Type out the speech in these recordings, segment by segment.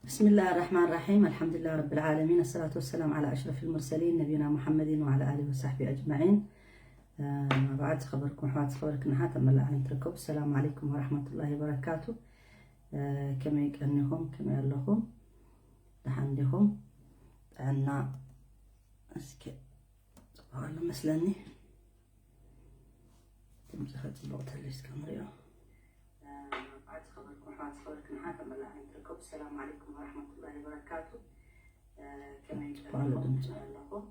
بسم الله الرحمن الرحيم. الحمد لله رب العالمين. الصلاة والسلام على أشرف المرسلين نبينا محمد وعلى آله وصحبه أجمعين. بعد خبركم حوات خبركم حات ملا عين تركب. السلام عليكم ورحمة الله وبركاته. كما يكأنكم كما يلهم دحان ديهم عنا اسكي. طبعا مسلني تمزخت الوقت اللي اسكامريو. بعد خبركم حوات خبركم حات ملا عين تركب. السلام عليكم ورحمة الله وبركاته. ከመይ ትበሉ ኣለኹም?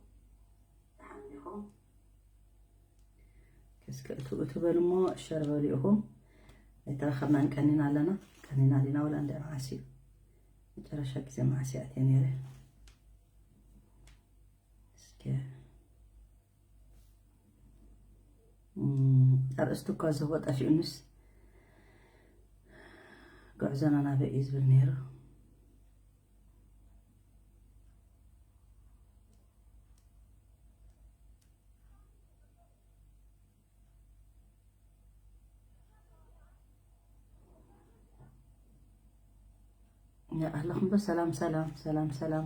ደሓን ዲኹም? እስከ እቱ እቱ በሉ እሞ ሸር በሉ ኢኹም። ኣይተረኸብናን ቀኒና ኣለና። ቀኒና ዲና ወላ እንደ መዓሲ እዩ። መጨረሻ ግዜ መዓሲ ኣትየ ነይረ። እስከ ኣርእስቱ እኳ ዝህቦ ጠፊኡንስ ጉዕዞና ናበይ እዩ ዝብል ነይሩ። ኣለኹም ዶ? ሰላም ሰላም ሰላም ሰላም።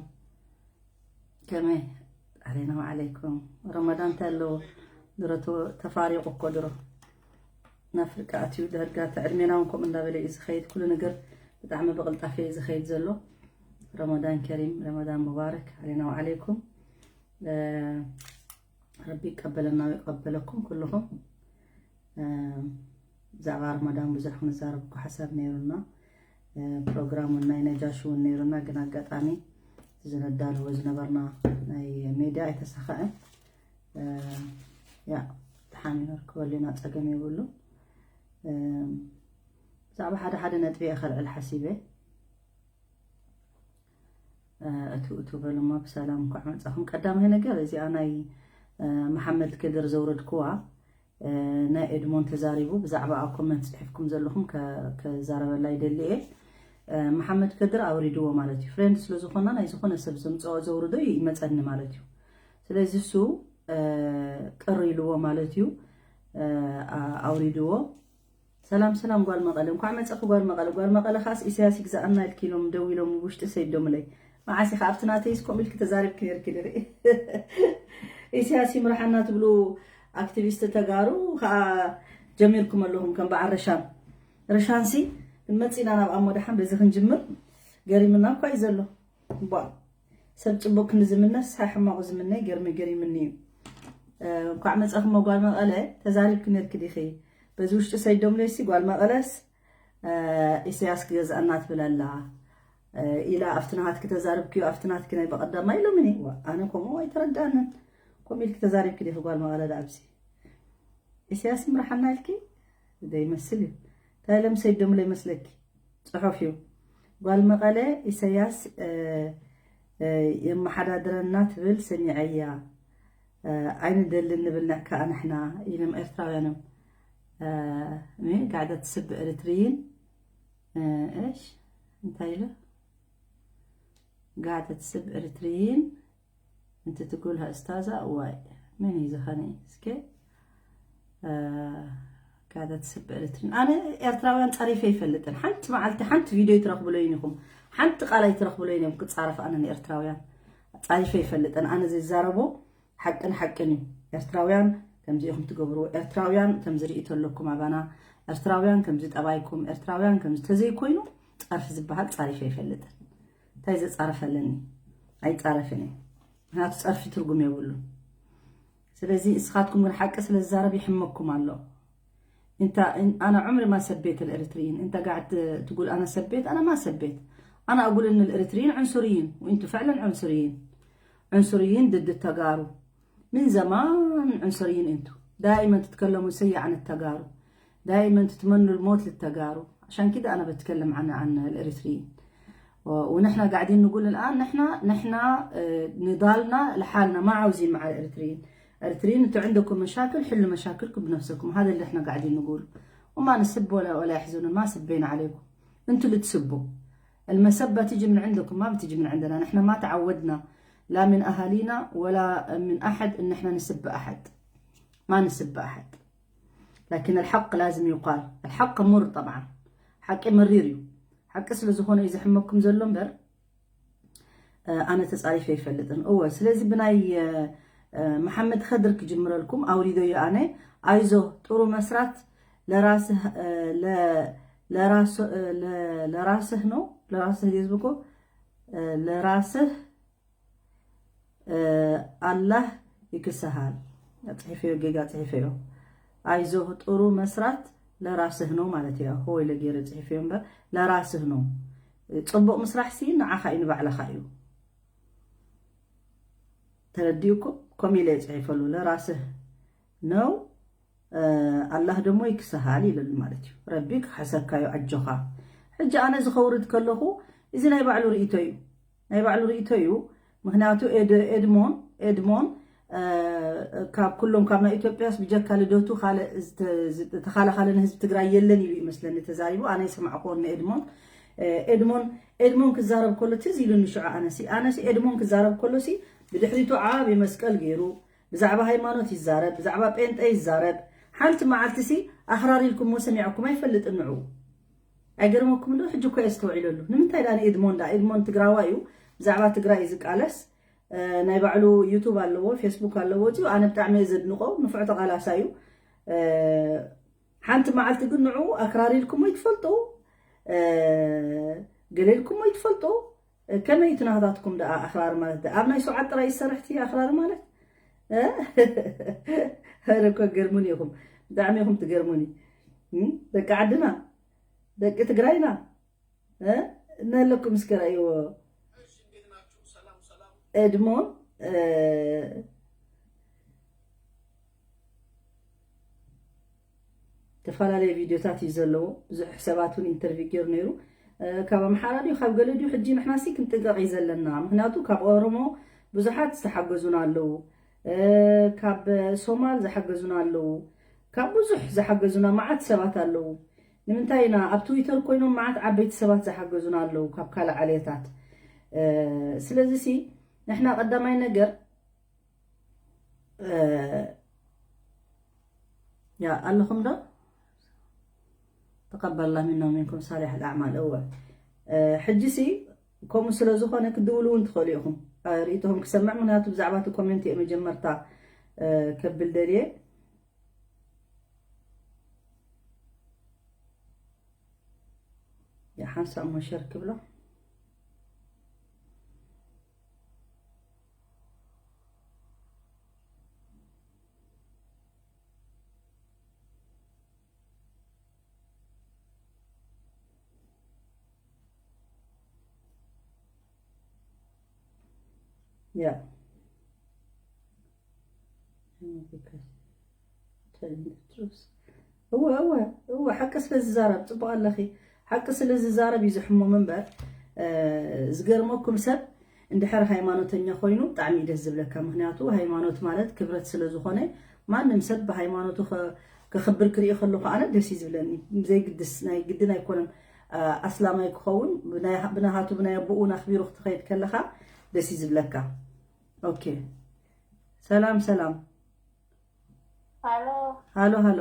ከመይ? ኣሌና ዓለይኩም። ረመዳን እንታይ ኣለዎ? ድሮ ተፋሪቑ እኮ ድሮ ናፍርቂ ኣትዩ። ዳርጋ እቲ ዕድሜና እውን ከምኡ እንዳበለ እዩ ዝኸይድ። ኩሉ ነገር ብጣዕሚ ብቕልጣፈ እዩ ዝኸይድ ዘሎ። ረመዳን ከሪም፣ ረመዳን ሙባረክ ኣሌና ወዓለይኩም። ረቢ ይቀበለና ወይቀበለኩም ኩልኹም። ብዛዕባ ረመዳን ብዙሕ ክንዛረብ እኮ ሓሳብ ነይሩና። ፕሮግራም እውን ናይ ነጃሽ እውን ነይሩና፣ ግን ኣጋጣሚ ዝነዳልዎ ዝነበርና ናይ ሜድያ ኣይተሳኸዐን። ያ ተሓሚኖር ክበሉና ጸገም የብሉ። ብዛዕባ ሓደ ሓደ ነጥቢ እየ ከልዕል ሓሲበ። እቱ እቱ በሉማ ብሰላም እንኳዕ መጻኹም። ቀዳማይ ነገር እዚኣ ናይ መሓመድ ከድር ዘውረድክዋ ናይ ኤድሞን ተዛሪቡ ብዛዕባ ኣብ ኮመንት ጽሒፍኩም ዘለኹም ከዛረበላ ይደሊ እየ። መሓመድ ከድር ኣውሪድዎ ማለት እዩ። ፍሬንድ ስለ ዝኾና ናይ ዝኾነ ሰብ ዘምጽኦ ዘውርዶ ይመጸኒ ማለት እዩ። ስለዚ እሱ ቅር ኢልዎ ማለት እዩ። ኣውሪድዎ። ሰላም ሰላም ጓል መቐለ፣ እንኳዕ መጸኺ ጓል መቐለ። ጓል መቐለ ኻስ ኢሳያስ ይግዛኣና ኢልኪ ኢሎም ደዊሎም ውሽጢ ሰይዶምለይ። መዓስ ኢኻ ኣብቲ ናተይስ ከምኡ ኢልኪ ተዛሪብኪ ነርኪ ድርኢ። ኢሳያስ ይምርሓና ትብሉ ኣክቲቪስት ተጋሩ ኸኣ ጀሚርኩም ኣለኹም ከም በዓል ረሻን። ረሻንሲ ክንመጽእ ኢና ናብ ኣሞ ደሓን በዚ ክንጅምር ገሪምና እኳ እዩ ዘሎ። እባ ሰብ ጽቡቅ ክንዝምነስ ሓይ ሕማቁ ዝምነ ገርሚ ገሪምኒ እዩ። እንኳዕ መጻኹም ጓል መቐለ። ተዛሪብኪ ነርኪ ዲኺ በዚ ውሽጢ ሰይዶም ለይሲ ጓል መቐለስ ኢሳያስ ክገዝኣና ትብል ኣላ ኢላ ኣብቲ ናሃትኪ ተዛርብክዮ ኣብቲ ናትኪ ናይ በቐዳማ ኢሎምኒ። ኣነ ከምኡ ኣይተረዳንን። ከምኡ ኢልኪ ተዛሪብኪ ዲኺ ጓል መቐለ ዳኣብሲ ኢሳያስ ይምርሓና ኢልኪ ዘይመስል እዩ። እንታይ ኢሎም ሰይዶም ለይመስለኪ ጽሑፍ እዩ። ጓል መቐለ ኢሳያስ የመሓዳድረና ትብል ሰሚዐያ። ኣይንደልን ንብል ንዕካ ንሕና ኢሎም ኤርትራውያኖም። ጋዕደት ስብ ኤርትርይን እሽ እንታይ ኢለ ጋዕደት ስብ ኤርትርይን እንት ትጉልሃ እስታዛ እዋይ መን እዩ ዝኸነ እስከ ጋዕደት ስብ ኤርትርይን ኣነ ኤርትራውያን ጸሪፈ ይፈልጥን ሓንቲ መዓልቲ ሓንቲ ቪድዮ ይትረኽብሎ ይንኹም ሓንቲ ቃል ኣይትረኽብሎ ይንም ክጻረፍ ኣነ ንኤርትራውያን ጸሪፈ ይፈልጥን ኣነ ዝዛረቦ ሓቅን ሓቅን እዩ። ኤርትራውያን ከምዚ ኢኹም ትገብሩ፣ ኤርትራውያን ከምዚ ርእይቶ ኣለኩም ኣባና፣ ኤርትራውያን ከምዚ ጠባይኩም፣ ኤርትራውያን ከምዚ ተዘይኮይኑ ጸርፊ ዝበሃል ጸሪፈ ይፈልጥን። እንታይ ዘጻረፈለኒ? ኣይጻረፍን እዩ። ምክንያቱ ጸርፊ ትርጉም የብሉን። ስለዚ እስኻትኩም ግን ሓቂ ስለ ዝዛረብ ይሕመኩም ኣሎ። እንታ ኣነ ዑምሪ ማ ሰቤት الإريتريين انت قاعد تقول أنا سبيت أنا ما سبيت أنا أقول إن الإريتريين عنصريين وأنتوا فعلا عنصريين عنصريين ضد التجارو من زمان عنصريين انتوا دائما تتكلموا سيء عن التجارو دائما تتمنوا الموت للتجارو عشان كده أنا بتكلم عن عن الإريتريين ونحن قاعدين نقول الآن نحن نحن نضالنا لحالنا ما عاوزين مع الإريتريين إريتريين انتوا عندكم مشاكل حلوا مشاكلكم بنفسكم هذا اللي احنا قاعدين نقول وما نسب ولا ولا يحزنون ما سبينا عليكم انتوا اللي تسبوا المسبة تيجي من عندكم ما بتيجي من عندنا نحن ما تعودنا لا من أهالينا ولا من أحد إن احنا نسب أحد ما نسب أحد لكن الحق لازم يقال الحق مر طبعا حق مرير حق ስለ ዝኾነ እዩ ዝሕመኩም ዘሎ እምበር ኣነ ተጻሪፈ ይፈልጥን። እወ፣ ስለዚ ብናይ መሓመድ ከድር ክጅምረልኩም ኣውሪደዮ ኣነ። ኣይዞ ጥሩ መስራት ለራስህ ለራስህ ነው ለራስህ ዝብኮ ለራስህ ኣላህ ይክሰሃል። ጽሒፈዮ፣ ጌጋ ጽሒፈዮ። ኣይዞህ ጥሩ መስራት ለራስህ ነው ማለት እያ። ሆይ ለጌረ ጽሒፈዮ እምበር ለራስህ ነው። ጽቡቕ ምስራሕ ሲ ንዓኻ እዩ፣ ንባዕልኻ እዩ። ተረዲኡኩም? ኮም ኢለ ይጽሒፈሉ ለራስህ ነው። ኣላህ ደሞ ይክሰሃል ይለሉ ማለት እዩ። ረቢ ክሕሰብካዩ ኣጆኻ። ሕጂ ኣነ ዝኸውርድ ከለኹ እዚ ናይ ባዕሉ ርእይቶ እዩ፣ ናይ ባዕሉ ርእይቶ እዩ። ምክንያቱ ኤድሞን ኤድሞን ካብ ኩሎም ካብ ናይ ኢትዮጵያስ ብጀካ ልደቱ ካልእ ዝተኻለኻለ ንህዝቢ ትግራይ የለን ኢሉ ይመስለኒ ተዛሪቡ። ኣነ ይሰማዕኩዎ ንኤድሞን ኤድሞን ኤድሞን ክዛረብ ከሎ ትዝ ኢሉኒ ሽዑ ኣነሲ ኣነሲ ኤድሞን ክዛረብ ከሎሲ ብድሕሪቱ ዓቢ መስቀል ገይሩ ብዛዕባ ሃይማኖት ይዛረብ፣ ብዛዕባ ጴንጠ ይዛረብ። ሓንቲ መዓልቲ ሲ ኣኽራር ኢልኩሞ ሰሚዐኩም ኣይፈልጥን ንዑ። ኣይገርመኩም ዶ? ሕጂ እኮ እየ ኣስተውዒለሉ። ንምንታይ ዳ ንኤድሞን ዳ? ኤድሞን ትግራዋይ እዩ፣ ብዛዕባ ትግራይ እዩ ዝቃለስ። ናይ ባዕሉ ዩቱብ ኣለዎ፣ ፌስቡክ ኣለዎ። እዚኡ ኣነ ብጣዕሚ እየ ዘድንቆ፣ ንፉዕ ተቓላሳይ እዩ። ሓንቲ መዓልቲ ግን ንዑ ኣኽራር ኢልኩሞ ይትፈልጡ፣ ገለ ኢልኩሞ ይትፈልጡ። ከመይ እቲ ናህታትኩም ደኣ ኣኽራሪ ማለት ደኣ ኣብ ናይ ሰውዓት ጥራይ ይሰርሕ እቲ ኣኽራሪ ማለት? ኧረ እኮ ገርሙኒ ኢኹም፣ ብጣዕሚ ኢኹም ትገርሙኒ። ደቂ ዓድና፣ ደቂ ትግራይና እነለኩም እስከ ረእይዎ። ኤድሞን ዝተፈላለየ ቪድዮታት እዩ ዘለዎ። ብዙሕ ሰባት እውን ኢንተርቪው ገይሩ ነይሩ። ካብ ኣምሓራ ድዩ ካብ ገለ ድዩ? ሕጂ ንሕና ሲ ክንጥንቀቕ እዩ ዘለና። ምክንያቱ ካብ ኦሮሞ ብዙሓት ዝተሓገዙና ኣለዉ፣ ካብ ሶማል ዝሓገዙና ኣለዉ፣ ካብ ብዙሕ ዝሓገዙና መዓት ሰባት ኣለዉ። ንምንታይ ኢና ኣብ ትዊተር ኮይኖም መዓት ዓበይቲ ሰባት ዝሓገዙና ኣለዉ ካብ ካልእ ዓሌታት። ስለዚ ሲ ንሕና ቀዳማይ ነገር ያ ኣለኹም ዶ? ተቀበላ ሚና ሚንኩም ሳሊሕ ኣዕማል። እወ ሕጂ ሲ ከምኡ ስለ ዝኾነ ክድውሉ እውን ትኽእሉ ኢኹም። ርእይቶኹም ክሰምዕ፣ ምክንያቱ ብዛዕባ እቲ ኮሜንት እየ መጀመርታ ከብል ደልየ። ያ ሓንሳእ እሞ ሸር ክብሎ። ያ እወ እወ እወ፣ ሓቂ ስለ ዝዛረብ ጽቡቕ ኣለኺ። ሓቂ ስለ ዝዛረብ እዩ ዝሕሞም እምበር፣ ዝገርመኩም ሰብ እንድሕር ሃይማኖተኛ ኮይኑ ብጣዕሚ እዩ ደስ ዝብለካ። ምክንያቱ ሃይማኖት ማለት ክብረት ስለ ዝኾነ ማንም ሰብ ብሃይማኖቱ ከ-፣ ከኽብር ክርኢ ከለኹ ኣነ ደስ እዩ ዝብለኒ። ዘይግድስ ናይ ግድን ኣይኮነን ኣስላማይ ክኸውን፣ ብናይ-፣ ብናሃቱ ብናይ ኣቦኡን ኣኽቢሩ ክትኸይድ ከለኻ ደስ እዩ ዝብለካ። ኦኬ ሰላም ሰላም። ሃሎ ሃሎ ሃሎ።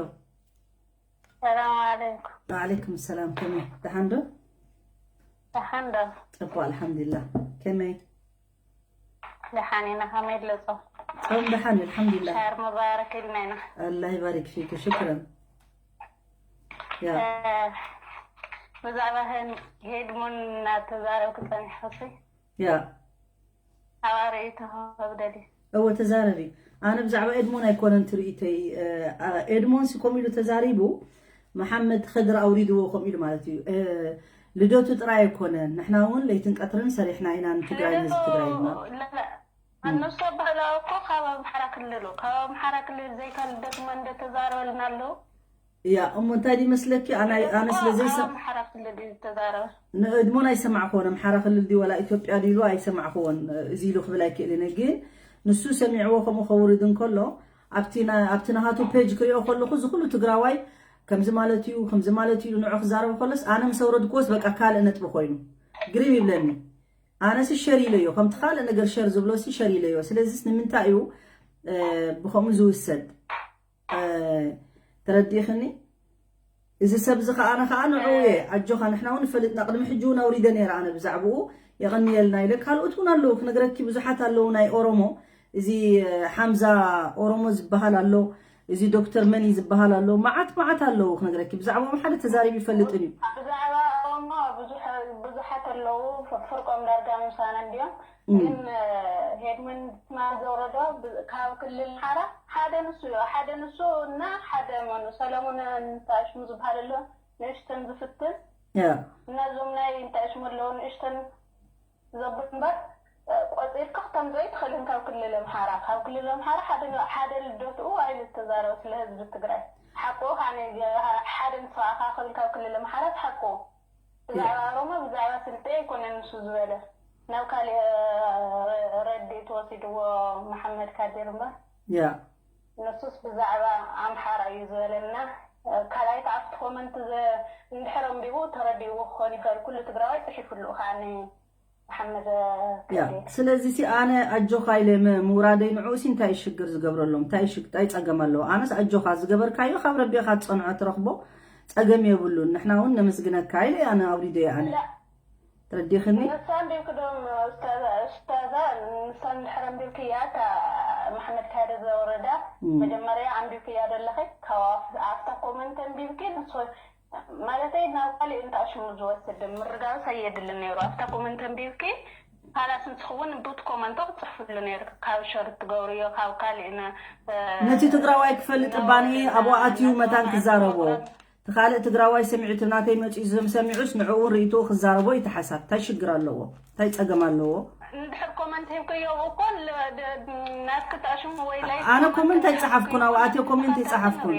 ሰላም ዓለይኩም። ወዓለይኩም ሰላም። ከመይ ደሓን ዶ? ደሓን ዶ? ጽቡቕ ኣልሓምዱሊላህ። ከመይ? ደሓን ኢና። ከመይ ኣሎ ጾም? ጾም ደሓን እዩ ኣልሓምዱሊላህ። ሻር ሙባረክ ኢልና ኢና። ኣላህ ይባሪክ ፊክ። ሽክረን። ያ ብዛዕባ ሄድሞን እናተዛረብኩ ጸኒሕኩሲ። ያ ኣባረይ ተኸብደሊ። እወ ተዛረቢ። ኣነ ብዛዕባ ኤድሞን ኣይኮነን ትርኢተይ። ኤድሞን ሲ ከምኡ ኢሉ ተዛሪቡ፣ መሓመድ ኸድር ኣውሪድዎ ከምኡ ኢሉ ማለት እዩ። ልደቱ ጥራይ ኣይኮነን፣ ንሕና እውን ለይትን ቀትርን ሰሪሕና ኢና ንትግራይ፣ ንህዝቢ ትግራይ ድማ። እነሱ ኣባህላዊ እኮ ካብ ኣምሓራ ክልል፣ ካብ ኣምሓራ ክልል ዘይካ ልደቱ መን እንደተዛረበልና ኣለዉ። እያ እሞ እንታይ ድዩ መስለኪ? ኣነ ኣነ ስለ ዘይሰም ኣምሓራ ክልል እዩ ዝተዛረበ። ንእድሞን ኣይሰማዕክዎን ኣምሓራ ክልል ድዩ ዋላ ኢትዮጵያ ድዩ ኢሉ ኣይሰማዕክዎን። እዚ ኢሉ ክብል ኣይክእልን፣ ግን ንሱ ሰሚዕዎ ከምኡ ከውርድ እንከሎ ኣብቲ ና-፣ ኣብቲ ናሃቱ ፔጅ ክሪኦ ከለኹ እዚ ኩሉ ትግራዋይ ከምዚ ማለት እዩ ከምዚ ማለት እዩ ኢሉ ንዑ ክዛረብ ከሎስ ኣነ ምስ ኣውረድክዎስ በቃ ካልእ ነጥቢ ኮይኑ ግሪም ይብለኒ። ኣነሲ ሸር ኢለዮ ከምቲ ካልእ ነገር ሸር ዝብሎሲ ሸር ኢለዮ። ስለዚስ ንምንታይ እዩ ብከምኡ ዝውሰድ? ተረዲእኽኒ? እዚ ሰብ እዚ ከኣ ኣነ ከኣ ንዕኡ እየ ኣጆኻ ንሕና እውን ንፈልጥና ቅድሚ ሕጂ እውን ኣውሪደ ነይረ ኣነ ብዛዕባኡ። የቐንየልና ኢለ። ካልኦት እውን ኣለዉ ክነግረኪ፣ ብዙሓት ኣለዉ ናይ ኦሮሞ። እዚ ሓምዛ ኦሮሞ ዝበሃል ኣሎ፣ እዚ ዶክተር መኒ ዝበሃል ኣሎ፣ መዓት መዓት ኣለዉ ክነግረኪ። ብዛዕባኦም ሓደ ተዛሪቡ ይፈልጥን እዩ። ብዛዕባ ኦሮሞ ብዙሓት ኣለዉ። ፍርቆም ዳርጋ ምሳና እንዲዮም። ግን ሄድመን ትማል ዘውረዶ ካብ ክልል ሓራ ሓደ ንሱ እዩ። ሓደ ንሱ እና ሓደ መኑ ሰለሙን እንታሽሙ ዝበሃል ኣሎ፣ ንእሽተን ዝፍትን። እነዞም ናይ እንታሽሙ ኣለዉ፣ ንእሽተን ዘብል እምበር፣ ቆጺርካ ክተምጽኦ ኣይትኽእልን ካብ ክልል ኣምሓራ። ካብ ክልል ኣምሓራ ሓደ ልደትኡ ኣይሉ ዝተዛረበ ስለ ህዝቢ ትግራይ። ሓቁ ካነ ሓደ ንስኻ ክብል ካብ ክልል ኣምሓራ ሓቁ። ብዛዕባ ኦሮሞ ብዛዕባ ስልጤ ኣይኮነን ንሱ ዝበለ። ናብ ካሊእ ረድኤት ወሲድዎ መሓመድ ካዲር እምበር። ንሱስ ብዛዕባ ኣምሓራ እዩ ዝበለና። ካልኣይቲ ኣብቲ ኮመንት እንድሕር ኣንቢቡ ተረዲእዎ ክኾን ይኽእል። ኩሉ ትግራዋይ ፅሒፉሉ ከዓኒ መሓመድ ያ ስለዚ ሲ ኣነ ኣጆኻ ኢለ ምውራደይ ንዕኡ ሲ እንታይ ሽግር ዝገብረሎም እንታይ ሽግር እንታይ ጸገም ኣለዎ ኣነስ ኣጆኻ ዝገበርካዮ ካብ ረቢ ኢኻ ትጸንዖ ትረኽቦ ጸገም የብሉን ንሕና እውን ነመስግነካ ኢለ ኣነ ኣውሪደ ኣነ ተረዲኽኒ ንሳ እንዲልክዶም ስታዛ ንሳ እንድሕር እንዲልክያ እታ መሓመድ ካደ ዘወረዳ መጀመርያ ኣንቢልክያ ዘለኺ ካብ ኣፍታ ኮመንት እንዲልኪ ማለተይ ናብ ካሊእ እንታይ ሽሙ ዝወስድ ምርጋብስ ኣየድልን ነይሩ ኣብታ ኮመንት ኣንቢብኪ ካላስ ንስኽውን ቡት ኮመንቶ ክትፅሕፍሉ ነይሩ ካብ ሸር ትገብርዮ ካብ ካሊእ ነቲ ትግራዋይ ክፈልጥ ባኒ ኣብኡ ኣትዩ መታን ክዛረቦ ትኻልእ ትግራዋይ ሰሚዑ እቲ ናተይ መፂኡ ዝም ሰሚዑስ ንዕኡ ርእይትኡ ክዛረቦ እዩ ተሓሳብ እንታይ ሽግር ኣለዎ እንታይ ፀገም ኣለዎ እንድሕር ኮመንት ሂብክዮ እኮ ናትክታ ሽሙ ወይ ላይ ኣነ ኮመንት ኣይፀሓፍኩን ኣብኡ ኣትዮ ኮሜንት ኣይፀሓፍኩን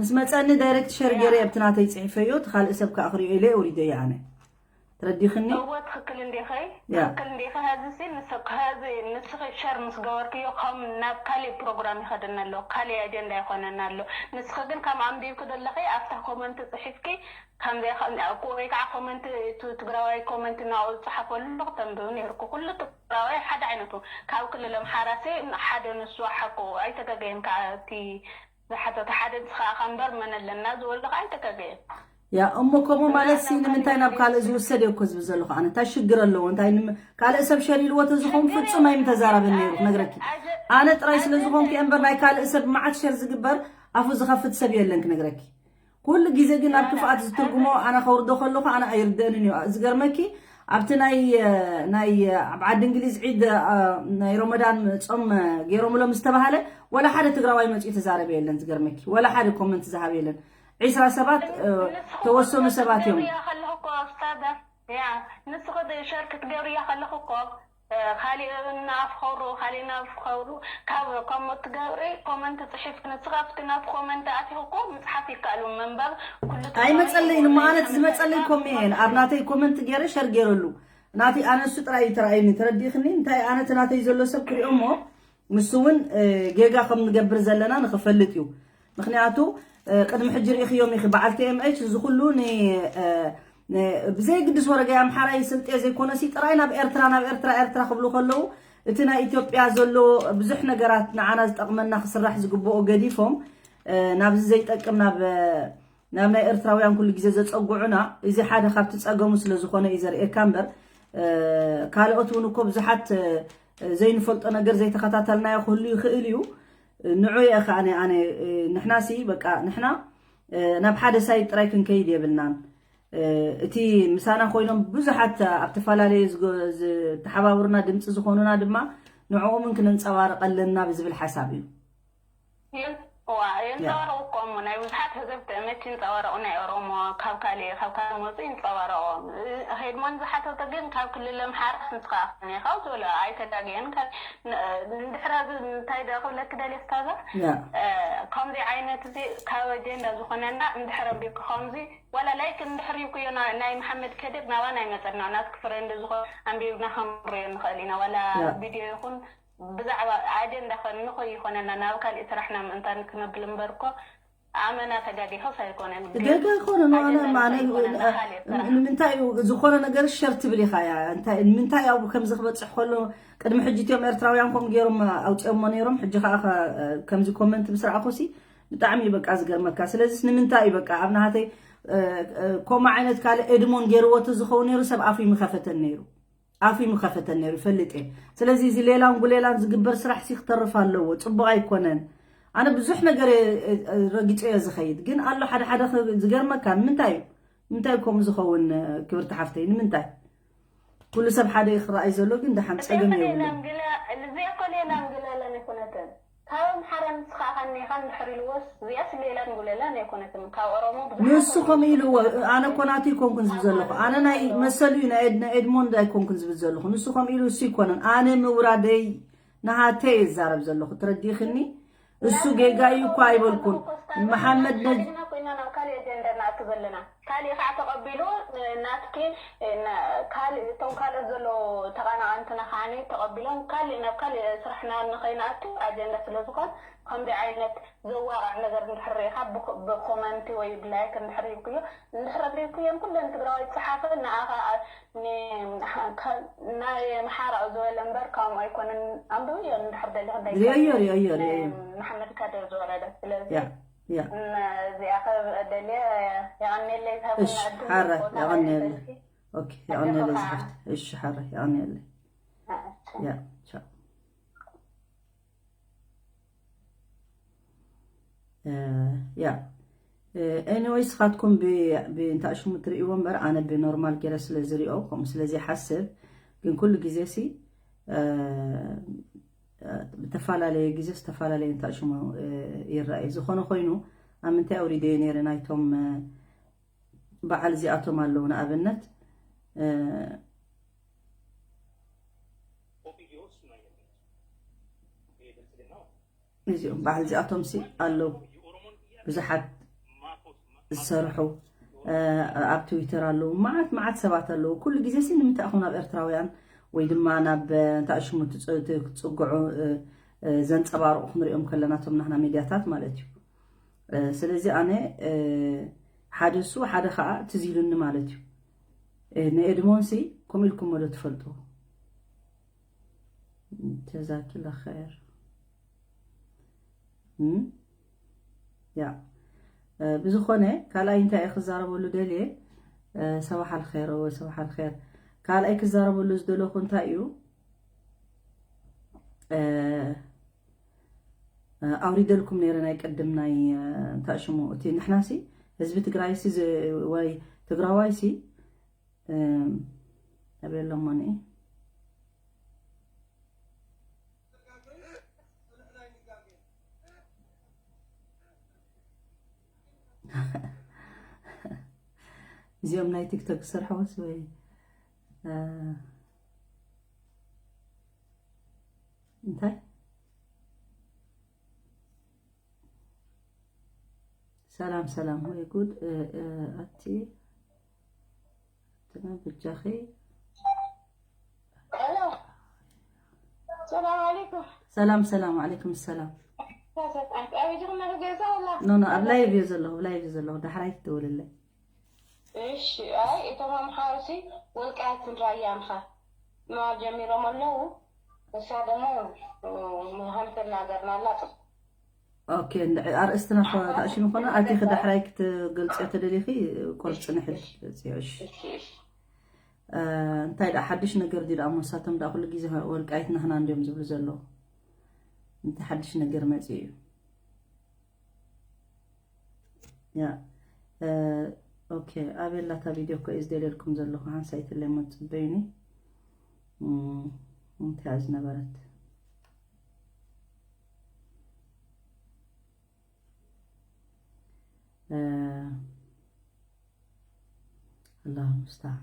ምስ መፀኒ ዳይሬክት ሸር ገይረ ኣብቲ ናተይ ፅሒፈዮ እቲ ካልእ ሰብ ከዓ ክሪኦ ኢለ ውሪደዮ ኣነ ተረዲኽኒ እወ ትኽክል እንዲኺ ትኽክል እንዲኺ ሀዚ ሲ ንስኺ ሸር ምስ ገበርክዮ ከም ናብ ካሊእ ፕሮግራም ይኸደና ኣሎ ካሊእ ኣጀንዳ ይኾነና ኣሎ ንስኺ ግን ከም ኣንቢብኪ ዘለኺ ኣብታ ኮመንት ፅሒፍኪ ከምዚ ወይ ከዓ ኮመንት ትግራዋይ ኮመንት እናው ዝፅሓፈሉ ክተንብብ ነይርኩ ኩሉ ትግራዋይ ሓደ ዓይነቱ ካብ ክልል ኣምሓራ ሲ ሓደ ንሱ ሓቁ ኣይተጋገየን ከዓ እቲ ዝሓተተ ሓደ ንስኻ ኢኻ እምበር መን ኣለና ዝበሎ ከዓ ኣይተጋገየን። ያ እሞ ከምኡ ማለት ሲ ንምንታይ ናብ ካልእ ዝውሰድ እየ እኮ ዝብል ዘለኹ ኣነ እንታይ ሽግር ኣለዎ እንታይ ካልእ ሰብ ሸር ኢልዎ ተዝኸውን ፍጹም ኣይምተዛረበን ነይሩ ክነግረኪ ኣነ ጥራይ ስለ ዝኾንኩ እየ እምበር ናይ ካልእ ሰብ መዓት ሸር ዝግበር ኣፉ ዝኸፍት ሰብ የለን ክነግረኪ ኩሉ ግዜ ግን ናብ ክፍኣት ዝትርጉሞ ኣነ ከውርዶ ከለኹ ኣነ ኣይርደእንን እዩ ዝገርመኪ ኣብቲ ናይ ናይ ኣብ ዓዲ እንግሊዝ ዒድ ናይ ሮመዳን ጾም ገይሮምሎም ዝተባሃለ ወላ ሓደ ትግራዋይ መፂኡ ተዛረበ የለን ዝገርመኪ ወላ ሓደ ኮመንት ዝሃብ የለን ዒስራ ሰባት ተወሰኑ ሰባት እዮም ንስኺ ሸር ክትገብርያ ከለኹ እኮ ካሊእ ናብ ክኸብሩ ካሊእ ናብ ክኸብሩ ካብ ከምኡ ትገብሪ ኮመንት ፅሒፍ ንስኻ ኣብቲ ናብ ኮመንት ኣቲኹ እኮ ምፅሓፍ ይከኣል ምንባብ ኩሉ ኣይመፀለይን እሞ ኣነት ዝመፀለይ ኮሜ እየን ኣብ ናተይ ኮመንት ገይረ ሸር ገይረሉ ናተይ ኣነ እሱ ጥራይ እዩ ተረኣይኒ ተረዲእኽኒ እንታይ ኣነ እቲ ናተይ ዘሎ ሰብ ክሪኦ እሞ ንሱ እውን ጌጋ ከም ንገብር ዘለና ንኽፈልጥ እዩ ምኽንያቱ ቅድሚ ሕጂ ርኢኽዮም ኢኺ በዓል ቲ ኤም ኤች እዚ ኩሉ ብዘየግድስ ወረገ ኣምሓራይ ስልጤ ዘይኮነሲ ጥራይ ናብ ኤርትራ ናብ ኤርትራ ኤርትራ ክብሉ ከለዉ እቲ ናይ ኢትዮጵያ ዘሎ ብዙሕ ነገራት ንዓና ዝጠቕመና ክስራሕ ዝግብኦ ገዲፎም ናብዚ ዘይጠቅም ናብ ናብ ናይ ኤርትራውያን ኩሉ ግዜ ዘጸጉዑና እዚ ሓደ ካብቲ ጸገሙ ስለ ዝኾነ እዩ ዘርእየካ እምበር ካልኦት እውን እኮ ብዙሓት ዘይንፈልጦ ነገር ዘይተኸታተልናዮ ክህሉ ይኽእል እዩ ንዑ እየ ከኣነ ኣነ ንሕና ሲ በቃ ንሕና ናብ ሓደ ሳይድ ጥራይ ክንከይድ የብልናን እቲ ምሳና ኮይኖም ብዙሓት ኣብ ተፈላለየ ዝተሓባብሩና ድምፂ ዝኾኑና ድማ ንዕኦምን ክነንፀባርቕ ኣለና ብዝብል ሓሳብ እዩ የንፀባረቑ እኮ እሞ ናይ ብዙሓት ህዝብ ትእምት ይንፀባረቑ ናይ ኦሮሞ ካብ ካሊእ ካብ ካልእ መፁ ይንፀባረቑ ሄድሞን ዝሓተተ ግን ካብ ክልል ኣምሓራስ ንስኻ ኣኽኒ ካብ ዝበሎ ኣይተጋግየን እንድሕር ዚ እንታይ ደ ክብለኪ ደልየ ስታዛ ከምዚ ዓይነት እዚ ካብ ኣጀንዳ ዝኾነና እንድሕር ኣቢልኪ ከምዚ ዋላ ላይክ እንድሕር ይኩዮ ናይ መሓመድ ከድር ናባና ኣይመፀና ናትኪ ፍረንድ ዝኾነ ኣንቢብና ክንሪኦ ንኽእል ኢና ዋላ ቪድዮ ይኹን ብዛዕባ ኣጀንዳ ንኸይኾነና ናብ ካልእ ስራሕና ምእንታን ክነብል እምበር እኮ ኣመና ተጋጊኸስ ኣይኮነን ገጋ ኣይኮነን ኣነ ማነ ንምንታይ እዩ ዝኾነ ነገር ሸር ትብል ኢኻ እያ ንምንታይ ኣብ ከምዚ ክበፅሕ ከሎ ቅድሚ ሕጂ እትዮም ኤርትራውያን ከም ገይሮም ኣውፅኦሞ ነይሮም ሕጂ ከዓ ከምዚ ኮመንት ምስ ረኣኹሲ ብጣዕሚ እዩ በቃ ዝገርመካ ስለዚስ ንምንታይ እዩ በቃ ኣብ ናሃተይ ኮማ ዓይነት ካልእ ኤድሞን ገይርዎ ተዝኸውን ነይሩ ሰብ ኣፉ ይምኸፈተን ነይሩ ኣፉ ምኸፈተ ነይሩ ይፈልጥ እየ። ስለዚ እዚ ሌላን ጉሌላን ዝግበር ስራሕ ሲ ክተርፍ ኣለዎ፣ ጽቡቕ ኣይኮነን። ኣነ ብዙሕ ነገር እየ፣ እየ፣ ረጊጸ እየ ዝኸይድ፣ ግን ኣሎ ሓደ ሓደ ኸ-፣ ዝገርመካ ንምንታይ እዩ? ንምንታይ ከምኡ ዝኸውን? ክብርቲ ሓፍተይ ንምንታይ? ኩሉ ሰብ ሓደ እዩ ክረኣይ ዘሎ፣ ግን ደሓን ጸገም የብሉን። ካብ ኣምሓራ ንስኻ ኣኻኒ ኢኻ እንድሕር ኢልዎስ፣ እዚኣስ ሌላን ጉሌላን ኣይኮነትን። ካብ ኦሮሞ ብዙሓት ንሱ ከምኡ ኢልዎ፣ ኣነ እኮ ናቱ ኣይኮንኩን ዝብል ዘለኹ። ኣነ ናይ መሰሉ እዩ፣ ናይ ኤድ-፣ ናይ ኤድሞንድ ኣይኮንኩን ዝብል ዘለኹ። ንሱ ከምኡ ኢሉ እሱ ኣይኮነን። ኣነ ምውራደይ ናሃተይ እዛረብ ዘለኹ። ትረዲኽኒ? እሱ ጌጋ እዩ እኮ ኣይበልኩን። መሓመድ ነጅ- ሓዲግና ኮይና ናብ ካልእ ኣጀንዳ ንኣቱ ዘለና። ካልእ ከዓ ተቐቢሉ፣ ናትኪ፣ ና-፣ ካልእ፣ እቶም ካልኦት ዘለዉ ተቓናቐንትና ከዓ ተቐቢሎም ካልእ፣ ናብ ካልእ ስራሕና ንኸይንኣቱ ኣጀንዳ ስለ ዝኾን፣ ከምዚ ዓይነት ዘዋቕዕ ነገር እንድሕር ርኢኻ፣ ብኮ-፣ ብኮመንቲ ወይ ብላይክ እንድሕር ሂብክዮ፣ እንድሕር ኣድሪብክዮን ኩለን ትግራዋይ ጸሓፊ ንኣኻ ኒ-፣ ካ-፣ ናይ ኣምሓራ ዝበለ እምበር፣ ከምኡ ኣይኮነን። ኣንብብዮ እንድሕር ደሊኺ፣ እንታይ ሪኦዮ፣ ሪኦዮ፣ ናይ ሪኦዮ። መሓመድ ካድር ዝወረደ። ስለዚ ያ፣ ያ። ን-፣ እዚኣ ከ ደልየ የቐንየለይ፣ ዝሃብኩና እሺ፣ ዕድል ሓረ፣ ቦታ የቐንየለይ። ከይተልኪ። ኦኬ፣ የቐንየለይ ኣጆኺ ዝሓፍት። እሺ፣ ሓረ፣ የቐንየለይ። ከዓ። ያ፣ ቻው። እ፣ ያ። እ፣ ኤኒዌይ፣ ስኻትኩም ብ-፣ ብ-፣ እንታይ ሽሙ ትርእይዎ እምበር፣ ኣነ ብኖርማል ገይረ ስለ ዝሪኦ፣ ከምኡ ስለ ዘይሓስብ፣ ግን ኩሉ ግዜ ሲ፣ እ፣ እ፣ ብተፈላለየ ግዜ ዝተፈላለየ እንታይ ሽሙ፣ እ፣ ይረኣይ። ዝኾነ ኮይኑ፣ ኣብ ምንታይ ኣውሪደዮ ነይረ ናይቶም፣ እ፣ በዓል እዚኣቶም ኣለዉ፣ ንኣብነት፣ እ፣ እዚኦም በዓል እዚኣቶም ሲ ኣለዉ፣ ብዙሓት ዝሰርሑ፣ እ፣ ኣብ ትዊተር ኣለዉ፣ መዓት መዓት ሰባት ኣለዉ። ኩሉ ግዜ ሲ ንምንታይ ኢኹም ናብ ኤርትራውያን ወይ ድማ ናብ፣ እ፣ እንታይ ሽሙ ትጽ-፣ ትጽግዑ፣ እ፣ እ፣ ዘንጸባርቑ ክንሪኦም ከለና፣ እቶም ናህና ሚድያታት ማለት እዩ። እ፣ ስለዚ ኣነ፣ እ፣ ሓደ እሱ፣ ሓደ ኸኣ ትዝ ኢሉኒ ማለት እዩ። እ፣ ንኤድሞንሲ ከምኡ ኢልኩሞ ዶ ትፈልጡ? ጀዛኪላ ኸይር። እም? ያ። እ፣ ብዝኾነ፣ ካልኣይ እንታይ እየ ክዛረበሉ ደልየ? እ፣ ሰባሕ ኣልኸይር፣ እወ፣ ሰባሕ ኣልኸይር። ካልኣይ ክዛረበሉ ዝደለኹ እንታይ እዩ? እ፣ እ፣ ኣውሪደልኩም ነይረ ናይ ቅድም ናይ፣ እ፣ እንታይ ሽሙ፣ እቲ ንሕናሲ ህዝቢ ትግራይሲ ዝ-፣ ወይ ትግራዋይሲ፣ እ፣ ኣበይ ኣሎ እሞ ንኢ? እዚኦም ናይ ቲክቶክ ዝሰርሕዎስ ወይ፣ እ፣ እንታይ? ሰላም ሰላም፣ ወይ ጉድ። እ፣ እ፣ ኣቲ፣ ኣትና ብጃኺ። ሄሎ። ሰላም ዓለይኩም። ሰላም ሰላም፣ ወዓለይኩም ሰላም። ኣበይ ዲኹም? ኣብ ገዛ ወላ? ኖ፣ ኖ፣ ኣብ ላይቭ እየ ዘለኹ፣ ኣብ ላይቭ እየ ዘለኹ። ዳሕራይ ትደውልለይ። እሺ፣ ኣይ፣ እቶም ኣምሓሩሲ ወልቃይትን ራያን ኸ ምባል ጀሚሮም ኣለዉ። ንሳ ደሞ፣ እ፣ ሃምተና ገርና ኣላ። ኦኬ፣ እንድዒ ኣርእስትና ኸ ተኣሽሙ ኾነ፣ ኣቲኺ ዳሕራይ ክትገልጽዮ ተደሊኺ፣ ቁርጽ ንሕድ። እሺ፣ እሺ። እሺ፣ እሺ። እ፣ እንታይ ደኣ ሓድሽ ነገር ድዩ ደኣ? እሞ ንሳቶም ደኣ ኩሉ ግዜ ወልቃይት ናህና እንድዮም ዝብሉ ዘለዉ። እንታይ ሓድሽ ነገር መጺኡ እዩ? ያ፣ እ፣ ኦኬ፣ ኣበይ ኣላ እታ ቪድዮ እኮ እየ ዝደልየልኩም ዘለኹ። ሓንሳእ ኣይትለይ እሞ ጽበዩኒ። እም፣ እንታይ እያ ዝነበረት? እ፣ ኣላሁ ሙስተዓን።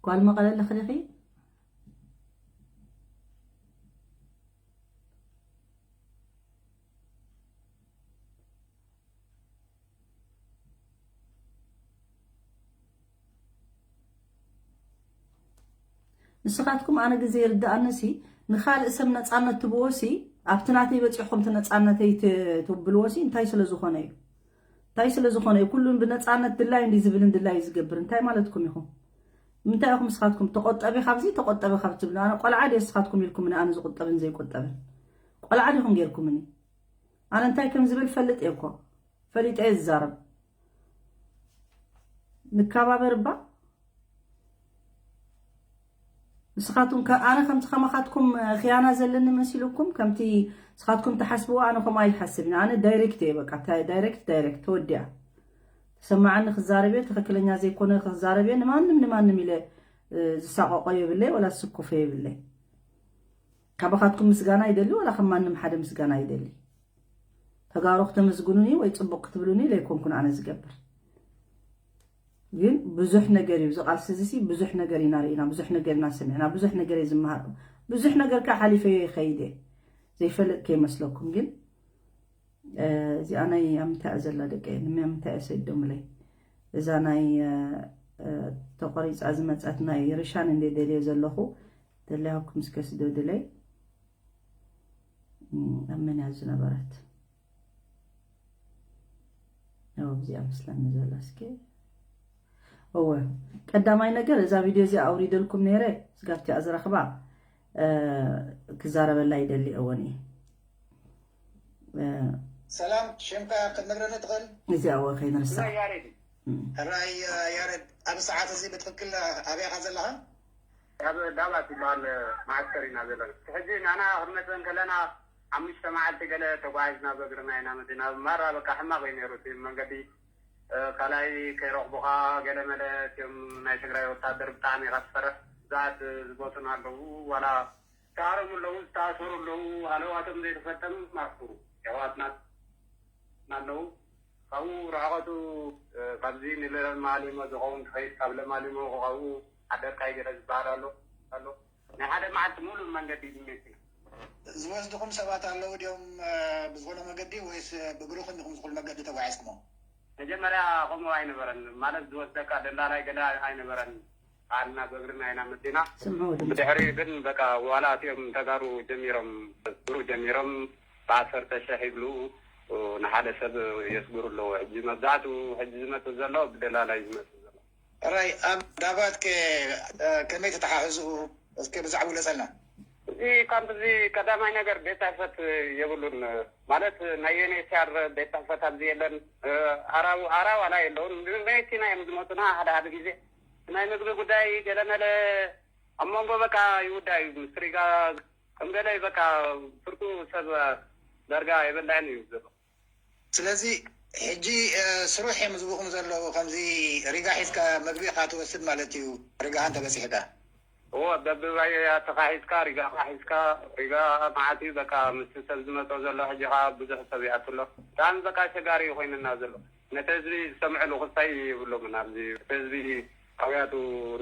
ጓል መቐለ ኣለኺ ዲኺ? ንስኻትኩም ኣነ ግዜ ይርድኣኒ ሲ፣ ንኻልእ ሰብ ነጻነት ትብዎ ሲ፣ ኣብቲ ናተይ በጺሕኩም እቲ ነጻነተይ ት-፣ ትብልዎ ሲ፣ እንታይ ስለ ዝኾነ እዩ? እንታይ ስለ ዝኾነ እዩ? ኩሉን ብነጻነት ድላዩ እንዲ ዝብልን ድላዩ ዝገብር እንታይ ማለትኩም ኢኹም? ምንታይ ኢኹም ንስኻትኩም ተቆጠቢ ካብዚ፣ ተቆጠቢ ካብ ትብሉ? ኣነ ቆልዓ ድየ ንስኻትኩም ኢልኩምኒ ኣነ ዝቁጠብን ዘይቁጠብን? ቆልዓ ዲኹም ጌርኩምኒ? ኣነ እንታይ ከም ዝብል ፈልጥ እየ እኮ። ፈሊጠ እየ ዝዛረብ። ንከባበር እባ። ንስኻትኩም ከ-፣ ኣነ ከምቲ ከማኻትኩም ኽያና ዘለኒ መሲሉኩም፣ ከምቲ ንስኻትኩም ትሓስብዎ ኣነ ከምኡ ኣይሓስብን። ኣነ ዳይሬክት እየ፣ በቃ፣ ታይ-፣ ዳይሬክት፣ ዳይሬክት፣ ተወዲኣ። ተሰማዓኒ ክዛረብ እየ፣ ትኽክለኛ ዘይኮነ ክዛረብ እየ። ንማንም፣ ንማንም ኢለ፣ እ፣ ዝሳቐቆ የብለይ፣ ወላ ዝስኮፎ የብለይ። ካባኻትኩም ምስጋና ይደሊ፣ ወላ ከም ማንም ሓደ ምስጋና ይደሊ። ተጋሩ ክተመስግኑኒ ወይ ጽቡቕ ክትብሉኒ ለይኮንኩን ኣነ ዝገብር። ግን ብዙሕ ነገር እዩ፣ እዚ ቃልሲ እዚ ሲ ብዙሕ ነገር ኢና ርኢና፣ ብዙሕ ነገር ኢና ሰሚዕና፣ ብዙሕ ነገር እየ ዝመሃር። ብዙሕ ነገር ከኣ ሓሊፈዮ ይኸይድ እየ። ዘይፈልጥ ከይመስለኩም ግን፣ እ፣ እዚኣ ናይ ኣብ ምንታይ እያ ዘላ ደቂ እየ? ንመ-፣ ኣብ ምንታይ እየ ሰዲዶምለይ? እዛ ናይ፣ እ፣ እ፣ ተቖሪጻ ዝመጸት ናይ ርሻን እንደ ደልየ ዘለኹ፣ ደልያኩም እስከ ስደዱለይ። እም፣ ኣብ መን እያ ዝነበረት? ያው ኣብዚኣ መስለኒ ዘላ እስኪ። እወ፣ ቀዳማይ ነገር እዛ ቪድዮ እዚኣ ኣውሪደልኩም ነይረ፣ ስጋብቲ እያ ዝረኽባ፣ እ፣ ክዛረበላ ይደሊ እወን እየ። እ፣ ሰላም፣ ሽምካ ክትነግረኒ ትኽእል? እዚኣ እወ ከይንርሳዕ። ስመይ ያሬድ እዩ። እም። ሕራይ፣ እ፣ ያሬድ፣ ኣብ ሰዓት እዚ ብትኽክል ኣበይ ኢኻ ዘለኻ? ኣብ ዳባት ዝበሃል መዓስከር ኢና ዘለና። ሕጂ ንሕና ክንመጽእ እንከለና ሓሙሽተ መዓልቲ ገለ ተጓዒዝና ብእግርና ኢና መጺና። ማራ በቃ ሕማቕ እዩ ነይሩ እቲ መንገዲ። እ፣ ካልኣይ ከይረኽቡኻ ገለ መለ እቲኦም ናይ ትግራይ ወታደር ብጣዕሚ ኢኻ ትፈርሕ። ብዙሓት ዝሞቱን ኣለዉ። ዋላ ዝተሃረሙ ኣለዉ፣ ዝተኣሰሩ ኣለዉ። ሃለዋቶም ዘይተፈተኑ ኣለዉ። የሕዋትና ኣለዉ። ካብኡ ርሕቐቱ፣ እ፣ ካብዚ ንለማሊሞ ዝኸውን ትኸይድ፣ ካብ ለማሊሞ ካብኡ ሓደርቃይ ገለ ዝበሃል ኣሎ፣ ኣሎ። ናይ ሓደ መዓልቲ ሙሉእ መንገዲ እዩ መኪና። ዝወስድኹም ሰባት ኣለዉ ድዮም፣ እ፣ ብዝኾነ መገዲ ወይስ ብእግርኹም ኢኹም ዝኹሉ መገዲ ተጓዒዝኩሞ? መጀመርያ ከምኡ ኣይነበረን። ማለት ዝወስደካ ደላላይ ገለ ኣይነበረን። ኣልና በእግርና ኢና መጺና። ስምዑ ድምፂ። ብድሕሪ ግን በቃ ዋላ እቲኦም ተጋሩ ጀሚሮም፣ ብሩ ጀሚሮም ብዓሰርተ ሽሕ ይብሉ፣ ንሓደ ሰብ የስግሩ ኣለዉ። ሕጂ መብዛሕትኡ ሕጂ ዝመጽእ ዘሎ ብደላላይ ዝመጽእ ዘሎ። ሕራይ፣ ኣብ ዳባት ከ-፣ ከመይ ተተሓሕዙ? እስከ ብዛዕባኡ ግለጸልና። እዚ ካምፕ እዚ ቀዳማይ ነገር ቤት ጽሕፈት የብሉን። ማለት ናይ ዩ ኤን ኤች ሲ ኣር ቤት ጽሕፈት ኣብዚ የለን። ኣራ፣ ኣራ ዋላ የለውን። ብመኪና እዮም ዝመጹና ሓደ ሓደ ግዜ። ናይ ምግቢ ጉዳይ ገለመለ ኣብ መንጎ በቃ ይውዳእ እዩ። ምስ ሪጋ ከም ገለ በቃ ፍርቁ ሰብ ዳርጋ የበላዕን እዩ ዘሎ። ስለዚ ሕጂ፣ እ፣ ስሩሕ እዮም ዝብኹም ዘለዉ። ከምዚ ሪጋ ሒዝካ መግቢ ኢኻ ትወስድ ማለት እዩ፣ ሪጋ እንተበጺሕካ። እዎ፣ ደብባያትኻ ሒዝካ፣ ሪጋኻ ሒዝካ፣ ሪጋ መዓት እዩ በቃ፣ ምስቲ ሰብ ዝመጾ ዘሎ ሕጂ ኸኣ ብዙሕ ሰብ ይኣቱ ኣሎ። ብጣዕሚ በቃ ኣሸጋሪ እዩ ኮይኑና ዘሎ። ነቲ ህዝቢ ዝሰምዕሉ ክስታይ የብሎምን። ኣብዚ እቲ ህዝቢ ኣውያቱ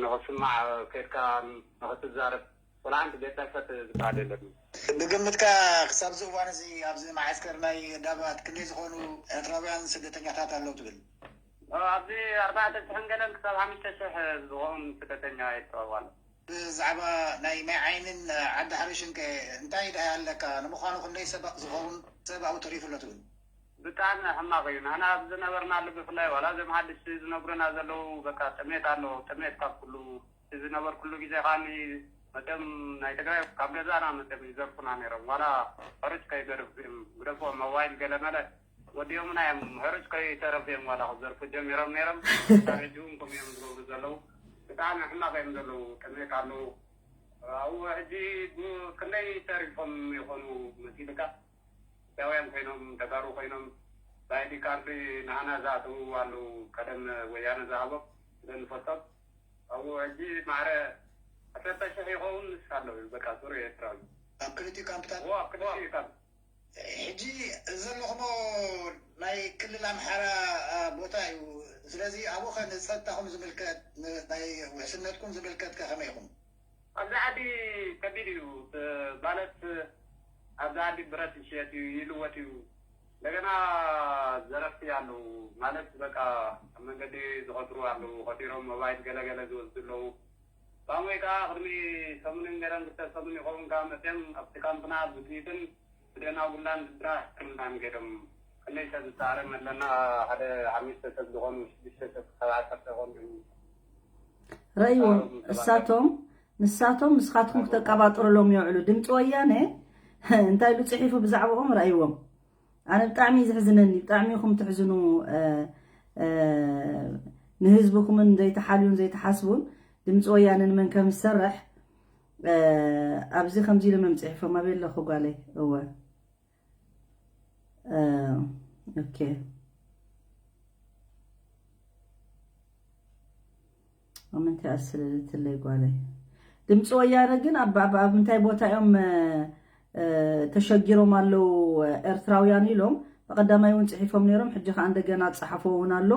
ንኽስማዕ ከድካ ንኽትዛረብ፣ ቆልዓ ሓንቲ ቤት ጽሕፈት ዝበሃል የለን። ብግምትካ ክሳብ እዚ እዋን እዚ ኣብዚ መዓስከር ናይ ዳባት ክንደይ ዝኾኑ ኤርትራውያን ስደተኛታት ኣለዉ ትብል? ኣብዚ ኣርባዕተ ሽሕን ገለን ክሳብ ሓሙሽተ ሽሕ ዝኾኑ ስደተኛ ኤርትራዊ ኣሎ። ብዛዕባ ናይ ማይ ዓይንን ዓዲ ሓሪሽን ከ እንታይ ደሃ ኣለካ? ንምዃኑ ክንደይ ሰብ ዝኸውን ሰብ ኣብኡ ተሪፉ ኣሎ ትብል? ብጣዕሚ ሕማቕ እዩ። ንሕና ኣብ ዝነበርናሉ ብፍላይ ዋላ እዞም ሓድሽ ዝነግሩና ዘለዉ በቃ ጥሜት ኣሎ። ጥሜት ካብ ኩሉ እቲ ዝነበርኩሉ ግዜ ከዓኒ መቸም ናይ ትግራይ ካብ ገዛና መቸም ይዘርፉና ነይሮም። ዋላ ሕሩጭ ከይዘርፍ እዮም ግደፎ ሞባይል ገለመለ ወዲኦምና እዮም። ሕሩጭ ከይተረፍ እዮም ዋላ ክዘርፉ ጀሚሮም ነይሮም። ክሳብ ሕጂ እውን ከምኡ እዮም ዝገብሩ ዘለዉ። ብጣዕሚ ሕማቕ እዮም ዘለዉ። ጥሜት ኣለዉ። ኣብኡ ሕጂ ብ-፣ ክንደይ ተሪፎም ይኾኑ መሲልካ? ኢትዮጵያውያን ኮይኖም፣ ተጋሩ ኮይኖም፣ ብኣይዲ ካርድ ንዓና ዝኣተዉ ኣለዉ፣ ቀደም ወያነ ዝሃቦም፣ ስለንፈልጦም። ኣብኡ ሕጂ ማዕረ ዓሰርተ ሽሕ ይኸውን ምስ ኣለዉ፣ በቃ፣ ጽሩይ ኤርትራዊ። ኣብ ክልቲኡ ካምፕታት? እዎ፣ ኣብ ክልቲኡ ካምፕ። ሕጂ ዘለኹሞ ናይ ክልል ኣምሓራ፣ አ፣ ቦታ እዩ። ስለዚ ኣብኡ ኸ ንጸጥታኹም ዝምልከት፣ ን-፣ ናይ ውሕስነትኩም ዝምልከት ከ ከመይ ኢኹም? ኣብዚ ዓዲ ከቢድ እዩ። ብ-፣ ማለት ኣብዚ ዓዲ ብረት ይሽየጥ እዩ፣ ይልወጥ እዩ። እንደገና ዘረፍቲ ኣለዉ። ማለት በቃ ኣብ መንገዲ ዝኸትሩ ኣለዉ። ከቲሮም ሞባይል ገለ ገለ ዝወስዱ ኣለዉ። ባንወይ ከኣ ቅድሚ ሰሙንን ገለን ክልተ ሰሙን ይኸውን ከኣ መፅዮም ኣብቲ ካምፕና ብጥይትን ብደናጉላን ዝድራ ሕክምናን ከይዶም። ክንደይ ሰብ ዝሰዓረ መለና፣ ሓደ ሓሙሽተ ሰብ ዝኾኑ፣ ሽዱሽተ ሰብ ክሳብ ዓሰርተ ይኾኑ እዮም። ረእይዎም፣ ተባዕታይ። እሳቶም፣ ንሳቶም ንስኻትኩም ክተቀባጥሩሎም ይውዕሉ። ድምፂ ወያነ እንታይ ኢሉ ፅሒፉ ብዛዕባኦም ረእይዎም። ኣነ ብጣዕሚ እዩ ዘሕዝነኒ፣ ብጣዕሚ ኢኹም ትሕዝኑ፣ እ፣ እ፣ ንህዝብኹምን ዘይትሓልዩን ዘይትሓስቡን ድምፂ ወያነ ንመን ከም ዝሰርሕ ኣብዚ ከምዚ ኢሎም እዮም ፅሒፎም። ኣበይ ኣለኹ ጓለይ? እወ ኦኬ። ምንታይ ኣስልልትለይ ጓለይ? ድምፂ ወያነ ግን ኣብ ኣብ- ኣብ ምንታይ ቦታ እዮም እ፣ እ፣ ተሸጊሮም ኣለዉ ኤርትራውያን ኢሎም ብቐዳማይ እውን ፅሒፎም ነይሮም። ሕጂ ከዓ እንደገና ዝፀሓፎ እውን ኣሎ።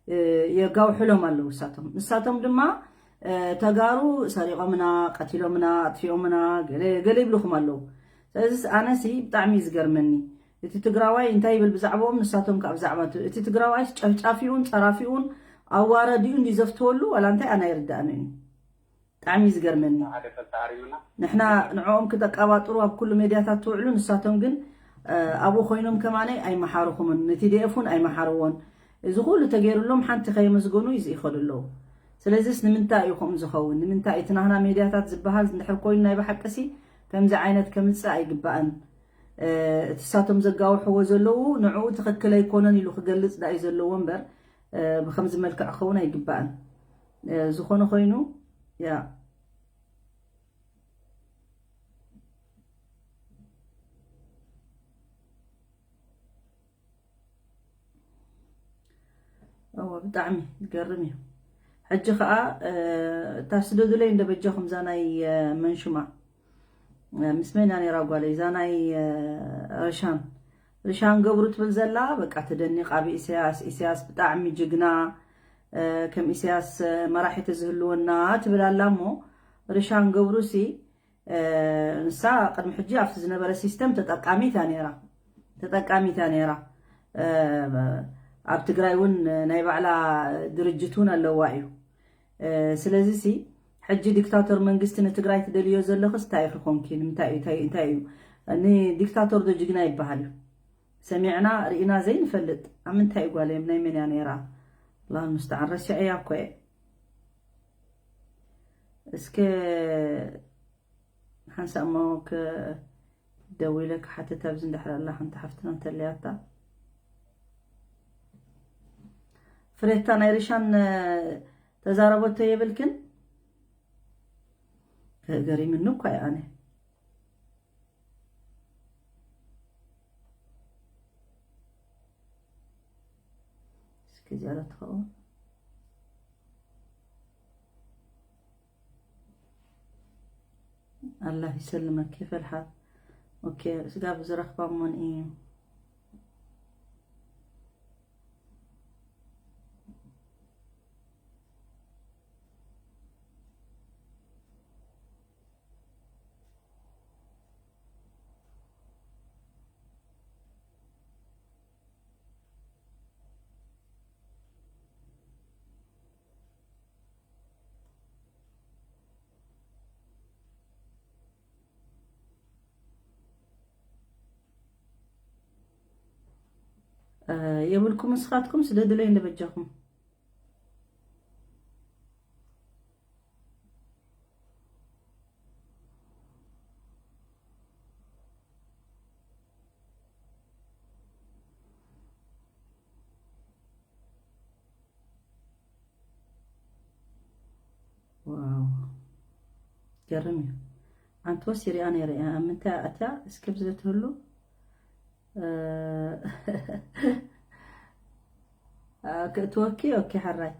እ፣ የጋውሕሎም ኣለዉ እሳቶም። ንሳቶም ድማ እ፣ ተጋሩ ሰሪቖምና፣ ቀቲሎምና፣ ኣጥፊኦምና ገለ ገለ ይብልኹም ኣለዉ። ስለዚ ኣነሲ ብጣዕሚ እዩ ዝገርመኒ። እቲ ትግራዋይ እንታይ ይብል ብዛዕባኦም፣ ንሳቶም ከዓ ብዛዕባ እቲ እቲ ትግራዋይስ ጨፍጫፊኡን ፀራፊኡን ኣዋረዲኡ እንዲ ዘፍትወሉ ዋላ እንታይ ኣነ ኣይርዳእንን እዩ። ብጣዕሚ እዩ ዝገርመኒ። ሓደ ፈልቲ ኣርዩና ንሕና ንዕኦም ክተቀባጥሩ ኣብ ኩሉ ሜድያታት ትውዕሉ፣ ንሳቶም ግን እ፣ ኣብኡ ኮይኖም ከማነይ ኣይመሓርኹምን፣ ንቲዲኤፍ እውን ኣይመሓርዎን። እዚ ኩሉ ተገይሩሎም ሓንቲ ከየመስገኑ እዩ ዝይኸዱ ኣለዉ። ስለዚስ ንምንታይ እዩ ከምኡ ዝኸውን? ንምንታይ እቲ ናህና ሜድያታት ዝበሃል እንድሕር ኮይኑ ናይ ብሓቅሲ ከምዚ ዓይነት ከምፅእ ኣይግባእን። እ፣ እቲ ሳቶም ዘጋውሕዎ ዘለዉ ንዕኡ ትኽክል ኣይኮነን ኢሉ ክገልፅ ዳእዩ ዘለዎ እምበር እ፣ ብከምዚ መልክዕ ክኸውን ኣይግባእን። እ፣ ዝኾነ ኮይኑ ያ እወ ብጣዕሚ ዝገርም እዩ። ሕጂ ከዓ እ፣ እታ ስደዱለይ እንደ በጃኹም እዛ ናይ እ፣ መንሹማ እ፣ ምስ መን እያ ነይራ ጓለይ? እዛ ናይ እ፣ ርሻን ርሻን ገብሩ ትብል ዘላ በቃ ተደኒቓ ብኢሳያስ። ኢሳያስ ብጣዕሚ ጅግና እ፣ ከም ኢሳያስ እ፣ መራሒ ተዝህልወና ትብል ኣላ እሞ ርሻን ገብሩ ሲ ንሳ ቅድሚ ሕጂ ኣብቲ ዝነበረ ሲስተም ተጠቃሚት እያ ነይራ። ተጠቃሚት እያ ነይራ። ኣብ ትግራይ እውን ናይ ባዕላ ድርጅት እውን ኣለዋ እዩ። ስለዚ ሲ ሕጂ ዲክታቶር መንግስቲ ንትግራይ ትደልዮ ዘለኽስ እንታይ ኢኺ ኮንኪ? ንምንታይ እዩ? እንታይ እንታይ እዩ? ንዲክታቶር ዶ ጅግና ይበሃል እዩ? ሰሚዕና ርኢና ዘይንፈልጥ ኣብ ምንታይ እዩ? ጓለይ ናይ መን እያ ነይራ? ኣላህ ሙስተዓን ረሲዐያ እኮ እየ። እስከ ሓንሳእ እሞ ደዊለ ክሓትት ኣብዚ እንድሕር ኣላ ሓንቲ ሓፍትና እንተለያታ። ፍሬታ ናይ ሪሻን ተዛረበቶ የብልክን? ገሪምኒ እኳ እዩ ኣነ። እስኪ እዚኣ ዶ ትኸውን? ኣላህ ይሰልመኪ ፈልሓት። ኦኬ፣ ስጋብ ዝረኽባ እሞን እዩ። የብልኩም ንስኻትኩም ስደዱለይ እንደ በጃኹም። ዋው ገርም እዩ። ኣንተ ወስ ይሪኣ ነይረ እያ ኣብ ምንታይ ኣትያ እስክብ ዘትህሉ ክእትወኪ ኦኬ ሓራይ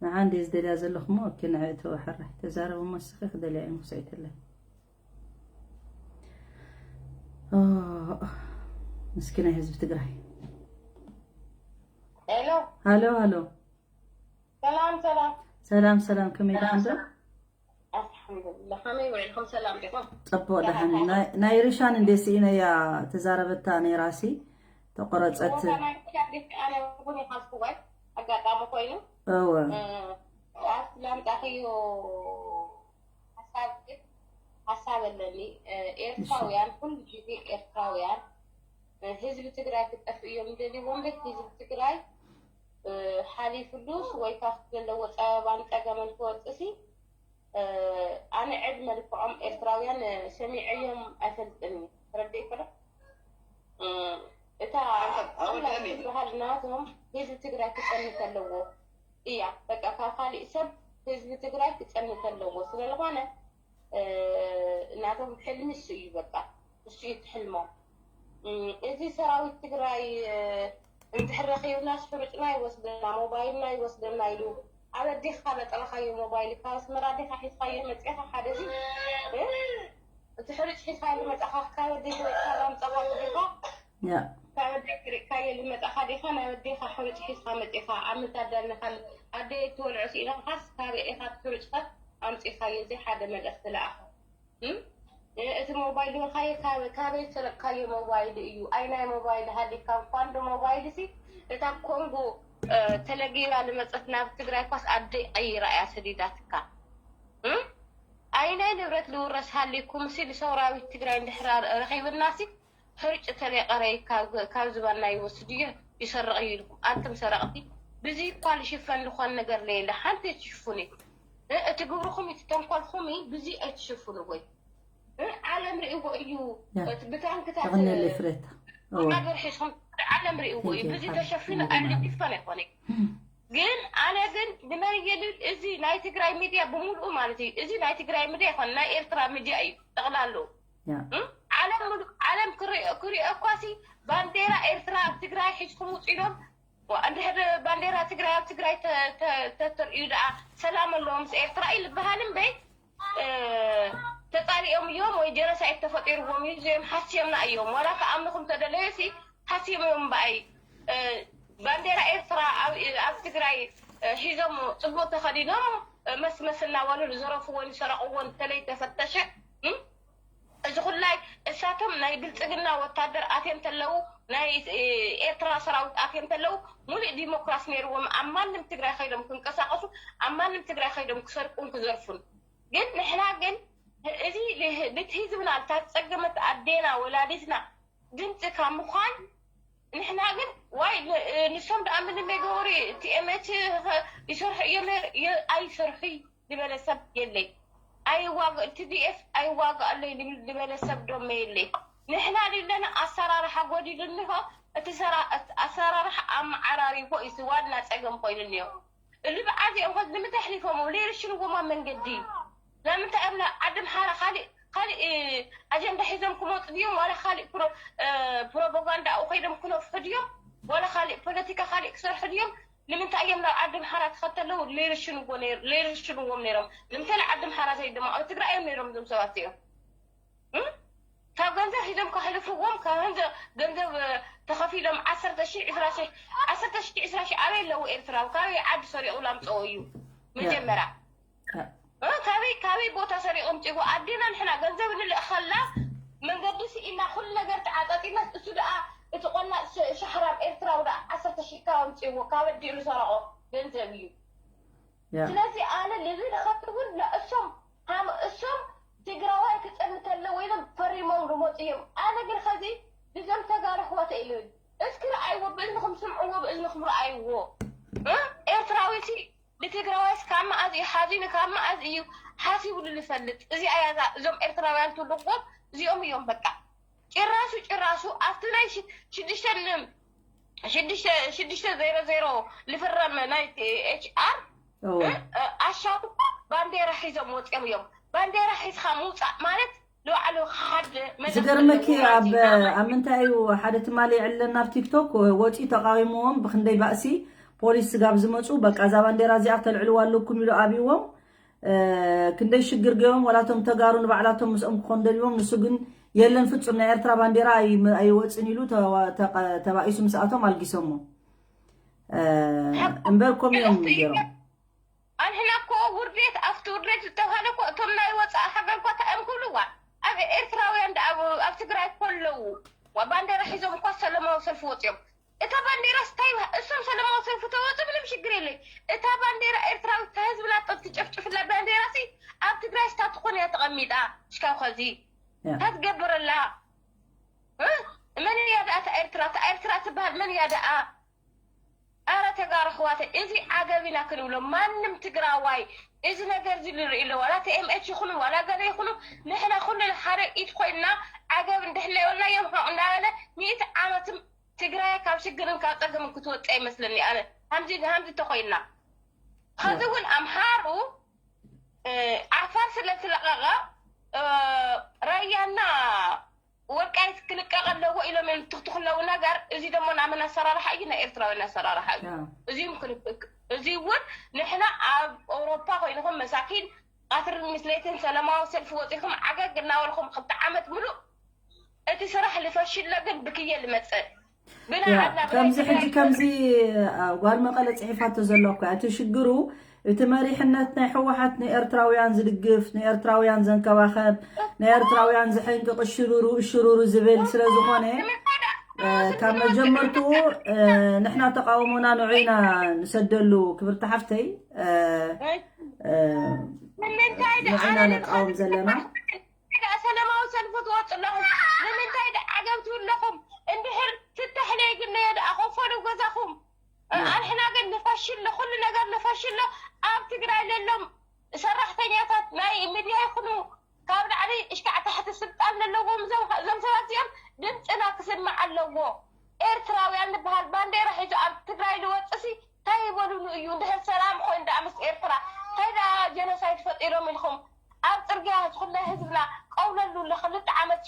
ንዓ እንደ ዝደልያ ዘለኹሞ ኦኬ ንዐ እተወ ሓራይ ተዛረቡ መስኺ ክደልያ እዩ ምክሰይተለይ ምስኪናይ ህዝቢ ትግራይ ሄሎ ሃሎ ሃሎ ሰላም ሰላም ሰላም ሰላም ከመይ ደሓን ዶ ኣልሓምዱሊላህ ከመይ ውዒልኩም ሰላም ዲኹም ፅቡቅ ደሓን ናይ ርሻን እንደ ስኢነያ ተዛረበታ ነይራሲ ተቆረፀት ኣነ እውን ይሓዝኩ ወይ ኣጋጣሚ ኮይኑ እወ ኣስላምጣኽዮ ሓሳብ ግን ሓሳብ ኣለኒ ኤርትራውያን ኩሉ ግዜ ኤርትራውያን ህዝቢ ትግራይ ክጠፍእ እዮም ዝደልይዎ እምበር ህዝቢ ትግራይ ሓሊፍሉስ ወይ ካብቲ ዘለዎ ፀበባን ፀገመን ክወፅእ ሲ ኣነ ዕድመ ልክዖም ኤርትራውያን ሰሚዐዮም ኣይፈልጥን እዩ ተረዲእክዶ እታ ኣወዳኒ ዝበሃል ናቶም ህዝቢ ትግራይ ክፀንት ኣለዎ እያ። በቃ ካብ ካሊእ ሰብ ህዝቢ ትግራይ ክፀንት ኣለዎ ስለዝኾነ እናቶም ሕልሚ እሱ እዩ። በቃ እሱ እዩ ትሕልሞ። እዚ ሰራዊት ትግራይ እንድሕር ረኺብናስ ሕሩጭና ይወስደና፣ ሞባይልና ይወስደና ኢሉ ኣበዴኻ በጠረኻዮ ሞባይል ካብ ኣስመራ ዲኻ ሒዝካዮ መፂኻ ሓደ እዚ እቲ ሕሩጭ ሒዝካ ዝመፃኻ ካብ ኣዴ ወፅካ ኣምፀኻዮ ዲኻ ካብ ኣዴ ክሪእካዮ ዝመፃኻ ዲኻ ናብ ኣዴኻ ሕሩጭ ሒዝካ መፂኻ ኣብ ምታዳልንኻ ኣዴ ትበልዖ ስኢናኻስ ካበይ ኢኻ እቲ ሕሩጭ ከ ኣምፂኻዮ እዚ ሓደ መልእኽቲ ለኣኸ። እቲ ሞባይል ዝበልካዮ ካበይ ዝሰረቅካዮ ሞባይል እዩ? ኣይናይ ሞባይል ሃሊካ እንኳን ዶ ሞባይል ሲ እታ ኮንጎ ተለጊባ ዝመፀት ናብ ትግራይ ኳስ ኣደ ቀይራ እያ ሰዲዳትካ። ኣይናይ ንብረት ዝውረስ ሃሊኩም ሲ ንሰውራዊት ትግራይ እንድሕር ረኺብና ሲ ሕርጭ ተለቀረይ ካብ ዝባና ይወስድ እዩ ይሰርቕ እዩ ኢልኩም ኣንቱም ሰረቕቲ ብዚ እኳ ዝሽፈን ዝኾን ነገር ለየለ ሓንቲ ትሽፉኒ እቲ ግብርኹም እዩ፣ ተንኮልኹም እዩ፣ ብዚ ኣይትሽፍንዎይ። ዓለም ርእይዎ እዩ። ብታንክታት ተቐንየለይ ፍሬታ። ወታደር ሒዝኩም ዓለም ርእይዎ እዩ። ብዚ ተሸፊኑ ኣሊ ይፈን ኣይኮነ። ግን ኣነ ግን ንመን እየ ልብል? እዚ ናይ ትግራይ ሚድያ ብምሉኡ ማለት እዩ። እዚ ናይ ትግራይ ሚድያ ይኮነ ናይ ኤርትራ ሚድያ እዩ ጠቕላሉ። ዓለም ሙሉእ ዓለም ክሪኦ እኳሲ ባንዴራ ኤርትራ ኣብ ትግራይ ሒዝኩም ውፁ ኢሎም እንድሕር ባንዴራ ትግራይ ኣብ ትግራይ ተተርእዩ ደኣ ሰላም ኣለዎ ምስ ኤርትራ እዩ ዝበሃል እምበይ ተፃሊኦም እዮም ወይ ጀኖሳይድ ተፈጢርዎም እዩ እዚኦም ሓስዮምና እዮም ዋላ ከኣምንኹም ተደለዩ ሲ ሓስዮም እዮም እምበኣይ ባንዴራ ኤርትራ ኣብ ትግራይ ሒዞም ፅቡቅ ተኸዲኖም መስመስ እናበሉ ዝዘረፍዎን ዝሰረቅዎን ተለይ ተፈተሸ እዚ ኩላይ እሳቶም ናይ ብልፅግና ወታደር ኣትዮም ተለው ናይ ኤርትራ ሰራዊት ኣትዮም ተለው ሙሉእ ዲሞክራሲ ነይርዎም ኣብ ማንም ትግራይ ከይዶም ክንቀሳቀሱ ኣብ ማንም ትግራይ ከይዶም ክሰርቁን ክዘርፉን ግን ንሕና ግን እዚ ልት ህዝብና ልታ ዝፀገመት ኣዴና ወላዲትና ድምፂ ካብ ምኳን ንሕና ግን ዋይ ንሶም ደኣ ምንም የገበሩ ቲኤምኤች ይሰርሑ እዮም ኣይሰርሑ ዝበለ ሰብ የለይ ኣይዋግእ ቲዲኤፍ ኣይዋግእ ኣለይ ዝበለ ሰብ ዶመ የለይ ንሕና ድለና ኣሰራርሓ ጎዲሉ እንሆ እቲ ኣሰራርሓ ኣመዓራሪፎ እዩ ዋና ፀገም ኮይኑ እኒኦ እልብዓት እዮም ከዚ ንምንታይ ኣሕሊፎም ሌርሽንዎም ኣብ መንገዲ ለምንታይ እዮም ዓዲ ኣምሓራ ካሊእ ካሊእ ኣጀንዳ ሒዞም ክመፁ ድዮም ዋላ ካሊእ ፕሮፓጋንዳ ኣብኡ ከይዶም ክነፍሑ ድዮም ዋላ ካሊእ ፖለቲካ ካሊእ ክሰርሑ ድዮም ንምንታይ እዮም ናብ ዓዲ ኣምሓራ ተኸተለው ሌርሽንዎ ሌርሽንዎም ነይሮም ንምንታይ ዓዲ ኣምሓራ ዘይደሞ ኣብ ትግራይ እዮም ነይሮም እዞም ሰባት እዮም ካብ ገንዘብ ሒዞም ከሕልፍዎም ካብ ገንዘብ ተኸፊሎም ዓሰርተ ሺሕ ዕስራ ሺሕ ዓሰርተ ሺሕ ዕስራ ሺሕ ኣበይ ኣለዉ ኤርትራዊ ካበይ ዓዲ ሰሪቑ ላምፀኦ እዩ መጀመርያ ካበይ ካበይ ቦታ ሰሪቑ ኣምፂዎ ኣዴና ንሕና ገንዘብ ንልእኸላ መንገዲ ስኢና ኩሉ ነገር ተዓፃፂና እሱ ደኣ እቲ ቆና ሸሕራም ኤርትራዊ ደኣ ዓሰርተ ሺሕ ካብ ኣምፅዎ ካብ ኣዲኡ ዝሰረቆ ገንዘብ እዩ ስለዚ ኣነ ልብል ኸትውን ንእሶም ሃም እሶም ትግራዋይ ክፀንተለ ወይሎም ፈሪሞም ዝመፁ እዮም ኣነ ግን ኸዚ ብዞም ተጋሩ ኣሕዋተ ኢልብል እስኪ ረኣይዎ ብእዝንኹም ስምዕዎ ብእዝንኹም ረኣይዎ ኤርትራዊ ሲ ንትግራዋይስ ካብ መኣዝ እዩ ሓዚኑ ካብ መኣዝ እዩ ሓሲቡሉ ዝፈልጥ እዚኣ እያ እዞም ኤርትራውያን ትብልዎም እዚኦም እዮም በቃ ጭራሱ ጭራሱ ኣብቲ ናይ ሽዱሽተ ሽዱሽተ ዜሮ ዜሮ ዝፍረም ናይ ኤች ኣር ኣሻው ባንዴራ ሒዞም ወፂኦም እዮም ባንዴራ ሒዝካ ምውፃእ ማለት ንባዕሉ ሓደ ዝገርመኪ ኣብ ኣብ ምንታይ እዩ ሓደ ትማሊ ይዕለና ኣብ ቲክቶክ ወፂኡ ተቃዊምዎም ብክንደይ ባእሲ ፖሊስ ስጋብ ዝመፁ በቃ እዛ ባንዴራ እዚኣ ክተልዕልዋ ኣለኩም ኢሉ ኣብዎም ክንደይ ሽግር ገይሮም ዋላቶም ተጋሩ ንባዕላቶም ምስኦም ክኾኑ ደልዎም ንሱ ግን የለን ፍጹም ናይ ኤርትራ ባንዴራ ኣይወፅን ኢሉ ተባኢሱ ምስኣቶም ኣልጊሶሞ እምበር ኮም እዮም ገይሮም ኣንሕና እኮ ውርዴት ኣብቲ ውርዴት ዝተባሃለ እኮ እቶም ናይ ወፃኢ ሃገር እኳ እንታይ እዮም ክብልዋ ኣብ ኤርትራውያን ኣብ ትግራይ እኮ ኣለዉ ባንዴራ ሒዞም እኳ ሰለማዊ ሰልፊ ወፅዮም እታ ባንዴራስ እንታይ እሶም ሰለማዊ ሰልፊ ተወፁ ምንም ሽግር የለይ እታ ባንዴራ ኤርትራዊት እታ ህዝብና ትጨፍጭፍላ ባንዴራሲ ኣብ ትግራይ ስታ ትኾን እያ ተቐሚጣ ሽካብ ኸዚ እንታይ ትገብር ኣላ መን እያ ደኣ እታ ኤርትራ እታ ኤርትራ ትበሃል መን እያ ደኣ ኣረ ተጋሩ ኣሕዋተይ እዚ ዓገብ ኢና ክንብሎ ማንም ትግራዋይ እዚ ነገር እዚ ንርኢ ኣሎ ዋላ tmh ይኹኑ ዋላ ገለ ይኹኑ ንሕና ኩሉ ሓደ ኢድ ኮይንና ዓገብ እንድሕለየወልና እዮም ከምኡ እናበለ ሚእቲ ዓመትም ትግራይ ካብ ሽግርን ካብ ፀገምን ክትወፅእ ይመስለኒ። ኣነ ከምዚ ከምዚ ተኮይና፣ ከዚ እውን ኣምሓሩ፣ እ፣ ዓፋር ስለ ዝለቀቐ፣ እ፣ ራያና ወልቃይት ክልቀቕ ኣለዎ ኢሎም እዮም ትኽትኽለው ነገር። እዚ ደሞ ናመን ኣሰራርሓ እዩ፣ ናይ ኤርትራውያን ኣሰራርሓ እዩ። እዚ እውን ንሕና ኣብ ኣውሮፓ ኮይንኹም መሳኪን፣ ቀትርን ምስ ለይትን ሰላማዊ ሰልፊ ወፂኹም ዓገግ እናበልኹም ክልተ ዓመት ምሉእ እቲ ስራሕ ልፈሽሎ ግን ብክየ ልመፅእ ብና ዓድና ብናይ ከምዚ ሕጂ ትግራይ ከምዚ ጓል መቐለ ፅሒፋቶ ዘሎ እኮ እቲ ሽግሩ፣ እቲ መሪሕነት ናይ ህወሓት ንኤርትራውያን ዝድግፍ፣ ንኤርትራውያን ዘንከባኸብ፣ ንኤርትራውያን ዝሕንቅቕ ሽሩሩ እሽሩሩ ዝብል ስለ ዝኾነ፣ ካብ መጀመርትኡ ንሕና ተቃውሞና ንዑ ኢና ንሰደሉ። ክብርቲ ሓፍተይ፣ ንዑ ኢና ነቃውም ዘለና። ሰላማዊ ሰልፊ ትወፁ ኣለኹም ንምንታይ ደኣ ዓገብ ትብሉ ኣለኹም? እንድሕር ፍታሕ ለይግነዮ ደኣ ኮፈሉ ገዛኹም። ኣንሕና ግን ንፈሽሎ ኩሉ ነገር ንፈሽሎ። ኣብ ትግራይ ለሎም ሰራሕተኛታት ናይ ሚድያ ይኹኑ ካብ ላዕሊ እሽካዕ ታሕቲ ስልጣን ዘለዎም እዞም ሰባት እዚኦም ድምፅና ክስማዕ ኣለዎ። ኤርትራውያን ንበሃል ባንዴራ ሒዙ ኣብ ትግራይ ዝወፅሲ እንታይ ይበሉኑ እዩ? እንድሕር ሰላም ኮይኑ ደኣ ምስ ኤርትራ እንታይ ደኣ ጀኖሳይድ ፈጢሮም ኢልኩም ኣብ ፅርግያ ዝኩለ ህዝብና ቀውለሉ ለክልተ ዓመት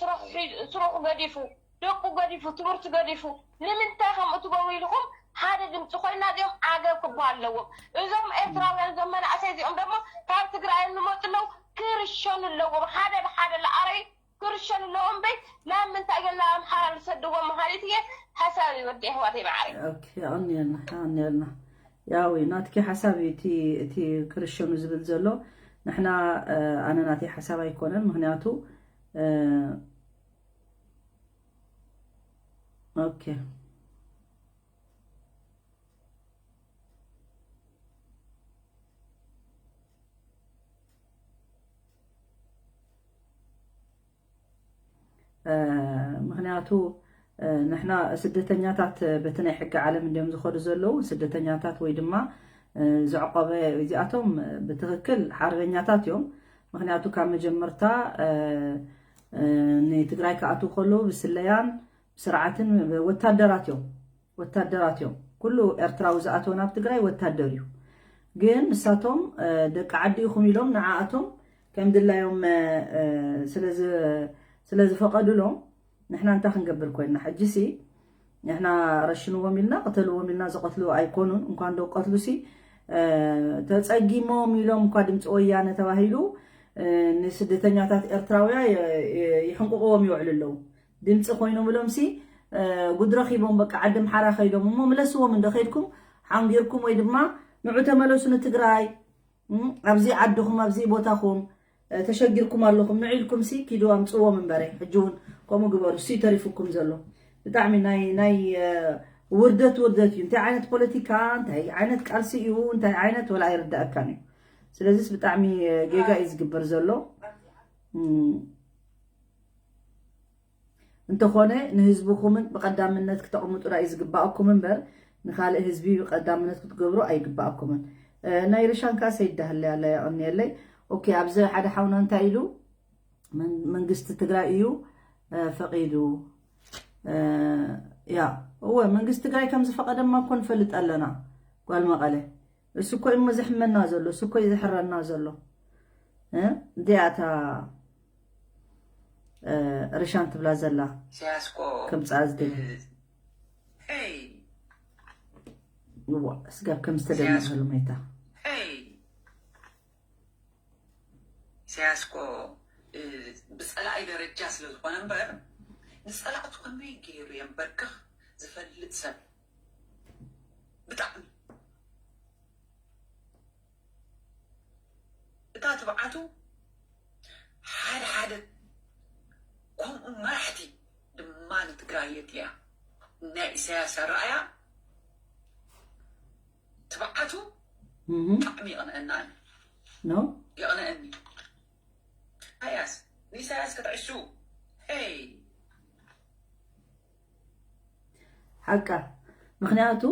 ስርሑ ገዲፉ ደቁ ገዲፉ ትምህርቲ ገዲፉ ንምንታይ ከምኡ ትገብሩ ኢልኩም ሓደ ድምፂ ኮይና እዚኦም ዓገብ ክበሃል ኣለዎም። እዞም ኤርትራውያን እዞም መናእሰይ እዚኦም ደሞ ካብ ትግራይ ንመፁ ኣለዉ ክርሸኑ ኣለዎም። ሓደ ብሓደ ለኣረይ ክርሸኑ ኣለዎም። እምበይ ናብ ምንታይ እዮም ናብ ኣምሓራ ዝሰድዎም ማለት እየ ሓሳብ ይወዲ ኣሕዋተይ ማዓረይ። ኦኬ፣ ኣቕንየልና ኣቕንየልና። ያው ናትኪ ሓሳብ እዩ እቲ እቲ ክርሸኑ ዝብል ዘሎ። ንሕና ኣነ ናተይ ሓሳብ ኣይኮነን፣ ምክንያቱ ኦኬ። ምክንያቱ ንሕና ስደተኛታት በቲ ናይ ሕጊ ዓለም እንዲዮም ዝኸዱ ዘለዉ። ስደተኛታት ወይ ድማ ዘዕቆበ እዚኣቶም ብትኽክል ሓርበኛታት እዮም። ምክንያቱ ካብ መጀመርታ ንትግራይ ክኣትዉ ከለዉ ብስለያን ብስርዓትን ወታደራት እዮም። ወታደራት እዮም። ኩሉ ኤርትራዊ ዝኣተወ ናብ ትግራይ ወታደር እዩ። ግን ንሳቶም ደቂ ዓዲ ኢኹም ኢሎም ንዓኣቶም ከም ድላዮም ስለ ዝፈቐዱሎም ንሕና እንታይ ክንገብር ኮይንና? ሕጂሲ ንሕና ረሽንዎም ኢልና ቅተልዎም ኢልና ዝቐትሉ ኣይኮኑን። እንኳን ዶ ቀትሉሲ ተፀጊሞም ኢሎም እኳ ድምፂ ወያነ ተባሂሉ ንስደተኛታት ኤርትራውያ ይሕንቁቕዎም ይውዕሉ ኣለዉ። ድምፂ ኮይኖም ኢሎም ሲ ጉድ ረኺቦም በቃ ዓዲ ኣምሓራ ከይዶም እሞ ምለስዎም እንዶ ከይድኩም ሓንጊርኩም ወይ ድማ ንዑ ተመለሱ ንትግራይ ኣብዚ ዓድኹም ኣብዚ ቦታኹም ተሸጊርኩም ኣለኹም ንዑ ኢልኩም ሲ ኪዱ ኣምፅዎም እምበረ ሕጂ እውን ከምኡ ግበሩ ሲ ተሪፉኩም ዘሎ ብጣዕሚ ናይ ናይ ውርደት ውርደት እዩ እንታይ ዓይነት ፖለቲካ እንታይ ዓይነት ቃልሲ እዩ እንታይ ዓይነት ወላ ኣይርዳእካን እዩ ስለዚስ ብጣዕሚ ጌጋ እዩ ዝግበር ዘሎ እንተኾነ ንህዝብኹምን ብቐዳምነት ክተቕምጡ ዳዩ ዝግባኣኩም እምበር ንኻልእ ህዝቢ ብቐዳምነት ክትገብሩ ኣይግባኣኩምን። ናይ ርሻን ከኣ ሰይድ ዳህለ ኣላ የቐንየለይ። ኦኬ ኣብዚ ሓደ ሓውና እንታይ ኢሉ መንግስቲ ትግራይ እዩ ፈቒዱ ያ እወ መንግስቲ ትግራይ ከም ዝፈቐደማ እኮ ንፈልጥ ኣለና ጓል መቐለ እሱ እኮ እሞ ዘሕመና ዘሎ እሱ እኮ ዘሕረና ዘሎ እንዲያታ ርሻን ትብላ ዘላ ኢሳያስ እኮ ከምፅኣ ዝደሊ ዋ ስጋብ ከም ዝተደመረሉ መይታ ኢሳያስ እኮ ብፀላኢ ደረጃ ስለዝኾነ እምበር ንፀላእቱ ከመይ ገይሩ የንበርክኽ ዝፈልጥ ሰብ ብጣዕሚ እታ ትብዓቱ ሓደ ሓደ ከምኡ መራሕቲ ድማ ንትግራይ የድልያ ናይ ኢሳያስ ኣረኣያ ትብዓቱ ብጣዕሚ የቕንአና ነው የቕንአኒ ኢሳያስ ንኢሳያስ ክትዕሱ ሄይ ሓቃ ምክንያቱ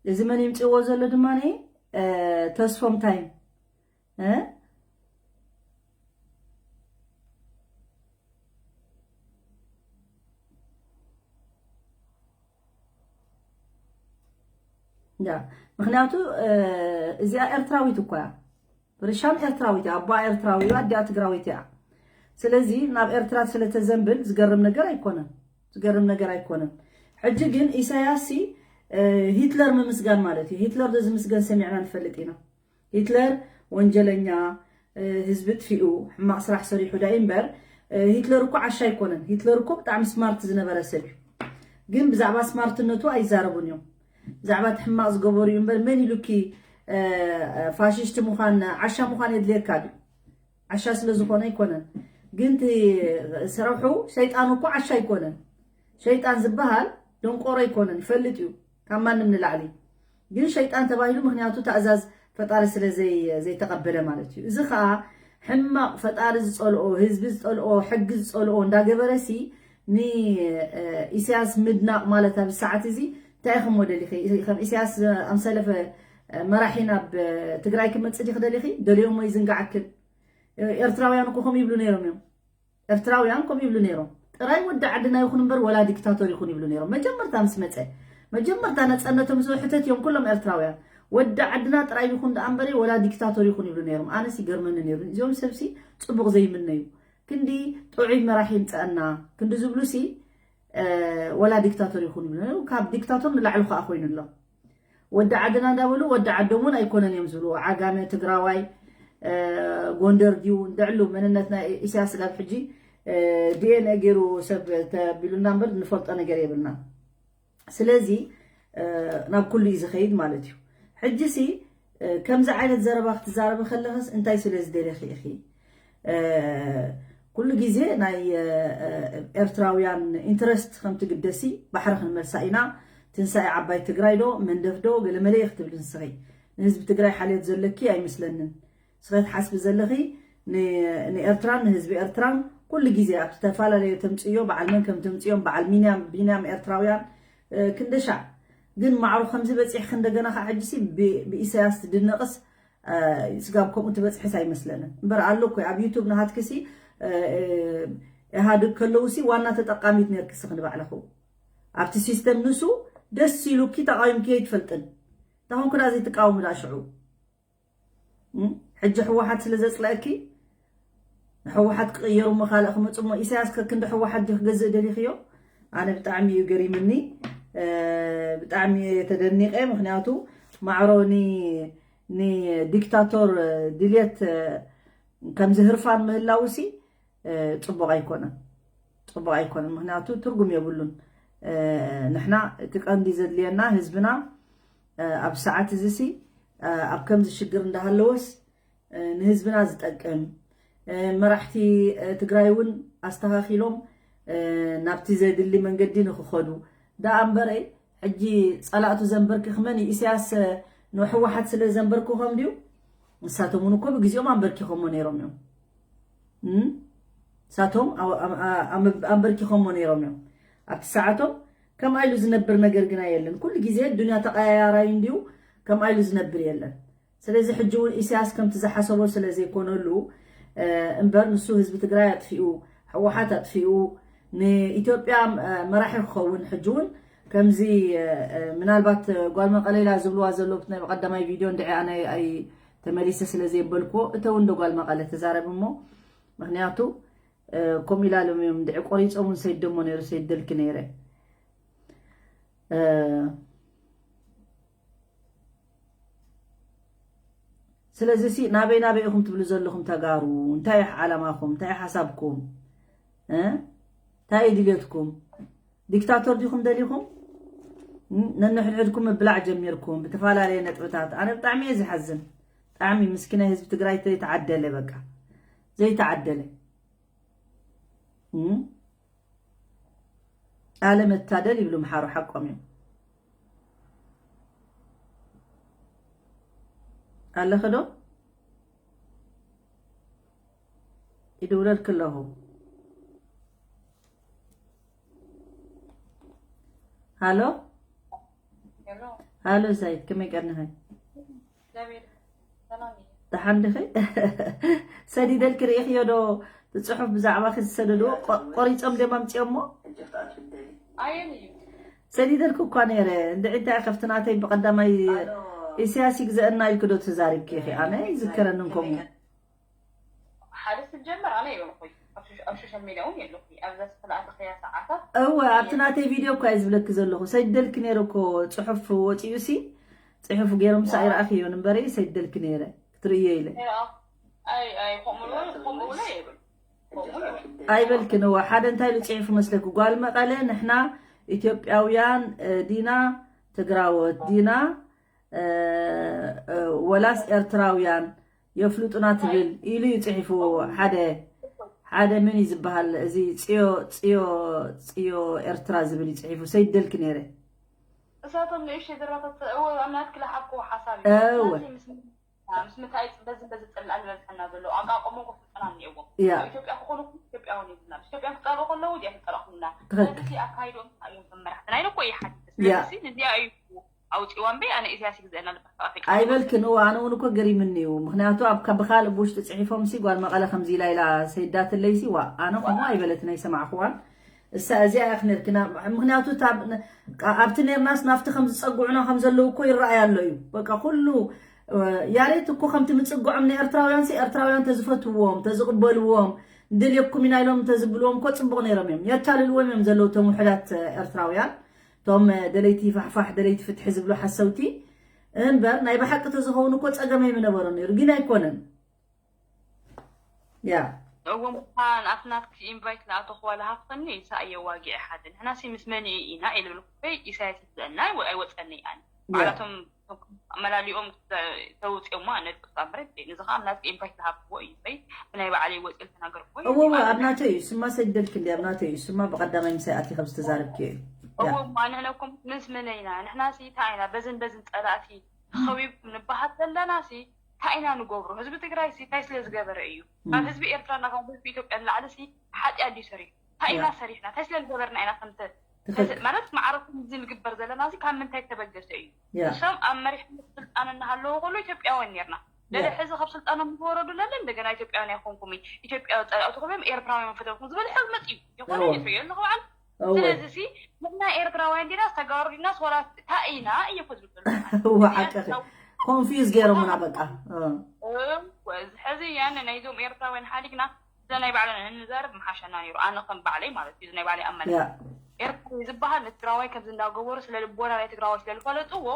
እዚ መን ይምፅእዎ ዘሎ ድማ ተስፎም ታይም እያ። ምክንያቱ እዚኣ ኤርትራዊት እኳ እያ። ርሻን ኤርትራዊት እያ። ኣቦኣ ኤርትራዊ እዩ፣ ኣዲኣ ትግራዊት እያ። ስለዚ ናብ ኤርትራ ስለተዘንብል ዝገርም ነገር ኣይኮነን። ዝገርም ነገር ኣይኮነን። ሕጂ ግን ኢሳያስ ሲ ሂትለር ምምስጋን ማለት እዩ። ሂትለር ዶ ዝምስገን ሰሚዕና ንፈልጥ ኢና። ሂትለር ወንጀለኛ፣ ህዝቢ ጥፊኡ፣ ሕማቕ ስራሕ ሰሪሑ ዳይ እምበር፣ ሂትለር እኮ ዓሻ ኣይኮነን። ሂትለር እኮ ብጣዕሚ ስማርት ዝነበረ ሰብ እዩ። ግን ብዛዕባ ስማርትነቱ ኣይዛረቡን እዮም። ብዛዕባ እቲ ሕማቕ ዝገበሩ እዩ እምበር፣ መን ኢሉኪ ፋሽስቲ ምዃን፣ ዓሻ ምዃን የድልየካ ድዩ? ዓሻ ስለ ዝኾነ ኣይኮነን። ግን እቲ ስራሑ፣ ሸይጣን እኮ ዓሻ ኣይኮነን። ሸይጣን ዝበሃል ደንቆሮ ኣይኮነን፣ ይፈልጥ እዩ ካብ ማንም ንላዕሊ። ግን ሸይጣን ተባሂሉ ምክንያቱ ታእዛዝ ፈጣሪ ስለ ዘይተቀበለ ማለት እዩ። እዚ ከዓ ሕማቕ፣ ፈጣሪ ዝፀልኦ፣ ህዝቢ ዝፀልኦ፣ ሕጊ ዝፀልኦ እንዳገበረሲ ንኢሳያስ ምድናቕ ማለት ኣብዚ ሰዓት እዚ እንታይ ኢኹሞ ደሊኺ? ከም ኢሳያስ ኣምሰለ መራሒ ናብ ትግራይ ክመፅእ ዲኺ ደሊኺ? ደልዮሞ ይዝንጋዓክን። ኤርትራውያን እኮ ከም ይብሉ ነይሮም እዮም። ኤርትራውያን ከም ይብሉ ነይሮም። ጥራይ ወዲ ዓድና ይኹን እምበር ወላ ዲክታቶር ይኹን ይብሉ ነይሮም። መጀመርታ ምስ መፀ፣ መጀመርታ ነፃነቶም ዝሕተት እዮም ኩሎም ኤርትራውያን። ወዲ ዓድና ጥራይ ይኹን ደኣ እምበረ ወላ ዲክታቶር ይኹን ይብሉ ነይሮም። ኣነስ ይገርመኒ ነይሩ። እዚኦም ሰብሲ ፅቡቕ ዘይምነዩ። ክንዲ ጥዑይ መራሒ ይምፀአና ክንዲ ዝብሉ ሲ ወላ ዲክታቶር ይኹን ይብሉ ነይሮም። ካብ ዲክታቶር ንላዕሊ ከዓ ኮይኑ ኣሎ። ወዲ ዓድና እንዳበሉ ወዲ ዓዶም እውን ኣይኮነን እዮም ዝብሉ። ዓጋመ፣ ትግራዋይ፣ ጎንደር ድዩ እንደዕሉ መንነት ናይ ኢሳያስ ስጋብ ሕጂ ዲኤንኤ ገይሩ ሰብ ተቢሉና እምበር ንፈልጦ ነገር የብልና። ስለዚ ናብ ኩሉ እዩ ዝኸይድ ማለት እዩ። ሕጂ ሲ ከምዚ ዓይነት ዘረባ ክትዛረቢ ከለኽስ እንታይ ስለ ዝደለኺ ኢኺ? ኩሉ ግዜ ናይ ኤርትራውያን ኢንትረስት ከምቲ ግደሲ ባሕሪ ክንመልሳ ኢና። ትንሳኤ ዓባይ ትግራይ ዶ መንደፍ ዶ ገለመለ ክትብሊ ንስኺ ንህዝቢ ትግራይ ሓልዮት ዘለኪ ኣይመስለንን። ንስኺ ትሓስቢ ዘለኺ ንኤርትራን ንህዝቢ ኤርትራን ኩሉ ግዜ ኣብ ዝተፈላለየ ተምፅዮ በዓል መን ከም ተምፅዮም በዓል ሚንያም ቢንያም ኤርትራውያን ክንደሻዕ ግን ማዕሮ ከምዚ በፂሕኪ እንደገና ከዓ ሕጂሲ ብኢሳያስ ትድነቕስ ስጋብ ከምኡ ትበፅሕስ ኣይመስለንን እምበር ኣሎ እኮ ኣብ ዩቱብ ናሃትክሲ ኢህኣድግ ከለውሲ ዋና ተጠቃሚት ነርክሲ ክንባዕለኹ ኣብቲ ሲስተም ንሱ ደስ ኢሉኪ ተቃዊምኪ ኣይትፈልጥን። ታኹም ክዳ ዘይትቃወሙ ዳ ሽዑ ሕጂ ህወሓት ስለ ዘፅለእኪ ንህወሓት ክቅየሩ እሞ ካልእ ክመፁ እሞ ኢሳያስ ከክንዲ ህወሓት ዲ ክገዝእ ደሊኽዮ? ኣነ ብጣዕሚ እዩ ገሪምኒ። ብጣዕሚ ተደኒቀ። ምክንያቱ ማዕሮ ንዲክታቶር ድልየት ከምዚ ህርፋን ምህላውሲ ፅቡቅ ኣይኮነን። ፅቡቅ ኣይኮነን ምክንያቱ ትርጉም የብሉን። ንሕና እቲ ቀንዲ ዘድልየና ህዝብና ኣብ ሰዓት እዚ ሲ ኣብ ከምዚ ሽግር እንዳሃለወስ ንህዝብና ዝጠቅም መራሕቲ ትግራይ እውን ኣስተኻኺሎም ናብቲ ዘድሊ መንገዲ ንክኸዱ ደኣ እምበረ ሕጂ ፀላእቱ ዘንበርክኽ መን እዩ? ኢሳያስ ንህወሓት ስለ ዘንበርክኾም ድዩ? ንሳቶም እውን እኮ ብግዜኦም ኣንበርኪኾሞ ነይሮም እዮም። ንሳቶም ኣንበርኪኾሞ ነይሮም እዮም ኣብቲ ሰዓቶም። ከምኣ ኢሉ ዝነብር ነገር ግና የለን። ኩሉ ግዜ ዱንያ ተቀያያራይ እንድዩ። ከምኣ ኢሉ ዝነብር የለን። ስለዚ ሕጂ እውን ኢሳያስ ከምቲ ዝሓሰቦ ስለ ዘይኮነሉ እምበር ንሱ ህዝቢ ትግራይ ኣጥፊኡ፣ ህወሓት ኣጥፊኡ፣ ንኢትዮጵያ መራሒ ክኸውን ሕጂ እውን ከምዚ ምናልባት ጓል መቐለ ኢላ ዝብልዋ ዘለዉ ናይ ቀዳማይ ቪድዮ እንድዒ ኣነ ኣይ ተመሊሰ ስለ ዘየበልክዎ እተው እንዶ ጓል መቐለ ተዛረብ እሞ ምክንያቱ ከምኡ ኢላ ሎም እዮም እንድዒ ቆሪፆም እውን ሰይደሞ ነይሩ ሰይደልኪ ነይረ። ስለዚ ሲ ናበይ ናበይ ኢኹም ትብሉ ዘለኹም ተጋሩ? እንታይ ዓላማኹም? እንታይ ሓሳብኩም? እንታይ ድልየትኩም? ዲክታቶር ዲኹም ደሊኹም? ነንሕድሕድኩም ምብላዕ ጀሚርኩም ብተፈላለየ ነጥብታት። ኣነ ብጣዕሚ እየ ዝሓዝን። ብጣዕሚ ምስኪናይ ህዝቢ ትግራይ ዘይተዓደለ በቃ ዘይተዓደለ። ኣለመታደል ይብሉ ምሓሩ ሓቆም እዮም። ኣለኸ ዶ? ይድውለልክ ኣለኹ። ሃሎ ሃሎ፣ ዛይት ከመይ ቀርንኸ? ደሓን ድኺ? ሰዲደልኪ ርኢኽዮ ዶ? እቲ ፅሑፍ ብዛዕባኺ ዝሰደድዎ ቆሪፆም ድዮም ኣምፂኦሞ? ሰዲደልኩ እኳ ነይረ። እንድዒ እንታይ ከፍቲ ናተይ ብቐዳማይ ኢሳያስ ይግዘአና ኢልክ ዶ ተዛሪብኪ ኢኺ? ኣነ ይዝከረንን ከምኡ። ሓደ ስጀመር ኣነ የለኹ ኣብ ሶሻል ሚድያ እውን የለኹ ኣብዛ ዝተላእተኸያ ሰዓታት እወ ኣብቲ ናተይ ቪድዮ እኳ እየ ዝብለኪ ዘለኹ። ሰዲደልኪ ነይረ እኮ ጽሑፍ ወፂኡ ሲ ጽሑፍ ገይሮም ሳ ይረኣኽዮ ንበረ ሰዲደልኪ ነይረ ክትርእዮ ኢለ ኣይ ኣይ ከምኡ ከምኡ የብል ኣይበልክን። እዋ ሓደ እንታይ ኢሉ ጽሒፉ መስለኪ? ጓል መቐለ ንሕና ኢትዮጵያውያን እ፣ ዲና ትግራዎት ዲና እ፣ እ፣ ወላስ ኤርትራውያን የፍልጡና ትብል ኢሉ እዩ ጽሒፉ። ሓደ ሓደ ምን እዩ ዝበሃል እዚ ጽዮ ጽዮ ጽዮ ኤርትራ ዝብል እዩ ጽሒፉ። ሰይደልክ ነይረ እሳቶም ንእሽተይ ዘረባታት እወ ኣብ ናትኪ ለሓብክዎ ሓሳብ እወ። እዩ ምስ ምንታይ በዚ በዚ ፅላእ ዝበዝሐና ዘሎ ኣቃቆሞ ክፍልጠና እኒእዎ ያ ኣብ ኢትዮጵያ ክኾኑ ኢትዮጵያውን ይብልና ኢትዮጵያ ክፀልኡ ከለዉ እዚኣ ክፀላኹምና ትኽክል። ስለዚ ኣካይዶም እዮም መመራሕትና ኢለ እኮ ይሓትት ያ። ስለዚ ንዚኣ እዩ ኣውፂዋ እምበይ ኣነ ኢሳያስ ይግዘአና ልባካ ኣፍሪቃ ኣይበልክን። እዋ ኣነ እውን እኮ ገሪምኒ እዩ። ምክንያቱ ኣብ ካብ ብካልእ ብውሽጢ ፅሒፎም ሲ ጓል መቐለ ከምዚ ኢላ ኢላ ሰይዳትለይ ሲ ዋ ኣነ ከምኡ ኣይበለትን ኣይሰማዕክዋን። እሳ እዚኣ እያ ክነርክና ምክንያቱ እታ ብ- ቃ- ኣብቲ ነርናስ ናብቲ ከም ዝፀጉዑና ከም ዘለዉ እኮ ይረኣይ ኣሎ እዩ። በቃ ኩሉ እ፣ ያሬት እኮ ከምቲ ምፅግዖም ንኤርትራውያን ሲ ኤርትራውያን ተዝፈትዎም ተዝቕበልዎም ድልየኩም ኢና ኢሎም እንተዝብልዎም እኮ ፅቡቕ ነይሮም እዮም። የታልልዎም እዮም ዘለዉ እቶም ውሕዳት ኤርትራውያን እቶም ደለይቲ ፋሕፋሕ ደለይቲ ፍትሒ ዝብሉ ሓሰውቲ እምበር ናይ ብሓቂ ተዝኸውን እኮ ጸገመይ ምነበሮ ነይሩ ግን ኣይኮነን። ያ እዎም እኳ ንኣፍናትኪ ኢንቫይት ንኣተኹዋ ለሃፍኸኒ ኢሳ እየ ዋጊዐ ሓደ ንሕናሲ ምስ መን ኢና ኢልብል ኩፈይ ኢሳያስ ይግዘአና ኣይወ- ኣይወፀኒ ኣነ ባዕላቶም መላሊኦም ተውፅኦሞ ኣነ ድቅስ ኣምበረ ንዚ ከዓ ኣብ ናትኪ ኢንቫይት ለሃፍክዎ እዩ ፈይ ብናይ ባዕለይ ወፂ ተናገርክዎ እዩ እወ እወ ኣብ ናተይ እዩ ስማ ሰደልክ እንዲ ኣብ ናተይ እዩ ስማ ብቀዳማይ ምሳይ ኣቲ ከም ዝተዛረብክ እዩ። ያ እዎ እማ ንሕነኩም ምስ መን ኢና ንሕናሲ እንታይ ኢና በዝን በዝን ፀላእቲ ተኸቢብኩም ንበሃል ዘለናሲ እንታይ ኢና ንገብሮ ህዝቢ ትግራይ ሲ እንታይ ስለ ዝገበረ እዩ ካብ ህዝቢ ኤርትራና ካብ ህዝቢ ኢትዮጵያ ንላዕሊ ሲ ሓጢኣት ድዩ ሰሪሑ እንታይ ኢና ሰሪሕና እንታይ ስለ ዝገበርና ኢና ከምተ ትኽክል ማለት ማዕረኩም እዚ ንግበር ዘለና ሲ ካብ ምንታይ ተበገሰ እዩ ያ እሶም ኣብ መሪሕነት ስልጣን እናሃለዎ ከሎ ኢትዮጵያውያን ነርና ለለ ያ ሕዚ ካብ ስልጣኖም ዝወረዱ ለለ እንደገና ኢትዮጵያውያን ኣይኮንኩም ኢትዮጵያ ፀላእትኩም እዮም ኤርትራውያን ፈተኩም ዝበለ ሕግ መፅኡ ይኮነ እዎ። ይትሪኦ ኣለኹ በዓል እወ ስለዚ ሲ ንሕና ኤርትራውያን ዲናስ ተጋሩ ዲናስ ዋላ እንታይ ኢና እየ እኮ ዝብል ዘሎ እወ ሓቅኺ ኮንፊዝ ገይሮምና በቃ እ። እወ፣ እዚ ሕዚ ያነ ናይዞም ኤርትራውያን ሓሊግና ስለ ናይ ባዕልና ንንዛረብ ምሓሸና ነይሩ ኣነ ከም ባዕለይ ማለት እዩ እዚ ናይ ባዕለይ ኣመለ ያ ኤርትራዊ ዝበሃል ንትግራዋይ ከምዚ እንዳገበሩ ስለ ልቦና ናይ ትግራዋይ ስለ ዝፈለጥዎ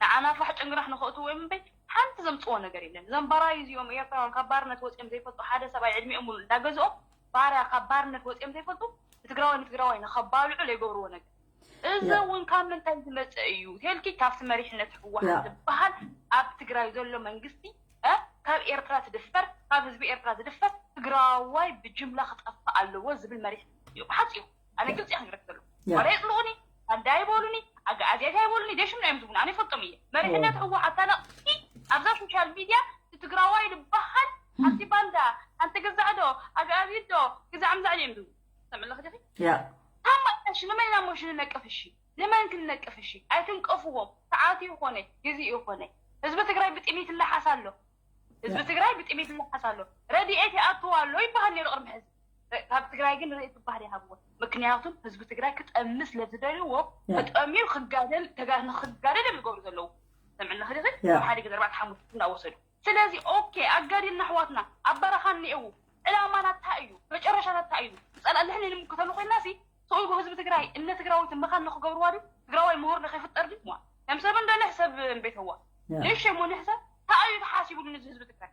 ንዓና ፋሕ ጭንግራሕ ንኸእትዎ እዮም እምበይ ሓንቲ ዘምፅዎ ነገር የለን ዘንባራይ እዚኦም ኤርትራውያን ካብ ባርነት ወፂኦም ዘይፈልጡ ሓደ ሰብኣይ ዕድሚኦም ሙሉ እንዳገዝኦም ባርያ ካብ ባርነት ወፂኦም ዘይፈልጡ ንትግራዋይ ንትግራዋይ ንኸባልዑ ዘይገብርዎ ነገር እዚ ያ እውን ካብ ምንታይ ዝመፀ እዩ ቴልኪ ካብቲ መሪሕነት ያ ህወሓት ዝበሃል ኣብ ትግራይ ዘሎ መንግስቲ እ፣ ካብ ኤርትራ ትድፈር ካብ ህዝቢ ኤርትራ ዝድፈር ትግራዋይ ብጅምላ ክጠፍእ ኣለዎ ዝብል መሪሕነት እዩ ብሓፂሩ ኣነ ግልፂ ክነግረክ ዘሎ ያ ዋላ ይፅልኡኒ ኣዳ ይበሉኒ ኣጋኣዝያት ኣይበሉኒ ደሽምና እዮም ዝብሉኒ ኣነ ይፈልጦም እየ መሪሕነት ህወሓት ተነቕቲ ኣብዛ ሶሻል ሚድያ እቲ ትግራዋይ ዝበሃል ሓንቲ ባንዳ ሓንቲ ግዛዕ ዶ ኣጋኣዚት ዶ ግዛዕ ምዛዕ እዮም ዝብሉ ሰምዕለክ ዲኺ ያ ታማ እሺ ንመን ኢና ሞሽ ንነቅፍ እሺ ንመን ክንነቅፍ እሺ ኣይትንቀፍዎም ሰዓት ይኾነ ግዜ ይኾነ ህዝቢ ትግራይ ብጥሜት ይለሓስ ኣሎ ህዝቢ ትግራይ ብጥሜት ይለሓስ ኣሎ ረድኤት ይኣትዎ ኣሎ ይበሃል ነይሩ ቅድሚ ሕዚ ካብ ትግራይ ግን ርእየት ዝበሃል ይሃብዎ ምክንያቱም ህዝቢ ትግራይ ክጠሚ ስለ ዝደልዎ ያ ተጠሚሩ ክጋደል ተጋ- ንክጋደል እዮም ዝገብሩ ዘለዉ ሰምዕና ክዲ ያ ሓደ ግዜ ኣርባዕተ ሓሙሽተ እናወሰዱ ስለዚ ኦኬ ኣጋዲልና ኣሕዋትና ኣብ በረኻ እኒአው ዕላማና እንታይ እዩ መጨረሻና እንታይ እዩ ዝፀላእ ልሕኒ ንምክተሉ ኮይና ሲ ሰው ህዝቢ ትግራይ እነ ትግራዊት ምኻን ንክገብርዋ ድዩ ትግራዋይ ምሁር ንከይፍጠር ድዩ ዋ ከም ሰብ እንዶ ንሕሰብ እምቤተዋ ንእሸ ሞ ንሕሰብ እንታይ እዩ ተሓሲቡሉ ነዚ ህዝቢ ትግራይ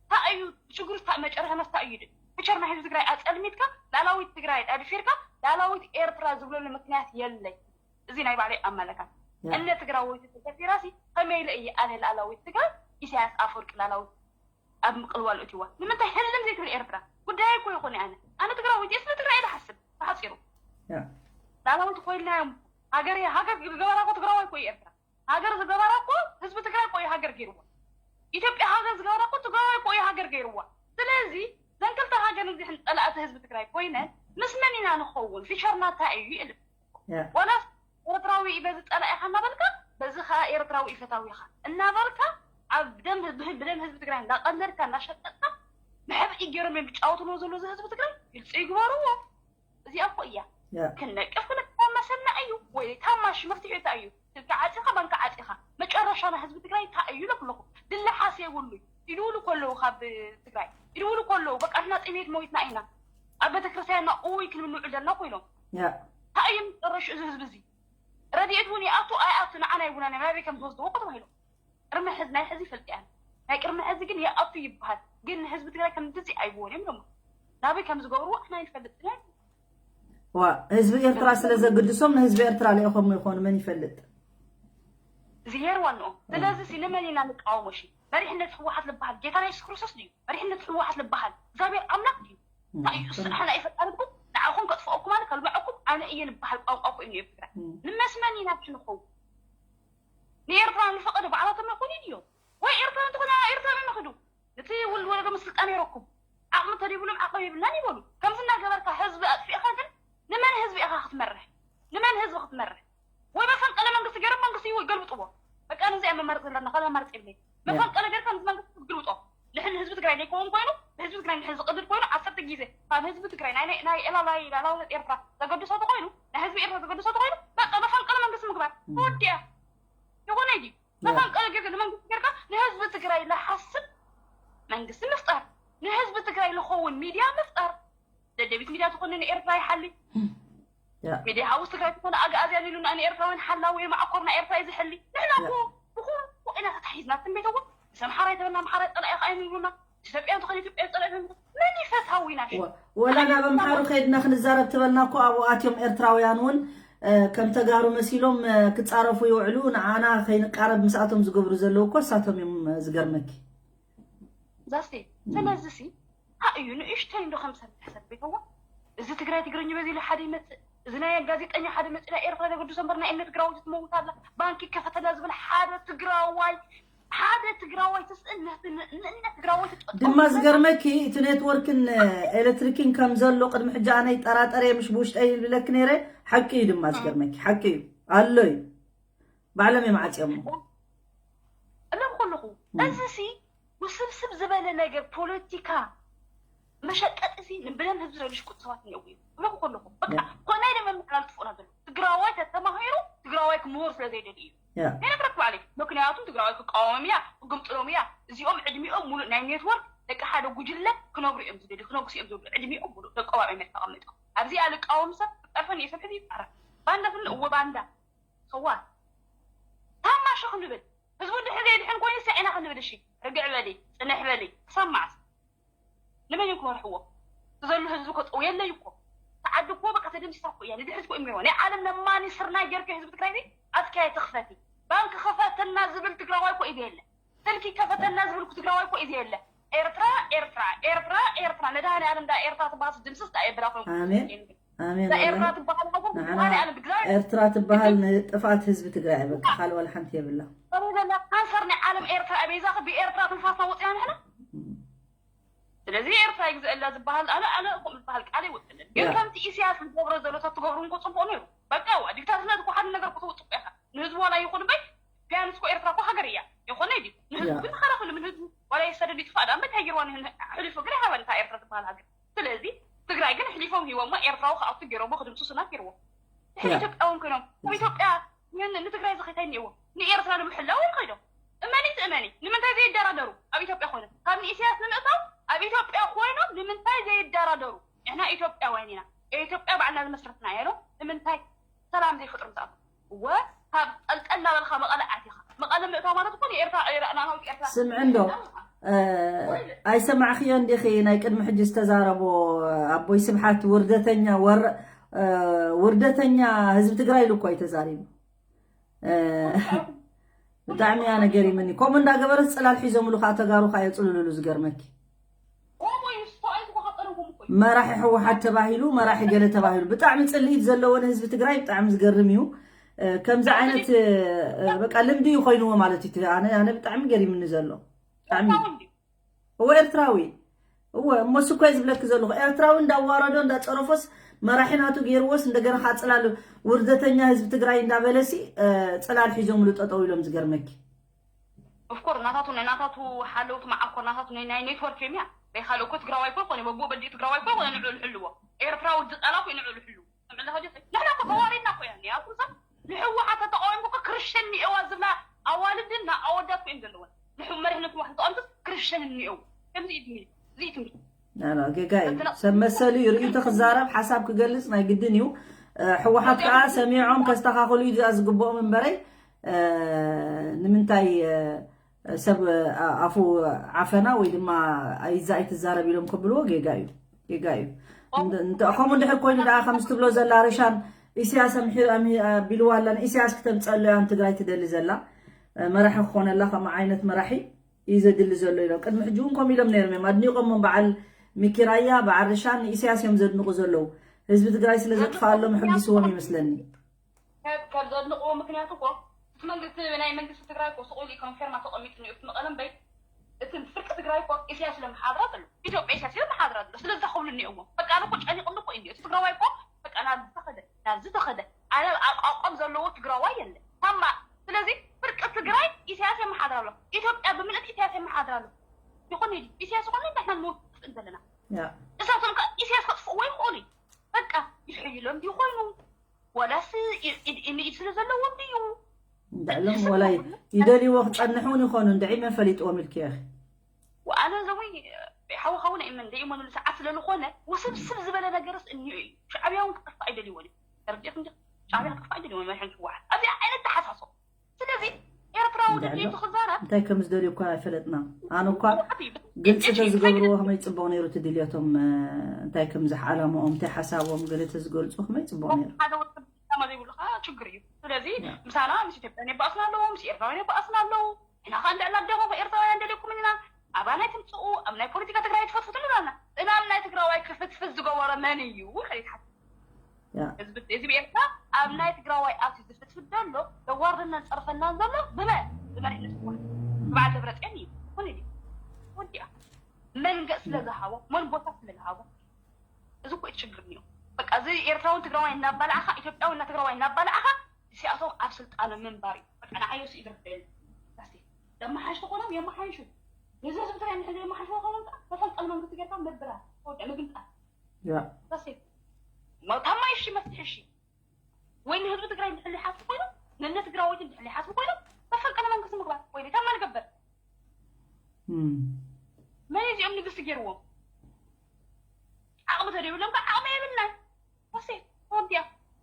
እንታይ እዩ ሽግሩ መጨረሻና እንታይ እዩ ድዩ ፊቸር ናይ ህዝቢ ትግራይ ኣፀልሚትካ ላላዊት ትግራይ ኣድፊርካ ላላዊት ኤርትራ ዝብለሉ ምክንያት የለይ እዚ ናይ ባዕለይ ኣመለካት እነ ትግራወይቲ ተደፊራሲ ከመይ ኢለ እየ ኣነ ላላዊት ትግራይ ኢሳያስ ኣፈወርቂ ላላዊት ኣብ ምቅልዋል እትዋ ንምንታይ ህልም ዘይትብል ኤርትራ ጉዳይ እኮ ይኮነ ኣነ ኣነ ትግራወይቲ እየ ስለ ትግራይ እየ ዝሓስብ ብሓፂሩ ላላዊት ኮይንና እዮም ሃገር ሃገር ዝገበራ እኮ ትግራዋይ እኮ እዩ ኤርትራ ሃገር ዝገበራ እኮ ህዝቢ ትግራይ እኮ እዩ ሃገር ገይርዋ ኢትዮጵያ ሃገር ዝገበራ እኮ ትግራዋይ እኮ እዩ ሃገር ገይርዋ ስለዚ ዘን ክልተ ሃገር እዚሕን ፀላእቲ ህዝቢ ትግራይ ኮይነን ምስ መን ኢና ንኸውን ፊቸርና እንታይ እዩ ይእል ዋላስ ኤርትራዊ እዩ በዚ ፀላኢኻ እናበልካ በዚ ከዓ ኤርትራዊ እዩ ፈታዊኻ እናበልካ ኣብ ደም ህዝቢ ብደም ህዝቢ ትግራይ እንዳቀለድካ እንዳሸቀጥካ መሕብኢ ገይሮም እዮም ዝጫወትዎ ዘለዉ እዚ ህዝቢ ትግራይ ግልፂ ይግበርዎ እዚኣ እኮ እያ ክንነቅፍ ክንመሰልና እዩ ወይ ታማሽ መፍትሒ እንታይ እዩ? ስልኪ ዓፂኻ፣ ባንክ ዓፂኻ፣ መጨረሻና ህዝቢ ትግራይ እንታይ እዩ ኢለኩ ኣለኹ። ድለ ሓስ የብሉ ይድውሉ ከለዉ ካብ ትግራይ ይድውሉ ከለዉ፣ በቃ ንሕና ጥሜት ሞይትና ኢና፣ ኣብ ቤተክርስትያንና ኡይ ክንብል ንውዕል ዘለና ኮይኖም። እንታይ እዩ መጨረሹ እዚ ህዝቢ እዚ? ረድኤት እውን ይኣቱ ኣይኣቱ ንዓና ይቡና፣ ናበይ ከም ዝወስድዎ እኮ ተባሂሎም። ቅድሚ ሕዚ፣ ናይ ሕዚ ይፈልጥ እያ፣ ናይ ቅድሚ ሕዚ ግን ይኣቱ ይበሃል። ግን ንህዝቢ ትግራይ ከምዚ ኣይብዎን እዮም ደሞ፣ ናበይ ከም ዝገብርዎ ኣሕና ይንፈልጥ ኢና። ዋ ህዝቢ ኤርትራ ስለ ዘግድሶም ንህዝቢ ኤርትራ ልኢኾም ይኾኑ መን ይፈልጥ። ዝሄር ዋንኦ ስለዚ ሲ ንመን ኢና ንቃወሞ? ሺ መሪሕነት ህወሓት ልበሃል ጌታና የሱስ ክርስቶስ ድዩ? መሪሕነት ህወሓት ልበሃል እግዚኣብሔር ኣምላኽ ድዩ? እንታይ እዩ እሱ ንዓና ይፈጣርኩም ንዓኹም ከጥፍኦኩም ኣነ ከልምዐኩም ኣነ እየ ልበሃል ቋንቋ ኮይኑ እዩ ትግራይ። ንመስመን ኢና ክንኸውን? ንኤርትራ ንፈቐደ ባዕላቶም ይኾኑ ድዮም? ወይ ኤርትራ እንተኾነ ኤርትራ ንኽዱ እቲ ውልድ ወለዶ ምስልጣን ይረኩም ዓቕሚ ተደይብሎም ዓቕሚ የብልናን ይበሉ። ከምዚ እናገበርካ ህዝቢ ኣጥፊእኻ ግን ንመን ህዝቢ ኢኻ ክትመርሕ? ንመን ህዝቢ ክትመርሕ? ወይ መፈንቀለ መንግስቲ ገይሮም መንግስቲ ይገልብጥዎ። በቃ ነዚ እያ መማረፂ ዘለና ካልእ ኣማረፂ የብለይ። መፈንቀለ ገይርካ ነዚ መንግስቲ ክትግልብጦ ንሕን ህዝቢ ትግራይ ዘይከውን ኮይኑ ብህዝቢ ትግራይ ንሕን ዝቕድድ ኮይኑ ዓሰርተ ግዜ ካብ ህዝቢ ትግራይ ናይ ናይ ኤላላይ ላላውነት ኤርትራ ዘገድሶ ተኮይኑ ናይ ህዝቢ ኤርትራ ዘገድሶ ተኮይኑ በቃ መፈንቀለ መንግስቲ ምግባር ተወዲኣ። ይኾነ ድዩ? መፈንቀለ ጌርካ ንመንግስቲ ጌርካ ንህዝቢ ትግራይ ዝሓስብ መንግስቲ ምፍጣር፣ ንህዝቢ ትግራይ ዝኸውን ሚድያ ምፍጣር። ደደቢት ሚድያ ትኾነ ንኤርትራ ይሓሊ። ሚድያ ሃውስ ትግራይ ትኾነ ኣግኣዝያን ኢሉና ንኤርትራውያን ሓላዊ መዓኮር ናይ ኤርትራ እዩ ዝሕሊ። ንሕና እኮ ብኹሉ ኢና ተታሒዝና ትንቤት እውን ምስ ኣምሓራ ይተበልና ኣምሓራ ፀላኢ ከኣ ይብሉና ኢትዮጵያ እንተኾነ ኢትዮጵያ ፀላኢ ይብሉና። መን ይፈታዊና ሽዑ? ወላ ናብ ኣምሓሩ ከይድና ክንዛረብ ትበልና እኮ ኣብኡ ኣትዮም ኤርትራውያን እውን ከም ተጋሩ መሲሎም ክፃረፉ ይውዕሉ። ንዓና ከይንቃረብ ምስኣቶም ዝገብሩ ዘለዉ እኮ እሳቶም እዮም። ዝገርመኪ ዛስቴ ስለዚ ሲ እንታይ እዩ ንእሽተይ እንዶ ከም ሰብ ሕሰብ ቤተዋ እዚ ትግራይ ትግርኝ በዚ ኢሉ ሓደ ይመፅእ እዚ ናይ ጋዜጠኛ ሓደ መፅእ ናይ ኤርትራ ዘገድሶ እምበር ናይ እምነት ግራውቲ ትመውት ኣላ ባንክ ይከፈተላ ዝብል ሓደ ትግራዋይ ሓደ ትግራዋይ ትስእል ንእነት ትግራዋይ ትጠ ድማ ዝገርመኪ እቲ ኔትወርክን ኤሌክትሪክን ከም ዘሎ ቅድሚ ሕጂ ኣነ ይጠራጠር እየ ምሽ ብውሽጠይ ይብለኪ ነይረ። ሓቂ እዩ ድማ ዝገርመኪ ሓቂ እዩ ኣሎ እዩ። ባዕሎም እዮም ዓፅዮሞ። እብለኩ ከለኹ እዚ ሲ ውስብስብ ዝበለ ነገር ፖለቲካ መሸቀጢ ሲ ንብለን ህዝቢ ዘልሽቁ ሰባት እኒአው እዩ እብለኩ ከለኹ በቃ ኮናይ ደመ ምሕላል ጥፉና ዘሎ ትግራዋይ ተተማሂሩ ትግራዋይ ክምሁር ስለ ዘይደሊ እዩ ነረክረክ ባዕለይ ምክንያቱም ትግራዋይ ክቃወሞም እያ ክግምጥሎም እያ እዚኦም ዕድሚኦም ሙሉእ ናይ ኔትወርክ ደቂ ሓደ ጉጅለ ክነብሩ እዮም ዝደሊ ክነግሱ እዮም ዝብሉ ዕድሚኦም ሙሉእ ደቆም ኣብ ኣሜሪካ ቀሚጦም ኣብዚኣ ልቃወም ሰብ ክጠርፈን እየ ሰብ ሕዚ ይፃረፍ ባንዳ ትብለ እወ ባንዳ ሰዋት ታማሾ ክንብል ህዝቡ ድሕን ዘይድሕን ኮይኑ ሰዒና ክንብል እሺ ርግዕ በሊ ፅንሕ በሊ ክሰማዕስ ንመን እዮም ክመርሕዎ ዘሎ ህዝቢ ከፀው የለይ እኮ ተዓዲ እኮ በቃ ተደምሲሳ እኮ እያ ንድሕሪት እኮ እሚርዋ ናይ ዓለም ለማኒ ስርናይ ጌርኪ ህዝቢ ትግራይ ኣትካየ ትኽፈቲ ባንክ ክፈተልና ዝብል ትግራዋይ እኮ እዩ የለ ስልኪ ከፈተልና ዝብል ትግራዋይ እኮ እዩ የለ ኤርትራ ኤርትራ ኤርትራ ኤርትራ መድሃኒ ዓለም ዳ ኤርትራ ትባስ ድምስስ ዳ የብላ ኮይኑ ኣሜን ኣሜን ዳ ኤርትራ ትባሃል ሃገር መድሃኒ ዓለም ብእግዚኣብሔር ኤርትራ ትባሃል ንጥፍኣት ህዝቢ ትግራይ በቃ ካልእ ዋላ ሓንቲ የብላ ካንሰር ናይ ዓለም ኤርትራ ኣበይዛኸ ብኤርትራ ትንፋስና ወፅያ ንሕና ስለዚ ኤርትራ ይግዘአላ ዝበሃል ኣነ ኣነ ከምኡ ዝበሃል ቃል ይወፅልን ግን ከምቲ ኢሳያስ ዝገብሮ ዘሎ ተትገብሩ እንኮ ፅቡቅ ነይሩ በቃ ዋ ዲክታትነት እኮ ሓደ ነገር ክትውፅቁ ኢኻ ንህዝቡ ዋላ ይኹን እምበይ ቢያንስ እኮ ኤርትራ እኮ ሃገር እያ ይኾነ ድዩ ንህዝቡ ግን ተኸላኸሉ ምን ህዝቡ ዋላ ይሰደድ ይጥፋእ ዳ እምበይ ሃይገርዋ ሕሊፉ ግን ኣይሃበን እታ ኤርትራ ዝበሃል ሃገር ስለዚ ትግራይ ግን ሕሊፎም ሂቦሞ ኤርትራዊ ክኣቱ ገይሮሞ ክድምስሱና ገይርዎ ድሕሪ ኢትዮጵያውን ኮይኖም ኣብ ኢትዮጵያ ምን ንትግራይ ዝኸይታይ እኒእዎ ንኤርትራ ንምሕላው እዮም ከይዶም እመኒ ትእመኒ ንምንታይ ዘይደራደሩ ኣብ ኢትዮጵያ ኮይኖም ካብ ንኢሳያስ ንምእታው ኣብ ኢትዮጵያ ኮይኖም ንምንታይ ዘይደራደሩ ንሕና ኢትዮጵያውያን ኢና ኢትዮጵያ ባዕልና ዝመስረትና እያ ኢሎም ንምንታይ ሰላም ዘይፈጥሩ ምስ ኣተው እወ ካብ ጠልጠል እናበልካ መቐለ ኣቲኻ መቐለ ምእታው ማለት እኮ ንኤርትራ ናሃውት ኤርትራ ስምዒ እንዶ ኣይሰማዕኽዮን ዲኺ ናይ ቅድሚ ሕጂ ዝተዛረቦ ኣቦይ ስብሓት ውርደተኛ ወረ ውርደተኛ ህዝቢ ትግራይ ኢሉ እኮ እዩ ተዛሪቡ። ብጣዕሚ እያ ነገር ይምኒ ከምኡ እንዳገበረት ፅላል ሒዞምሉ ከዓ ተጋሩ ከዓ የፅልሉሉ ዝገርመኪ። መራሒ ህወሓት ተባሂሉ መራሒ ገለ ተባሂሉ ብጣዕሚ ፅልኢት ዘለዎ ንህዝቢ ትግራይ ብጣዕሚ ዝገርም እዩ። ከምዚ ዓይነት በቃ ልምዲ እዩ ኮይንዎ ማለት እዩ። ኣነ ኣነ ብጣዕሚ ገሪምኒ ዘሎ ብጣዕሚ እወ ኤርትራዊ እወ እሞ ስኮይ ዝብለኪ ዘለኹ ኤርትራዊ እንዳዋረዶ እንዳፀረፎስ መራሒ ናቱ ገይርዎስ እንደገና ካፅላሉ ውርደተኛ ህዝቢ ትግራይ እንዳበለሲ ፅላል ሒዞምሉ ጠጠው ኢሎም ዝገርመኪ። ኦፍኮር ናታቱ ናይ ናታቱ ሓለውቲ መዓኮር ናታቱ ናይ ናይ ኔትወርክ እዮም እያ ናይ ካልእ እኮ ትግራዋይ እኮ ይኮነ በቦ በዲኡ ትግራዋይ እኮ ይኮነ ንዑ ልሕልዎ ኤርትራዊ ዝጠላ እኮ ንዑ ልሕልዎ ንሕና እኮ ተዋሪድና እኮ እያ እያ ኩዛ እኒኦ ከምዚ እዩ ትምህርቲ እዚ እዩ ትምህርቲ ጌጋ እዩ። ሰብ መሰሉ እዩ ርእይቶ ክዛረብ ሓሳብ ክገልጽ ናይ ግድን እዩ። ሕወሓት ከዓ ሰሚዖም ከስተኻኽሉ እዩ ዝግብኦም እምበረይ ንምንታይ ሰብ ኣፉ ዓፈና ወይ ድማ ኣይዛ ኣይትዛረብ ኢሎም ከብልዎ ጌጋ እዩ። ጌጋ እዩ። ከምኡ እንድሕር ኮይኑ ደኣ ከምዚ ትብሎ ዘላ ርሻን ኢሳያስ ኣቢልዋ ኣላ ንኢሳያስ ክተምፀሉ እያ ንትግራይ ትደሊ ዘላ መራሒ ክኾነላ ከምኡ ዓይነት መራሒ እዩ ዘድሊ ዘሎ ኢሎም ቅድሚ ሕጂ እውን ከምኡ ኢሎም ነይሮም እዮም ኣድኒቆሞም በዓል ሚኪራያ በዓል ርሻን ንኢሳያስ እዮም ዘድንቁ ዘለዉ ህዝቢ ትግራይ ስለ ዘጥፍኣሎም ሕጊስዎም ይመስለኒ ካብ ዘድንቅዎ ምክንያት እኮ እቲ መንግስቲ ናይ መንግስቲ ትግራይ እኮ ስቁ ኢሉ ኮንፌርማ ተቀሚጡ ኒኡ እቲ መቀለ እምበይ እቲ ፍርቂ ትግራይ እኮ ኢሳያስ ለመሓድራ ዘሎ ኢትዮጵያ ኢሳያስ ለመሓድራ ዘሎ ስለዚ ተኸብሉ እኒኦዎ በቃ ኣነ እኮ ጨኒቅኒ እኮ እዩ እቲ ትግራዋይ እኮ በቃ ናብዚ ተኸደ ናብዚ ተኸደ ኣነ ኣቋቋም ዘለዎ ትግራዋይ የለ ታማ ስለዚ ፍርቂ ትግራይ ኢሳያስ የመሓድራ ኣሎ ኢትዮጵያ ብምልእቲ ኢሳያስ የመሓድራ ኣሎ ይኹን ኢሉ ኢሳያስ ይኹን ንሕና ንወቅፍ ዘለና እሳቶም ከ ኢሳያስ ከጥፍእዎ ይኽእሉ እዩ በቃ ይሕይሎም ድዩ ኮይኑ ወላስ ኢድ ኢድ ኢድ ስለ ዘለዎም ድዩ እንዳሎም ወላይ ይደልይዎ ክፀንሕ እውን ይኾኑ እንድዒ መን ፈሊጥዎም ኢልኪ ኢኺ ወኣነ ዘሙይ ሓወኻ እውን ኣይመን ደይመኑሉ ሰዓት ስለ ዝኾነ ውስብስብ ዝበለ ነገርስ እኒኦ እዩ ሻዕብያ እውን ክጠፍእ ኣይደልይዎን እዩ ተረዲእክ እንዲ ሻዕብያ ክጠፍእ ኣይደልይዎን መርሐን ህወሓት ኣብዚኣ ዓይነት ተሓሳሶ ስለዚ ኤርትራዊ ድሌቱ ክዛረብ እንታይ ከም ዝደልዩ እኳ ኣይፈለጥና ኣነ እኳ ግልፂ ተዝገብርዎ ከመይ ፅቡቅ ነይሩ እቲ ድልዮቶም እንታይ ከም ዝዓላምኦም እንታይ ሓሳቦም ገለ ተዝገልፁ ከመይ ፅቡቅ ነይሩ ሓደ ወዲ ማ ዘይብሉ ከዓ ችግር እዩ ስለዚ ምሳና ምስ ኢትዮጵያን የባእስና ኣለዉ ምስ ኤርትራውያን የባእስና ኣለዉ ኢና ከዓ እንድዕላ ደሞ ኤርትራውያን ደልኩም ኢና ኣባና ትምፅኡ ኣብ ናይ ፖለቲካ ትግራይ ትፈትፍትሉ ኣለና እና ኣብ ናይ ትግራዋይ ክፍትፍት ዝገበረ መን እዩ ከሊት ሓ ያ ህዝቢ ህዝቢ ኤርትራ ኣብ ናይ ትግራዋይ ኣብቲ ዝፍትፍት ዘሎ ዘዋርደናን ፀርፈናን ዘሎ ብመን ብመሪሕነት ህወሓት ብበዓል ደብረፅዮን እዩ ኩን ድዩ ወዲኣ መን ገፅ ስለ ዝሃቦ መን ቦታ ስለ ዝሃቦ እዚ እኮ እዩ ችግር እዩ በቃ እዚ ኤርትራውን ትግራዋይ እናባላዕኻ ኢትዮጵያዊ እና ትግራዋይ እናባላዕኻ እዚኣቶም ኣብ ስልጣኖም ምንባር እዩ በቃ ንዓዮ ስኢድርደል ዳሴ ደመሓሽ ተኾኖም የመሓይሹ እዚ ህዝቢ ትግራይ ንሕዚ የመሓሽ ተኾኖም መፈልጠል መንግስቲ ጌርካ ምብራር ወደ ምግምጣል ያ ዳሴ ታማይ እሺ መፍትሒ እሺ ወይ ንህዝቢ ትግራይ እንድሕር ይሓስቡ ኮይኖም ነነ ትግራወይቲ እንድሕር ይሓስቡ ኮይኖም መፈንቅለ መንግስቲ ምግባር ወይ ታማ ንገበር እም። መን እዚኦም ንግስቲ ገይርዎም ዓቕሚ ተደይብሎም ከዓ ዓቕሚ የብልናን ወሴ ወዲያ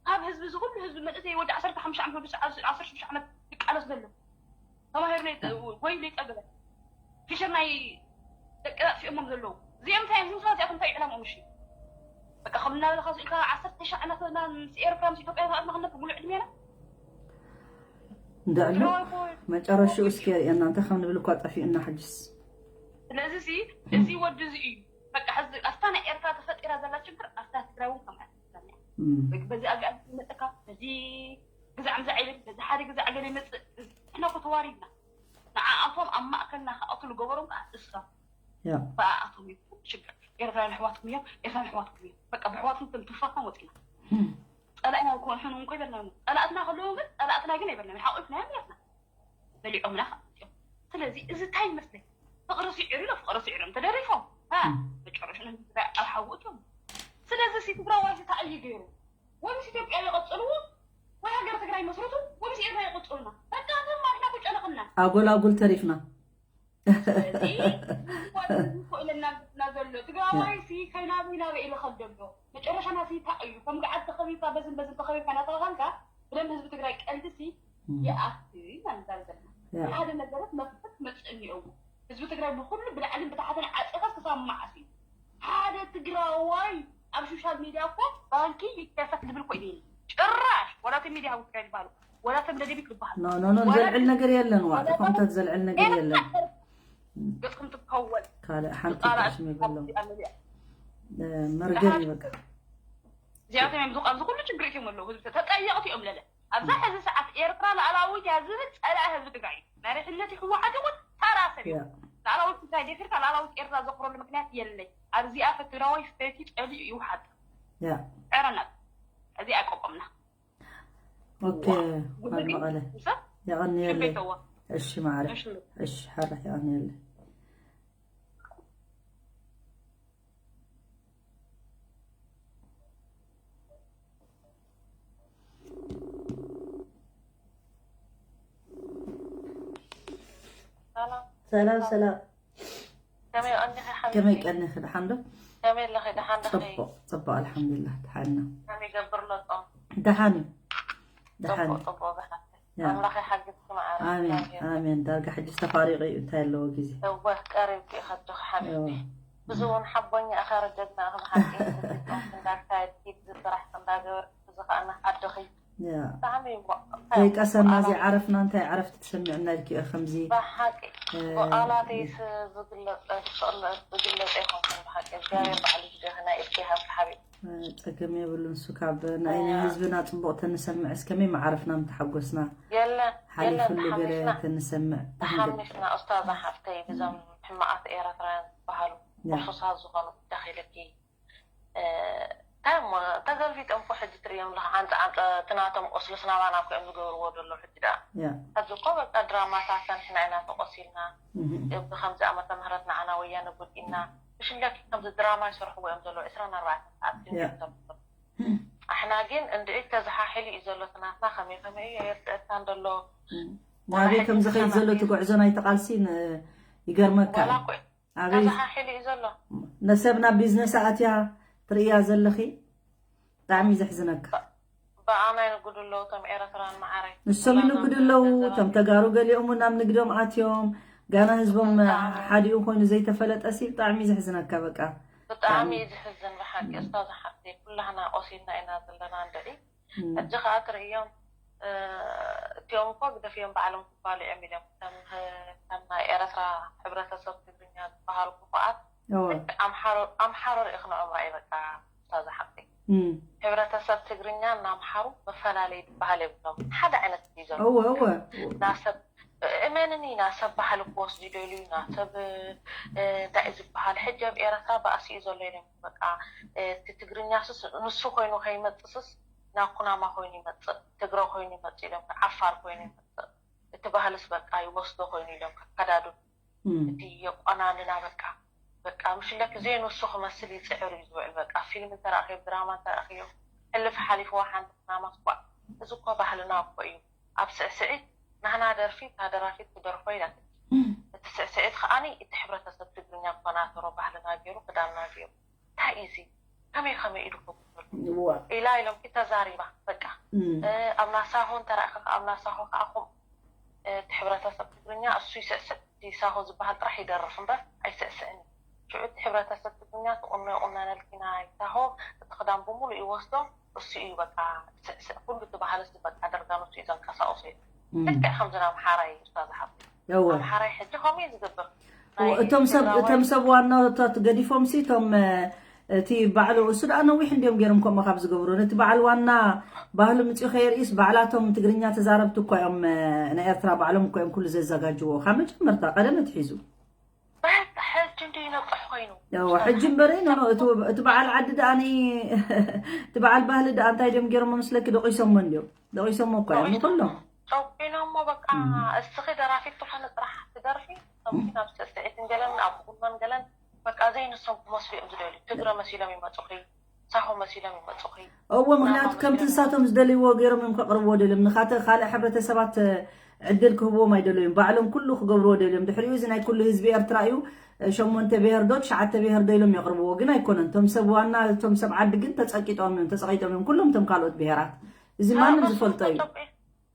ካብ ህዝቢ ዝኩሉ ህዝቢ መንእሰይ ወዲ ዓሰርተ ሓሙሽተ ዓመት ወዲ ዓሰርተ ሽዱሽተ ዓመት ይቃለስ ዘሎ ተማሂሩ ወይ ዘይፀገበ ፊሸር ናይ ደቂ ኣጥፊኦሞም ዘለዉ እዚኦም እንታይ እዮም ዝምስራት እዚኣቶም እንታይ ዕላምኦም እሺ በቃ ከም እናበልካ ስኢልካ ዓሰርተ ሻዕ እናተበልና ምስ ኤርትራ ምስ ኢትዮጵያ ተኣድና ክንነብር ሙሉእ ዕድሜና እንድዕሉ መጨረሽኡ እስኪ የርእየና እንታይ ከም ንብል እኳ ጠፊኡና ሕጅስ ስለዚ ሲ እዚ ወዲ እዚ እዩ በቃ ሕዚ ኣብታ ናይ ኤርትራ ተፈጢራ ዘላ ችግር ኣብታ ትግራይ እውን ከምኣ ትዛኛ በዚ ኣጋጣሚ መጠካ በዚ ግዛዕ ምዛዕ ይብል በዚ ሓደ ግዛዕ ገለ ይመፅእ ንሕና እኮ ተዋሪድና ንዓኣቶም ኣብ ማእከልና ክኣትሉ ገበሮም ከዓ እሳ ያ ብኣኣቶም እዩ ችግር ኤርትራ ኣሕዋትኩም እዮም ኤርትራ ኣሕዋትኩም እዮም በቃ ብኣሕዋትኩም ትንትፋፋ ወፂና ፀላእና ክኾኑ እንኮ ይበልና ጸላእትና ከለዉ ግን ጸላእትና ግን ኣይበልናን ሓቂፍናዮም ጌርና በሊዖምና ከኣትዮም ስለዚ እዚ እንታይ ይመስለኝ ፍቕሪ ስዒሩ ኢሎ ፍቕሪ ስዒሮም ተደሪፎም መጨረሽኡ ንትግራይ ኣብ ሓዊ እትዮም ስለዚ ሲ ትግራዋይ እንታይ እዩ ገይሩ ወይ ምስ ኢትዮጵያ ይቐጽልዎ ወይ ሃገር ትግራይ መስርቱ ወይ ምስ ኤርትራ ይቐጽሉና በቃ ተማሪና ኩጨነቕና ኣጎል ኣጉል ተሪፍና ኢለና ዘሎ ትግራዋይ ሲ ከይናበይ ናበይ ኢሉ ከል ዘሎ መጨረሻና ሲ እንታይ እዩ ከም ገዓት ተኸቢብካ በዝን በዝን ተኸቢብካ ናተባሃልካ ብደም ህዝቢ ትግራይ ቀልዲ ሲ ይኣክል ኢና ንዛረብ ዘለና ሓደ ነገራት መፍትሒ መፅእ እኒኦዎ ህዝቢ ትግራይ ብኩሉ ብላዕልን ብታሕትን ዓፂኻስ ክሳብ መዓስ እዩ ሓደ ትግራዋይ ኣብ ሶሻል ሚድያ እኮ ባንኪ ይከፈት ዝብል እኮ እዩ ጭራሽ ወላተ ሚድያ ሃዊ ትግራይ ዝበሃሉ ወላተ ደደቢት ዝበሃሉ ኖ ኖ ኖ ዘልዕል ነገር የለን ዋ ተኾምታት ዘልዕል ነገር የለን ገፅኩም ትከወል ካልእ ሓንቲ ሽም የብሎም መርገም ይበቃ እዚኣቶም እዮም ኣብዚ ኩሉ ችግር እትዮም ኣለዉ ህዝቢ ተጠየቕቲ እዮም ለለ ኣብዛ ሕዚ ሰዓት ኤርትራ ላዕላዊት እያ ዝብል ፀላኢ ህዝቢ ትግራይ እዩ መሪሕነት ህወሓት እውን ተራ ሰብ እዩ ላዕላዊት ትግራይ ደፊርካ ላዕላዊት ኤርትራ ዘኽብረሉ ምክንያት የለይ ኣብዚኣ ትግራዋይ ፈትዩ ፀሊኡ ይውሓጥ ዕረና እዚ ኣይቆቆምና ኦኬ መቐለ የቐንየለይ እሺ ማዕረ እሺ ሓራ የቐንየለይ ሰላም ሰላም ከመይ ቀኒኺ? ደሓን ዶ? ከመይ ኣለኺ? ደሓን ዲኺ? ጽቡቕ ጽቡቕ፣ ኣልሓምዱሊላህ፣ ደሓን ኢና። ከመይ ይገብር ኣሎ ጾም? ደሓን እዩ፣ ደሓን ጽቡቕ እዩ። ጽቡቕ፣ ብሓቂ ያ። ኣምላኽ ይሓግዝኪ መዓረ ኣሜን እግዚኣብሔር። ኣሜን። ዳርጋ ሕጂ ተፋሪቑ እዩ፣ እንታይ ኣለዎ ግዜ። እወ ቀሪብኪ ኢኻ ኣጆኺ ሓቢብቲ። እወ። ብዙ እውን ሓቦኛ ኢኻ ረደግና ኢኻ ብሓቂ። ጾምኪ እንዳካየድኪ፣ ብዝስራሕ እንዳገበርኪ፣ ብዝኸኣና ዓድኺ። ያ። ብጣዕሚ እሞ ዘይቀሰና ዘይዓረፍና እንታይ ዕረፍቲ ትሰምዕና ኢልኪ ከምዚ። ብሓቂ እ፣ ብቓላተይስ ዝግለጽ ዝግለጽ ኣይኮንኩን ብሓቂ። እግዚኣብሔር ባዕሉ ይግደፍ፣ ናይ ኢድኪ ይሃብኪ ሓቢብቲ። ጸገም የብሉን። እሱ ካብ ናይ ናይ ህዝብና ጽቡቕ ተንሰምዕስ ከመይ መዓረፍና ምተሓጎስና። የለን የለን ሓሊፉሉ ገለ ተሓሚስና ተንሰምዕ። ተሓሚስና ኡስታዝ ሓፍተይ ብዞም ሕማቓት ኤረትራውያን ዝበሃሉ ያ። ርሑሳት ዝኾኑ ደኺለኪ እንታይ እሞ ተገልቢጦም እኮ ሕጂ ትርእዮም ኣለኻ። ዓንፀ ዓንፀ እቲ ናቶም ቁስልስ ናባና እኮ እዮም ዝገብርዎ ዘለዉ ሕጂ ደኣ። ያ። ሕዚ እኮ በቃ ድራማታት ሰኒሕና ኢና ተቆሲልና። እህ። ብከምዚ ዓመተ ምህረት ንዓና ወያነ ጎዲእና። ብሽለኪ ከምዚ ድራማ ይሰርሕዎ እዮም ዘለዉ ዕስራን ኣርባዕተን ሰዓት ያ። እዮም ተምስሉ። ኣሕና ግን እንድዒ ተዘሓሒሉ እዩ ዘሎ እቲ ናትና ከመይ ከመይ እዩ ኣይርድአካን ዘሎ። ናበይ ከም ዝኸይድ ዘሎ እቲ ጉዕዞ ናይቲ ቃልሲ ን-፣ ይገርመካ ዋላ እዩ። እኮ ኣበይ ተዘሓሒሉ እዩ ዘሎ። ነሰብ ናብ ቢዝነስ ኣትያ ትርእያ ዘለኺ ብጣዕሚ እዩ ዘሕዝነካ። ብኣና ይንግዱ ኣለዉ እቶም ኤረትራን መዓረይ። ንሶም ይንግዱ ኣለዉ። እቶም ተጋሩ ገሊኦም እውን ናብ ንግዶም ኣትዮም ጋና ህዝቦም ሓዲኡ ኮይኑ ዘይተፈለጠ ሲ ብጣዕሚ እዩ ዘሕዝነካ። በቃ ብጣዕሚ እዩ ዝሕዝን ብሓቂ። እስታ ዝሓፍተይ ኩላህና ቆሲልና ኢና ዘለና እንድዒ። እም፣ ሕጂ ከዓ ትርእዮም እ፣ እቲኦም እኮ ግደፍዮም ባዕሎም ክባልዑ እዮም ኢሎም። ከም ከም ናይ ኤረትራ ሕብረተሰብ ትግርኛ ዝበሃሉ ክፉኣት እወ፣ ኣምሓሮ ኣምሓሮ ርኢኽ ንዕምራ እዩ በቃ። እስታ ዝሓፍተይ እም፣ ሕብረተሰብ ትግርኛ እና ኣምሓሩ መፈላለይ ዝበሃል የብሎም። ሓደ ዓይነት እዩ ዘሎ። እወ እወ ናብ ሰብ እመንኒ ናብ ሰብ ባህሊ ክወስዱ ይደልዩ ናብ ሰብ እ፣ እንታይ እዩ ዝበሃል ሕጂ ኣብ ኤረትራ ባእሲ እዩ ዘሎ ኢሎም በቃ። እ፣ እቲ ትግርኛ ስስ ንሱ ኮይኑ ከይመፅስስ ናብ ኩናማ ኮይኑ ይመፅእ ትግረ ኮይኑ ይመፅእ ኢሎም ዓፋር ኮይኑ ይመፅእ እቲ ባህልስ በቃ ይወስዶ ኮይኑ ኢሎም ከከዳዱ እም፣ እቲ የቆናንና በቃ በቃ ምሽለክ ዘይንሱ ክመስል ይፅዕር እዩ ዝውዕል በቃ ፊልም እንተረእኽዮ ድራማ እንተረእኽዮ ሕልፍ ሓሊፍዋ ሓንቲ ኩናማ ትኳዕ እዚ እኮ ባህልና እኮ እዩ ኣብ ስዕስዒት ናህና ደርፊ እታ ደራፊት ትደርፎ ኢላት እቲ ስዕስዒት ከዓኒ እቲ ሕብረተሰብ ትግርኛ ኮናተሮ ባህልና ገይሩ ክዳንና ገይሩ እንታይ እዩ እዚ ከመይ ከመይ ኢሉ ክብል እወ፣ ኢላ ኢሎም ተዛሪባ በቃ እም፣ እ፣ ኣብ ናሳሆ እንተረእኻ ኣብ ናሳሆ ከዓ ከምኡ እቲ ሕብረተሰብ ትግርኛ እሱ ይስዕስዕ እቲ ሳሆ ዝበሃል ጥራሕ ይደርፍ እምበር ኣይስዕስዕን እዩ ሽዑ እቲ ሕብረተሰብ ትግርኛ ትቁኖ ይቁነነልኪ ናይ ሳሆ እቲ ክዳን ብምሉእ ይወስዶ እሱ እዩ በቃ ስዕስዕ ኩሉ እቲ ባህልስ በቃ ደርጋ ንሱ እዩ ዘንቀሳቅሶ እዩ እም። ልክዕ ከምዚ ናብ ሓራይ እዩ እሳ ዝሓፍት እወ። ኣብ ሓራይ ሕጂ ከምኡ እዩ ዝገብር ናይ እቶም ሰብ ትግራዋይ እቶም ሰብ ዋናታት ገዲፎም ሲ እቶም እ፣ እቲ ባዕሉ እሱ ደኣ ነዊሕ እንዲዮም ገይሮም ከምኡ ካብ ዝገብሩ ነቲ በዓል ዋና ባህሉ ምፅኡ ከየርእስ ባዕላቶም ትግርኛ ተዛረብቲ እኳ እዮም እ፣ ናይ ኤርትራ ባዕሎም እኳ እዮም ኩሉ ዘዘጋጅዎ ካብ መጀመርታ ቀደም ኣትሒዙ በቃ ሕጂ እንዲ ይነቅሕ ኮይኑ ያው ሕጂ እምበረ ኖ ኖ እቲ እቲ በዓል ዓዲ ደኣ ኒ እቲ በዓል ባህሊ ደኣ እንታይ ድዮም ገይሮሞ ምስለኪ ደቂሶሞ እንዲዮም ደቂሶሞ እኳ እዮም ንኩሎም ጨቂኖሞ በቃ እስኺ ደራፊት ትኾነ ጥራሕ ትደርፊ ከምቲ ናብ ስዕስዒትን ገለን ኣብ ቁኖን ገለን በቃ ዘይንሶም ክመስሉ እዮም ዝደልዩ ትግረ መሲሎም ይመፁኺ ሳሆ መሲሎም ይመፁኺ እዎ ምክንያቱ ከምቲ ንሳቶም ዝደልይዎ ገይሮም እዮም ከቕርብዎ ደልዮም ንኻተ ካልእ ሕብረተሰባት ዕድል ክህብዎም ኣይደለዩም ባዕሎም ኩሉ ክገብርዎ ደልዮም ድሕሪኡ እዚ ናይ ኩሉ ህዝቢ ኤርትራ እዩ ሸሞንተ ብሄር ዶ ትሽዓተ ብሄር ዶ ኢሎም የቕርብዎ ግን ኣይኮነን እቶም ሰብ ዋና እቶም ሰብ ዓዲ ግን ተፀቂጦም እዮም ተፀቂጦም እዮም ኩሎም እቶም ካልኦት ብሄራት እዚ ማንም ዝፈልጦ እዩ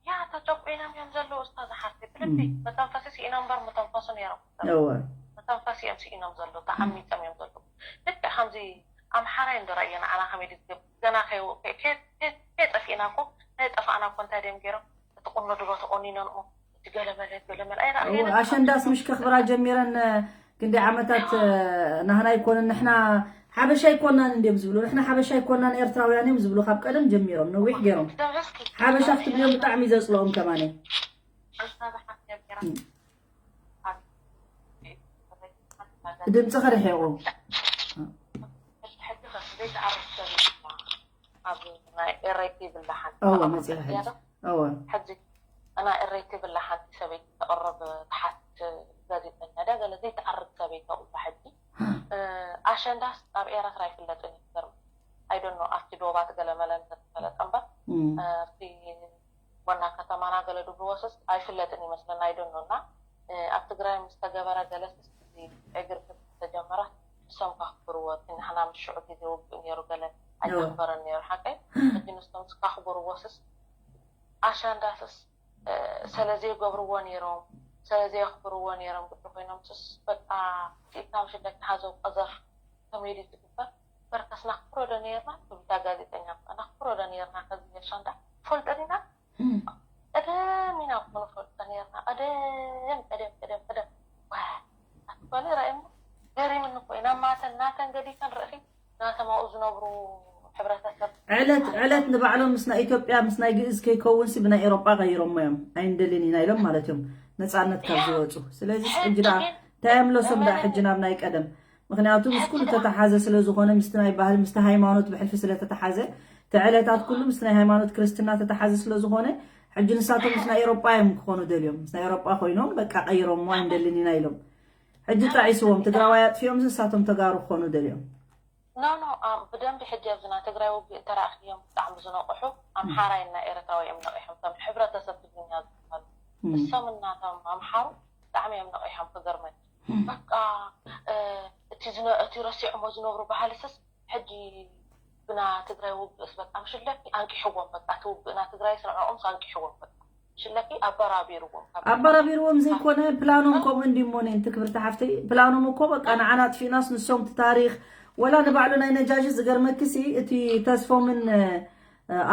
ያ ተጨቂኖም እዮም ዘለዉ እስታ ዝሓፍቲ ብልቢ መተንፈሲ ስኢኖም እምበር መተንፈሱ ነይሮም እወ መተንፈሲ እዮም ስኢኖም ዘለዉ ተዓሚፆም እዮም ዘለዉ ልክዕ ከምዚ ኣምሓራይ እንዶ ረእየ ንዓና ከመይ ድዝገብ ገና ከይጠፊእና እኮ ናይ ጠፋእና እኮ እንታይ ድዮም ገይሮም እቲ ቁኖ ድሮ ተቆኒነንኦ እቲ ገለመለ ገለመለ ኣይረኣየን ኣሸንዳስ ምሽ ከኽብራ ጀሚረን ክንደይ ዓመታት ናህና ኣይኮነን ንሕና ሓበሻ ኣይኮናን እንዲም ዝብሉ ንሕና ሓበሻ ኣይኮናን ኤርትራውያን እዮም ዝብሉ ካብ ቀደም ጀሚሮም ነዊሕ ገይሮም ሓበሻ ክትብልዮም ብጣዕሚ ዘፅልኦም ከማነ ድምፂ ከርሕቑ ኣብ ናይ ኤረይቲ ብላ ሓንቲ እወ መፂኣ ሕጂ እወ ሕጂ ናይ ኤረይቲ ብላ ሓንቲ ሰበይቲ ተቕርብ ትሓት ጋዜጠኛ ድያ ገለ ዘይትዓርግ ሰበይቲ ተቕርብ ሕጂ ኣሸንዳስ ኣብ ኤረትራ ኣይፍለጥን እዩ ገርም ኣይደኖ ኣብቲ ዶባት ገለ መለ እንተተፈለጠ እምበር ኣብቲ ዋና ከተማና ገለ ድብልዎ ስስ ኣይፍለጥን ይመስለና ኣይደኖ እና ኣብ ትግራይ ምስ ተገበረ ገለ ስስ እዚ ዕግርግር ተጀመረ ንሶም ከኽብርዎ፣ እቲ ንሕና ምስ ሽዑ ግዜ ውግእ ነይሩ ገለ ኣይተኽበረን ነይሩ ሓቀይ። ሕጂ ንሶም ከኽብርዎ ስስ ኣሸንዳ ስስ ሰለ ዘይገብርዎ ነይሮም፣ ሰለ ዘየኽብርዎ ነይሮም ግዲ ኮይኖም ስስ በቃ ስኢካ ምሽለክ ሓዘው ቀዘፍ ኮሜዲ ትግበር በርከስ ናኽብሮ ዶ ነይርና ትብልታ ጋዜጠኛ በቃ ናኽብሮ ዶ ነይርና ከዚ ኣሸንዳ ፈልጦ ዲና ቀደም ኢና እኮ ንፈልጦ ነይርና። ቀደም ቀደም ቀደም ቀደም ዋ ኣትኳለ ራእሞ ገሪምኒ እኮ ኢና ማተን ናተን ገዲፈን ርእኺ ናተማኡ ዝነብሩ ሕብረተሰብ ዕለት ዕለት ንባዕሎም ምስ ናይ ኢትዮጵያ ምስ ናይ ግእዝ ከይከውንሲ ብናይ ኤሮጳ ቀይሮሞ እዮም። ኣይንደልን ኢና ኢሎም ማለት እዮም ነፃነት ካብ ዝወፁ። ስለዚ ሕጂ ደኣ እንታይ የምለሶም ደኣ ሕጂ ናብ ናይ ቀደም ምክንያቱ ምስ ኩሉ ተተሓዘ ስለ ዝኾነ ምስቲ ናይ ባህል ምስቲ ሃይማኖት ብሕልፊ ስለ ተተሓዘ እቲ ዕለታት ኩሉ ምስቲ ናይ ሃይማኖት ክርስትና ተተሓዘ ስለ ዝኾነ ሕጂ ንሳቶም ምስ ናይ ኤሮጳ እዮም ክኾኑ ደልዮም። ምስ ናይ ኤሮጳ ኮይኖም በቃ ቀይሮሞ ኣይንደልን ኢና ኢሎም። ሕጂ ጣዒስዎም ትግራዋይ ኣጥፊኦም ንሳቶም ተጋሩ ክኾኑ ደልዮም። ኖ ኖ ብደንቢ ሕጂ ኣብዚ ናይ ትግራይ ውግእ እንተረኣኽዮም ብጣዕሚ ዝነቕሑ ኣምሓራይና ኤርትራዊ እዮም ነቒሖም። እቶም ሕብረተሰብ ትግርኛ ዝበሃሉ እሶም እናቶም ኣምሓሩ ብጣዕሚ እዮም ነቒሖም። ክገርመኒ በቃ እቲ ዝነ- እቲ ረሲዖሞ ዝነብሩ ባህልስስ ሕጂ ብና ትግራይ ውግእስ በቃ ምሽለኪ ኣንቂሕዎም በቃ እቲ ውግእና ትግራይስ ንዕኦምስ ኣንቂሕዎም በቃ ሽለኪ ኣበራቢርዎም ካብ ኣበራቢርዎም ዘይኮነ ፕላኖም ከምኡ እንዲሞ ነንቲ ክብርቲ ሓፍተይ ፕላኖም እኮ በቃ ንዓና ኣጥፊእናስ ንሶም እቲ ታሪክ ወላ ንባዕሉ ናይ ነጃሺ ዝገርመኪሲ እቲ ተስፎምን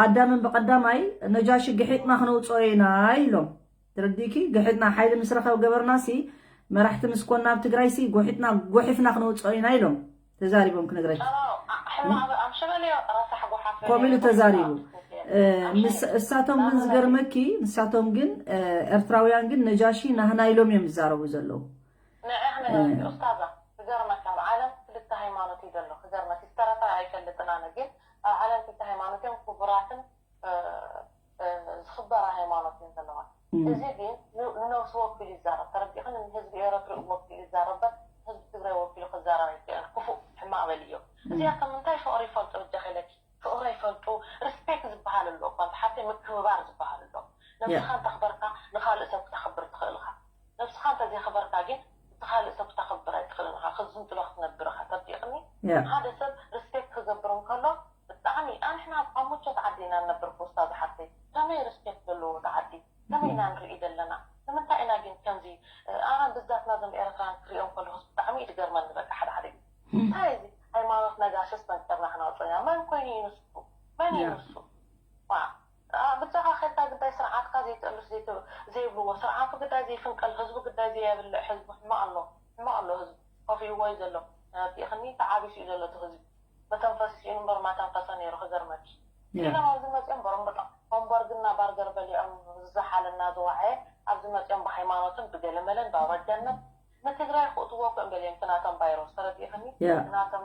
ኣዳምን ብቀዳማይ ነጃሺ ግሒጥና ክነውፅኦ ኢና ኢሎም። ተረዲእኪ? ግሒጥና ሓይሊ ምስ ረኸብ ገበርናሲ መራሕቲ ምስ ኮና ኣብ ትግራይሲ ጎሒጥና ጎሒፍና ክነውፅኦ ኢና ኢሎም ተዛሪቦም ክነግረኪ። ከምኡ ኢሉ ተዛሪቡ። እሳቶም ግን ዝገርመኪ ንሳቶም ግን ኤርትራውያን ግን ነጃሺ ናህና ኢሎም እዮም ዝዛረቡ ዘለዉ። ንዕኽነ ኡስታዛ ክገርመካ ኣብ ዓለም ክልተ ሃይማኖት እዩ ዘሎ። ክገርመኪ ዝተረፈ ኣይፈልጥን ኣነ ግን ኣብ ዓለም ክልተ ሃይማኖት እዮም ክቡራትን ዝኽበራ ሃይማኖት እየን ዘለዋ። እዚ ግን ንነብሱ ወኪሉ ይዛረብ። ተረዲእኽኒ? ንህዝቢ ኤረትርኡ ወኪሉ ይዛረብ እምበር ህዝቢ ትግራይ ወኪሉ ክዛረብ ኣይክእልን። ክፉእ ሕማቕ በልዮ። እዚኣቶም እንታይ ፍቕሪ ይፈልጡ በጃኺ ኢለኪ። ፍቕሪ ኣይፈልጡ። ሪስፔክት ዝበሃል ኣሎ እኳ እንተ ሓፍተይ ምክብባር ዝበሃል ኣሎ። ነብስኻ እንተኽበርካ ንኻልእ ሰብ ክተኽብር ትኽእል ኢኻ። ነብስኻ እንተዘይኽበርካ ግን እቲ ካልእ ሰብ ክተኽብር ኣይትኽእልን ኢኻ። ክዝንጥሎ ክትነብር ኢኻ። ተረዲእኽኒ? ሓደ ሰብ ሪስፔክት ክገብር እንከሎ ብጣዕሚ ኣንሕና ኣብ ምቾት ዓዲ ኢና ንነብር እኮ ኡስታዝ ሓፍተይ ከመይ ሪስፔክት ዘለዎ እቲ ዓዲ ከመይ ኢና ንርኢ ዘለና ንምንታይ ኢና ግን ከምዚ ኣነ ብዛት ናዞም ኤርትራን ክሪኦም ከለኹስ ብጣዕሚ እዩ ዝገርመኒ በቃ ሓደ ሓደ ግዜ እንታይ እዚ ሃይማኖት ነጋሽስ ፈንቀርና ክናውፅኦ ኢና መን ኮይኑ እዩ ንሱ መን እዩ ንሱ ብቻኻ ከድካ ግዳይ ስርዓትካ ዘይጠሉስ ዘይብልዎ ስርዓቱ ግዳይ ዘይፍንቀል ህዝቡ ግዳይ ዘየብልዕ ህዝቡ ሕማቕ ኣሎ ሕማቕ ኣሎ ህዝቡ ከፊእዎ እዩ ዘሎ ተረዲእኽኒ ተዓቢሱ እዩ ዘሎ እቲ ህዝቢ መተንፈሲ ስኢኑ እምበር ማተንፈሰ ነይሩ ክገርመኪ ኢሎም ኣብዚ መፅኦም በሮምበጣ ሆምበርግና ባርገር በሊዖም ዝዘሓለና ዝዋዐየ ኣብዚ መፅኦም ብሃይማኖትን ብገለመለን ብኣውራጃነት ንትግራይ ክእትዎ እኮ እዮም በሊዮም ትናቶም ቫይሮስ ተረዲእኽኒ ትናቶም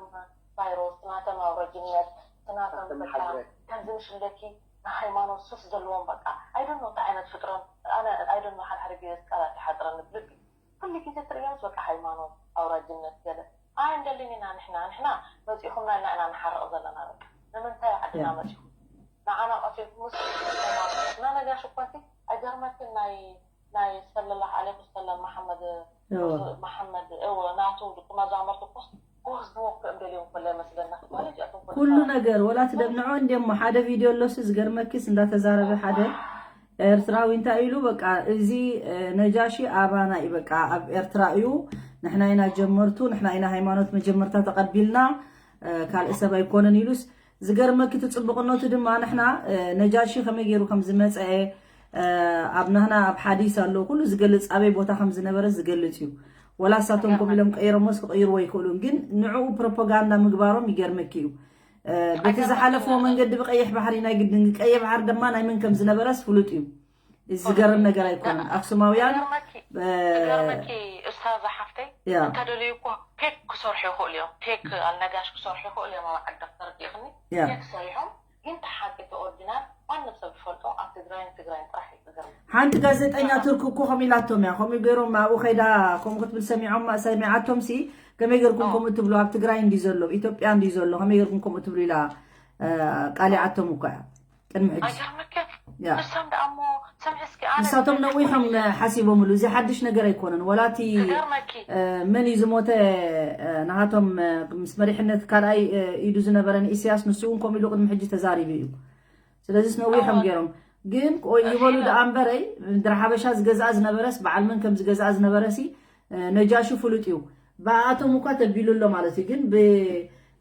ቫይሮስ ትናቶም ኣውራጅነት ትናቶም በቃ ከምዚ ምሽለኪ ንሃይማኖት ሱስ ዘለዎም በቃ ኣይደኖ እንታይ ዓይነት ፍጥሮም ኣነ ኣይደኖ ሓደ ሓደ ግዜ ቃላት ይሓፅረኒ ብልቢ ኩሉ ግዜ ትርእዮምስ በቃ ሃይማኖት ኣውራጅነት ገለ ኣይ እንደልን ኢና ንሕና ንሕና መፂኹምና ኢልና ኢና ንሓርቕ ዘለና በቃ ንምንታይ ዓድና መፂኹም ንዓና ቀቲልኩምስ ሃይማኖትና ነጋሽ እኮ እቲ ኣይገርመክን ናይ ናይ ሰለላሁ ዓለይሂ ወሰለም መሓመድ መሓመድ እወ ናቱ ደቂ መዛሙርቱ ኮስ ክወስድዎ እኮ እዮም ደልዮም ኮለ መስለና ማለት እያቶም ኮለ ኩሉ ነገር ወላ ትደምንዖ እንዲሞ ሓደ ቪድዮ ኣሎሲ ዝገርመኪስ እንዳተዛረበ ሓደ ኤርትራዊ እንታይ ኢሉ በቃ እዚ ነጃሺ ኣባና እዩ በቃ ኣብ ኤርትራ እዩ ንሕና ኢና ጀመርቱ ንሕና ኢና ሃይማኖት መጀመርታ ተቐቢልና ካልእ ሰብ ኣይኮነን ኢሉስ ዝገርመኪ እቲ ጽቡቕነቱ ድማ ንሕና ነጃሺ ከመይ ገይሩ ከም ዝመጸአ ኣብ ናህና ኣብ ሓዲስ ኣሎ ኩሉ ዝገልጽ ኣበይ ቦታ ከም ዝነበረ ዝገልጽ እዩ ወላ ሳቶም ከም ኢሎም ቀይሮሞስ ክቕይርዎ ይኽእሉን ግን ንዕኡ ፕሮፓጋንዳ ምግባሮም ይገርመኪ እዩ በቲ ዝሓለፍዎ መንገዲ ብቀይሕ ባሕሪ ናይ ግድን ቀይሕ ባሕሪ ድማ ናይ መን ከም ዝነበረስ ፍሉጥ እዩ እዚ ዝገርም ነገር ኣይኮነን ኣክሱማውያን ገርመኪ እስታዛ ሓፍተይ እንተደለዩ እኮ ፔክ ክሰርሑ ይኽእሉ እዮም ፔክ ኣልነጋሽ ክሰርሑ ይኽእሉ እዮም ኣብ ዓዲ ተረዲእኽኒ ፔክ ሰሪሖም ግን ተሓቂ እቲ ኦርጂናል ማንም ሰብ ዝፈልጦ ኣብ ትግራይን ትግራይን ጥራሕ እዩ ዝገርም ሓንቲ ጋዜጠኛ ቱርክ እኮ ከም ኢላቶም እያ ከምኡ ገይሮም ኣብኡ ከይዳ ከምኡ ክትብል ሰሚዖም ሰሚዓቶም ሲ ከመይ ገርኩም ከምኡ ትብሉ ኣብ ትግራይ እንዲ ዘሎ ኢትዮጵያ እንዲ ዘሎ ከመይ ገርኩም ከምኡ ትብሉ ኢላ ቃሊዓቶም እኮ እያ ቅድሚ ሕጂ ኣይገርመክን ንሶም ደኣ እሞ ስምዒ እስኪ ኣነ ንሳቶም ነዊሖም ሓሲቦምሉ። እዚ ሓድሽ ነገር ኣይኮነን። ወላቲ ዝገርመኪ መን እዩ ዝሞተ? ናሃቶም ምስ መሪሕነት ካልኣይ ኢዱ ዝነበረ ንኢሳያስ፣ ንሱ እውን ከምኡ ኢሉ ቅድሚ ሕጂ ተዛሪቡ እዩ። ስለዚስ ነዊሖም ገይሮም ግን ይበሉ ደኣ እምበረይ፣ ምድሪ ሓበሻ ዝገዝኣ ዝነበረስ፣ በዓል መን ከም ዝገዝኣ ዝነበረሲ ነጃሹ ፍሉጥ እዩ። ብኣቶም እኳ ተቢሉ ኣሎ ማለት እዩ። ግን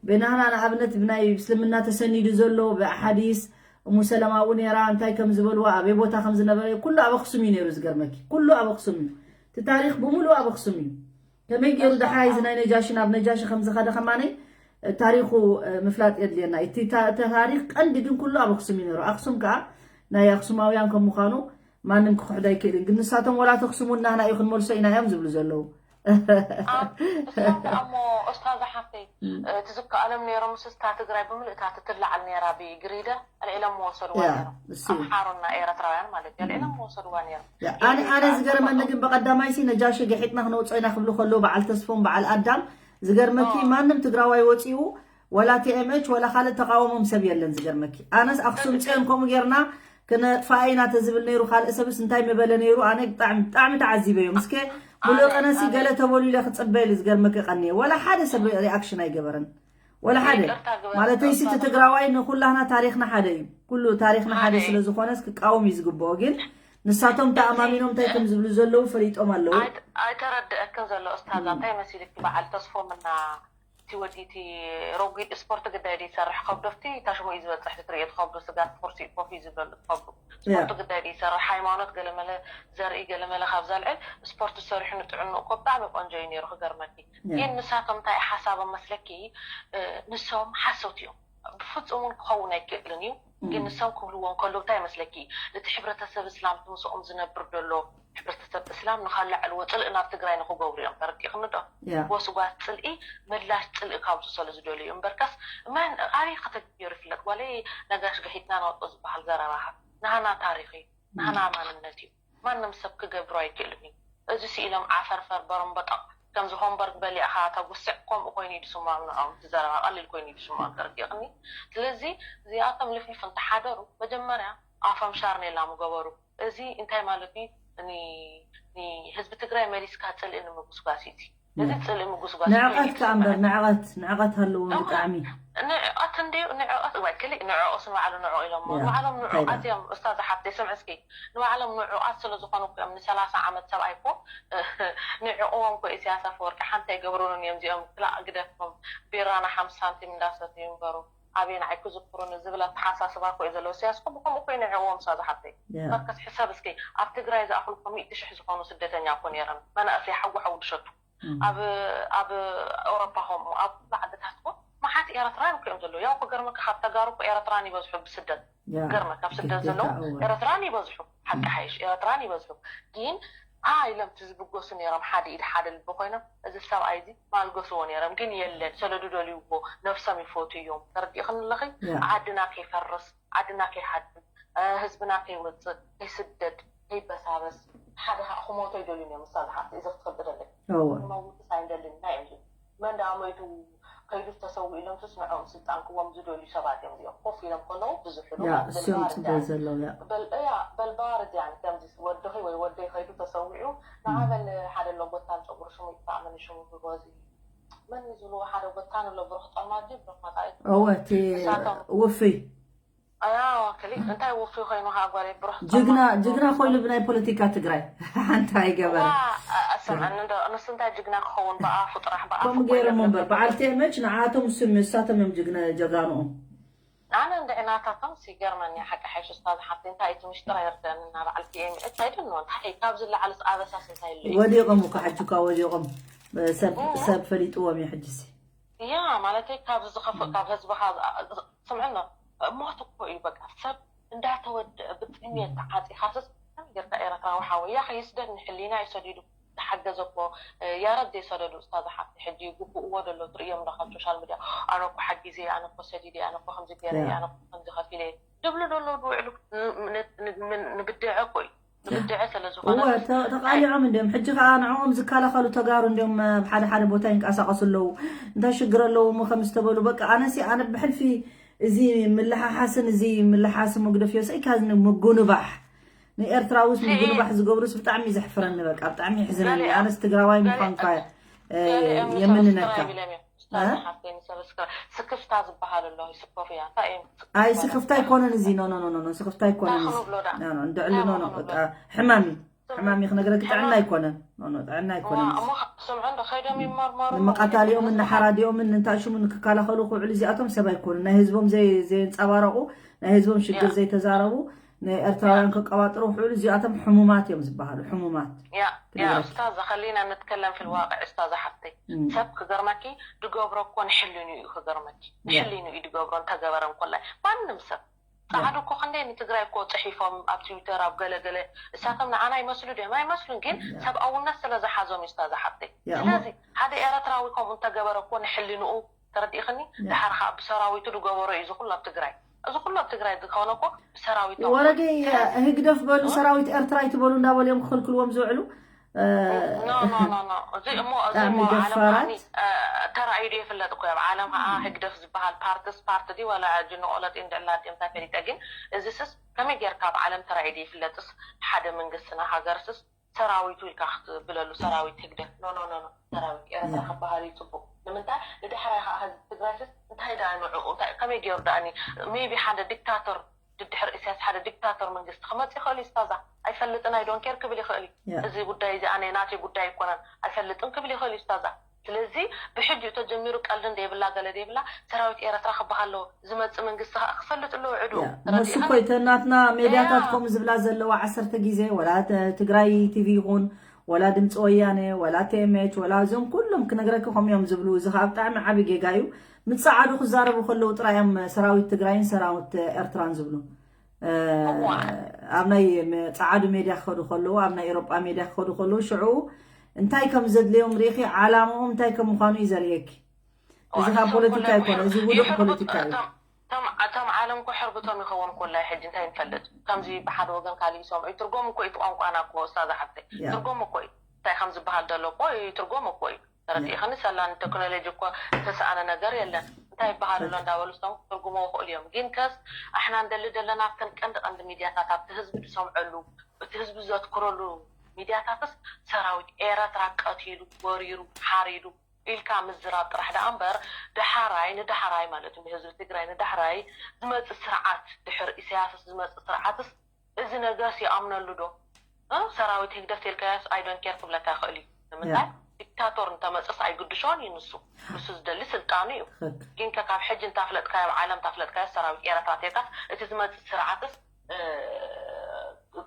ብናህና ንኣብነት ብናይ እስልምና ተሰኒዱ ዘሎ ብኣሓዲስ እሙ ሰለማ ኣብኡ ነይራ፣ እንታይ ከም ዝበልዋ፣ ኣበይ ቦታ ከም ዝነበረ፣ ኩሉ ኣብ ኣክሱም እዩ ነይሩ። ዝገርመኪ ኩሉ ኣብ ኣክሱም እዩ። እቲ ታሪኽ ብምሉእ ኣብ ኣክሱም እዩ። ከመይ ገይሩ ደሓይ እዚ ናይ ነጃሽን ኣብ ነጃሽ ከም ዝኸደ ከማነይ ታሪኹ ምፍላጥ የድልየና። እቲ ታሪኽ ቀንዲ ግን ኩሉ ኣብ ኣክሱም እዩ ነይሩ። ኣክሱም ከዓ ናይ ኣክሱማውያን ከም ምዃኑ ማንም ክክሕዶ ኣይክእልን። ግን ንሳቶም ወላ ተክስሙና ህና እዩ ክንመልሶ ኢና እዮም ዝብሉ ዘለዉ። እሞ ኡስታዛ ሓፍተይ ትዝከኣሎም ነይሮም። ምስታ ትግራይ ብምልእታ ትትላዓል ነይራ ብግሪደ ኣልዒሎም ወሰድዋ ነይሮም። ኣምሓሮና ኤረትራውያን ማለት እዩ። ኣልዒሎም ወሰድዋ ነይሮም። ኣነ ኣነ ዝገርመኒ ግን ብቀዳማይ ሲ ነጃሺ ገሒጥና ክነውፅኦ ኢና ክብሉ ከለዉ በዓል ተስፎም በዓል ኣዳም ዝገርመኪ ማንም ትግራዋይ ወፂኡ ወላ ቲኤምኤች ወላ ካልእ ተቃወሞም ሰብ የለን። ዝገርመኪ ኣነስ ኣክሱም ፅዮን ከምኡ ጌርና ክነጥፋኣ ኢና ተዝብል ነይሩ ካልእ ሰብስ እንታይ ምበለ ነይሩ? ኣነ ብጣዕሚ ብጣዕሚ ተዓዚበዮም። እስከ ሙሉእ ቀነሲ ገለ ተበሉ ኢለ ክፅበ ኢሉ ዝገርመኪ ቀንየ ወላ ሓደ ሰብ ሪኣክሽን ኣይገበረን። ወላ ሓደ ማለተይ ሲ ትግራዋይ ንኩላህና ታሪክና ሓደ እዩ። ኩሉ ታሪክና ሓደ ስለዝኮነስ ክቃወም እዩ ዝግብኦ። ግን ንሳቶም ተኣማሚኖም እንታይ ከም ዝብሉ ዘለዉ ፈሊጦም ኣለዉ። ኣይተረድአክን ዘሎ እስታዛ እንታይ መሲልኪ በዓል ተስፎምና እቲ ወዲ እቲ ረጒድ ስፖርት ግዳይ ድዩ ይሰርሕ ከብዶ ኣብቲ ታሽሞ እዩ ዝበፅሕ ትትሪኦ እቲ ከብዶ ስጋ እቲ ኩርሲ ኮፍ እዩ ዝብለሉ እቲ ከብዶ ስፖርት ግዳይ ድዩ ይሰርሕ ሃይማኖት ገለመለ ዘርኢ ገለመለ ካብ ዘልዕል ስፖርት ሰሪሑ ንጥዕንኡ እኮ ብጣዕሚ ቆንጆ እዩ ነይሩ ክገርመኪ ግን ንሳቶም እንታይ ሓሳቦም መስለኪ ንሶም ሓሶት እዮም ብፍፁም እውን ክኸውን ኣይክእልን እዩ ግን ንሶም ክብልዎ እንከለዉ እንታይ መስለኪ እቲ ሕብረተሰብ እስላም እቲ ምስኦም ዝነብር ዘሎ ሕብረተሰብ እስላም ንኸላዕልዎ ፅልኢ ናብ ትግራይ ንክገብሩ እዮም ተረዲእክኒ ዶ? ጎስጓስ ፅልኢ ምላሽ ፅልኢ ካብዚ ሰለ ዝደልዩ እምበርከስ መን ኣበይ ከተገይሩ ይፍለጥ ጓለይ ነጋሽ ገሒጥና ናውጦ ዝበሃል ዘረባኻ ናህና ታሪኽ እዩ ናህና ማንነት እዩ ማንም ሰብ ክገብሮ ኣይክእልን እዩ እዚ ስኢሎም ዓፈርፈር በረምበጣቕ ከምዚ ሆምበርግ በሊዕኻ ተጉስዕ ከምኡ ኮይኑ እዩ ዝስምዖም ንዖም እቲ ዘረባ ቀሊል ኮይኑ እዩ ዝስምዖም ተረዲእክኒ ስለዚ እዚኣቶም ልፍልፍ እንተሓደሩ መጀመርያ ኣፎም ሻርኔላ ምገበሩ እዚ እንታይ ማለት እዩ? ንህዝቢ ትግራይ መሊስካ ፅልኢ ንምጉስጓስ እዩ እዚ። እዚ ፅልኢ ምጉስጓስ እዩ። ንዕቐት ከኣ እምበር ንዕቐት ንዕቐት ኣለዎም ብጣዕሚ። ንዕቐት እንድዩ ንዕቐት እዋይ ክሊእ ንዕኦስ ንባዕሉ ንዑቕ ኢሎሞ ንባዕሎም ንዑቓት እዮም። ኡስታዝ ሓፍተይ ስምዒ እስኪ ንባዕሎም ንዑቓት ስለ ዝኾኑ እኮ እዮም ንሰላሳ ዓመት ሰብኣይ እኮ ንዕቕዎም እኮ ኢሳያስ ኣፈወርቂ ሓንቲ ኣይገብሩንን እዮም እዚኦም ክላእ ግደፎም ቢራና ሓምሳ ሳንቲም እንዳሰትዩ ይንበሩ። ኣበይ ንዓይ ክዝክሩኒ ዝብል ኣተሓሳስባ እኮ እዩ ዘለዎ። ኢሳያስ እኮ ብኸምኡ እኮ እዩ ንዕዎም እሳ ዝሓተይ። መርከስ ሕሰብ እስኪ ኣብ ትግራይ ዝኣኽሉ እኮ ሚእቲ ሽሕ ዝኾኑ ስደተኛ እኮ ነይረን መናእሰይ ሓዊ ሓዊ ዝሸጡ ኣብ ኣብ ኤውሮፓ ከምኡ ኣብ ኩሉ ዓድታት እኮ መሓት ኤረትራውያን እኮ እዮም ዘለዉ። ያው ክገርመካ ካብ ተጋሩ እኮ ኤረትራን ይበዝሑ ብስደት ገርመ ካብ ስደት ዘለዉ ኤረትራን ይበዝሑ ሓቂ ሓይሽ ኤረትራን ይበዝሑ ግን ኣ ኢሎም እቲ ዝብገሱ ነይሮም ሓደ ኢድ ሓደ ልቢ ኮይኖም እዚ ሰብኣይ እዚ ማልገስዎ ነይሮም ግን የለን ሰለዱ ደልይዎ ነብሶም ይፈቱ እዮም ተረዲእክን ኣለኺ ዓድና ከይፈርስ ዓድና ከይሃድም ህዝብና ከይወፅእ ከይስደድ ከይበሳበስ ሓደ ከዓ ክሞቶ ይደልዩ እዮም እሳ ዝሓፍቲ እዚ ክትፈልጢ ደለይ መውትስ ኣይንደልን እንታይ እዮም ዝብሉ መን ደኣ ሞይቱ ከይዱ ተሰዊኡ ኢሎም ሱስ ንዕኦም ስልጣን ክዎም ዝደልዩ ሰባት እዮም እዚኦም ኮፍ ኢሎም ከለዉ ብዙሕ ኢሉ እዚኦም ጽበ ዘለዉ እያ በል እያ በል ባር እዚያን ከምዚ ወድኺ ወይ ወደይ ከይዱ ተሰዊዑ ንዓበል ሓደ ኣሎ ቦታን ጨጉሪ ሽሙ ይጥፋእ መን ሽሙ ብጎዚ መን ዝብልዎ ሓደ ቦታን ኣሎ ብሩኽ ጠማት ድዩ ብሩኽ መጣኢ እወ እቲ ውፍይ ኣያ ክሊ እንታይ ውፍይ ኮይኑ ከዓ ጓለይ ብሩኽ ጅግና ጅግና ኮይኑ ብናይ ፖለቲካ ትግራይ ሓንቲ ኣይገበረ ኣሰምዐኒ እንዶ ንሱ እንታይ ጅግና ክኸውን ብኣፉ ጥራሕ ብኣፉ ከምኡ ገይሮም እምበር በዓል ቴመች ንዓቶም ስም እሳቶም እዮም ጅግና ጀጋንኦም ኣነ እንድዒ ናታቶም ሲገርመኒ ሓቂ ሓይሽ ስታ ዝሓፍቲ እንታይ እቲ ምሽጥር ኣይርደኒ እና በዓል ቲኤምኤች ኣይደን እንታይ ካብዚ ላዕልስ ኣበሳስ እንታይ ኣሎ እዩ ወዲቖም እኮ ሓጁካ ወዲቖም ሰብ ሰብ ፈሊጥዎም እዩ ሕጅሲ ያ ማለተይ ካብዚ ዝኸፍእ ካብ ህዝብኻ ስምዕኖ ሞት እኮ እዩ በቃ ሰብ እንዳተወደአ ብጥሜት ተዓፂኻስስ ከመይ ጌርካ ኤረትራዊ ሓወይ ያኸ ይስደድ ንሕሊና እዩ ሰዲዱ ዝሓገዘ እኮ ያረብ ዘይሰደዱ እስታ ዝሓፍቲ ሕጂ ግቡእዎ ደሎ ትርእዮም ዶ ካብ ሶሻል ሚድያ ኣነ እኮ ሓጊዘ ኣነ እኮ ሰዲደ ኣነ እኮ ከምዚ ገይረ ኣነ እኮ ከምዚ ከፊለ ድብሉ ደሎ ዝውዕሉ ንብድዐ እኮ እዩ ንብድዐ ስለ ዝኾነ እወ ተ- ተቃሊዖም እንዲዮም ሕጂ ከዓ ንዕኦም ዝከላኸሉ ተጋሩ እንዲዮም ኣብ ሓደ ሓደ ቦታ ይንቀሳቀሱ ኣለዉ እንታይ ሽግር ኣለዎ እሞ ከም ዝተበሉ በቃ ኣነሲ ኣነ ብሕልፊ እዚ ምልሓሓስን እዚ ምልሓስ ምግደፍዮ ሰይካ ምጉንባሕ ንኤርትራውስ ምግልባሕ ዝገብሩስ ብጣዕሚ ዘሕፍረኒ። በቃ ብጣዕሚ ይሕዝነኒ። ኣነስ ትግራዋይ ምዃንካ የምንነካ። ስክፍታ ዝበሃል ኣሎ። ስኮፍያ እንታይ እዩ? ኣይ ስክፍታ ኣይኮነን እዚ። ኖ ኖ ኖ ኖ ስክፍታ ኣይኮነን እዚ። እንድዕሉ ኖ ኖ በቃ ሕማም እዩ። ሕማም እዩ ክነግረኪ። ጥዕና ኣይኮነን። ኖ ኖ ጥዕና ኣይኮነን። ንመቃታሊኦምን ንሓራዲኦምን ንንታሽሙን ክከላኸሉ ክውዕሉ እዚኣቶም ሰብ ኣይኮኑን። ናይ ህዝቦም ዘየንፀባረቑ፣ ናይ ህዝቦም ሽግር ዘይተዛረቡ፣ ንኤርትራውያን ከቀባጥሩ ክውዕሉ እዚኣቶም ሕሙማት እዮም ዝበሃሉ። ሕሙማት ኡስታዝ ኸሊና ንትከለም ፊ ልዋቅዕ ኡስታዝ ሓፍተይ ሰብ ክገርመኪ ድገብሮ እኮ ንሕልኑ እዩ ክገርመኪ ንሕልኑ እዩ ድገብሮ እንተገበረ እንኮላይ ማንም ሰብ ፃዕዱ እኮ ክንደይ ንትግራይ እኮ ፅሒፎም ኣብ ትዊተር ኣብ ገለገለ እሳቶም ንዓና ይመስሉ ድዮም ኣይመስሉን ግን ሰብኣውነት ስለ ዝሓዞም እዩ ኡስታዝ ሓፍተይ ስለዚ ሓደ ኤረትራዊ ከምኡ እንተገበረ እኮ ንሕልንኡ ተረዲእኽኒ? ደሓር ኸዓ ብሰራዊቱ ዝገበሮ እዩ እዚ ኩሉ ኣብ ትግራይ። እዚ ኩሉ ኣብ ትግራይ ዝኾነ እኮ ብሰራዊቶም። ወረደይ ህግደፍ በሉ ሰራዊት ኤርትራ ኣይትበሉ እንዳበሉ እዮም ክኽልክልዎም ዝውዕሉ። ኖ ኖ ኖ ኖ እዚ እሞ እዚ እሞ ዓለም ከዓኒ ተራእዩ ዶ ይፍለጥ እኮ ኣብ ዓለም ኸዓ ህግደፍ ዝበሃል ፓርትስ ፓርቲ ድዩ ዋላ ጅንቆለጢ እንድዕላጢ እንታይ ፈሊጠ ግን እዚ ስስ ከመይ ጌርካ ኣብ ዓለም ተራእዩ ዶ ይፍለጥስ ሓደ መንግስትና ሃገር ስስ ሰራዊቱ ኢልካ ክትብለሉ ሰራዊት ህግደፍ ኖ ኖ ኖ ኖ ሰራዊት ኤረትራ ክበሃል እዩ ጽቡቅ ንምንታይ ንዳሕራይ ከዓ ህዝቢ ትግራይ ስስ እንታይ ደኣ ንዕኡ እንታይ ከመይ ገይሩ ደኣኒ maybe ሓደ dictator ድድሕር እስያስ ሓደ dictator መንግስቲ ክመጽእ ይኽእል እዩ ስታዛ ኣይፈልጥን I don't care ክብል ይኽእል እዩ እዚ ጉዳይ እዚ ኣነ ናተይ ጉዳይ ኣይኮነን ኣይፈልጥን ክብል ይኽእል እዩ ስታዛ ስለዚ ብሕጂ ተጀሚሩ ቀልዲ እንደይብላ ገለ ደይብላ ሰራዊት ኤረትራ ክበሃል ኣለዎ ዝመጽእ መንግስቲ ከዓ ክፈልጥ ኣለዎ ዕድኡ ንሱ እኮ እተን ናትና ሜድያታት ከምኡ ዝብላ ዘለዋ ዓሰርተ ግዜ ወላ ትግራይ ቲቪ ይኹን ወላ ድምፂ ወያነ ወላ ቲኤምኤች ወላ እዚኦም ኩሎም ክነግረኪ ከምኡ እዮም ዝብሉ እዚ ከዓ ብጣዕሚ ዓብዪ ጌጋ እዩ ምፃዓዱ ክዛረቡ ከለዉ ጥራይ እዮም ሰራዊት ትግራይን ሰራዊት ኤርትራን ዝብሉ ኣብ ናይ ፀዓዱ ሜድያ ክኸዱ ከለዉ ኣብ ናይ ኤሮጳ ሜድያ ክኸዱ ከለዉ ሽዑ እንታይ ከም ዘድልዮም ርኢኺ ዓላምኦም እንታይ ከም ምዃኑ እዩ ዘርእየኪ እዚ ካብ ፖለቲካ ይኮነ እዚ ውዱሕ ፖለቲካ እዩ እቶም ዓለም እኮ ሕርብቶም ይኸውን እኮ ላይ ሕጂ እንታይ ንፈልጥ ከምዚ ብሓደ ወገን ካልእ ይሰምዑ ትርጎም እኮ እዩ ቋንቋና እኮ እስታዛ ሓፍተይ ትርጎም እኮ እዩ እንታይ ከም ዝበሃል ዘሎ እኮ ትርጎም እኮ እዩ ተረዲእኽኒ ሰላን ቴክኖሎጂ እኮ ዝተሰኣነ ነገር የለን እንታይ ይበሃል ኣሎ እንዳበሉ ስቶም ትርጉሞ ይኽእሉ እዮም ግን ከስ ኣሕና እንደሊ ዘለና ኣብተን ቀንዲ ቀንዲ ሚድያታት ኣብቲ ህዝቢ ዝሰምዐሉ እቲ ህዝቢ ዘትክረሉ ሚድያታትስ ሰራዊት ኤረትራ ቀቲሉ ወሪሩ ሓሪዱ ኢልካ ምዝራብ ጥራሕ ደኣ እምበር ደሓራይ ንዳሕራይ ማለት እዩ ንህዝቢ ትግራይ ንዳሕራይ ዝመፅእ ስርዓት ድሕር ኢሳያስስ ዝመፅእ ስርዓትስ እዚ ነገርስ ይኣምነሉ ዶ ሰራዊት ህግደፍ ተልካያስ I don't care ክብለካ ይኽእል እዩ ንምንታይ ዲክታቶር እንተመፅስ ኣይግድሾን እዩ ንሱ ንሱ ዝደሊ ስልጣኑ እዩ ግን ከካብ ሕጂ እንታፍለጥካዮ ኣብ ዓለም እንታፍለጥካዮ ሰራዊት ኤረትራ ተልካስ እቲ ዝመፅእ ስርዓትስ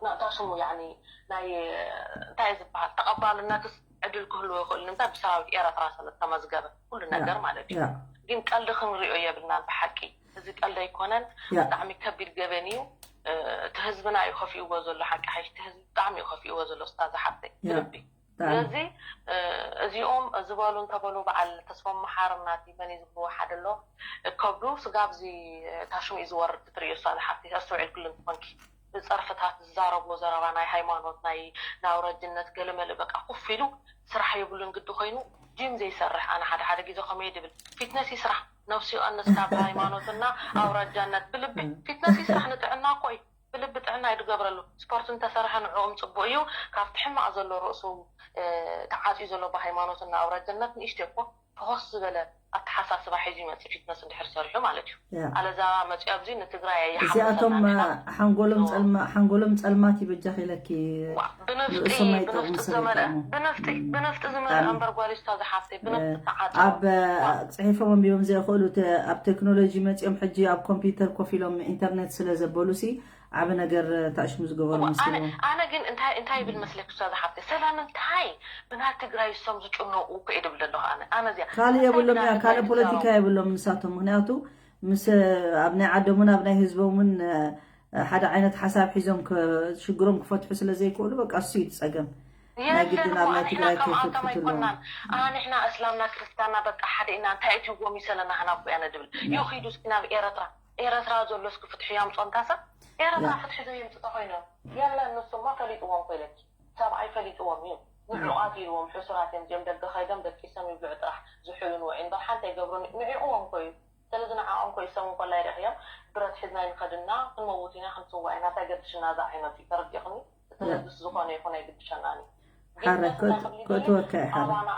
ናእታ ሽሙ ያኒ ናይ እንታይ ዝበሃል ተቐባልነትስ ዕድል ክህልዎ ይኽእል ንምንታይ ብሰራዊት ኤረትራ ስለ ዝተመዝገበ ኩሉ ነገር ማለት እዩ ግን ቀልዲ ክንሪኦ የብልናን ብሓቂ እዚ ቀልዲ ኣይኮነን ብጣዕሚ ከቢድ ገበን እዩ እቲ ህዝብና እዩ ከፊእዎ ዘሎ ሓቂ ሓይሽ እቲ ህዝቢ ብጣዕሚ እዩ ከፊእዎ ዘሎ ስታ ዝሓብተይ ብልቢ ስለዚ እዚኦም ዝበሉ እንተበሉ በዓል ተስፎም መሓርም ናቲ መን እዩ ዝብልዎ ሓደ ኣሎ ከብዱ ስጋብ እዚ ታሽሙ እዩ ዝወርድ ትርእዮ እሳ ዝሓብተይ ኣስተውዒል ኩሉ እንትኾንኪ ብፀርፍታት ዝዛረቦ ዘረባ ናይ ሃይማኖት ናይ ናውረጅነት ገለመለ በቃ ኩፍ ኢሉ ስራሕ የብሉን ግዲ ኮይኑ ጂም ዘይሰርሕ ኣነ ሓደ ሓደ ግዜ ከመይ ድብል ፊትነስ ይስራሕ ነፍሲ ዮሃንስ ካብ ሃይማኖትና ኣውራጃነት ብልቢ ፊትነስ ይስራሕ ንጥዕና እኮ እዩ ብልቢ ጥዕና ይድገብረሉ ስፖርት እንተሰርሐ ንዕኦም ፅቡቅ እዩ ካብቲ ሕማቅ ዘሎ ርእሱ ተዓፅዩ ዘሎ ብሃይማኖትና ኣውራጃነት ንእሽቶ እኮ ፈኾስ ዝበለ ኣተሓሳስባ ሒዙ ይመፅእ ፊትነስ እንድሕር ሰሪሑ ማለት እዩ። ኣለዛ መፅዮ ኣብዚ ንትግራይ እዚኣቶም ሓንጎሎም ፀልማት ይበጃኽ ኢለኪ ንርእሶም ኣይጠቕሙ ሰብ ይጠቕሙ። ብንፍጢ ዝመፀ እምበር ጓል ስታ ዝሓፍተይ ብንፍጢ ተዓፀ ኣብ ፅሒፎም ኣንቢቦም ዘይኽእሉ ኣብ ቴክኖሎጂ መፂኦም ሕጂ ኣብ ኮምፒውተር ኮፍ ኢሎም ኢንተርኔት ስለ ዘበሉ ሲ ዓቢ ነገር ታሽሙ ዝገበሩ መስልዎ። ኣነ ግን እንታይ እንታይ ይብል መስለኪ እሷ ዝሓፍተ ሰላም እንታይ ብናይ ትግራይ እሶም ዝጭነቁ እኮ እየ ድብል ዘለኹ ኣነ ኣነ እዚኣ ካልእ የብሎም እያ ካልእ ፖለቲካ የብሎም ንሳቶም ምክንያቱ ምስ ኣብ ናይ ዓዶምን ኣብ ናይ ህዝቦምን ሓደ ዓይነት ሓሳብ ሒዞም ሽግሮም ክፈትሑ ስለ ዘይክእሉ በቃ እሱ እዩ ጸገም ናይ ግድን ኣብ ናይ ትግራይ ከይፈትፍትሎም ኣንሕና እስላምና ክርስትያንና በቃ ሓደ ኢና እንታይ እትህዎም ይሰለና ህና እኮ ያነ ድብል ይኺዱ እስኪ ናብ ኤረትራ ኤረትራ ዘሎ እስኪ ፍትሒ ያምጾ እንታ ሰብ ኤረትራ ፍትሒ ዘየምጽ ተኾይኖም የለን ንሱማ ፈሊጥዎም ኮይለኪ ሰብኣይ ፈሊጥዎም እዩ ንዕቋት ኢልዎም ሕሱራት እዮም እዚኦም ደገ ከይዶም ደቂሶም ይብልዑ ጥራሕ ዝሕሉን ውዒ እምበር ሓንቲ ኣይገብሩን ንዒቕዎም እኮ እዩ ስለዚ ንዓኦም ኮይሶም እንኮላይ ርኢኽዮም ብረት ሒዝና ይንኸድና ክንመውት ኢና ክንስዋ ኢና እንታይ ገድሽና እዛ ዓይነት እዩ ተረዲእኽኒ? እቲ ነብስ ዝኾነ ይኹን ኣይግድሸናን እዩ። ግን ሓረ እንታይ ክብሊ ደልየ ክእትወካ እዩ ሓረ። ኣባና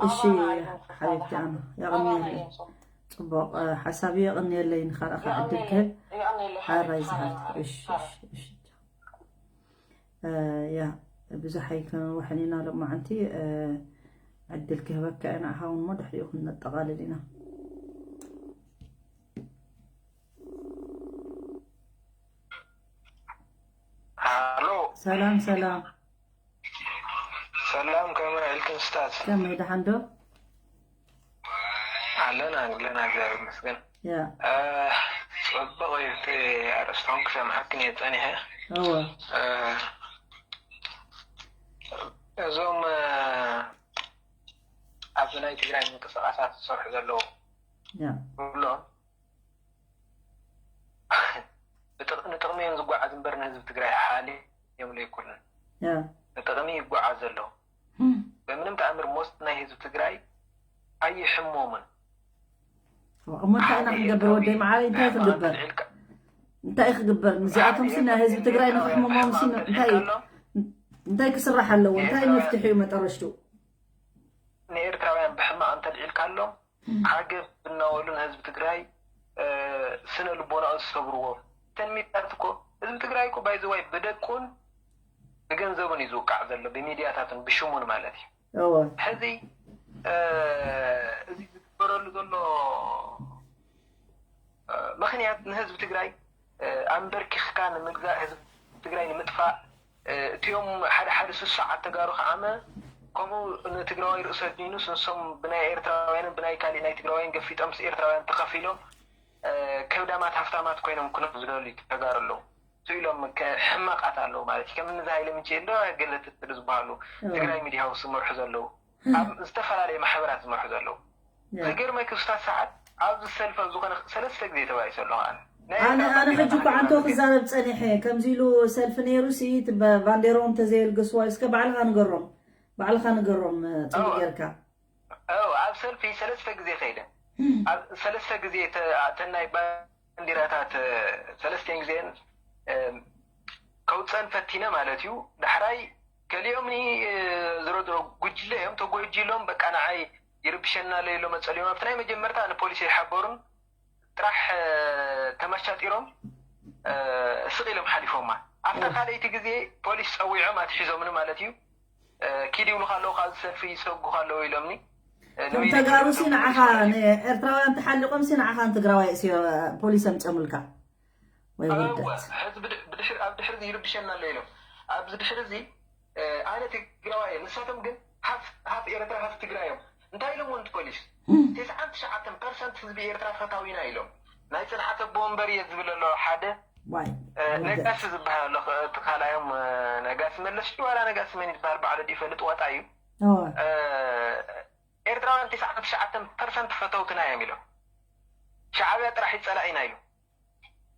እሺ ኣባና እዮም ሓቢብቲ ዝፈታተሓ ኣነ የቐንየለይ። ኣባና እዮም ሶ ፅቡቕ ሓሳብ የቐንየለይ ንኻልኣኻ ዕድል ክህብ። የቐንየለይ ሓራይ ሓቢብቲ ዝሃብቲ ሓቢብቲ እሺ ሓረ እሺ እሺ። እ፣ ያ ብዙሕ ኣይከነውሕን ኢና ሎማዓንቲ። እ፣ ዕድል ክህበካ ኢና ሓውን እሞ ድሕሪኡ ክንነጠቓልል ኢና። ሃሎ ሰላም ሰላም። ሰላም፣ ከመይ ውዕልክን ስታት? ከመይ ደሓን ዶ? ኣለና ኣለና፣ እግዚኣብሔር ይመስገን። ያ እ፣ ጽቡቕ እዩ። እቲ ኣርእስቶም ክሰምዓክን እየ ጸኒሐ። እወ እ፣ እዞም እ፣ ኣብዚ ናይ ትግራይ ምንቅስቃሳት ዝሰርሑ ዘለዉ ያ ኩሎም ብጥቕ- ንጥቕሚ እዮም ዝጓዓዝ እምበር ንህዝቢ ትግራይ ሓሊ እዮም ዘይኮኑን። ያ ንጥቕሚ ይጓዓዝ ዘለዉ። ህም፣ በምንም ተኣምር ሞት ናይ ህዝቢ ትግራይ ኣይሕሞምን። እሞ እንታይ ኢና ክንገብር ወደይ መዓረይ? እንታይ ክግበር? እንታይ ክግበር? ንዚኣቶም ሲ ናይ ህዝቢ ትግራይ ንክሕምሞም ሲ እንታይ እንታይ ክስራሕ ኣለዎ? እንታይ መፍትሒ እዩ መጠረሽቱ? ንኤርትራውያን ብሕማቕ እንተልዒልካሎም ዓገብ እናበሉ ንህዝቢ ትግራይ ስነ ልቦናኡ ዝሰብርዎ። እተን ሚድያታት እኮ ህዝቢ ትግራይ እኮ ባይዘዋይ ብደቁን ብገንዘቡን እዩ ዝውቃዕ ዘሎ፣ ብሚድያታቱን ብሽሙን ማለት እዩ። እወ ሕዚ እዚ ዝግበረሉ ዘሎ ምኽንያት ንህዝቢ ትግራይ ኣንበርኪኽካ ንምግዛእ፣ ህዝቢ ትግራይ ንምጥፋእ፣ እቲኦም ሓደ ሓደ ስሱዓት ተጋሩ ከዓመ ከምኡ ንትግራዋይ ርእሰ ዲኑስ ንሶም ብናይ ኤርትራውያንን ብናይ ካሊእ ናይ ትግራዋይን ገፊጦም ምስ ኤርትራውያን ተኸፊሎም ከብዳማት ሃፍታማት ኮይኖም ክነብሩ ዝደልዩ ተጋሩ ኣለዉ። ስኢሎም ሕማቃት ኣለዉ ማለት እዩ። ከም እነዚ ሃይለ ምንጭ እንዶ ገለ ትትር ዝበሃሉ ትግራይ ሚድያ ሃውስ ዝመርሑ ዘለዉ፣ ኣብ ዝተፈላለየ ማሕበራት ዝመርሑ ዘለዉ። ዝገርመኪ ክስታት ሰዓት ኣብዚ ሰልፊ ኣብ ዝኾነ ሰለስተ ግዜ ተባኢሰ ኣለኹ ኣነ። ናይ ኣነ ኤርትራ ኣነ ሕጂ እኮ ባንዴራ ዓንቶ ክዛረብ ጸኒሐ ከምዚ ኢሉ ሰልፊ ነይሩ ሲ ባንዴራኦም ተዘየልገስዋ እስከ ባዕልኻ ንገሮም ባዕልኻ ንገሮም ጽቡቅ እወ። ጌርካ እው፣ ኣብ ሰልፊ ሰለስተ ግዜ ከይደ። ኣብ ሰለስተ ግዜ ተ- እተን ናይ ባንዲራታት እ፣ ሰለስቲኤን ግዜን እ፣ ከውፀን ፈቲነ ማለት እዩ። ዳሕራይ ከሊኦምኒ እ፣ ዝሮ ዝሮ ጉጅለ እዮም ተጎጅሎም በቃ ንዓይ ይርብሸና ለይሎ መፀልዮም ኣብቲ ናይ መጀመርታ ንፖሊስ ይሓበሩን ጥራሕ እ፣ ተመሻጢሮም እ፣ ስቕ ኢሎም ሓሊፎማ። ኣብታ ካልኣይቲ ግዜ ፖሊስ ፀዊዖም ኣትሒዞምኒ ማለት እዩ። እ፣ ኪድ ይብሉኻ ኣለዉ፣ ካብዚ ሰልፊ ይሰጉኻ ኣለዉ ኢሎምኒ። እ፣ እቶም ንበይነይ ተጋሩ ሲ ክልተ ንዓኻ ፖሊስ ማለት እዩ። ንኤርትራውያን ተሓሊቆም ሲ ንዓኻ ንትግራዋይ እሲ ፖሊስ ኣምፅኦምልካ ወይ እወ፣ ውርደት። ሕዚ ብድ- ብድሕሪ- ኣብ ድሕሪ እዚ ይርብሸና ኣሎ ኢሎም። ኣብዚ ድሕሪ እዚ እ፣ ኣነ ትግራዋይ እየ፣ ንሳቶም ግን ሃፍ ሃፍ ኤርትራ ሃፍ ትግራይ እዮም። እንታይ ኢሎም ወንቲ ፖሊስ? ተስዓን ትሽዓተን ፐርሰንት ህዝቢ ኤርትራ ፈታዊና ኢሎም። ናይ ፅንዓት ኣቦ ወንበር እየ ዝብል ኣሎ ሓደ ዋይ እ፣ ውርደት። ነጋሲ ዝበሃል ኣሎ። እቲ ካልኣዮም እ፣ ነጋሲ መለስ ዋላ ነጋሲ መን ዝበሃል ባዕሉ ይፈልጥ ወጣ እዩ። እወ እ፣ ኤርትራውያን ትስዓን ትሽዓተን ፐርሰንት ፈተውትና እዮም ኢሎም። ሻዕብያ ጥራሕ እዩ ጸላኢና ኢሉ።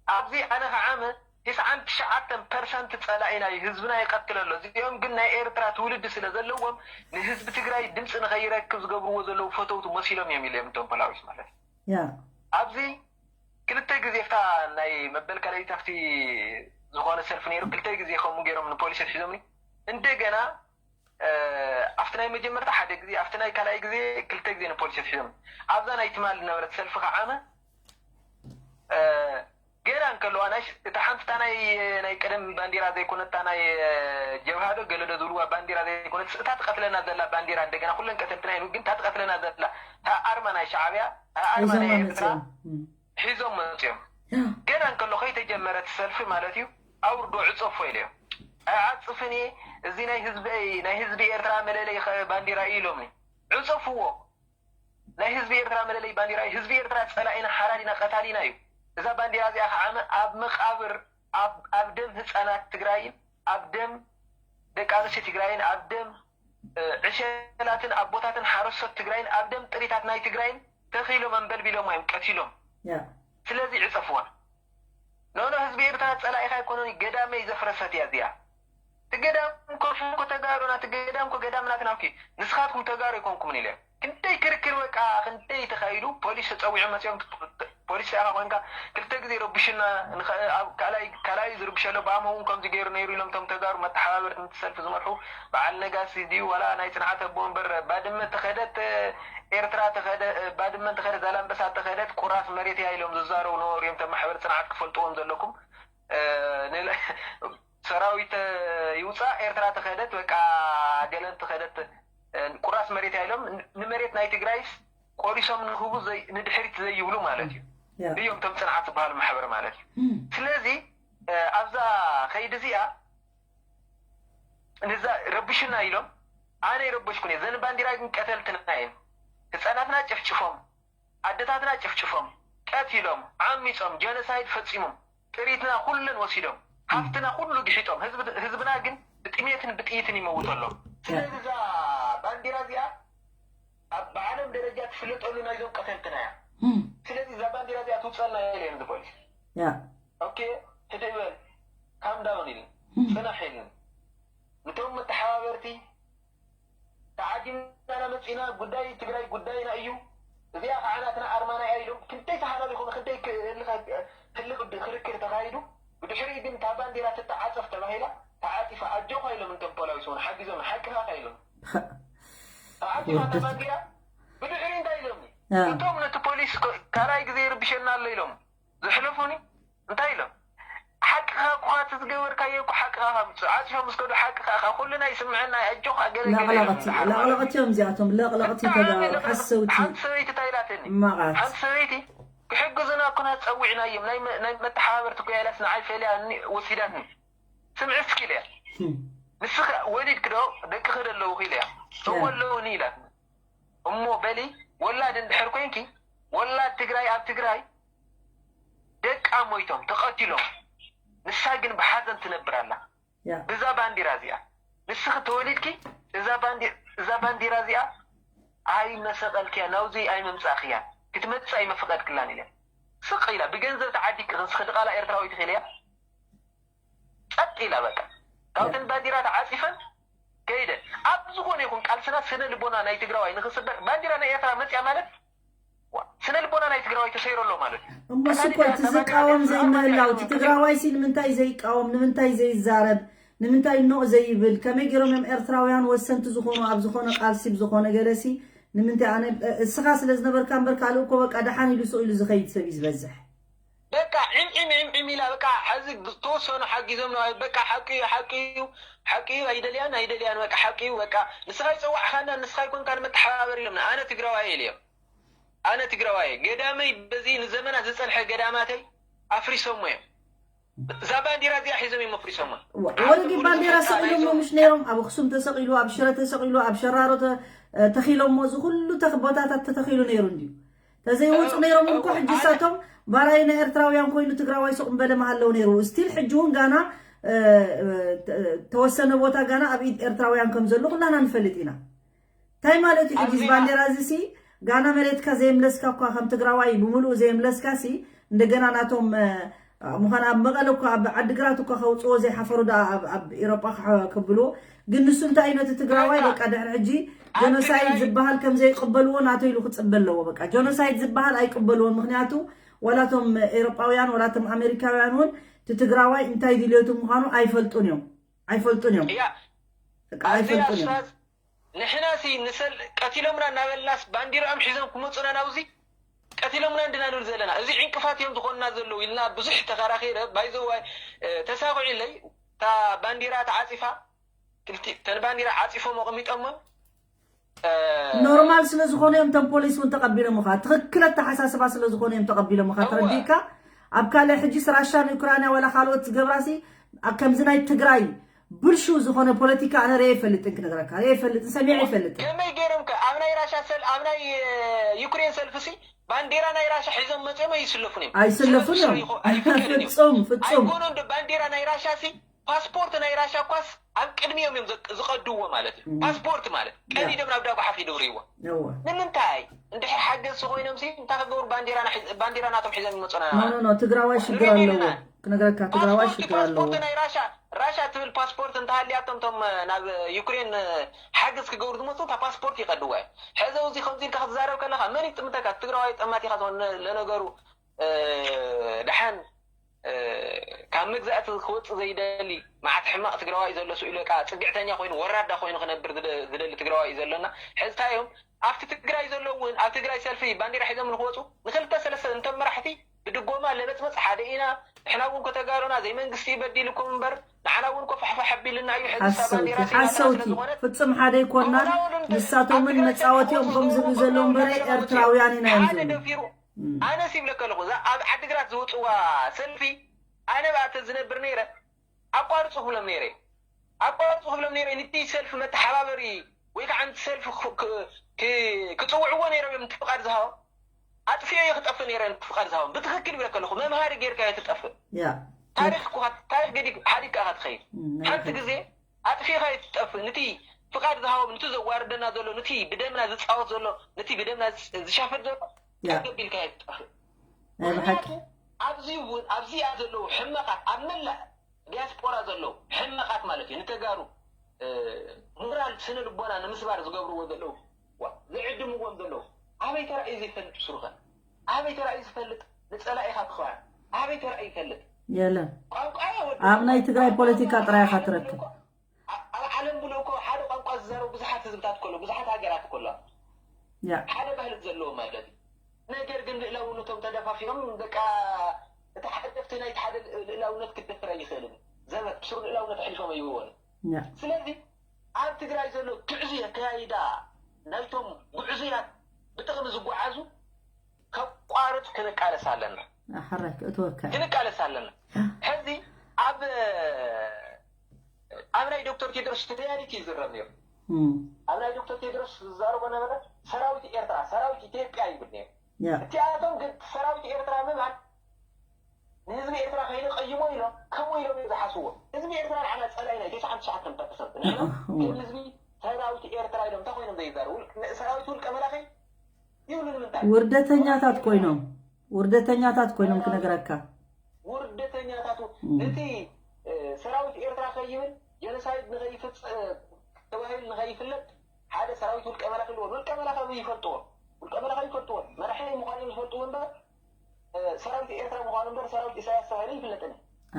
ኣብዚ ኣነ ከዓመ ትስዓን ትሽዓተን ፐርሰንት ጸላኢና እዩ፣ ህዝብና ይቐትል ኣሎ። እዚኦም ግን ናይ ኤርትራ ትውልዲ ስለ ዘለዎም ንህዝቢ ትግራይ ድምፂ ንኸይረክብ ዝገብርዎ ዘለዉ ፈተውቲ መሲሎም እዮም ኢሎም እቶም ፖላዊስ ማለት እዩ። ያ ኣብዚ ክልተ ግዜ ፍታ ናይ መበል ካልኣይቲ ኣብቲ ዝኾነ ሰልፊ ነይሩ፣ ክልተ ግዜ ከምኡ ገይሮም ንፖሊስ ኣትሒዞምኒ። እንደገና እ፣ ኣብቲ ናይ መጀመርታ ሓደ ግዜ፣ ኣብቲ ናይ ካልኣይ ግዜ ክልተ ግዜ ንፖሊስ ኣትሒዞም። ኣብዛ ናይ ትማል ዝነበረት ሰልፊ ከዓመ እ፣ ገና እንከለዋ ናይ እታ ሓንቲ እታ ናይ ናይ ቀደም ባንዲራ ዘይኮነት እታ ናይ እ፣ ጀብሃ ዶ ገለ ዶ ዝብልዋ ባንዲራ ዘይኮነት እታ ትቐትለና ዘላ ባንዲራ እንደገና ኩለን ቀተልትና ይኑ ግን እታ ትቐትለና ዘላ እታ ኣርማ ናይ ሻዕብያ እታ ኣርማ ናይ ሒዞማ ኤርትራ መፅኦም። እም። ሒዞም መፅኦም። ገና እንከሎ ከይተጀመረ እቲ ሰልፊ ማለት እዩ ኣውርዶ ዕፀፎ ኢለዮም። ኣይዓፅፍን እየ፣ እዚ ናይ ህዝበይ ናይ ህዝቢ ኤርትራ መለለይ ኸ- ባንዲራ እዩ ኢሎምኒ። ዕፀፍዎ። ናይ ህዝቢ ኤርትራ መለለይ ባንዲራ እዩ። ህዝቢ ኤርትራ ፀላኢና ሓራዲና ቀታሊና እዩ። እዛ ባንዲራ እዚኣ ከዓ ኣብ መቃብር ኣብ ኣብ ደም ህፃናት ትግራይን ኣብ ደም ደቂ ኣንስትዮ ትግራይን ኣብ ደም እ፣ ዕሸላትን ኣቦታትን ሓረስቶት ትግራይን ኣብ ደም ጥሪታት ናይ ትግራይን ተኺሎም ኣንበልቢሎም እዮም ቀቲሎም። ያ ስለዚ ዕፀፍዋ። ኖኖ ህዝቢ ኤርትራ ፀላኢኻ ኣይኮነን፣ ገዳመይ ዘፍረሰት እያ እዚኣ። እቲ ገዳም ኮ ተጋሩና እቲ ገዳም ኮ ገዳም ናትና እኮ እዩ። ንስኻትኩም ተጋሩ ኣይኮንኩምን ኢለ። ክንደይ ክርክር በቃ ክንደይ ተኻይዱ ፖሊስ ተፀዊዑ መፅኦም ፖሊስ ኢኻ ኮንካ ክልተ ግዜ ረብሽና። ካልኣይ ካልኣይ ዝርብሸሎ ብኣሞ እውን ከምዚ ገይሩ ነይሩ ኢሎም እቶም ተጋሩ መተሓባበርቲ ንቲ ሰልፊ ዝመርሑ በዓል ነጋሲ ድዩ ዋላ ናይ ፅንዓት ኣቦ እምበር፣ ባድመ ተኸደት ኤርትራ ተኸደ፣ ባድመ ተኸደት ዛላንበሳ ተኸደት ቁራስ መሬት እያ ኢሎም ዝዛረቡ ነበሩ እዮም። ተማሕበር ፅንዓት ክፈልጥዎም ዘለኩም። ሰራዊት ይውፃእ ኤርትራ ተኸደት በቃ ገለን ተኸደት ቁራስ መሬት እያ ኢሎም ንመሬት ናይ ትግራይስ ቆሪሶም ንህቡ ንድሕሪት ዘይብሉ ማለት እዩ። እዮም እቶም ፅንዓት ዝበሃሉ ማሕበር ማለት እዩ። ስለዚ ኣብዛ ከይዲ እዚኣ ነዛ ረብሽና ኢሎም ኣነ ይረበሽኩን እየ። ዘን ባንዲራ ግን ቀተልትና እየን። ህፃናትና ጭፍጭፎም፣ ኣደታትና ጭፍጭፎም፣ ቀቲሎም፣ ዓሚፆም፣ ጀኖሳይድ ፈፂሞም፣ ጥሪትና ኩለን ወሲዶም፣ ሃፍትና ኩሉ ግሒጦም፣ ህዝብና ግን ብጥሜትን ብጥይትን ይመውት ኣሎ። ስለዚ እዛ ባንዲራ እዚኣ ኣብ ብዓለም ደረጃ ትፍለጠሉ ናይዞም ቀተልትና እያ። ስለዚ እዛ ባንዲራ እዚኣ ትውፀልና ኢለ እየ ንዚ ፖሊስ። ኦኬ፣ ህድእ በል፣ ካም ዳውን ኢልን፣ ፅናሕ ኢልን። ንቶም መተሓባበርቲ ተዓዲምና መፂና፣ ጉዳይ ትግራይ ጉዳይና እዩ፣ እዚኣ ከዓ ናትና ኣርማና እያ ኢሎም ክንደይ ተሃላሊኾም ክንደይ ህልኽ ክርክር ተኻይዱ። ብድሕሪኡ ግን እታ ባንዲራ ትተዓፀፍ ተባሂላ ተዓፂፋ። ኣጆኻ ኢሎም እንቶም ፖላዊስ እውን ሓጊዞም ሓቅኻ ኢሎም ተዓፂፋ እታ ባንዲራ። ብድሕሪ እንታይ ኢሎም እቶም ነቲ ፖሊስ ካልኣይ ግዜ ይርብሸና ኣሎ ኢሎም ዘሕለፉኒ እንታይ ኢሎም ሓቅኻ እኳ እቲ ዝገበርካዮ እኮ ሓቅኻ ካብ ዓፅፎም ምስ ከዱ ሓቅኻ ኢኻ ኩሉ ናይ ስምዐና ኣጆኻ ገለ ገለ ኢሎም ለቕለቕቲ ዝሓርባሉ። ለቕለቕቲ እዮም እዚኣቶም ለቕለቕቲ ብጣዕሚ ተጋሩ ለቕለቕቲ። ሓሰውቲ ሓንቲ ሰበይቲ እንታይ ኢላትኒ? ሕማቓት ሓንቲ ሰበይቲ ክሕግዙና እኮ ኢና ጸዊዕናዮም ናይ መ- ናይ መተሓባበርቲ እኮ ኢላስ ንዓይ ፈሊያኒ ወሲዳትኒ ስምዒ እስኪ ኢለያ ንስኺ ወሊድኪ ዶ ደቅኺ ዶ ኣለውኺ ኢለያ እወ ኣለውኒ ኢላትኒ እሞ በሊ ወላድ እንድሕር ኮይንኪ ወላድ ትግራይ ኣብ ትግራይ ደቃ ሞይቶም ተቐቲሎም ንሳ ግን ብሓዘን ትነብር ኣላ ብዛ ባንዲራ እዚኣ ንስኺ ተወሊድኪ እዛ ባንዲራ እዚኣ ኣይመሰቐልክያ ናውዚ ኣይመምፃእኽያ ክትመፅእ ኣይመፈቐድክላን ኢለ ስቕ ኢላ ብገንዘብ ተዓዲግኪ ንስኺ ድቓላ ኤርትራዊት ኢኺ ኢለያ ጸጥ ኢላ በቃ ካብተን ባንዲራ ተዓጺፈን ከይደ ኣብ ዝኾነ ይኹን ቃልስና ስነ ልቦና ናይ ትግራዋይ ንኽስበር ባንዲራ ናይ ኤርትራ መጽያ ማለት ስነ ልቦና ናይ ትግራዋይ ተሰይሩ ኣሎ ማለት እዩ እሞ እሱ እኮ እቲ ዝቃወም ዘይምህላው እቲ ትግራዋይ ሲ ንምንታይ ዘይቃወም ንምንታይ ዘይዛረብ ንምንታይ ኖእ ዘይብል ከመይ ገይሮም እዮም ኤርትራውያን ወሰንቲ ዝኾኑ ኣብ ዝኾነ ቃልሲ ብዝኾነ ገለሲ ንምንታይ ኣነ እስኻ ስለ ዝነበርካ እምበር ካልእ እኮ በቃ ደሓን ኢሉ ስቕ ኢሉ ዝኸይድ ሰብ እዩ ዝበዝሕ በቃ ዕምዒም ዕምዒም ኢላ በቃ ሐዚ ዝተወሰኑ ሓጊዞም በቃ ሓቂ እዩ ሓቂ እዩ ሓቂ እዩ ኣይደልያን ኣይደልያን በቃ ሓቂ እዩ በቃ ንስኻ ይፀዋዕኻና ንስኻ ይኮንካ ንመተሓባበር ኢሎም ኣነ ትግራዋይ ኢለ ኣነ ትግራዋይ ገዳመይ በዚ ንዘመናት ዝፀንሐ ገዳማተይ ኣፍሪሶሞ እዮም እዛ ባንዲራ እዚኣ ሒዞም እዮም ኣፍሪሶማ ወለጊ ባንዲራ ሰቂሎሞ ምሽ ነይሮም ኣብ ኣክሱም ተሰቂሉ ኣብ ሽረ ተሰቂሉ ኣብ ሸራሮ ተኺሎሞ እዚ ኩሉ ቦታታት ተተኺሉ ነይሩ እንድዩ ተዘይወፁ ነይሮም እኮ ሕጂ ሳቶም ባራይ ናይ ኤርትራውያን ኮይኑ ትግራዋይ ሱቕ ምበለ መሃለው ነይሩ ስቲል ሕጂ እውን ጋና ተወሰነ ቦታ ጋና ኣብ ኢድ ኤርትራውያን ከም ዘሎ ኩላና ንፈልጥ ኢና እንታይ ማለት እዩ ሕጂ ባንዴራ እዚ ሲ ጋና መሬትካ ዘየምለስካ እኳ ከም ትግራዋይ ብምሉኡ ዘየምለስካ ሲ እንደገና ናቶም ምዃን ኣብ መቐለ እኳ ኣብ ዓድግራት እኳ ከውፅዎ ዘይሓፈሩ ዳ ኣብ ኤሮጳ ከብልዎ ግን ንሱ እንታይ እዩ ነቲ ትግራዋይ በቃ ድሕሪ ሕጂ ጀኖሳይድ ዝበሃል ከም ዘይቅበልዎ ናቶ ኢሉ ክፅበ ኣለዎ በቃ ጀኖሳይድ ዝበሃል ኣይቅበልዎን ምክንያቱ ዋላቶም ኤሮጳውያን ዋላቶም ኣሜሪካውያን እውን እቲ ትግራዋይ እንታይ ድልዮቱ ምዃኑ ኣይፈልጡን እዮም ኣይፈልጡን እዮም በቃ ኣይፈልጡን እዮም ንሕናሲ ንሰል ቀቲሎምና እናበልናስ ባንዲርኦም ሒዞም ክመፁና ናብዚ ቀቲሎምና እንድና ንብል ዘለና እዚ ዕንቅፋት እዮም ዝኾንና ዘለዉ ኢልና ብዙሕ ተኸራኺረ ባይዘዋይ ተሳኺዑለይ እታ ባንዲራ ተዓፂፋ ክልቲ ተን ባንዲራ ዓፂፎም ኣቐሚጦሞን ኖርማል ስለ ዝኾነ እዮም እቶም ፖሊስ እውን ተቐቢሎምኻ ትኽክል ኣተሓሳስባ ስለ ዝኾነ እዮም ተቐቢሎምኻ ተረዲእካ ኣብ ካልእ ሕጂስ ራሻ ንዩክራንያ ዋላ ካልኦት ዝገብራሲ ከምዚ ናይ ትግራይ ብልሹ ዝኾነ ፖለቲካ ኣነ ርኤ ይፈልጥን ክነግረካ ርኤ ይፈልጥን ሰሚዐ ይፈልጥን ከመይ ገይሮም ከ ኣብ ናይ ራሻ ሰል ኣብ ናይ ዩክሬን ሰልፍሲ ባንዴራ ናይ ራሻ ሒዞም መፅኦም ኣይስለፉን እዮም ኣይስለፉን እዮም ፍፁም ፍፁም ኣይኮኖም ዶ ባንዴራ ናይ ራሻ ሲ ፓስፖርት ናይ ራሻ ኳስ ኣብ ቅድሚኦም እዮም ዝቀድዎ ማለት እዩ ፓስፖርት ማለት ቀዲዶም ናብ ዳጓሓፍ ይድብርይዎ ንምንታይ እንድሕር ሓገዝቲ ኮይኖም ሲ እንታይ ክገብሩ ባንዴራ ናቶም ሒዞም ይመፁና ትግራዋይ ሽግር ኣለዎ ክነግረካ ትግራዋይ ሽግር ኣለዎ ፓስፖርት ናይ ራሻ ራሻ ትብል ፓስፖርት እንተሃልያቶም ቶም ናብ ዩክሬን ሓገዝ ክገብሩ ዝመፁ እታ ፓስፖርት ይቀድዋ እዩ ሕዚ እዚ ከምዚ ኢልካ ክትዛረብ ከለካ መን ይጥምተካ ትግራዋይ ጠማት ኢካ ለነገሩ ደሓን ካብ መግዛእቲ ክወፅእ ዘይደሊ መዓት ሕማቕ ትግራዋይ ዘሎ ስኢሉ ቃ ፅግዕተኛ ኮይኑ ወራዳ ኮይኑ ክነብር ዝደሊ ትግራዋይ እዩ ዘሎና። ሕዝታ እዮም ኣብቲ ትግራይ ዘለዉ እውን ኣብ ትግራይ ሰልፊ ባንዲራ ሒዞም ንክወፁ ንክልተ ሰለስተ እንቶም መራሕቲ ብድጎማ ለበፅበፅ ሓደ ኢና። ንሕና እውን ከተጋሩና ዘይመንግስቲ በዲልኩም እምበር ንዓና እውን ኮፋሕፋሕ ኣቢልና እዩ። ሕዚ እሳ ሓሰውቲ ባንዲራ ሲና ሓሰውቲ ስለዝኾነት ፍጹም ሓደ ኣይኮናን። ንሳቶምን መጻወቲኦም ከም ዝብሉ ዘለዉ እምበር ኤርትራውያን ኢና እዮም ሓደ ዝብሉ። ደፊሩ ኣነስ ይብለካ ኣለኹ እዛ ኣብ ዓዲግራት ዝወፅዋ ሰልፊ ኣነ ብኣተ ዝነብር ነይረ ኣቋርፁ ክብሎም ነይረ ኣቋርፁ ክብሎም ነይረ ንቲ ሰልፊ መተሓባበሪ ወይ ከዓ ንቲ ሰልፊ ክፅውዕዎ ነይሮም እዮም ንቲ ፍቃድ ዝሃቦም ኣጥፊኦ እየ ክጠፍእ ነይረ ንቲ ፍቃድ ዝሃቦም ብትክክል ይብለካ ኣለኹ መምሃሪ ጌርካ እየ ትጠፍእ ታሪክ ታሪክ ገዲግ ሓዲግ ከዓ ትኸይድ ሓንቲ ግዜ ኣጥፊኻ እየ ትጠፍእ ንቲ ፍቃድ ዝሃቦም ንቲ ዘዋርደና ዘሎ ንቲ ብደምና ዝፃወት ዘሎ ንቲ ብደምና ዝሻፈድ ዘሎ ኣገቢልካ እየ ትጠፍእ ምክንያቱ ኣብዚ እውን ኣብዚኣ ዘለዉ ሕመቃት ኣብ መላእ ዲያስፖራ ዘለዉ ሕመቃት ማለት እዩ ንተጋሩ ሞራል ስነ ልቦና ንምስባር ዝገብርዎ ዘለዉ ዝዕድምዎም ዘለዉ ኣበይ ተራእዩ ዘይፈልጥ ስሩኸ ኣበይ ተራእዩ ዝፈልጥ ንፀላኢኻ ትኸዋን ኣበይ ተራእዩ ይፈልጥ የለን ቋንቋ ኣብ ናይ ትግራይ ፖለቲካ ጥራይ ኢኻ ትረክብ ኣብ ዓለም ብሎ እኮ ሓደ ቋንቋ ዝዛረቡ ብዙሓት ህዝብታት ከሎ ብዙሓት ሃገራት ከሎ ሓደ ባህሊ ዘለዎም ማለት እዩ ነገር ግን ልእላውነቶም ተደፋፊኦም በቃ እቲ ሓደ ደፍቲ ናይቲ ሓደ ልእላውነት ክደፍር ኣይኽእልን ዘመት ስሩ ልእላውነት ኣሕሊፎም ኣይህብዎን ስለዚ ኣብ ትግራይ ዘሎ ግዕዙ ኣካያይዳ ናይቶም ጉዕዙያት ብጥቕሚ ዝጓዓዙ ከቋርፅ ክንቃለስ ኣለና ሕራይ ክእትወካ እዩ። ክንቃለስ ኣለና ሕዚ ኣብ ኣብ ናይ ዶክተር ቴድሮስ ሪያሊቲ ይዝረብ ነይሩ እም፣ ኣብ ናይ ዶክተር ቴድሮስ ዝዛረቦ ነበረ ሰራዊት ኤርትራ ሰራዊት ኢትዮጵያ ይብል ነይሩ ያ፣ እቲኣቶም ግን ሰራዊት ኤርትራ ምባል ንህዝቢ ኤርትራ ከይንቀይሞ ኢሎም ከምኡ ኢሎም እዮም ዝሓስብዎ ህዝቢ ኤርትራ ንዓና ፀላኢና እዩ ተስዓን ትሽዓተን ፐርሰንት ንሕና ከም ህዝቢ ሰራዊት ኤርትራ ኢሎም እንታይ ኮይኖም ዘይዛረቡ ሰራዊት ውልቀ መላኺ ይብሉ ንምንታይ ውርደተኛታት ኮይኖም ውርደተኛታት ኮይኖም ክነግረካ ውርደተኛታቱ ነቲ ሰራዊት ኤርትራ ከይብል ጀኖሳይድ ንኸይፍፅ ተባሂሉ ንኸይፍለጥ ሓደ ሰራዊት ውልቀ መላኺ ኣለዎ ውልቀ መላኺ ይፈልጥዎ ውልቀ መላኺ ይፈልጥዎ መራሒ ምዃኑ ዝፈልጥዎ እምበር ሰራዊት ኤርትራ ምዃኑ እምበር ሰራዊት ኢሳያስ ተባሂሉ ይፍለጥን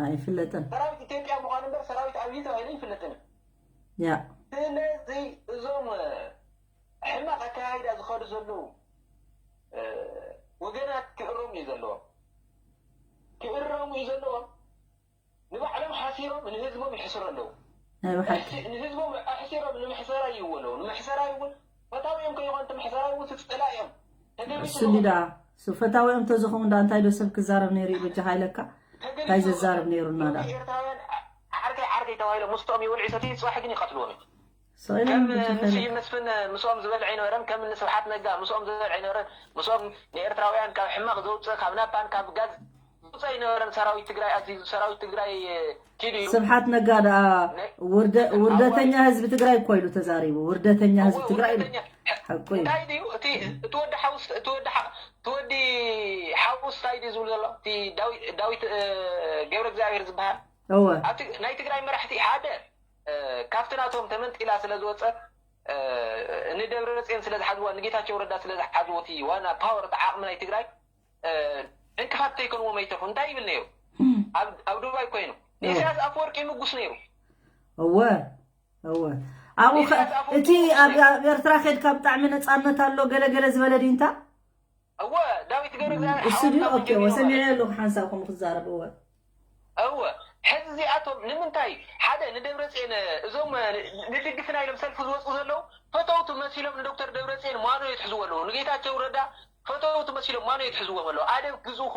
ኣይፍለጥን ሰራዊት ኢትዮጵያ ምዃኑ እምበር ሰራዊት ኣብይ ተባሂሉ ይፍለጥን ያ ስለዚ እዞም ሕማቕ ኣካያይዳ ዝኸዱ ዘለዉ ወገናት ክእረሙ እዩ ዘለዎም ክእረሙ እዩ ዘለዎም ንባዕሎም ሓሲሮም ንህዝቦም ይሕስሩ ኣለዉ ንህዝቦም ኣሕሲሮም ንምሕሰራ ይዎ ኣለዉ ንምሕሰራ ይውን ፈታዊኦም ከይኾን እቲ ምሕሰራ ይውን ስፅላ እዮም እሱ እንዲ ደኣ እሱ ፈታዊኦም ተዝኸውን ደኣ እንታይ ዶ ሰብ ክዛረብ ነይሩ እዩ በጃኻ ኢለካ እንታይ ዘዛርብ ነይሩ እና ደኣ ኤርትራውያን ዓርከይ ዓርከይ ተባሂሎም ምስቶም ይውልዒ ሰቲ ፅባሕ ግን ይቐትልዎም እዩ ከም ንስይ መስፍን ምስኦም ዝበልዕ ኣይነበረን ከም ንስብሓት ነጋ ምስኦም ዝበልዕ ኣይነበረን ምስኦም ንኤርትራውያን ካብ ሕማቕ ዘውፅእ ካብ ናፓን ካብ ጋዝ ዘውፅእ ኣይነበረን ሰራዊት ትግራይ ኣዚዙ ሰራዊት ትግራይ ኪዱ እዩ ስብሓት ነጋ ደኣ ውርደተኛ ህዝቢ ትግራይ እኮ ኢሉ ተዛሪቡ ውርደተኛ ህዝቢ ትግራይ ኢሉ ሓቁ እዩ እንታይ ድዩ እቲ እቲ ወዲ ሓውስ እቲ ወዲ እቲ ወዲ ሓውስ እንታይ ድዩ ዝብል ዘሎ እቲ ዳዊት ገብረ እግዚኣብሔር ዝበሃል እወ ኣብቲ ናይ ትግራይ መራሕቲ ሓደ ካብቲ ናቶም ተመንጢላ ስለ ዝወፀት ንደብረፅዮን ስለ ዝሓዝዋ ንጌታቸው ረዳ ስለ ዝሓዝዎ እቲ ዋና ፓወር እቲ ዓቕሚ ናይ ትግራይ ዕንቅፋት ከይኮንዎም ኣይተርፉ እንታይ ይብል ነይሩ ኣብ ዱባይ ኮይኑ ንኢሳያስ ኣፈወርቂ ምጉስ ነይሩ እወ እወ ኣብኡ እቲ ኣብ ኤርትራ ከድካ ብጣዕሚ ነፃነት ኣሎ ገለገለ ዝበለ ድንታ እወ ዳዊት ገብረ እግዚኣብሔር እሱ ድዩ ኦኬ ወሰሚዐ ኣለኹ ሓንሳብ ከምኡ ክዛረብ እወ እወ ሕዚ እዚኣቶም ንምንታይ ሓደ ንደብረፅዮን እዞም ንድግፍና ኢሎም ሰልፊ ዝወፁ ዘለዉ ፈተውቱ መሲሎም ንዶክተር ደብረፅዮን ሟኖ የትሕዝዎ ኣለዉ ንጌታቸው ረዳ ፈተውቱ መሲሎም ሟኖ የትሕዝዎም ኣለዉ ኣደብ ግዝኡ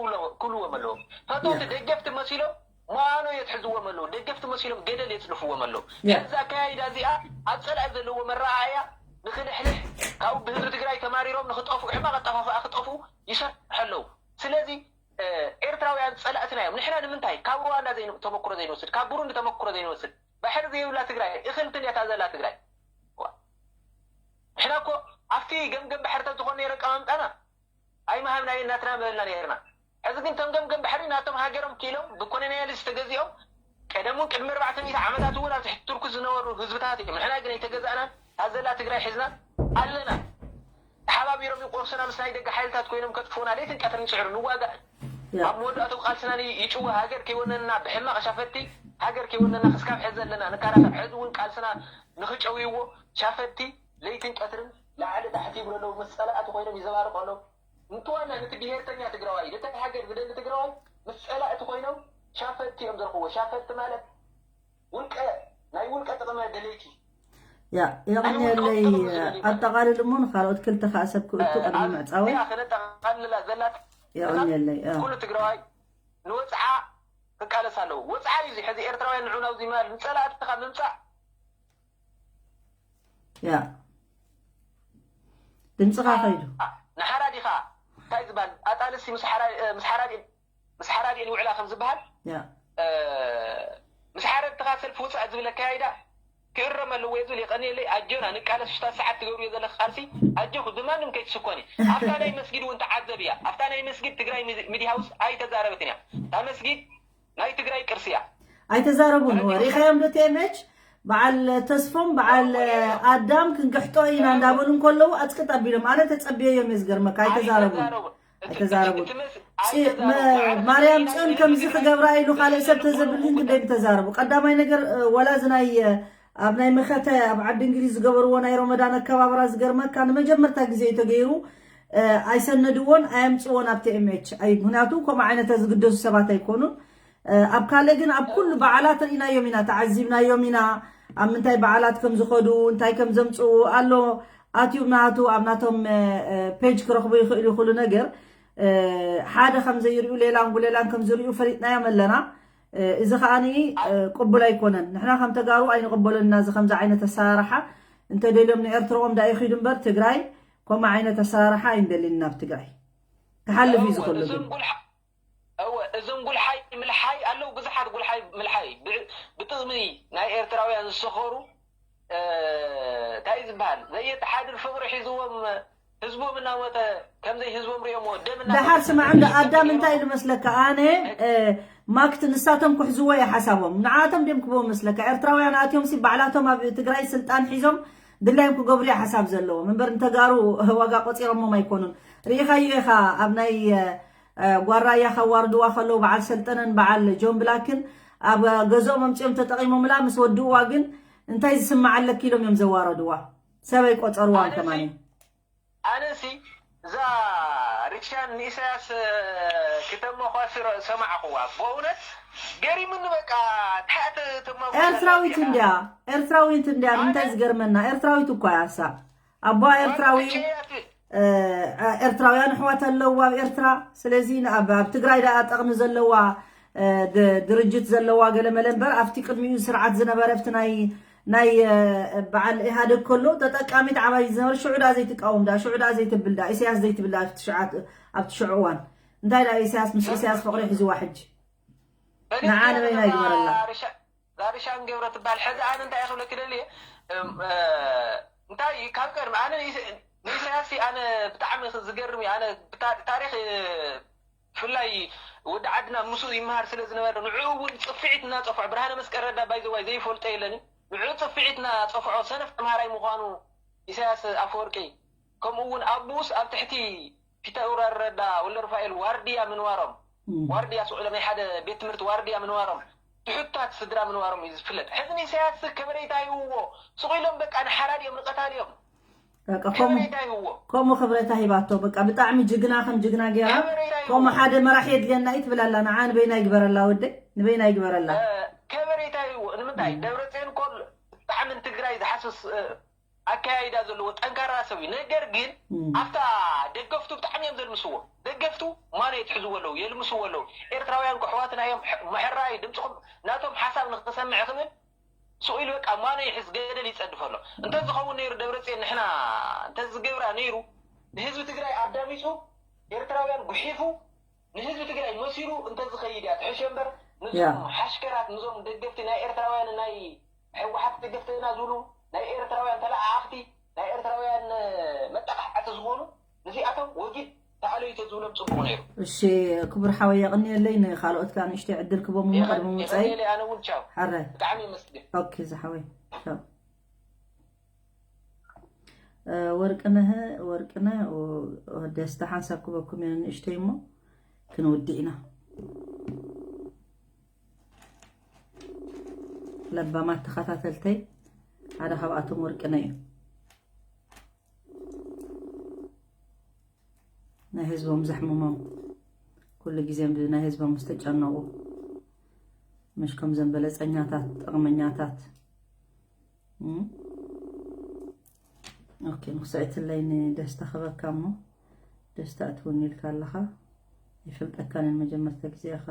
ክብልዎም ኣለዎም ፈተውቲ ደገፍቲ መሲሎም ሟኖ የትሕዝዎም ኣለዉ ደገፍቲ መሲሎም ገደል የፅድፍዎም ኣለዉ ሕዚ ኣካያይዳ እዚኣ ኣብ ፀላኢ ዘለዎ መረኣያ ንክልሕልሕ ካብኡ ብህዝቢ ትግራይ ተማሪሮም ንክጠፍኡ ሕማቅ ኣጠፋፍኣ ክጠፍኡ ይሰርሑ ኣለዉ ስለዚ ኤርትራውያን ፀላእትና እዮም ንሕና ንምንታይ ካብ ሩዋንዳ ተመክሮ ዘይንወስድ ካብ ብሩንዲ ተመክሮ ዘይንወስድ ባሕሪ ዘይብላ ትግራይ እክልትን እያ ታዘላ ትግራይ ንሕና እኮ ኣብቲ ገምገም ባሕሪ ተዝኾን ነይረ ኣቀማምጣና ኣይምሃብናዮ እናትና ምበልና ነይርና ሕዚ ግን ቶም ገምገም ባሕሪ ናቶም ሃገሮም ክኢሎም ብኮሎኒያሊስት ተገዚኦም ቀደም እውን ቅድሚ ኣርባዕተ ሚእቲ ዓመታት እውን ኣብዚ ትርኩስ ዝነበሩ ህዝብታት እዮም ንሕና ግን ኣይተገዛእናን ታዘላ ትግራይ ሒዝና ኣለና ተሓባቢሮም ይቆርሱና ምስ ናይ ደገ ሓይልታት ኮይኖም ከጥፍኡና ለይትን ቀትርን ይፅዕሩ ንዋጋእ ኣብ መወዳእቱ ቃልስና ይጭወ። ሃገር ከይወነንና ብሕማቕ ሻፈቲ፣ ሃገር ከይወነንና ክስካብ ሕዚ ዘለና ንካራኸር። ሕዚ እውን ቃልስና ንኽጨውይዎ ሻፈቲ ለይትን ቀትርን ላዕሊ ታሕቲ ይብሉ ኣለዉ። ምስ ጸላእቲ ኮይኖም ይዘባርቑ ኣለዉ። ንትዋና ነቲ ብሄርተኛ ትግራዋይ፣ ነቲ ሃገር ዝደሊ ትግራዋይ ምስ ጸላእቲ ኮይኖም ሻፈቲ እዮም ዘርኽዎ። ሻፈቲ ማለት ውልቀ፣ ናይ ውልቀ ጥቕመ ደለይቲ። ያ የቕንየለይ። ኣጠቓልል እሞ ንካልኦት ክልተ ከዓ ሰብ ክእቱ ቅድሚ ምዕፃወይ። ክነጠቓልላ ዘላት የቕንየለይ። ኩሉ ትግራዋይ ንወፅዓ ክቃለስ ኣለዎ። ወፅዓ እዩ እዚ። ሕዚ ኤርትራውያን ንዑ ናብዚ ማል ንፀላእትኻ ምምፃእ ያ ድምፅኻ ከይዱ። ንሓራዲኻ እንታይ ዝበሃል ኣጣልሲ ምስ ሓራዲን ምስ ሓራዲን ይውዕላ ከም ዝበሃል፣ ምስ ሓረድትኻ ሰልፊ ውፃእ ዝብል ኣካያይዳ ክእረም ኣለዎ እየ ዝብል። የቐንየለይ። ኣጆና ንቃለስ። ሽታ ሰዓት ትገብርዮ ዘለኺ ቃልሲ ኣጆኺ ብማንም ከይትስኮኒ። ኣብታ ናይ መስጊድ እውን ተዓዘብያ። ኣብታ ናይ መስጊድ ትግራይ ሚድያ ሃውስ ኣይተዛረበትን እያ። እታ መስጊድ ናይ ትግራይ ቅርሲ እያ። ኣይተዛረቡን። ሪኻዮም ዶ ቴመች በዓል ተስፎም በዓል ኣዳም ክንግሕጦ ኢና እንዳበሉ እንከለዉ ኣፅቅጥ ኣቢሎም ኣነ ተፀብየዮም እየ ዝገርመካ ኣይተዛረቡን። ኣይተዛረቡን። ማርያም ፅዮን ከምዚ ክገብራ ኢሉ ካልእ ሰብ ተዘብል ግን ክንደይ ምተዛረቡ። ቀዳማይ ነገር ወላ እዚ ናይ ኣብ ናይ መኸተ ኣብ ዓዲ እንግሊዝ ዝገበርዎ ናይ ሮመዳን ኣከባብራ ዝገርመካ ንመጀመርታ ግዜ እዩ ተገይሩ። ኣይሰነድዎን ኣየምፅዎን ኣብ ቲኤምኤች። ምክንያቱ ከምኡ ዓይነት ዝግደሱ ሰባት ኣይኮኑን። ኣብ ካልእ ግን ኣብ ኩሉ በዓላት ርኢናዮም ኢና፣ ተዓዚብናዮም ኢና። ኣብ ምንታይ በዓላት ከም ዝኸዱ እንታይ ከም ዘምፅኡ ኣሎ። ኣትዮም ናቱ ኣብ ናቶም ፔጅ ክረኽቡ ይኽእሉ። ኩሉ ነገር ሓደ ከም ዘይርእዩ ሌላን ጉሌላን ከም ዝርእዩ ፈሊጥናዮም ኣለና። እዚ ከዓኒ ቅቡል ኣይኮነን። ንሕና ከም ተጋሩ ኣይንቕበሎን ኢና እዚ ከምዚ ዓይነት ኣሰራርሓ። እንተደልዮም ንኤርትርኦም ዳኣ ይኺዱ እምበር ትግራይ ከምኡ ዓይነት ኣሰራርሓ ኣይንደልን ኢና ኣብ ትግራይ። ክሓልፍ እዩ ዝኽእሉ ግን። እወ እዞም ጉልሓይ ምልሓይ ኣለዉ፣ ብዙሓት ጉልሓይ ምልሓይ ብጥቕሚ ናይ ኤርትራውያን ዝሰኸሩ እንታይ እዩ ዝበሃል ዘየተሓድር ፍቕሪ ሒዝዎም ህዝቦም እናሞተ ከምዘይ ህዝቦም ሪኦሞ ደም እና ደሓር ስማዕ እንዶ ኣዳም እንታይ ኢሉ መስለካ? ኣነ ማክት ንሳቶም ክሕዝዎ እየ ሓሳቦም። ንዓቶም ድዮም ክቦ መስለካ? ኤርትራውያን ኣትዮም ሲ ባዕላቶም ኣብ ትግራይ ስልጣን ሒዞም ድላዮም ክገብሩ እየ ሓሳብ ዘለዎም እምበር ንተጋሩ ዋጋ ቆፂሮሞም ኣይኮኑን። ርኢኻዮ ኢኻ ኣብ ናይ ጓራያ ካዋርድዋ ከለዉ በዓል ሰልጠነን በዓል ጆን ብላክን ኣብ ገዝኦም ኣምፂኦም ተጠቒሞምላ ምስ ወድእዋ ግን እንታይ ዝስማዕ ኣለኪ ኢሎም እዮም ዘዋረድዋ። ሰብ ኣይቆፀርዋን ከማኒ። ኣነሲ እዛ ሪሻን ንኢሳያስ ክተመኳስሮ ሰማዕኹዋ። በእውነት ገሪሙኒ በቃ። እንታይ ተመኳ ኤርትራዊት እንድያ ኤርትራዊት እንድያ። እንታይ ዝገርመና ኤርትራዊት እኳ እያ እሳ። ኣቦኣ ኤርትራዊ ኤርትራውያን ኣሕዋት ኣለዉ ኣብ ኤርትራ። ስለዚ ኣብ ትግራይ ደኣ ጠቕሚ ዘለዋ ድርጅት ዘለዋ ገለመለ እምበር ኣብቲ ቅድሚኡ ስርዓት ዝነበረ ኣብቲ ናይ ናይ በዓል ኢህኣደግ ከሎ ተጠቃሚት ዓባይ ዝነበረ ሽዑ ደኣ ዘይትቃወም ደኣ ሽዑ ደኣ ዘይትብል ደኣ ኢሳያስ ዘይትብል ደኣ ኣብቲ ሽዑ እዋን እንታይ ደኣ ኢሳያስ ምስ ኢሳያስ ፍቕሪ ሒዝዋ ሕጂ ንዓ ንበይና ይግበረላ። ዛርሻን ገብረ ትበሃል። ሕዚ ኣነ እንታይ ክብለኪ ደልየ እንታይ ካብ ቀድሚ ኣነ ንኢሳያስ ኣነ ብጣዕሚ ዝገርም እዩ። ኣነ ታሪክ ብፍላይ ወዲ ዓድና ምስኡ ይመሃር ስለ ዝነበረ ንዕኡ እውን ፅፍዒት እናፀፍዖ ብርሃነ መስቀል ረዳ ባይዘዋይ ዘይፈልጦ የለኒ። ንዕኡ ፅፍዒት እናፀፍዖ ሰነፍ ተምሃራይ ምዃኑ ኢሳያስ ኣፈወርቂ ከምኡ እውን ኣቡኡስ ኣብ ትሕቲ ፊታውራሪ ረዳ ወልደሩፋኤል ዋርድያ ምንባሮም ዋርድያ ስውዕሎም ናይ ሓደ ቤት ትምህርቲ ዋርድያ ምንባሮም ትሑታት ስድራ ምንባሮም እዩ ዝፍለጥ። ሕዚ ንኢሳያስ ከበሬታ ይህብዎ ስቕ ኢሎም በቃ ንሓራዲ እዮም ንቐታሊ እዮም። ከበሬታ ይህብዎ። ከምኡ ክብረታ ሂባቶ በቃ ብጣዕሚ ጅግና ከም ጅግና ገይራ ከምኡ ሓደ መራሒ የድልየና እዩ ትብል ኣላ። ንዓ ንበይና ይግበረላ ወደይ ንበይና ይግበረላ። ከበሬታ ይህብዎ ንምንታይ ደብረፅዮን ኮል ብጣዕሚ ንትግራይ ዝሓስስ ኣከያይዳ ዘለዎ ጠንካራ ሰብ እዩ። ነገር ግን ኣብታ ደገፍቱ ብጣዕሚ እዮም ዘልምስዎ። ደገፍቱ ማኖ የትሕዝዎ ኣለዉ፣ የልምስዎ ኣለዉ። ኤርትራውያን ኣሕዋትና እዮም፣ ምሕራይ ድምፅኹም ናቶም ሓሳብ ንክሰምዕ ክብል ስቕ ኢሉ በቃ ማኖ ይሕዝ ገደል ይፀድፍ ኣሎ። እንተዝኸውን ነይሩ ደብረፅዮን ንሕና እንተዝገብራ ነይሩ ንህዝቢ ትግራይ ኣዳሚፁ ኤርትራውያን ጉሒፉ ንህዝቢ ትግራይ መሲሉ እንተዝኸይድ እያ ትሕሸ እምበር ንዞም ሓሽከራት ንዞም ደገፍቲ ናይ ኤርትራውያን ናይ ህወሓት ደገፍቲ ኢና ዝብሉ ናይ ኤርትራውያን ተለኣኣኽቲ ናይ ኤርትራውያን መጠቃዕቲ ዝኾኑ ንዚኣቶም ወጊድ ተኣለዩ ተዝብሎም ፅቡቕ ነይሩ። እሺ ክቡር ሓወይ የቕንየለይ። ንኻልኦት ከዓ ንእሽተይ ዕድል ክቦም እሞ ቅድሚ ምውፀይ። የቐንየለይ ኣነ እውን ቻው። ሓራይ። ብጣዕሚ የመስግን። ኦኬ ዝሓወይ ቻው። ወርቅነህ ወርቅነህ ደስታ ሓንሳብ ክበኩም እየ ንእሽተይ እሞ ክንውድእ ኢና። ለባማት ተኸታተልተይ ሓደ ካብኣቶም ወርቅነህ እዩ። ናይ ህዝቦም ዘሕምሞም፣ ኩሉ ግዜ ብናይ ህዝቦም ዝተጨነቑ፣ ምሽ ከምዘን በለጸኛታት፣ ጠቕመኛታት። እም? ኦኬ፣ ንክስዕትለይ ንደስታ ክበካ እሞ፣ ደስታ እትውኒ ኢልካ ኣለኻ። ይፈልጠካን መጀመርታ ግዜ ኢኻ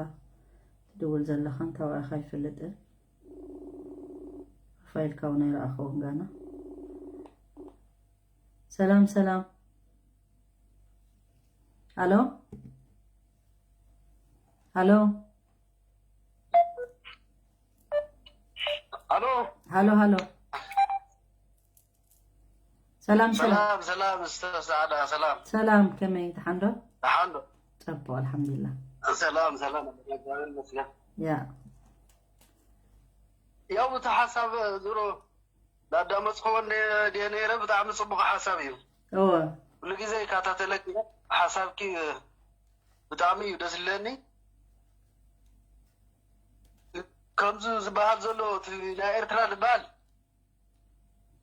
ትድውል ዘለኻን፣ ታዋኢኻ ይፈልጥን። ፕሮፋይልካ እውን ኣይረኣኸውን ጋና። ሰላም፣ ሰላም። ሃሎ፣ ሃሎ። ኣሎ። ሃሎ፣ ሃሎ። ሰላም፣ ሰላም። ሰላም፣ ሰላም፣ ስተር ሰዓዳ፣ ሰላም። ሰላም፣ ከመይ፣ ደሓን ዶ? ደሓን ዶ? ጸቡቕ፣ ኣልሓምዱሊላህ። ሰላም፣ ሰላም፣ እግዚኣብሔር ይመስገን። ያ። ያው፣ እቲ ሓሳብ ዙሮ ዳዳመጽኽዎ እንደ-፣ እንደ ነይረ ብጣዕሚ ጽቡቕ ሓሳብ እዩ። እወ። ኩሉ ግዜ ይከታተለኪ እየ። ሓሳብኪ ብጣዕሚ እዩ ደስ ዝለኒ። ከምዚ ዝበሃል ዘሎ እቲ ናይ ኤርትራ ዝበሃል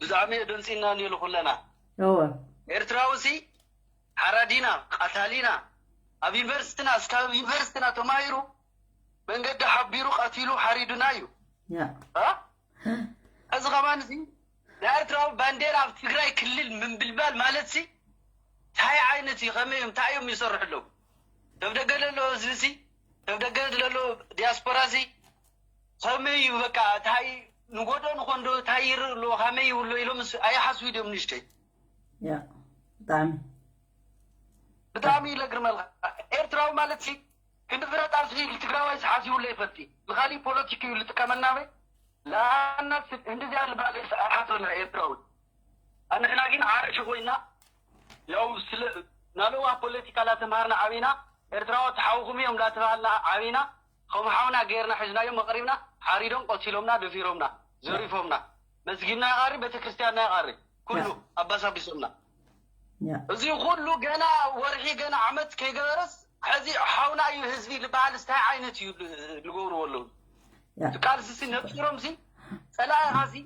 ብጣዕሚ የደንጺና ነይሩ ኩለና። እወ። ኤርትራዊ ሲ ሓራዲና፣ ቀታሊና፣ ኣብ ዩኒቨርሲቲና፣ እስካብ ዩኒቨርሲቲና ተማሂሩ መንገዲ ሓቢሩ ቀቲሉ ሓሪዱና እዩ። ያ። እ? እዚ ከማን እዚ ናይ ኤርትራዊ ባንዴራ ኣብ ትግራይ ክልል ምንብልባል ማለት ሲ እንታይ ዓይነት እዩ? ከመይ እዮም? እንታይ እዮም ይሰርሑ ኣለዉ? ሰብ ደገ ዘሎ ህዝቢ ሲ፣ ሰብ ደገ ዘሎ ዲያስፖራ ሲ ከመይ እዩ? በቃ እንታይ ንጎዶ ንኾንዶ እንታይ ይርኢ ኣለዎ? ከመይ ይብሎ ኢሎም ስ-፣ ኣይሓስቡ ድዮም ንእሽተይ? ያ። ብጣዕሚ። ብጣዕሚ እዩ ለግርመልካ። ኤርትራዊ ማለት ሲ ክንዲ ፍረጣ ሲ ትግራዋይ ሲ ሓሲቡሎ ይፈልጥ እዩ። ንኻሊእ ፖለቲክ እዩ ዝጥቀመና በይ። ለኣና ሲ እንደዚያ ዝበለ ሲ ኣይሓስበና ኤርትራዊ። ኣንሕና ግን ዓርኪ ኮይና ያው ስለ ናለዋ ፖለቲካ ላተምሃርና ዓቢና ኤርትራዊ ተሓውኹም እዮም ላተባሃልና ዓቢና ከም ሓውና ገይርና ሒዝናዮም ኣቕሪብና ሓሪዶም ቀቲሎምና ደፊሮምና ዘሪፎምና መስጊድና ይቓሪ ቤተክርስትያንና ይቓሪ ኩሉ ያ። ኣባሳቢሶምና ያ። እዚ ኩሉ ገና ወርሒ ገና ዓመት ከይገበረስ ሕዚ ሓውና እዩ ህዝቢ ዝበሃል እንታይ ዓይነት እዩ ል-፣ ልገብርዎ ኣለዉ? ያ። እቲ ቃልሲ ሲ ነጺሮም ሲ ጸላኢኻ ሲ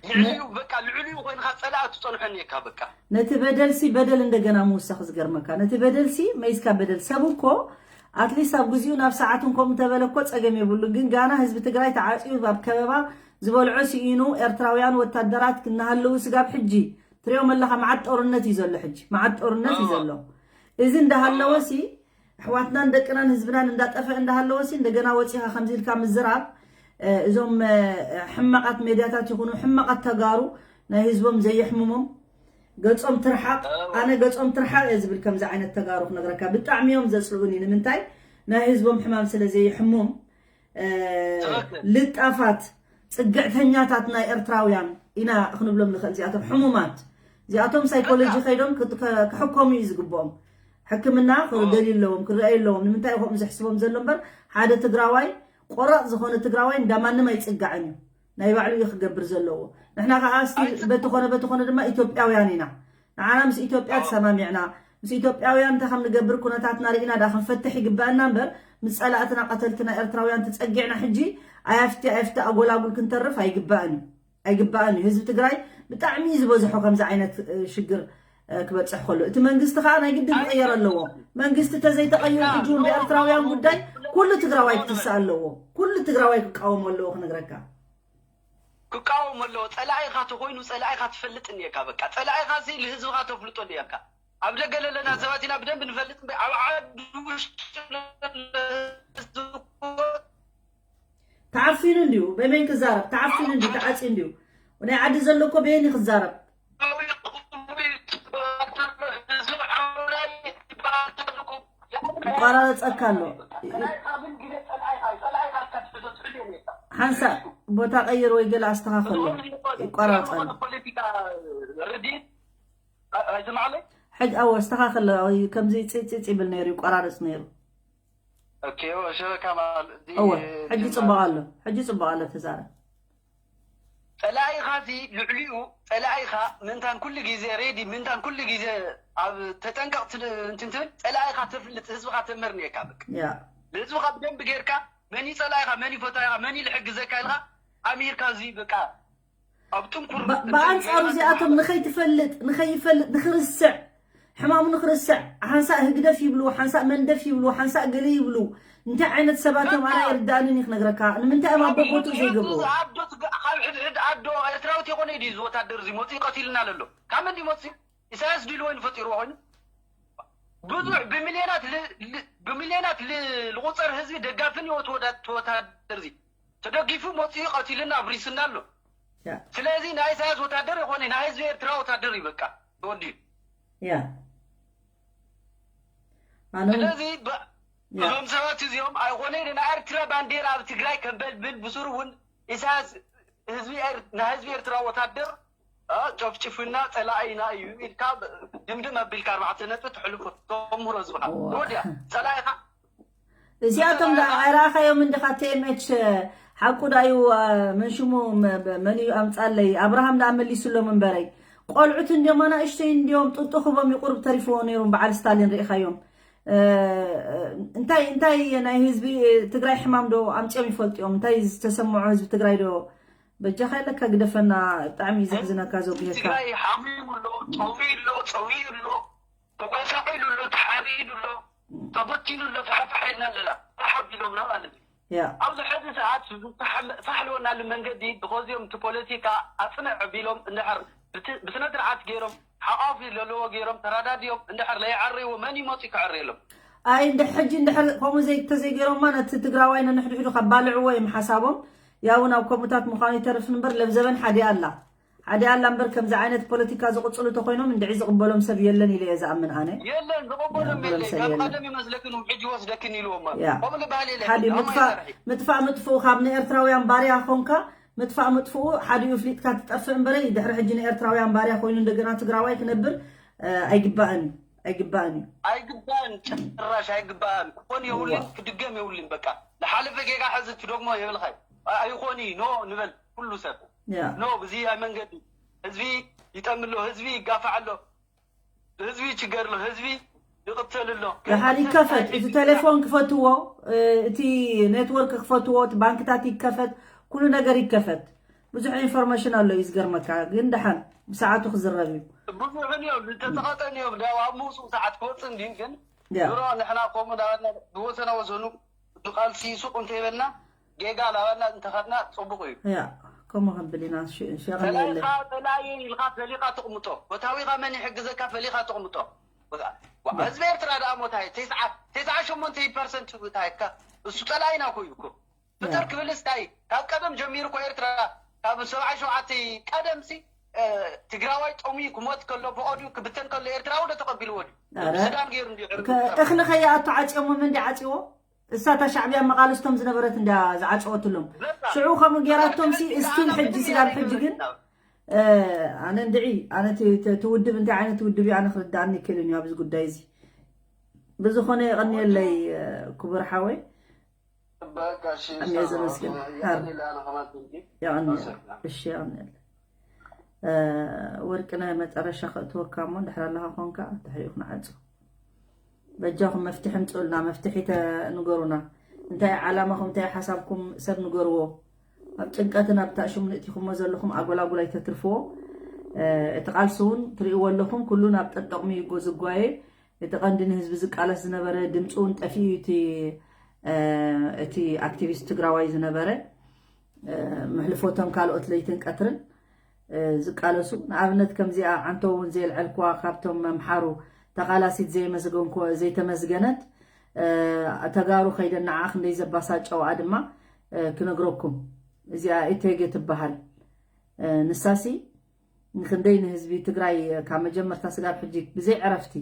ልዕሊኡ በቃ ልዕሊኡ ኮይንካ ጸላኢ ትጸንሖ እኒካ በቃ። ነቲ በደልሲ በደል እንደገና ምውሳኽ ዝገርመካ። ነቲ በደልሲ መይዝካ በደል ሰብ እኮ ኣትሊስት ኣብ ግዚኡ ናብ ሰዓት እንኮ እንተበለ እኮ ጸገም የብሉ። ግን ጋና ህዝቢ ትግራይ ተዓጽዩ ኣብ ከበባ ዝበልዖ ስኢኑ ኤርትራውያን ወታደራት እናሃለዉ ስጋብ ሕጂ ትሪኦም ኣለኻ። መዓት ጦርነት እዩ ዘሎ ሕጂ። መዓት ጦርነት እዩ ዘሎ። እዚ እንዳሃለወ ሲ ኣሕዋትናን ደቅናን ህዝብናን እንዳጠፈ እንዳሃለወ ሲ እንደገና ወፂኻ ከምዚ ኢልካ ምዝራብ፣ እ፣ እዞም፣ እ፣ ሕማቓት ሜድያታት ይኹኑ ሕማቓት ተጋሩ ናይ ህዝቦም ዘየሕምሞም ገጾም ትርሓቕ፣ ኣነ ገጾም ትርሓቕ እየ ዝብል ከምዚ ዓይነት ተጋሩ ክነግረካ። ብጣዕሚ እዮም ዘጽልኡኒ። ንምንታይ? ናይ ህዝቦም ሕማም ስለ ዘይሕሙም፣ እ፣ ትኽክል። ልጣፋት፣ ጽግዕተኛታት ናይ ኤርትራውያን ኢና ክንብሎም ንኽእል። እዚኣቶም ሕሙማት፣ እዚኣቶም ሳይኮሎጂ ከይዶም ክጥ-፣ ከ-፣ ክሕከሙ እዩ ዝግብኦም። ሕክምና ክደልዩ ኣለዎም፣ ክረኣዩ ኣለዎም። ንምንታይ ከምኡ ዘሕስቦም ዘሎ እምበር፣ ሓደ ትግራዋይ፣ ቆራጥ ዝኾነ ትግራዋይ እንዳ ማንም ኣይጽጋዕን እዩ። ናይ ባዕሉ እዩ ክገብር ዘለዎ። ንሕና ከዓ እስቲ በቲ ኾነ በቲ ኾነ ድማ ኢትዮጵያውያን ኢና። ንዓና ምስ ኢትዮጵያ ተሰማሚዕና፣ ምስ ኢትዮጵያውያን እንታይ ከም ንገብር ኩነታትና ርኢና ደኣ ክንፈትሕ ይግበኣና እምበር፣ ምስ ጸላእትና ቀተልትና ኤርትራውያን ተጸጊዕና ሕጂ ኣያፍቲ ኣያፍቲ ኣጎላጉል ክንተርፍ ኣይግባእን እዩ። ኣይግባእን እዩ። ህዝቢ ትግራይ ብጣዕሚ እዩ ዝበዝሖ ከምዚ ዓይነት፣ እ፣ ሽግር፣ እ፣ ክበጽሕ ከሎ። እቲ መንግስቲ ከዓ ናይ ግድን ክቕየር ኣለዎ። መንግስቲ ተዘይተቐይሩ ሕጂ እውን ብኤርትራውያን ጉዳይ ኩሉ ትግራዋይ ክትስእ ኣለዎ። ኩሉ ትግራዋይ ክቃወሞ ኣለዎ ክነግረካ። ክቃወም ኣለዎ። ጸላኢኻ ተኾይኑ ጸላኢኻ ትፈልጥ እኒካ። በቃ ጸላኢኻ ሲ ንህዝብኻ ተፍልጦ እኒካ። ኣብ ደገ ለለና ሰባት ኢና ብደንብ ንፈልጥ እምበር ኣብ ዓዲ ውሽጢ ለለ ህዝቢ እኮ ተዓፊኑ እንዲዩ፣ በመን ክዛረብ? ተዓፊኑ እንዲዩ፣ ተዓጽዩ እንዲዩ። ናይ ዓዲ ዘሎ እኮ በየን ክዛረብ? ይቆራረጸካ ኣሎ። ሓንሳ ቦታ ቀይር ወይ ገለ ኣስተኻኸሎ። ይቆራረጸ ኣሎ። ሕጂ ኣዎ፣ ኣስተኻኸሎ። ከምዚ ጽጽጽ ይብል ነይሩ፣ ይቆራረጽ ነይሩ። ኦኬ፣ እወ፣ ሸበካ ማለት እዚ እወ፣ ሕጂ ጽቡቕ ኣሎ። ሕጂ ጽቡቕ ኣሎ፣ ተዛረብ። ጸላኢኻ ሲ ልዕሊኡ ጸላኢኻ ምንታን ኩሉ ግዜ ሬዲ ምንታን ኩሉ ግዜ ኣብ ተጠንቀቕ ትል- እንትን ትብል ጸላኢኻ ተፍልጥ ህዝብኻ ተምህር ነየካ በቃ። ያ ንህዝብኻ ብደንብ ጌርካ መን እዩ ጸላኢኻ መን እዩ ፈታዊኻ መን እዩ ልሕግዘካ ኢልካ ኣሚርካ እዚ በቃ ኣብ ጥንኩር ብ- ብኣንጻሩ እዚኣቶም ንኸይትፈልጥ ንኸይፈልጥ ንኽርስዕ ሕማሙ ንኽርስዕ ሓንሳእ ህግደፍ ይብሉ ሓንሳእ መንደፍ ይብሉ ሓንሳእ ገለ ይብሉ እንታይ ዓይነት ሰባት እዮም ኣነ ይርዳእንን እዩ ክነግረካ ንምንታይ እዮም ኣብ ቦቦቱ ዘይገብርዎ ካብ ሕድሕድ ኣዶ ኤርትራዊት የኾነ ድዩ እዚ ወታደር እዚ መፅኡ ቀቲልና ለሎ ካብ መን ድዩ መፅኡ ኢሳያስ ድልዎ ንፈጢርዎ ኮይኑ ብዙሕ ብሚልዮናት ል- ል- ብሚልዮናት ል- ልቁፀር ህዝቢ ደጋፍን እዩ እቲ ወዳ- እቲ ወታደር እዚ ተደጊፉ መፅኡ ቀቲልና ኣብሪስና ኣሎ ያ ስለዚ ናይ ኢሳያስ ወታደር የኾነ ናይ ህዝቢ ኤርትራ ወታደር እዩ በቃ ተወዲኡ ያ ኣነ ስለዚ ብ- ያ እዞም ሰባት እዚኦም ኣይኾነ ናይ ኤርትራ ባንዴራ ኣብ ትግራይ ከበልብል ብስሩ እውን ኢሳያስ ህዝቢ ኤር- ናይ ህዝቢ ኤርትራ ወታደር አ፣ ጨፍጭፉና ፀላኢና እዩ ኢልካ ድምድም ኣቢልካ ኣርባዕተ ነጥቢ ተሕልፎ ተምህሮ ህዝብኻ ዋ። ወዲያ ፀላኢኻ እዚኣቶም ደኣ ኣይረኣኻዮም እንዲኻ ቴምኤች ሓቁ ዳዩ መንሽሙ መን እዩ ኣምፃለይ ኣብርሃም ደኣ መሊሱሎም እምበረይ ቆልዑት እንዲዮም ኣናእሽተይ እንዲዮም ጡጡ ክቦም ይቁርብ ተሪፍዎ ነይሮም በዓል ስታሊን ርኢኻዮም እንታይ እንታይ ናይ ህዝቢ ትግራይ ሕማም ዶ ኣምፅኦም ይፈልጥዮም እንታይ ዝተሰምዖ ህዝቢ ትግራይ ዶ በጃኻ የለካ ግደፈና ብጣዕሚ እዩ ዘሕዝነካ ዘጉሄካ ትግራይ ሓሚሙ ኣሎ ጠውዩ ኣሎ ፀውዩ ኣሎ ተጓሳቒሉ ኣሎ ተሓሪዱ ኣሎ ተበቲኑ ኣሎ ፋሕፋሕ ኢልና ኣለና ሓሓፍ ኢሎምና ማለት እዩ ያ ኣብዚ ሕዚ ሰዓት ፋሕልወናሉ መንገዲ ብኸዚኦም እቲ ፖለቲካ ኣፅንዕ ቢሎም እንድሕር ብስነ ስርዓት ገይሮም ሓቋፊ ዘለዎ ገይሮም ተረዳዲኦም እንድሕር ለይዓረይዎ መን ይመፁ ክዕረየሎም ኣይ እንድሕር ሕጂ እንድሕር ከምኡ ተዘይገይሮማ ነቲ ትግራዋይ ነንሕድሕዱ ከባልዕዎ እዮም ሓሳቦም ያው ናብ ከምኡታት ምዃኑ ይተርፍ እምበር ለብዘበን ሓዲኣ ኣላ ሓዲኣ ኣላ እምበር ከምዚ ዓይነት ፖለቲካ ዝቕፅሉ ተኮይኖም እንድዒ ዝቕበሎም ሰብ የለን ኢለ እየ ዝኣምን ኣነ የለን ዝቕበሎም ዝቕበሎም የለን ሰብ ካብ የለን ቀደም ይመስለክን ሕጂ ወስደክን ኢልዎም ያ። ከምኡ ዝበሃል የለን ሓዲ ከምኡ ምጥፋእ ይሰርሕ ምጥፋእ ምጥፍኡ ካብ ንኤርትራውያን ባርያ ኾንካ ምጥፋእ ምጥፍኡ ሓዲኡ ፍሊጥካ ትጠፍእ እምበረ ድሕሪ ሕጂ ንኤርትራውያን ባርያ ኮይኑ እንደገና ትግራዋይ ክነብር እ፣ ኣይግባእን እዩ ኣይግባእን እዩ ኣይግባእን ጭራሽ ኣይግባእን ክኾን የብሉን ክድገም የብሉን በቃ ዝሓለፈ ጌጋ ሕዚ ትደግሞ የብልኻይ ኣይኾን እዩ ኖ ንበል ኩሉ ሰብ ያ ኖ ብዚ መንገዲ ህዝቢ ይጠሚ ኣሎ ህዝቢ ይጋፋዕ ኣሎ ህዝቢ ይችገር ኣሎ ህዝቢ ይቕተል ኣሎ ደሓር ይከፈት እቲ ቴሌፎን ክፈትዎ እ፣ እቲ ኔትወርክ ክፈትዎ እቲ ባንክታት ይከፈት ኩሉ ነገር ይከፈት ብዙሕ ኢንፎርሜሽን ኣሎ እዩ ዝገርመካ ግን ደሓን ብሰዓቱ ክዝረብ እዩ ብዙሕን እዮም ዝተፀቐጠን እዮም ዳ ኣብ ምውፅኡ ሰዓት ክወፅእ እንዲ ግን ያ ድሮ ንሕና ከምኡ ዳበልና ዝወሰና ወሰኑ ብቃልሲ ሱቅ እንተይበልና ጌጋ ላባና እንተኸድና ፅቡቅ እዩ ያ ከምኡ ክንብል ኢና ሸቕኒ የለ ጸላኢኻ ጸላኢ ኢልካ ፈሊኻ ትቕምጦ። ፈታዊኻ መን ይሕግዘካ ፈሊኻ ትቕምጦ። ህዝቢ ኤርትራ ደኣ ሞታይ ተስዓ ተስዓ ሸሞንተ ፐርሰንት ታይካ እሱ ጸላኢና እኮ እዩ እኮ። ፍጠር ክብልስ ታይ ካብ ቀደም ጀሚሩ እኮ ኤርትራ ካብ ሰብዓ ሸውዓተ ቀደምሲ ትግራዋይ ጠሙዩ ክሞት ከሎ ብኦድዩ ክብተን ከሎ ኤርትራዊ ዶ ተቐቢልዎ ድዩ? ሱዳን ገይሩ እንዲዩ ዕርቢ እኽሊ ከይኣቱ ዓፅዮሞ መን ዓፅዎ? እሳ እታ ሻዕብያ መቓልስቶም ዝነበረት እንዳ ዝዓፀወትሎም ሽዑ ከምኡ ገይራቶም ሲ እስቲል ሕጂ ስጋብ ሕጂ ግን ኣነ እንድዒ ኣነ ትውድብ እንታይ ዓይነት ውድብ ኣነ ክርዳእኒ ይክእልን እዩ ኣብዚ ጉዳይ እዚ ብዝኾነ የቐንየለይ ክቡር ሓወይ በቃ እሺ እኔ ዘመስግን ያኔ ለአና ከማት እንጂ የቐንየለይ እሺ የቐንየለይ ወርቅነህ መጨረሻ ከእትወካ እሞ እንድሕር ኣለኻ ኮንካ ድሕሪኡ ክንዓፁ በጃኹም መፍትሒ ምፅኡልና መፍትሒ ንገሩና እንታይ ዓላማኹም እንታይ ሓሳብኩም ሰብ ንገርዎ ኣብ ጭንቀትን ኣብ ታእሽሙ ንእቲኹሞ ዘለኹም ኣጎላጉል ኣይተትርፍዎ እቲ ቃልሲ እውን ትርእይዎ ኣለኹም ኩሉ ናብ ጠጠቕሚ ዝጓየ እቲ ቀንዲ ንህዝቢ ዝቃለስ ዝነበረ ድምፂ እውን ጠፊኡ እቲ እቲ ኣክቲቪስት ትግራዋይ ዝነበረ መሕልፎቶም ካልኦት ለይትን ቀትርን ዝቃለሱ ንኣብነት ከምዚኣ ዓንቶ እውን ዘየልዐልክዋ ካብቶም መምሓሩ ተቓላሲት ዘይመስገንክዎ ዘይተመስገነት ተጋሩ ከይደ ንዓ ክንደይ ዘባሳጨዋ ድማ ክነግረኩም እዚኣ ኢቴጌ ትበሃል ንሳሲ ንክንደይ ንህዝቢ ትግራይ ካብ መጀመርታ ስጋብ ሕጂ ብዘይ ዕረፍቲ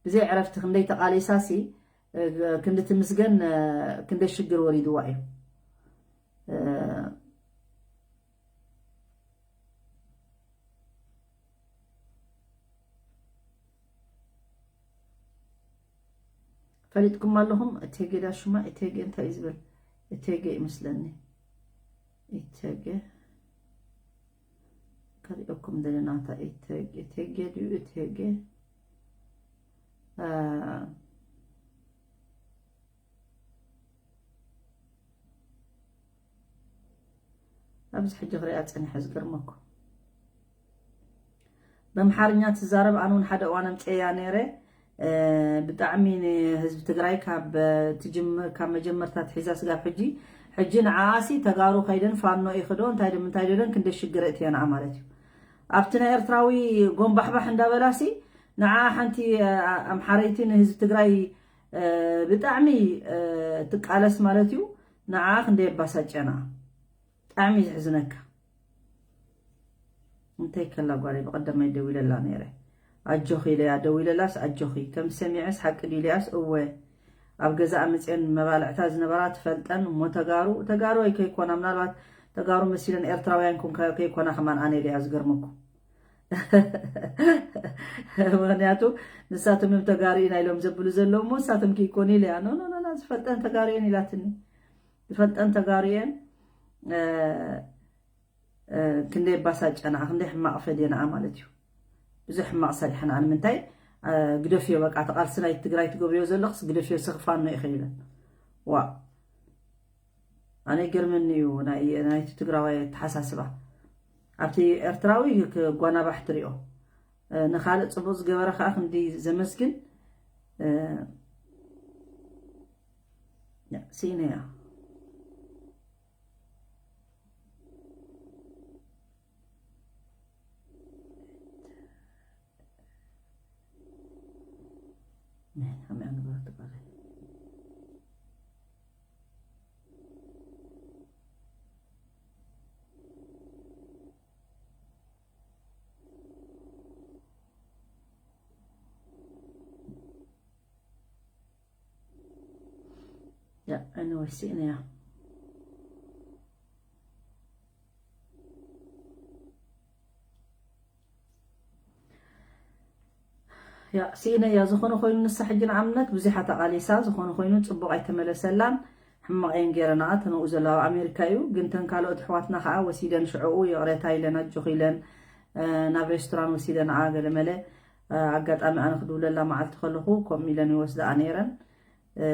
ብዘይ ዕረፍቲ ክንደይ ተቓሊሳሲ ክንዲ ትምስገን ክንደይ ሽግር ወሪድዋ እዩ ፈሊጥኩም ኣለኹም እቴጌ ዳሹማ እቴጌ እንታይ እዩ ዝብል እቴጌ ይመስለኒ እቴጌ እንደገና እታ እቴጌ፣ እቴጌ ድዩ እቴጌ? አ፣ ኣብዚ ሕጂ ክሪኣ ጸኒሐ፣ ዝገርመኩም። በምሓርኛ ትዛረብ፣ ኣነ እውን ሓደ እዋን ኣምጽኤያ ነይረ። እ፣ ብጣዕሚ ንህዝቢ ትግራይ ካብ ትጅምር፣ ካብ መጀመርታ ትሒዛ ስጋብ ሕጂ፣ ሕጂ ንዓኣሲ ተጋሩ ከይደን ፋኖ ኢኽዶ እንታይ ዶ ምንታይ ዶ ኢለን ክንደ ሽግር እትየንኣ ማለት እዩ። ኣብቲ ናይ ኤርትራዊ ጎንባሕባሕ እንዳበላሲ ንዓ ሓንቲ፣ እ፣ ኣምሓረይቲ ንህዝቢ ትግራይ፣ እ፣ ብጣዕሚ፣ እ፣ ትቃለስ ማለት እዩ። ንዓ ክንደ የባሳጨና። ብጣዕሚ ዘሕዝነካ። እንታይ ከላ ጓለይ ብቐደማይ ደዊለላ ነይረ። ኣጆኺ ኢለያ፣ ደዊለላስ ኣጆኺ። ከም ሰሚዐስ ሓቂ ድዩ ኢለያስ እወ። ኣብ ገዛ ኣምፅኤን መባልዕታ ዝነበራ ትፈልጠን እሞ ተጋሩ፣ ተጋሩ ወይ ከይኮና፣ ምናልባት ተጋሩ መሲለን ኤርትራውያን ኮን ከ-፣ ከይኮና ከማን ኣነ ኢለያ ዝገርመኩም። ምኽንያቱ ንሳቶም እዮም ተጋሩ ኢና ኢሎም ዘብሉ ዘለዉ እሞ ንሳቶም ከይኮኑ ኢለያ። ኖ፣ ኖ፣ ኖ፣ ኖ፣ ዝፈልጠን ተጋሩ እየን ኢላትኒ። ዝፈልጠን ተጋሩ እየን። እ፣ እ፣ ክንደይ ባሳጨና፣ ክንደይ ሕማቕ ፈዴና ማለት እዩ። ብዙሕ ሕማቕ ሰሪሕና። ንምንታይ፣ እ፣ ግደፍዮ በቃ፣ እቲ ቃልሲ ናይ ትግራይ ትገብርዮ ዘለኽስ ግደፍዮ፣ ስኽፋኖ ኢኺ ኢለን። ዋ፣ ኣነ ይገርመኒ እዩ ናይ፣ ናይቲ ትግራዋይ ኣተሓሳስባ። ኣብቲ ኤርትራዊ ክጓናባሕ ትሪኦ፣ እ፣ ንኻልእ ጽቡቕ ዝገበረ ከኣ ክንዲ ዘመስግን፣ እ፣ ያ፣ ስኢነያ። ያ፣ ኣነ ወሲእነ እያ። ያ፣ ስኢነ እያ። ዝኾነ ኮይኑ ንሳ ሕጂ ንኣብነት ብዙሓት ኣቓሊሳ፣ ዝኾነ ኮይኑ ጽቡቕ ኣይተመለሰላን፣ ሕማቕ እየን ገይረናኣ። እተን ኣብኡ ዘለዋ ኣብ ኣሜሪካ እዩ፣ ግን እተን ካልኦት ኣሕዋትና ከኣ ወሲደን ሽዕኡ ይቕሬታ ኢለን ኣጆኺ ኢለን፣ እ፣ ናብ ሬስቶራን ወሲደንኣ ገለመለ። እ፣ ኣጋጣሚ ኣነ ክድውለላ መዓልቲ ከለኹ ከምኡ ኢለን ይወስድኣ ነይረን። እ፣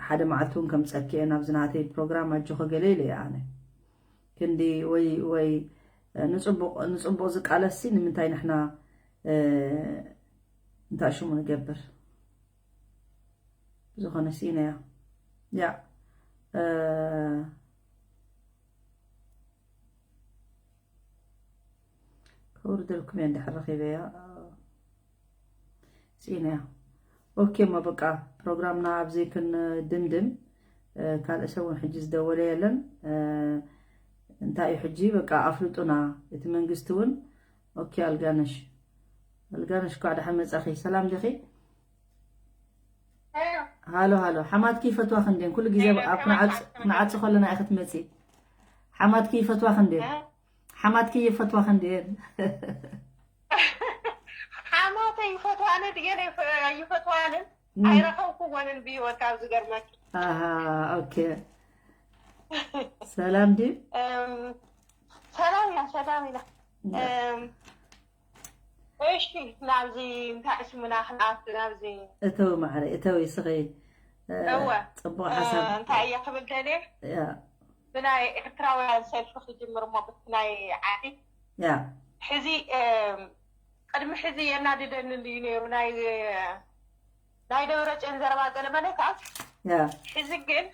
ሓደ መዓልቲ እውን ከምጸኪ እየ ናብዚ ናተይ ፕሮግራም ኣጆኺ ገለ ኢለ እየ ኣነ። ክንዲ ወይ፣ ወይ፣ እ፣ ንጽቡቕ፣ ንጽቡቕ ዝቃለስሲ ንምንታይ ንሕና፣ እ፣ እንታይ ሽሙ ንገብር? ብዝኾነ ስኢነያ። ያ፣ እ፣ ከውርደልኩም እየ እንድሕር ረኺበያ። ስኢነያ። ኦኬ፣ እሞ በቃ ፕሮግራምና ኣብዚ ክንድምድም። እ፣ ካልእ ሰብ እውን ሕጂ ዝደወለ የለን። እ፣ እንታይ እዩ ሕጂ? በቃ ኣፍልጡና። እቲ መንግስቲ እውን፣ ኦኬ፣ ኣልጋነሽ። ኣልጋነሽ፣ እኳ ደሓን መጻኺ። ሰላም ዲኺ? ሃሎ፣ ሃሎ። ሓማትኪ ይፈትዋ ክንዴን? ኩሉ ግዜ ኣብ ክንዓጽ-፣ ክንዓጽ ከለና ኢኺ ትመጺ። ሓማትኪ ይፈትዋ ክንዴን? ሓማትኪ ይፈትዋ ክንዴን? ሓማተይ ይፈትዋኒ ድየን ኣይፈ-፣ ኣይፈትዋንን? እም። ኣይረኸብኩዎንን ብህይወት ካብ ዝገርመኪ። ኣሃ፣ ኦኬ። ሰላም ድዩ? እም፣ ሰላም እያ፣ ሰላም ኢና። እም። እም፣ እሺ፣ ናብዚ እንታይ ስምና ክንኣቱ ናብዚ። እተዊ ማዕረ፣ እተዊ ስኺ፣ እ፣ እወ። ጽቡቕ እ፣ ሓሳብ። እንታይ እየ ክብል ደልየ? ያ። ብናይ ኤርትራውያን ሰልፊ ክጅምር እሞ ብቲ ናይ ዓዲ። ያ። ሕዚ፣ እም፣ ቅድሚ ሕዚ የናድደኒ እዩ ነይሩ ናይ፣ ናይ ደብረጽዮን ዘረባ ገለ መለ ከኣ። ያ። ሕዚ ግን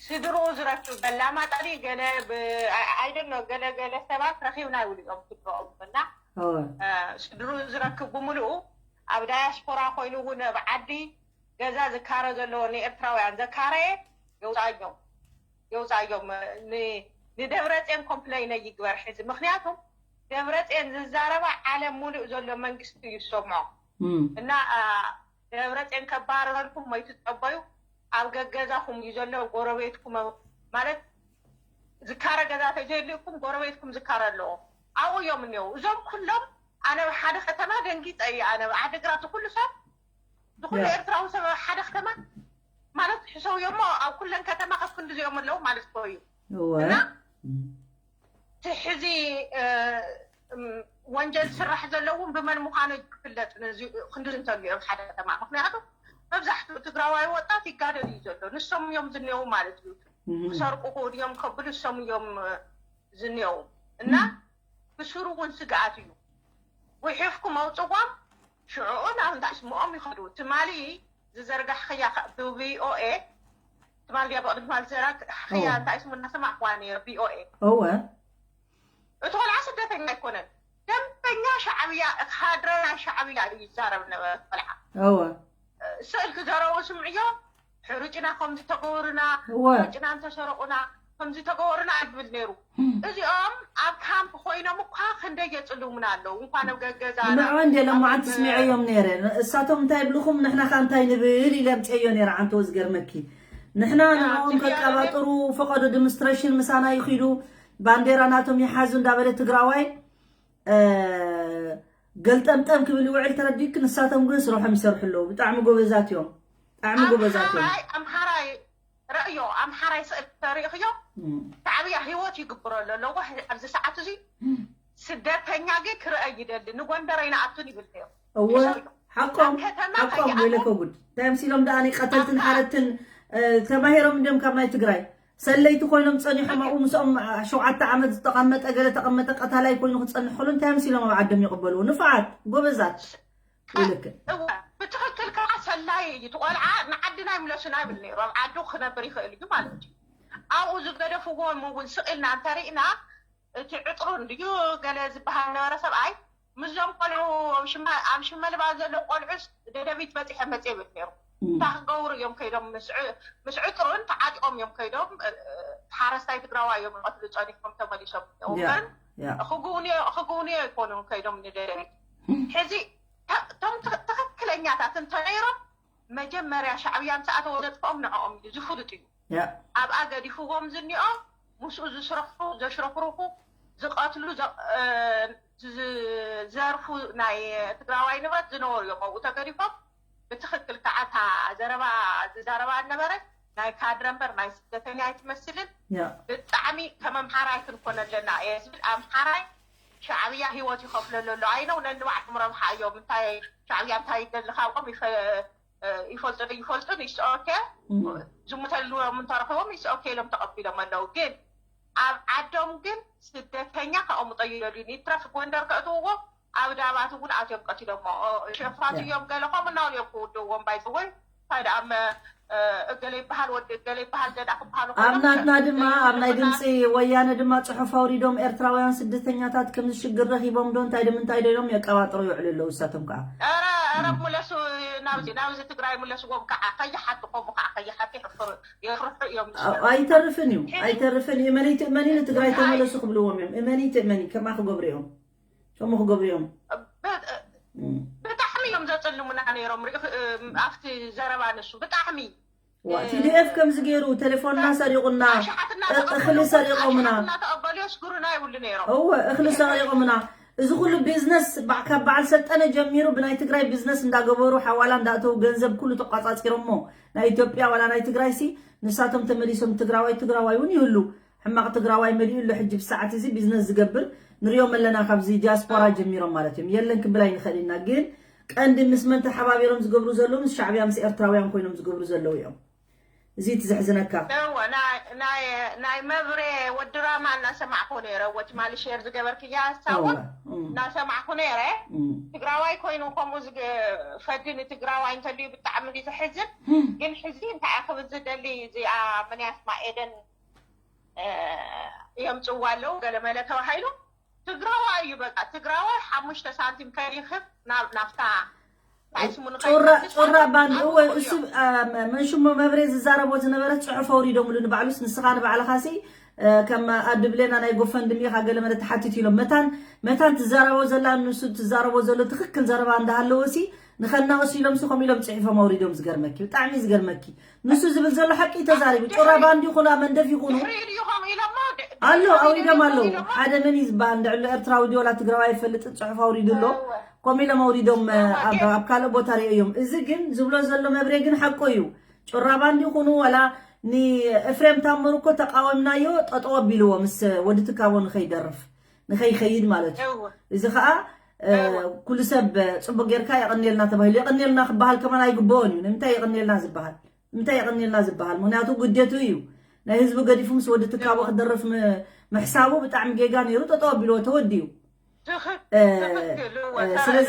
ስድርኡ ዝረክብ በላማጣ ድዩ ገለ ብ-፣ I፣ I don't know፣ ገለ ገለ ሰባት ረኺብና ይብሉ እዮም ስድርኦም እና፣ እወ። እ፣ ስድርኡ ዝረክብ ብምሉኡ ኣብ ዳያስፖራ ኮይኑ እውን ኣብ ዓዲ ገዛ ዝካረ ዘለዎ ንኤርትራውያን ዘካረየ የውጻዮም፣ የውጻዮም። እ፣ ን-፣ ንደብረጽዮን ኮምፕለይን ይግበር ሕዚ። ምኽንያቱም ደብረጽዮን ዝዛረባ ዓለም ሙሉእ ዘሎ መንግስቲ እዩ ዝሰምዖ። እም። እና፣ እ፣ ደብረጽዮን ከባረረልኩም ወይ ትጸበዩ ኣብ ገገዛኹም እዩ ዘሎ፣ ጎረቤትኩም ማለት ዝካረ ገዛ ተዘይልኩም ጎረቤትኩም ዝካረ ኣለዎ። ኣብኡ እዮም እኒአው። እዞም ኩሎም ኣነ ኣብ ሓደ ከተማ ደንጊጸ እየ። ኣነ ኣብ ዓዲግራት ኩሉ ሰብ ዝኹሉ ያ። ኤርትራዊ ሰብ ኣብ ሓደ ከተማ ማለት ሕሰውዮሞ ኣብ ኩለን ከተማ ከፍ ክንዲ እዚኦም ኣለዉ ማለት እኮ እዩ። እወ። እና እም። እቲ ሕዚ፣ እ፣ ወንጀል ዝስራሕ ዘለውን ብመን ምዃኑ ክፍለጥ ክንዲ እንተልዮም ሓደ ከተማ። ምክንያቱ መብዛሕትኡ ትግራዋይ ወጣት ይጋደል እዩ ዘሎ። ንሶም እዮም ዝኔው ማለት እዩ። ክሰርቁ ክኡ ድዮም ከብሉ እሶም እዮም ዝኔው እና ብስሩ እውን ስግኣት እዩ። ጉሒፍኩም ኣውፅዎም፣ ሽዕኡ ናብ እንዳ ስምኦም ይኸዱ። ትማሊ ዝዘርጋሕኽያ ብቪኦኤ ትማል ዲያ በቕዲ ትማል ዘራግ ሕያ እንታይ ስሙ እናሰማዕኩዋ ነየ ቪኦኤ። እወ። እቲ ቆልዓ ስደተኛ ኣይኮነን፣ ደንበኛ ሻዕብያ፣ ካድረ ናይ ሻዕብያ እዩ ይዛረብ ነበረ። ቆልዓ እወ። ስእል ክዘረቡ ስምዕዮ፣ ሕሩጭና ከም ዝተገበሩና፣ እወ። ሕሩጭና እንተሰረቑና፣ ከም ዝተገበሩና ይብል ነይሩ። እዚኦም ኣብ ካምፕ ኮይኖም እኳ ክንደይ የፅልሙና ኣለዉ። እንኳን ኣብ ገገዛና ንዑ እንዴ ለማዓንቲ ስሚዐዮም ነይረ። እሳቶም እንታይ ይብልኹም ንሕና ካ እንታይ ንብል ኢለ ኣምፅአዮ ነይረ። ዓንተዎ ዝገርመኪ ንሕና ንዕኦም ከቀባጥሩ ፈቐዶ ዲምስትሬሽን ምሳና ይኺዱ፣ ባንዴራ ናቶም ይሓዙ እንዳበለ ትግራዋይ ገልጠምጠም ክብል ይውዕል ተረዲእክ። ንሳቶም ግን ስርሖም ይሰርሑ ኣለዉ። ብጣዕሚ ጎበዛት እዮም። ብጣዕሚ ጎበዛት እዮም። ኣምሓራይ ኣምሓራይ ረእዮ ኣምሓራይ ስእል ተሪእኽዮ ሻዕብያ ህይወት ይግብረሉ ኣለዎ። ኣብዚ ሰዓት እዚ ስደተኛ ግን ክርአ ይደሊ ንጎንደር ኣይንኣቱን ይብል ነይሩ። እወ ሓቆም ሓቆም ወይለከ ጉድ እንታይ ምሲሎም ደኣ ቀተልትን ሓረትን ተማሂሮም እንዲም ካብ ናይ ትግራይ ሰለይቲ ኮይኖም ጸኒሖም ኣብኡ ምስኦም ሸውዓተ ዓመት ዝተቐመጠ ገለ ተቐመጠ ቀታላይ ኮይኑ ክጸንሕ ከሎ እንታይ ምሲሎም ኣብ ዓዶም ይቕበልዎ ንፉዓት ጎበዛት። ብትክክል ከዓ ሰላይ እዩ ትቆልዓ ንዓድና ይምለሱና ይብል ነይሩ ኣብ ዓዱ ክነብር ይኽእል እዩ ማለት እዩ። ኣብኡ ዝገደፍዎም እውን ስቕ ኢልና እንተሪእና እቲ ዕጥሩን ድዩ ገለ ዝበሃል ነበረ ሰብኣይ ምስዞም ቆልዑ ኣብ ሽመልባ ዘሎ ቆልዑስ ደደቢት በፂሐ መፅ ይብል ነይሩ። እንታይ ክገብሩ እዮም ከይዶም ምስ ዕጥሩን ተዓጢቆም እዮም ከይዶም ሓረስታይ ትግራዋ እዮም ቀትሉ ፀኒሖም ተመሊሶም እዮም ክግውንዮ ኣይኮኑን ከይዶም ንደደቢት ሕዚ እቶም ትኽክለኛታት እንተነይሮም መጀመርያ ሻዕብያ ምስ ኣተወ ዘጥፍኦም ንዕኦም እዩ ዝፍሉጥ እዩ። ኣብኣ ገዲፍዎም ዝኒኦ ምስኡ ዝስረሑ ዘሽረፍርፉ ዝቐትሉ ዝዘርፉ ናይ ትግራዋይ ንብረት ዝነበሩ እዮም ኣብኡ ተገዲፎም ብትኽክል ከዓ እታ ዘረባ ዝዛረባ ነበረ ናይ ካድረ እምበር ናይ ስደተኛ ኣይትመስልን። ብጣዕሚ ከም ኣምሓራይ ክንኮን ኣለና እየ ዝብል ኣምሓራይ ሻዕብያ ሂወት ይኸፍለሉ ኣሎ ኣይነው ነንባዕሎም ረብሓ እዮም እንታይ ሻዕብያ እንታይ ይደሊ ካብኦም ይፈልጡ ይፈልጡን ይስኦኬ ዝሙተልዎም እንተረኽቦም ይስኦኬ ኢሎም ተቐቢሎም ኣለዉ ግን ኣብ ዓዶም ግን ስደተኛ ከቐምጦ ይደልዩ ይትረፍ ጎንደር ከእትውዎ ኣብ ዳባት እውን ኣትዮም ቀቲሎሞ ሸፋት እዮም ገለ ከምኡ እናበሉ እዮም ክውድዎም ባይዘወይ እንታይ ደኣ እገለ ይበሃል ወዲ እገለ ይበሃል ገዳ ክበሃሉ ኣብ ናትና ድማ ኣብ ናይ ድምፂ ወያነ ድማ ፅሑፍ ኣውሪዶም ኤርትራውያን ስደተኛታት ከምዚ ሽግር ረኺቦም ዶ እንታይ ዶ ምንታይ ዶ ኢሎም የቀባጥሩ ይውዕሉ ኣለዉ እሳቶም ከዓ ኧረ ምለሱ ናብዚ ናብዚ ትግራይ ምለስዎም ከዓ ከይሓቱ ከምኡ ከዓ ከይሓቱ የፍርሑ እዮም ኣይተርፍን እዩ ኣይተርፍን እዩ እመኒ ትእመኒ ንትግራይ ተመለሱ ክብልዎም እዮም እመኒ ትእመኒ ከማ ክገብሩ እዮም ከምኡ ክገብሩ እዮም ብጣዕሚ እዮም ዘፅልሙና ነይሮም ኣብቲ ዘረባ ንሱ ብጣዕሚ ቲዲኤፍ ከምዚ ገይሩ ቴሌፎንና ሰሪቑና እኽሊ ሰሪቖምና እወ እኽሊ ሰሪቖምና እዚ ኩሉ ቢዝነስ ካብ በዓል ሰልጠነ ጀሚሩ ብናይ ትግራይ ቢዝነስ እንዳገበሩ ሓዋላ እንዳእተው ገንዘብ ኩሉ ተቋፃፂሮሞ ናይ ኢትዮጵያ ዋላ ናይ ትግራይ ሲ ንሳቶም ተመሊሶም ትግራዋይ ትግራዋይ እውን ይህሉ ሕማቕ ትግራዋይ መሊኡ ኣሎ ሕጂ ብሰዓት እዚ ቢዝነስ ዝገብር ንሪኦም ኣለና ካብዚ ዲያስፖራ ጀሚሮም ማለት እዮም የለን ክብል ኣይንኽእል ኢና ግን ቀንዲ ምስ መን ተሓባቢሮም ዝገብሩ ዘለዉ ምስ ሻዕብያ ምስ ኤርትራውያን ኮይኖም ዝገብሩ ዘለዉ እዮም እዚ እቲ ዘሕዝነካ እወ ናይ መብሬ ወዲ ራማ እናሰማዕኮ ነይረ እወ ትማሊ ሼር ዝገበርክያ ሳውን እናሰማዕኩ ነይረ ትግራዋይ ኮይኑ ከምኡ ፈዲ ንትግራዋይ እንተልዩ ብጣዕሚ ዘሕዝን ግን ሕዚ እንታይ ክብል ዝደሊ እዚኣ መን ያስማ ኤደን የምፅዋ ኣለዉ ገለመለ ተባሂሉ ትግራዋይ እዩ በቃ ትግራዋይ ሓሙሽተ ሳንቲም ከይኽብ ናብታ ጩራ ባንድ እወ እሱ መንሽሞ መብሬ ዝዛረቦ ዝነበረ ፅሑፍ ኣውሪዶምሉ ንባዕሉስ ንስኻ ንባዕልኻሲ ከም ኣድብሌና ናይ ጎፈንድሚ ኢኻ ገለ መለ ተሓቲት ኢሎም መታን መታን ትዛረቦ ዘላ ንሱ ትዛረቦ ዘሎ ትኽክል ዘረባ እንዳሃለወ ሲ ንኸናቕሱ ኢሎም ሲ ከምኡ ኢሎም ፅሒፎም ኣውሪዶም ዝገርመኪ ብጣዕሚ ዝገርመኪ ንሱ ዝብል ዘሎ ሓቂ ተዛሪቡ ጩራ ባንድ ይኹና መንደፍ ይኹኑ ኣሎ ኣውሪዶም ኣለዉ ሓደ መን እዩ ዝበሃል እንድዕሎ ኤርትራዊ ድዮላ ትግራዋይ ይፈልጥን ፅሑፍ ኣውሪዱ ኣሎ ከምኡ ኢሎም ኣውሪዶም ኣብ ካልእ ቦታ ሪኦ እዮም እዚ ግን ዝብሎ ዘሎ መብሬ ግን ሓቆ እዩ ጩራ ባንድ ይኹኑ ዋላ ንኤፍሬም ታምሩ እኮ ተቃወምናዮ ጠጠው ኣቢልዎ ምስ ወዲ ትካቦ ንኸይደርፍ ንኸይኸይድ ማለት እዩ። እዚ ከዓ ኩሉ ሰብ ፅቡቅ ጌርካ የቐንየልና ተባሂሉ። የቐንየልና ክበሃል ከማን ኣይግበኦን እዩ። ንምንታይ የቐንየልና ዝበሃል? ንምንታይ የቐንየልና ዝበሃል? ምክንያቱ ግዴቱ እዩ። ናይ ህዝቢ ገዲፉ ምስ ወዲ ትካቦ ክደርፍ ምሕሳቡ ብጣዕሚ ጌጋ ነይሩ። ጠጠው ኣቢልዎ ተወዲኡ። ስለዚ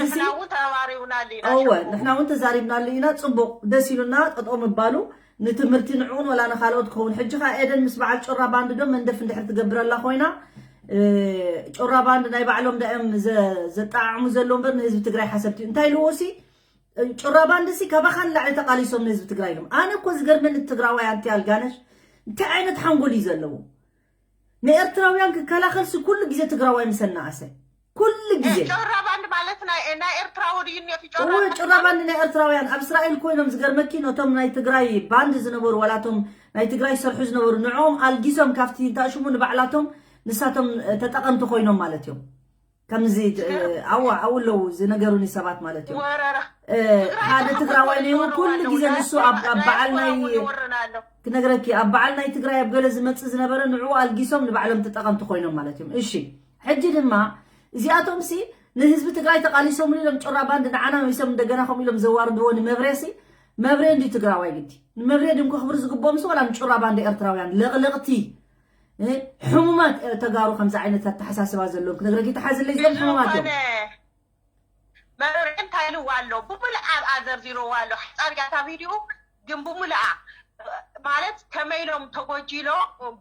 እወ ንሕና እውን ተዛሪብናሉ ኢና። ፅቡቅ ደስ ኢሉና ጠጠው ምባሉ ንትምህርቲ ንዕኡን ወላ ንካልኦት ክኸውን። ሕጂ ከዓ ኤደን ምስ በዓል ጮራ ባንድ ዶ መንደፍ እንድሕር ትገብረላ ኮይና ጮራ ባንድ ናይ ባዕሎም ዳእዮም ዘጠዓዕሙ ዘለዉ እምበር ንህዝቢ ትግራይ ሓሰብቲ እንታይ ኢልዎ ሲ ጮራ ባንድ ሲ ካባኻ ንላዕሊ ተቃሊሶም ንህዝቢ ትግራይ ኢሎም። ኣነ እኮ ዝገርመኒ ትግራዋይ ኣንቲ ኣልጋነሽ እንታይ ዓይነት ሓንጎል እዩ ዘለዎ? ንኤርትራውያን ክከላኸል ሲ ኩሉ ግዜ ትግራዋይ ምስ ኣናኣሰ ኩሉ ግዜ ጭራ ባንድ ማለት ናይ ናይ ኤርትራ ወድዩ ነቲ ጭራ እወ ጭራ ባንድ ናይ ኤርትራውያን ኣብ እስራኤል ኮይኖም ዝገርመኪ ነቶም ናይ ትግራይ ባንድ ዝነበሩ ዋላቶም ናይ ትግራይ ሰርሑ ዝነበሩ ንዕኦም ኣልጊሶም ካብቲ እንታሽሙ ንባዕላቶም ንሳቶም ተጠቐምቲ ኮይኖም ማለት እዮም። ከምዚ ኣዋ ኣው ኣለዉ ዝነገሩኒ ሰባት ማለት እዮም። ሓደ ትግራዋይ ነይሩ ኩሉ ግዜ ንሱ ኣብ በዓል ናይ ክነግረኪ ኣብ በዓል ናይ ትግራይ ኣብ ገለ ዝመፅእ ዝነበረ ንዕኡ ኣልጊሶም ንባዕሎም ተጠቐምቲ ኮይኖም ማለት እዮም። እሺ ሕጂ ድማ እዚኣቶም ሲ ንህዝቢ ትግራይ ተቃሊሶምሉ ኢሎም ጭራ ባንድ ንዓና መሊሶም እንደገና ከምኡ ኢሎም ዘዋርድዎ ንመብሬ ሲ መብሬ እንዲ ትግራዋይ ግዲ ንመብሬ ድም ከኽብሩ ዝግብኦም ሲ ዋላ ንጭራ ባንድ ኤርትራውያን ለቕለቕቲ ሕሙማት ተጋሩ ከምዚ ዓይነት ኣተሓሳስባ ዘለዎም ክነግረኪ ተሓዝለይ ዞም ሕሙማት እዮም። መብሬ እንታይ ኢልዋ ኣሎ ብሙሉእ ኣብኣ ዘርዚርዋ ኣሎ ሓፃር እያ እታ ቪድዮ ግን ብሙሉኣ ማለት ከመይ ኢሎም ተጎጂሎ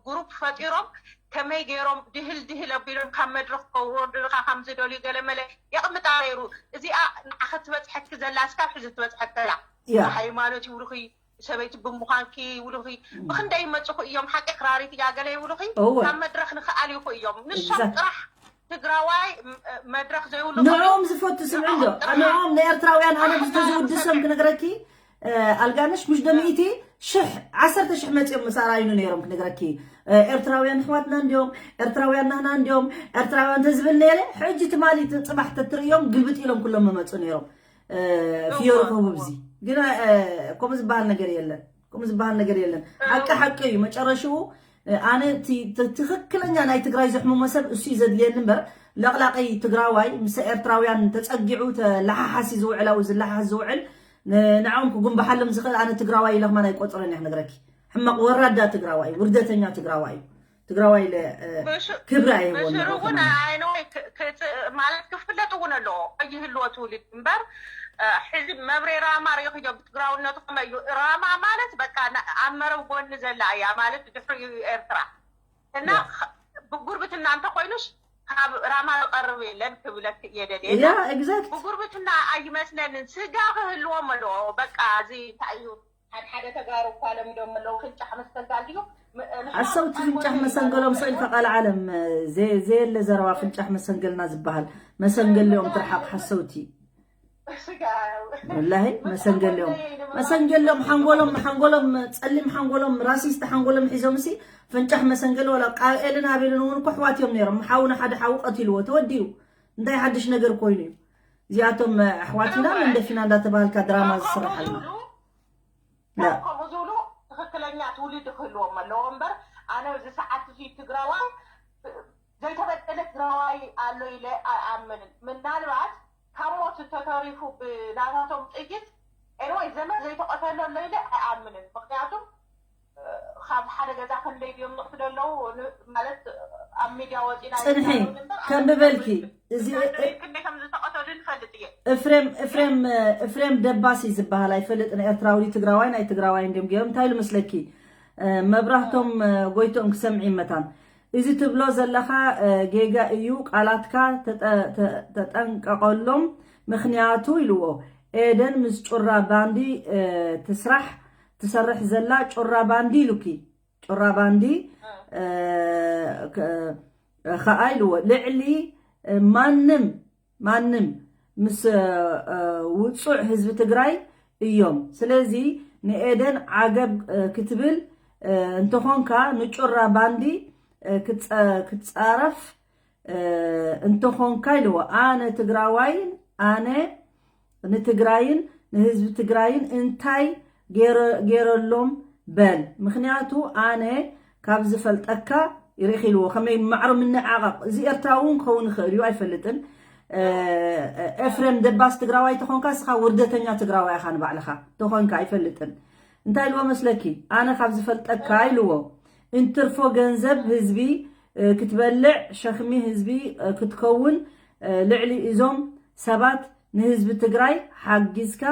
ግሩፕ ፈጢሮም ከመይ ገይሮም ድህል ድህል ኣቢሎም ካብ መድረክ ከውርዱልካ ከም ዝደልዩ ገለመለ የቕምጣ ነይሩ። እዚኣ ንዓኸ ትበፅሐኪ ዘላ እስካብ ሕዚ ትበፅሐከላ ሃይማኖት ይብሉኺ ሰበይቲ ብምዃንኪ ይብሉኺ ብክንደይ ይመፅኹ እዮም ሓቂ ክራሪት እያ ገለ ይብሉኺ ካብ መድረክ ንክኣልዩኹ እዮም ንሶም ጥራሕ ትግራዋይ መድረክ ዘይብሉ ንዕኦም ዝፈቱ ስምዒ እንዶ ንዕኦም ንኤርትራውያን ኣነ ብዝተዝውድሶም ክነግረኪ ኣልጋነሽ ምሽ ደሚኢቲ ሽሕ ዓሰርተ ሽሕ መፂኦም ምስ ኣርኣዩኒ ነይሮም ክነግረኪ ኤርትራውያን ኣሕዋትና እንዲዮም ኤርትራውያን ናህና እንዲዮም ኤርትራውያን ተዝብል ነይረ ሕጂ ትማሊ ፅባሕ ተትርእዮም ግልብጥ ኢሎም ኩሎም መመፁ ነይሮም ፍዮሪ ክህቡ ብዚ ግን ከምኡ ዝበሃል ነገር የለን ከምኡ ዝበሃል ነገር የለን ሓቂ ሓቂ እዩ መጨረሽኡ ኣነ ትክክለኛ ናይ ትግራይ ዘሕምሞ ሰብ እሱ እዩ ዘድልየኒ እምበር ለቕላቂ ትግራዋይ ምስ ኤርትራውያን ተፀጊዑ ተለሓሓሲ ዝውዕል ኣብኡ ዝለሓሓስ ዝውዕል ንዕኦም ክጉንበሓሎም ዝኽእል ኣነ ትግራዋይ ኢለ ከማን ኣይቆፅሮን እየ ክነግረኪ ሕማቕ ወራዳ ትግራዋይ ውርደተኛ ትግራዋይ እዩ ትግራዋይ ኢለ ክብሪ ኣይህቦን ማለት ክፍለጥ እውን ኣለዎ ከይህልዎ ትውልድ እምበር ሕዚ መብሬ ራማ ሪኽዮ ብትግራውነቱ ከመይ እዩ ራማ ማለት በቃ ኣብ መረብ ጎኒ ዘላ እያ ማለት ድሕሪ ኤርትራ እና ብጉርብትና እንተኮይኑሽ ካብ ራማ ዝቀርብ የለን ክብለክ እየ ደልየ ብጉርብትና ኣይመስለንን ስጋ ክህልዎም ኣለዎ በቃ እዚ እንታይ እዩ ሓደ ሓደ ተጋሩ እኳ ለሚዶም ኣለዉ ፍንጫሕ መስተንጋል ድዩ ሓሰውቲ ፍንጫሕ መሰንገሎም ሰኢልካ ቃል ዓለም ዘየለ ዘረባ ፍንጫሕ መሰንገልና ዝበሃል መሰንገሊኦም ትርሓቕ ሓሰውቲ ወላሂ መሰንገሊኦም መሰንገሊኦም ሓንጎሎም ሓንጎሎም ፀሊም ሓንጎሎም ራሲስቲ ሓንጎሎም ሒዞም ሲ ፍንጫሕ መሰንገሊ ወላ ቃኤልን ኣቤልን እውን እኮ ኣሕዋት እዮም ነይሮም ሓውና ሓደ ሓዊ ቀቲልዎ ተወዲኡ እንታይ ሓድሽ ነገር ኮይኑ እዩ እዚኣቶም ኣሕዋትና መንደፊና እንዳተባሃልካ ድራማ ዝስራሕ ኣለና ከምኡ ዝብሉ ትክክለኛ ትውልዲ ክህልዎም ኣለዎ እምበር ኣነ እዚ ሰዓት እዚ ትግራዋይ ዘይተበደለ ትግራዋይ ኣሎ ኢለ ኣይኣምንን ምናልባት ካብ ሞት እንተተሪፉ ብናታቶም ጥይት ኤንወይ ዘመድ ዘይተቀተሎ ኣሎ ኢለ ኣይኣምንን ምክንያቱም ካብ ሓደ ገዛ ክንደይ ድዮም ዝቕትሉ ኣለዉ ማለት ኣብ ሚድያ ወፂና ፅንሒ ከም ብበልኪ እዚ ክንደይ ከም ዝተቐተሉ ንፈልጥ እየ እፍሬም እፍሬም እፍሬም ደባሲ ዝበሃል ኣይፈልጥን ኤርትራዊ ትግራዋይ ናይ ትግራዋይ እንዲም ገይሮም እንታይ ኢሉ መስለኪ መብራህቶም ጎይቶም ክሰምዒ መታን እዚ ትብሎ ዘለኻ ጌጋ እዩ ቃላትካ ተጠንቀቐሎም ምኽንያቱ ኢልዎ ኤደን ምስ ጩራ ባንዲ ትስራሕ ትሰርሕ ዘላ ጩራ ባንዲ ኢሉኪ ጩራ ባንዲ ከዓ ኢልዎ ልዕሊ ማንም ማንም ምስ ውፁዕ ህዝቢ ትግራይ እዮም ስለዚ ንኤደን ዓገብ ክትብል እንተኾንካ ንጩራ ባንዲ ክትፃረፍ እንተኾንካ ኢልዎ ኣነ ትግራዋይን ኣነ ንትግራይን ንህዝቢ ትግራይን እንታይ ገይረሎም በል ምኽንያቱ ኣነ ካብ ዝፈልጠካ ይርኢኺ ኢልዎ ከመይ ማዕሮ ምንዓቓቕ። እዚ ኤርትራዊ እውን ክኸውን ይኽእል እዩ፣ ኣይፈልጥን። ኤፍሬም ደባስ ትግራዋይ ተኾንካ፣ እስኻ ውርደተኛ ትግራዋይ ኢኻ ንባዕልኻ ተኾንካ፣ ኣይፈልጥን። እንታይ ኢልዎ መስለኪ? ኣነ ካብ ዝፈልጠካ ኢልዎ፣ እንትርፎ ገንዘብ ህዝቢ ክትበልዕ፣ ሸኽሚ ህዝቢ ክትከውን፣ ልዕሊ እዞም ሰባት ንህዝቢ ትግራይ ሓጊዝካ፣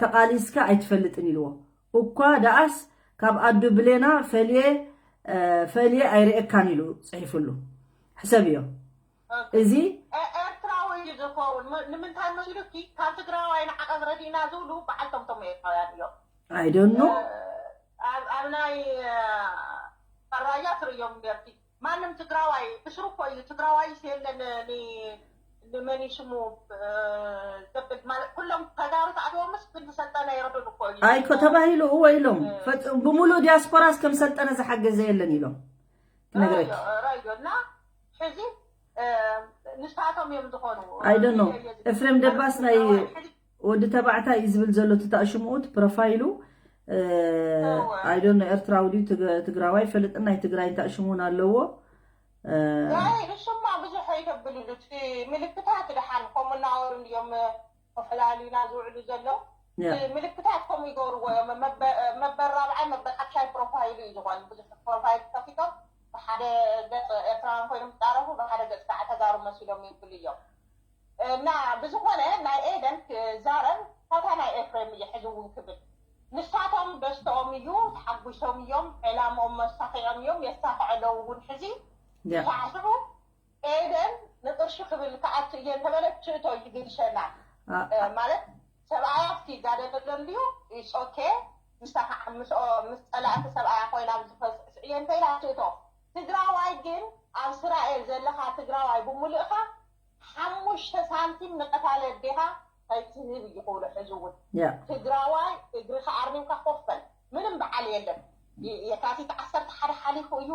ተቓሊስካ ኣይትፈልጥን ኢልዎ። እኳ ደኣስ ካብ ኣዱ ብሌና ፈልየ ፈልየ ኣይርእየካን ኢሉ ጽሒፉሉ። ሕሰብዮ። እዚ ኤርትራዊ እዩ ዝኸውን። ንምንታይ መሲሉኪ? ካብ ትግራዋይ ንዓቐብ ረዲእና ዝብሉ በዓልቶም ቶም ኤርትራውያን እዮም። I don't know። ኣብ ናይ ራያ ትርእዮም ኔርኪ። ማንም ትግራዋይ ብስሩ እኮ እዩ። ትግራዋይስ የለን ንመን ይስሙ ዘብል ማለት ኩሎም ተጋሩ ተኣትዎም ምስ ክንሰልጠነ ይረዱን እኮ እዩ። ኣይኮ ተባሂሉ እወ ኢሎም። ብሙሉእ ዲያስፖራስ ከም ሰልጠነ ዝሓገዘ የለን ኢሎም። ክነግረኪ ረዮ እና ሕዚ ንሳቶም እዮም ዝኾኑ። I don't know። ኤፍሬም ደባስ ናይ ወዲ ተባዕታይ እዩ ዝብል ዘሎ ተታእሽምኡት ፕሮፋይሉ። I don't know። ኤርትራዊ ድዩ ትግራዋይ ፈልጥን ናይ ትግራይ ተታእሽሙን ኣለዎ። ንሱማ ብዙሕ ኣይተብልሉ። እቲ ምልክታት ድሓን ከምኡ እናበሉ እዮም ተፈላልዩና ዝውዕሉ ዘለዉ። ምልክታት ከምኡ ይገብርዎ እዮም። መበል ራብዓይ መበል ሓምሻይ ፕሮፋይሉ እዩ ዝኾን። ብዙሕ ፕሮፋይል ከፊቶም ብሓደ ገፅ ኤርትራውያን ኮይኖም ዝጣረፉ ብሓደ ገፅ ከዓ ተጋሩ መሲሎም ይብሉ እዮም። እና ብዝኾነ ናይ ኤደን ክዛረብ ታታ ናይ ኤፍሬም እየ ሕዚ እውን ክብል ንሳቶም ደስተኦም እዩ ተሓጒሶም እዮም ዕላምኦም መሳኺዖም እዮም የሳኽዑ ኣለዉ እውን ሕዚ ሳዕስዑ ኤደን ንቅርሺ ክብል ክኣቱ እየ እንተበለት ትእቶ ይግድሸና ማለት ሰብኣያ ኣብቲ ይጋደለሎም ድዩ it's okay ንሳ ከዓ ምስ ምስ ፀላእቲ ሰብኣያ ኮይና ዝፈስዕየ እንተኢላ ትእቶ ትግራዋይ ግን ኣብ እስራኤል ዘለኻ ትግራዋይ ብምሉእኻ ሓሙሽተ ሳንቲም ንቀታሊ ኣዴኻ ከይትህብ እዩ ክብሎ ሕዚ እውን ትግራዋይ እግርኻ ኣርኒምካ ኮፈል ምንም በዓል የለን የካቲት ዓሰርተ ሓደ ሓሊፉ እዩ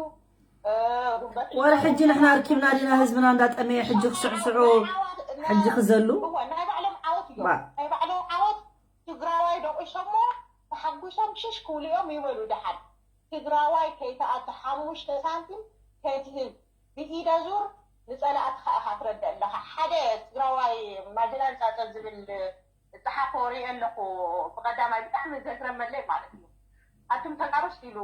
ወረ ሕጂ ንሕና ኣርኪብና ዲና ህዝብና እንዳጠመየ ሕጂ ክስዕስዑ ሕጂ ክዘሉ ናይ ባዕሎም ዓወት እዮም ናይ ባዕሎም ዓወት ትግራዋይ ደቂሶሞ ተሓጒሶም ሽሽ ክብሉ እዮም ይበሉ ደሓን ትግራዋይ ከይተኣቱ ሓሙሽተ ሳንቲም ከይትህብ ብኢደ ዙር ንፀላእትኻ ኢኻ ትረድእ ኣለኻ ሓደ ትግራዋይ ማጅላን ፃፀ ዝብል ዝፀሓፎ ሪኤ ኣለኹ ብቐዳማይ ብጣዕሚ ዘግረመለይ ማለት እዩ ኣቱም ተጋሩስ ኢሉ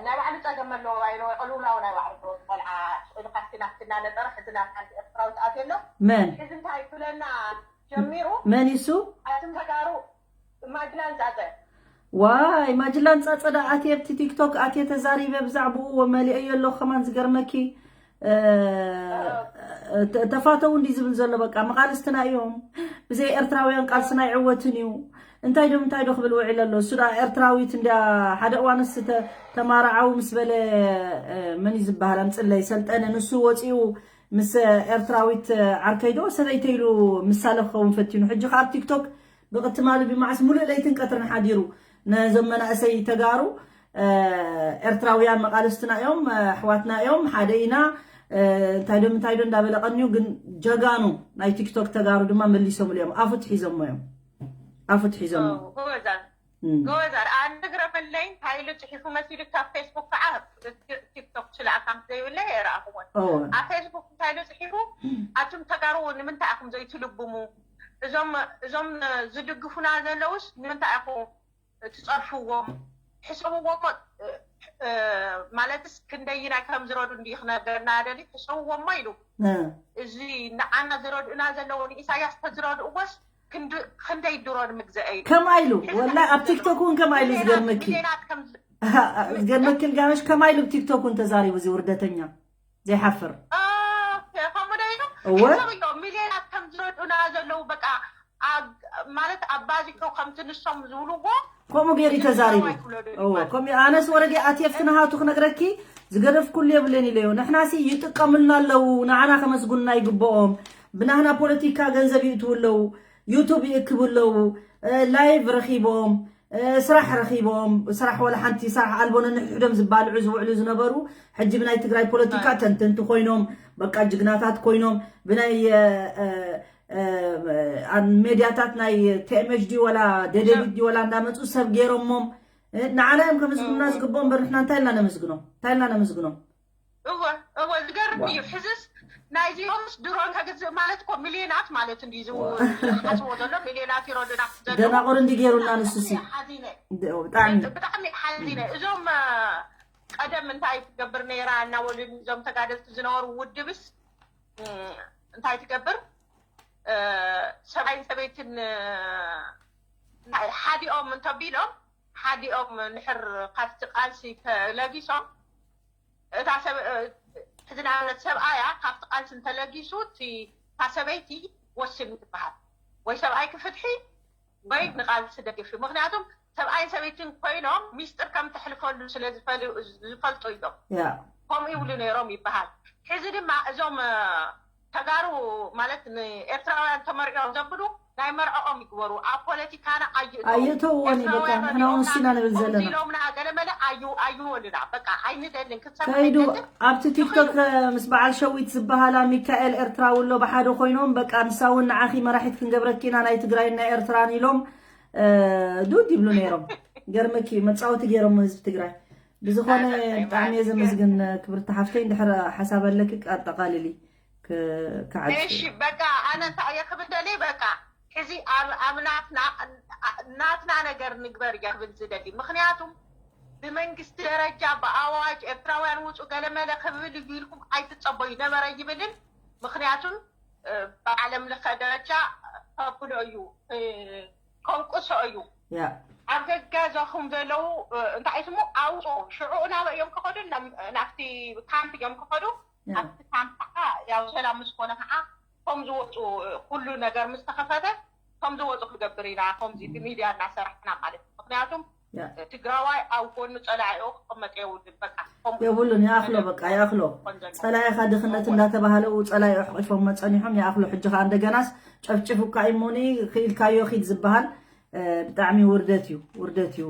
ናይ ባዕሉ ፀገም ኣለዎ ኣይነ ቅልውላው ናይ ባዕሉ ቆልዓ ስእሉ ካፍቲ ናፍቲ እናነጠረ ሕዚ ናብ ሓንቲ ኤርትራዊት ኣትዮ ኣሎ መን ሕዚ እንታይ ክብለና ጀሚሩ መን ይሱ ኣቱም ተጋሩ ማጅላን ፃፀ ዋይ ማጅላን ፃፀ ዳ ኣትየ ኣብቲ ቲክቶክ ኣትየ ተዛሪበ ብዛዕብኡ ወመሊአዮ ኣለኹ ከማን ዝገርመኪ ተፋተው እንዲ ዝብል ዘሎ በቃ መቃልስትና እዮም ብዘይ ኤርትራውያን ቃልስና ይዕወትን እዩ እንታይ ዶ እንታይ ዶ ክብል ውዒል ኣሎ እሱ ዳ ኤርትራዊት እንዲያ ሓደ እዋንስ ተማራዓዊ ምስ በለ መን እዩ ዝበሃል ኣምፅለይ ሰልጠነ ንሱ ወፂኡ ምስ ኤርትራዊት ዓርከይ ዶ ሰበይተይ ኢሉ ምሳለ ክኸውን ፈቲኑ ሕጂ ከ ኣብ ቲክቶክ ብቅትማሉ ብመዓስ ሙሉእ ለይትን ቀትርን ሓዲሩ ነዞም መናእሰይ ተጋሩ ኤርትራውያን መቃልስትና እዮም ኣሕዋትና እዮም ሓደ ኢና እንታይ ዶ እንታይ ዶ እንዳበለ ቀንዩ ግን ጀጋኑ ናይ ቲክቶክ ተጋሩ ድማ መሊሶምሉ እዮም ኣፉ ትሒዞሞ እዮም ኣፉ ትሒዞሞ ጎበዛት ኣነ ዝግረመለይ እንታይ ኢሉ ፅሒፉ መሲሉ ካብ ፌስቡክ ከዓ ቲክቶክ ችላ ኣካውንት ዘይብለይ ኣይረኣኽዎን ኣብ ፌስቡክ እንታይ ኢሉ ፅሒፉ ኣቱም ተጋሩ ንምንታይ ኢኹም ዘይትልብሙ እዞም እዞም ዝድግፉና ዘለውስ ንምንታይ ኢኹ ትፀርፍዎም ሕሰብዎ እሞ ማለትስ ክንደይናይ ከም ዝረዱ እንዲ ክነገርና ደሊ ሕሰብዎ እሞ ኢሉ እዚ ንዓና ዝረድኡና ዘለዉ ንኢሳያስ ተዝረድእዎስ ክንደይ ድሮ ንምግዘአ ኢሉ ከማ ኢሉ ወላ ኣብ ቲክቶክ እውን ከማ ኢሉ ዝገርመኪ ዝገርመኪ ልጋነሽ ከማ ኢሉ ቲክቶክ እውን ተዛሪቡ እዚ ውርደተኛ ዘይሓፍር ከምኡ ዶ ኢሉ እወ ሚልዮናት ከም ዝረድኡና ዘለዉ በቃ ማለት ኣባዚሑ ከምቲ ንሶም ዝብልዎ ከምኡ ገይሩ ተዛሪቡ እወ ከምኡ ኣነስ ወረዲ ኣትየፍቲ ናሃቱ ክነግረኪ ዝገደፍኩሉ የብለን ኢለዮ ንሕናሲ ይጥቀምልና ኣለዉ ንዓና ከመስጉንና ይግብኦም ብናህና ፖለቲካ ገንዘብ ይእትዉ ኣለዉ ዩቱብ ይእክቡ ኣለዉ ላይቭ ረኺቦም ስራሕ ረኺቦም ስራሕ ወላ ሓንቲ ስራሕ ኣልቦ ነንሕድሕዶም ዝባልዑ ዝውዕሉ ዝነበሩ ሕጂ ብናይ ትግራይ ፖለቲካ ተንተንቲ ኮይኖም በቃ ጅግናታት ኮይኖም ብናይ ሜድያታት ናይ ቲኤምኤች ዲ ወላ ደደቢት ዲ ወላ እንዳመፁ ሰብ ገይሮሞም ንዓና እዮም ከምስግኑና ዝግብኦም እምበር ንሕና እንታይ ኢልና ነመስግኖም? እንታይ ኢልና ነመስግኖም? እወ እወ ዝገርም እዩ። ሕዝስ ናይዚኦምስ ድሮን ከግዝእ ማለት እኮ ሚልዮናት ማለት እንዲ ዝሓስቦ ዘሎ ሚልዮናት ይረዱና። ደናቑር እንዲ ገይሩና ንሱሲ ሓዚነ ብጣዕሚ ብጣዕሚ ሓዚነ። እዞም ቀደም እንታይ ትገብር ነይራ እናበሉ እዞም ተጋደልቲ ዝነበሩ ውድብስ እንታይ ትገብር? ሰብኣይን ሰበይትን ሓዲኦም እንተቢሎም ሓዲኦም ንሕር ካብቲ ቃልሲ ተለጊሶም እታ ሰብ ሕዚ ንኣብነት ሰብኣያ ካብቲ ቃልሲ እንተለጊሱ እቲ እታ ሰበይቲ ወስን ትበሃል ወይ ሰብኣይ ክፍትሒ ወይ ንቃልሲ ደገፍ እዩ። ምክንያቱም ሰብኣይን ሰበይትን ኮይኖም ሚስጥር ከም ተሕልፈሉ ስለ ዝፈልጡ እዮም። ከምኡ ይብሉ ነይሮም ይበሃል። ሕዚ ድማ እዞም ተጋሩ ማለት ንኤርትራውያን ተመርዕዮም ዘብሉ ናይ መርዕኦም ይግበሩ። ኣብ ፖለቲካና ኣይእተዉ። ኣይእተውዎን እዩ በቃ። ንሕና እውን እሱና ንብል ዘለና። ኢሎምና ገለመለ ኣዩ ኣይወሉና በቃ ኣይንደልን ክትሰምዕ ከይዱ ኣይንደልን። ኣብቲ ቲክቶክ ምስ በዓል ሸዊት ዝበሃላ ሚካኤል ኤርትራዊ ኣሎ ብሓደ ኮይኖም በቃ ንሳ እውን ንዓኺ መራሒት ክንገብረኪ ኢና ናይ ትግራይን ናይ ኤርትራን ኢሎም እ፣ ዱድ ይብሉ ነይሮም። ገርመኪ መፃወቲ ገይሮም ህዝቢ ትግራይ። ብዝኾነ ብጣዕሚ እየ ዘመስግን ክብርቲ ሓፍተይ እንድሕር ሓሳብ ኣለኪ ኣጠቓልሊ። ክዓጽ እሺ በቃ ኣነ እንታይ እየ ክብል ደሊ በቃ ሕዚ ኣብ ኣብ ናትና ናትና ነገር ንግበር እየ ክብል ዝደሊ። ምክንያቱም ብመንግስቲ ደረጃ ብኣዋጅ ኤርትራውያን ውፁ ገለመለ ክብል እዩ ኢልኩም ኣይትፀበዩ ነበረ ይብልን። ምክንያቱም ብዓለም ለኸ ደረጃ ከብሎ እዩ ከንቁሶ እዩ። ኣብ ገገዛኹም ዘለዉ እንታይ ስሙ ኣውፁ ሽዑ ናበ እዮም ክኸዱ ናብቲ ካምፕ እዮም ክኸዱ። ኣብቲ ካምፕ ከዓ ያው ሰላም ምስኮነ ከዓ ከም ዝወፁ ኩሉ ነገር ምስ ተኸፈተ ከም ዝወፁ ክገብር ኢና ከምዚ ብሚድያ እናሰራሕና ማለት እዩ። ምክንያቱም ትግራዋይ ኣብ ጎኑ ፀላኢኡ ክቅመጥ የብሉን። በቃ ከምኡ የብሉን ይኣኽሎ በቃ ይኣኽሎ። ጸላኢኻ ድኽነት እንዳተባሃለ ኡ ጸላኢ ኣሕቂፎም መጸኒሖም ይኣኽሎ። ሕጂ ከዓ እንደገናስ ጨፍጭፉካ እሞኒ ክኢልካዮ ኪድ ዝበሃል ብጣዕሚ ውርደት እዩ ውርደት እዩ።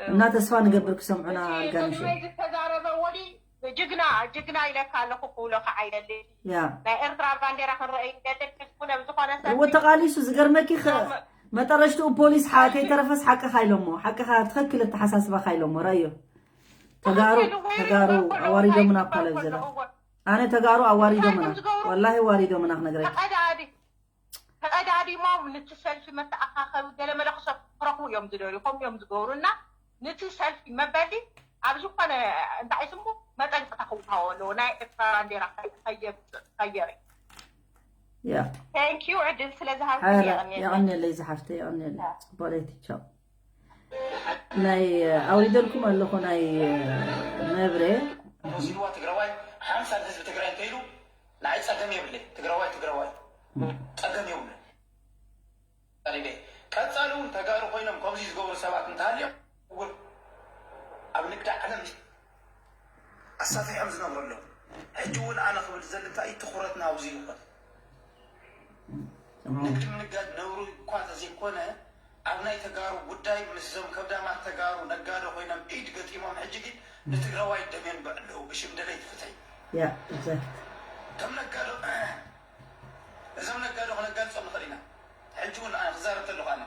እና ተስፋ ንገብር ክሰምዑና ኣልጋንሽ ዝተዛረበ ወዲ ጅግና ጅግና ኢለካ ኣለኹ ክብሎ ከዓ ይደሊ። ያ ናይ ኤርትራ ባንዴራ ክንረአ ይደሊ። ክስኩነ ብዝኾነ ሰብ እወ ተቓሊሱ ዝገርመኪ ኸ መጠረሽትኡ ፖሊስ ሓ- ከይተረፈስ ሓቅኻ ኢሎሞ ሓቅኻ ትኽክል ኣተሓሳስባኻ ኢሎሞ ረእዮ። ተጋሩ ተጋሩ ኣዋሪዶምና እኳ ለብዘላ ኣነ ተጋሩ ኣዋሪዶምና ወላሂ ኣዋሪዶምና ክነግረኪ። ተቀዳዲ ተቀዳዲሞም ንቲ ሰልፊ መተኣኻኸቢ ገለመለ ክረኽቡ እዮም ዝደልዩ። ከምኡ እዮም ዝገብሩ እና ንቲ ሰልፊ መበሊ ኣብ ዝኾነ እንታይ ስሙ መጠንቀቕታ ክውሃቦ ኣለዎ። ናይ ኤርትራ ባንዴራ ከየምፅእ ከየርኢ። ያ Thank you ዕድል ስለ ዝሃብኩ ሓራ የቐንየለይ። የቐንየለይ ዝሓፍተ የቐንየለይ። ፅቡቅ ለይቲ ቻው። ናይ ኣውሪደልኩም ኣለኹ ናይ መብሬ ወሲድዋ ትግራዋይ ሓምሳ ንህዝቢ ትግራይ እንተኢሉ ንዓይ ፀገም የብለይ። ትግራዋይ ትግራዋይ ፀገም የብሉን። ቀሪበ ቀፃሊ እውን ተጋሩ ኮይኖም ከምዚ ዝገብሩ ሰባት እንተሃልዮም እውን ኣብ ንግዲ ዓለም ኣሳፊሖም ዝነብሩ ኣለዉ። ሕጂ እውን ኣነ ክብል ዘሊ እንታይ እዩ ትኹረትና ኣብዚ ይኾን ንግዲ ምንጋድ ነውሪ እኳ ተዘይኮነ ኣብ ናይ ተጋሩ ጉዳይ ምስዞም ከብዳማት ተጋሩ ነጋዶ ኮይኖም ኢድ ገጢሞም ሕጂ ግን ንትግራዋይ ደም የንብዕ ኣለዉ ብሽም ደለይቲ ፍትሒ። ያ exact ከም ነጋዶ እዞም ነጋዶ ክነጋልፆም ንኽእል ኢና። ሕጂ እውን ኣነ ክዛረብ ተለኹ ኣነ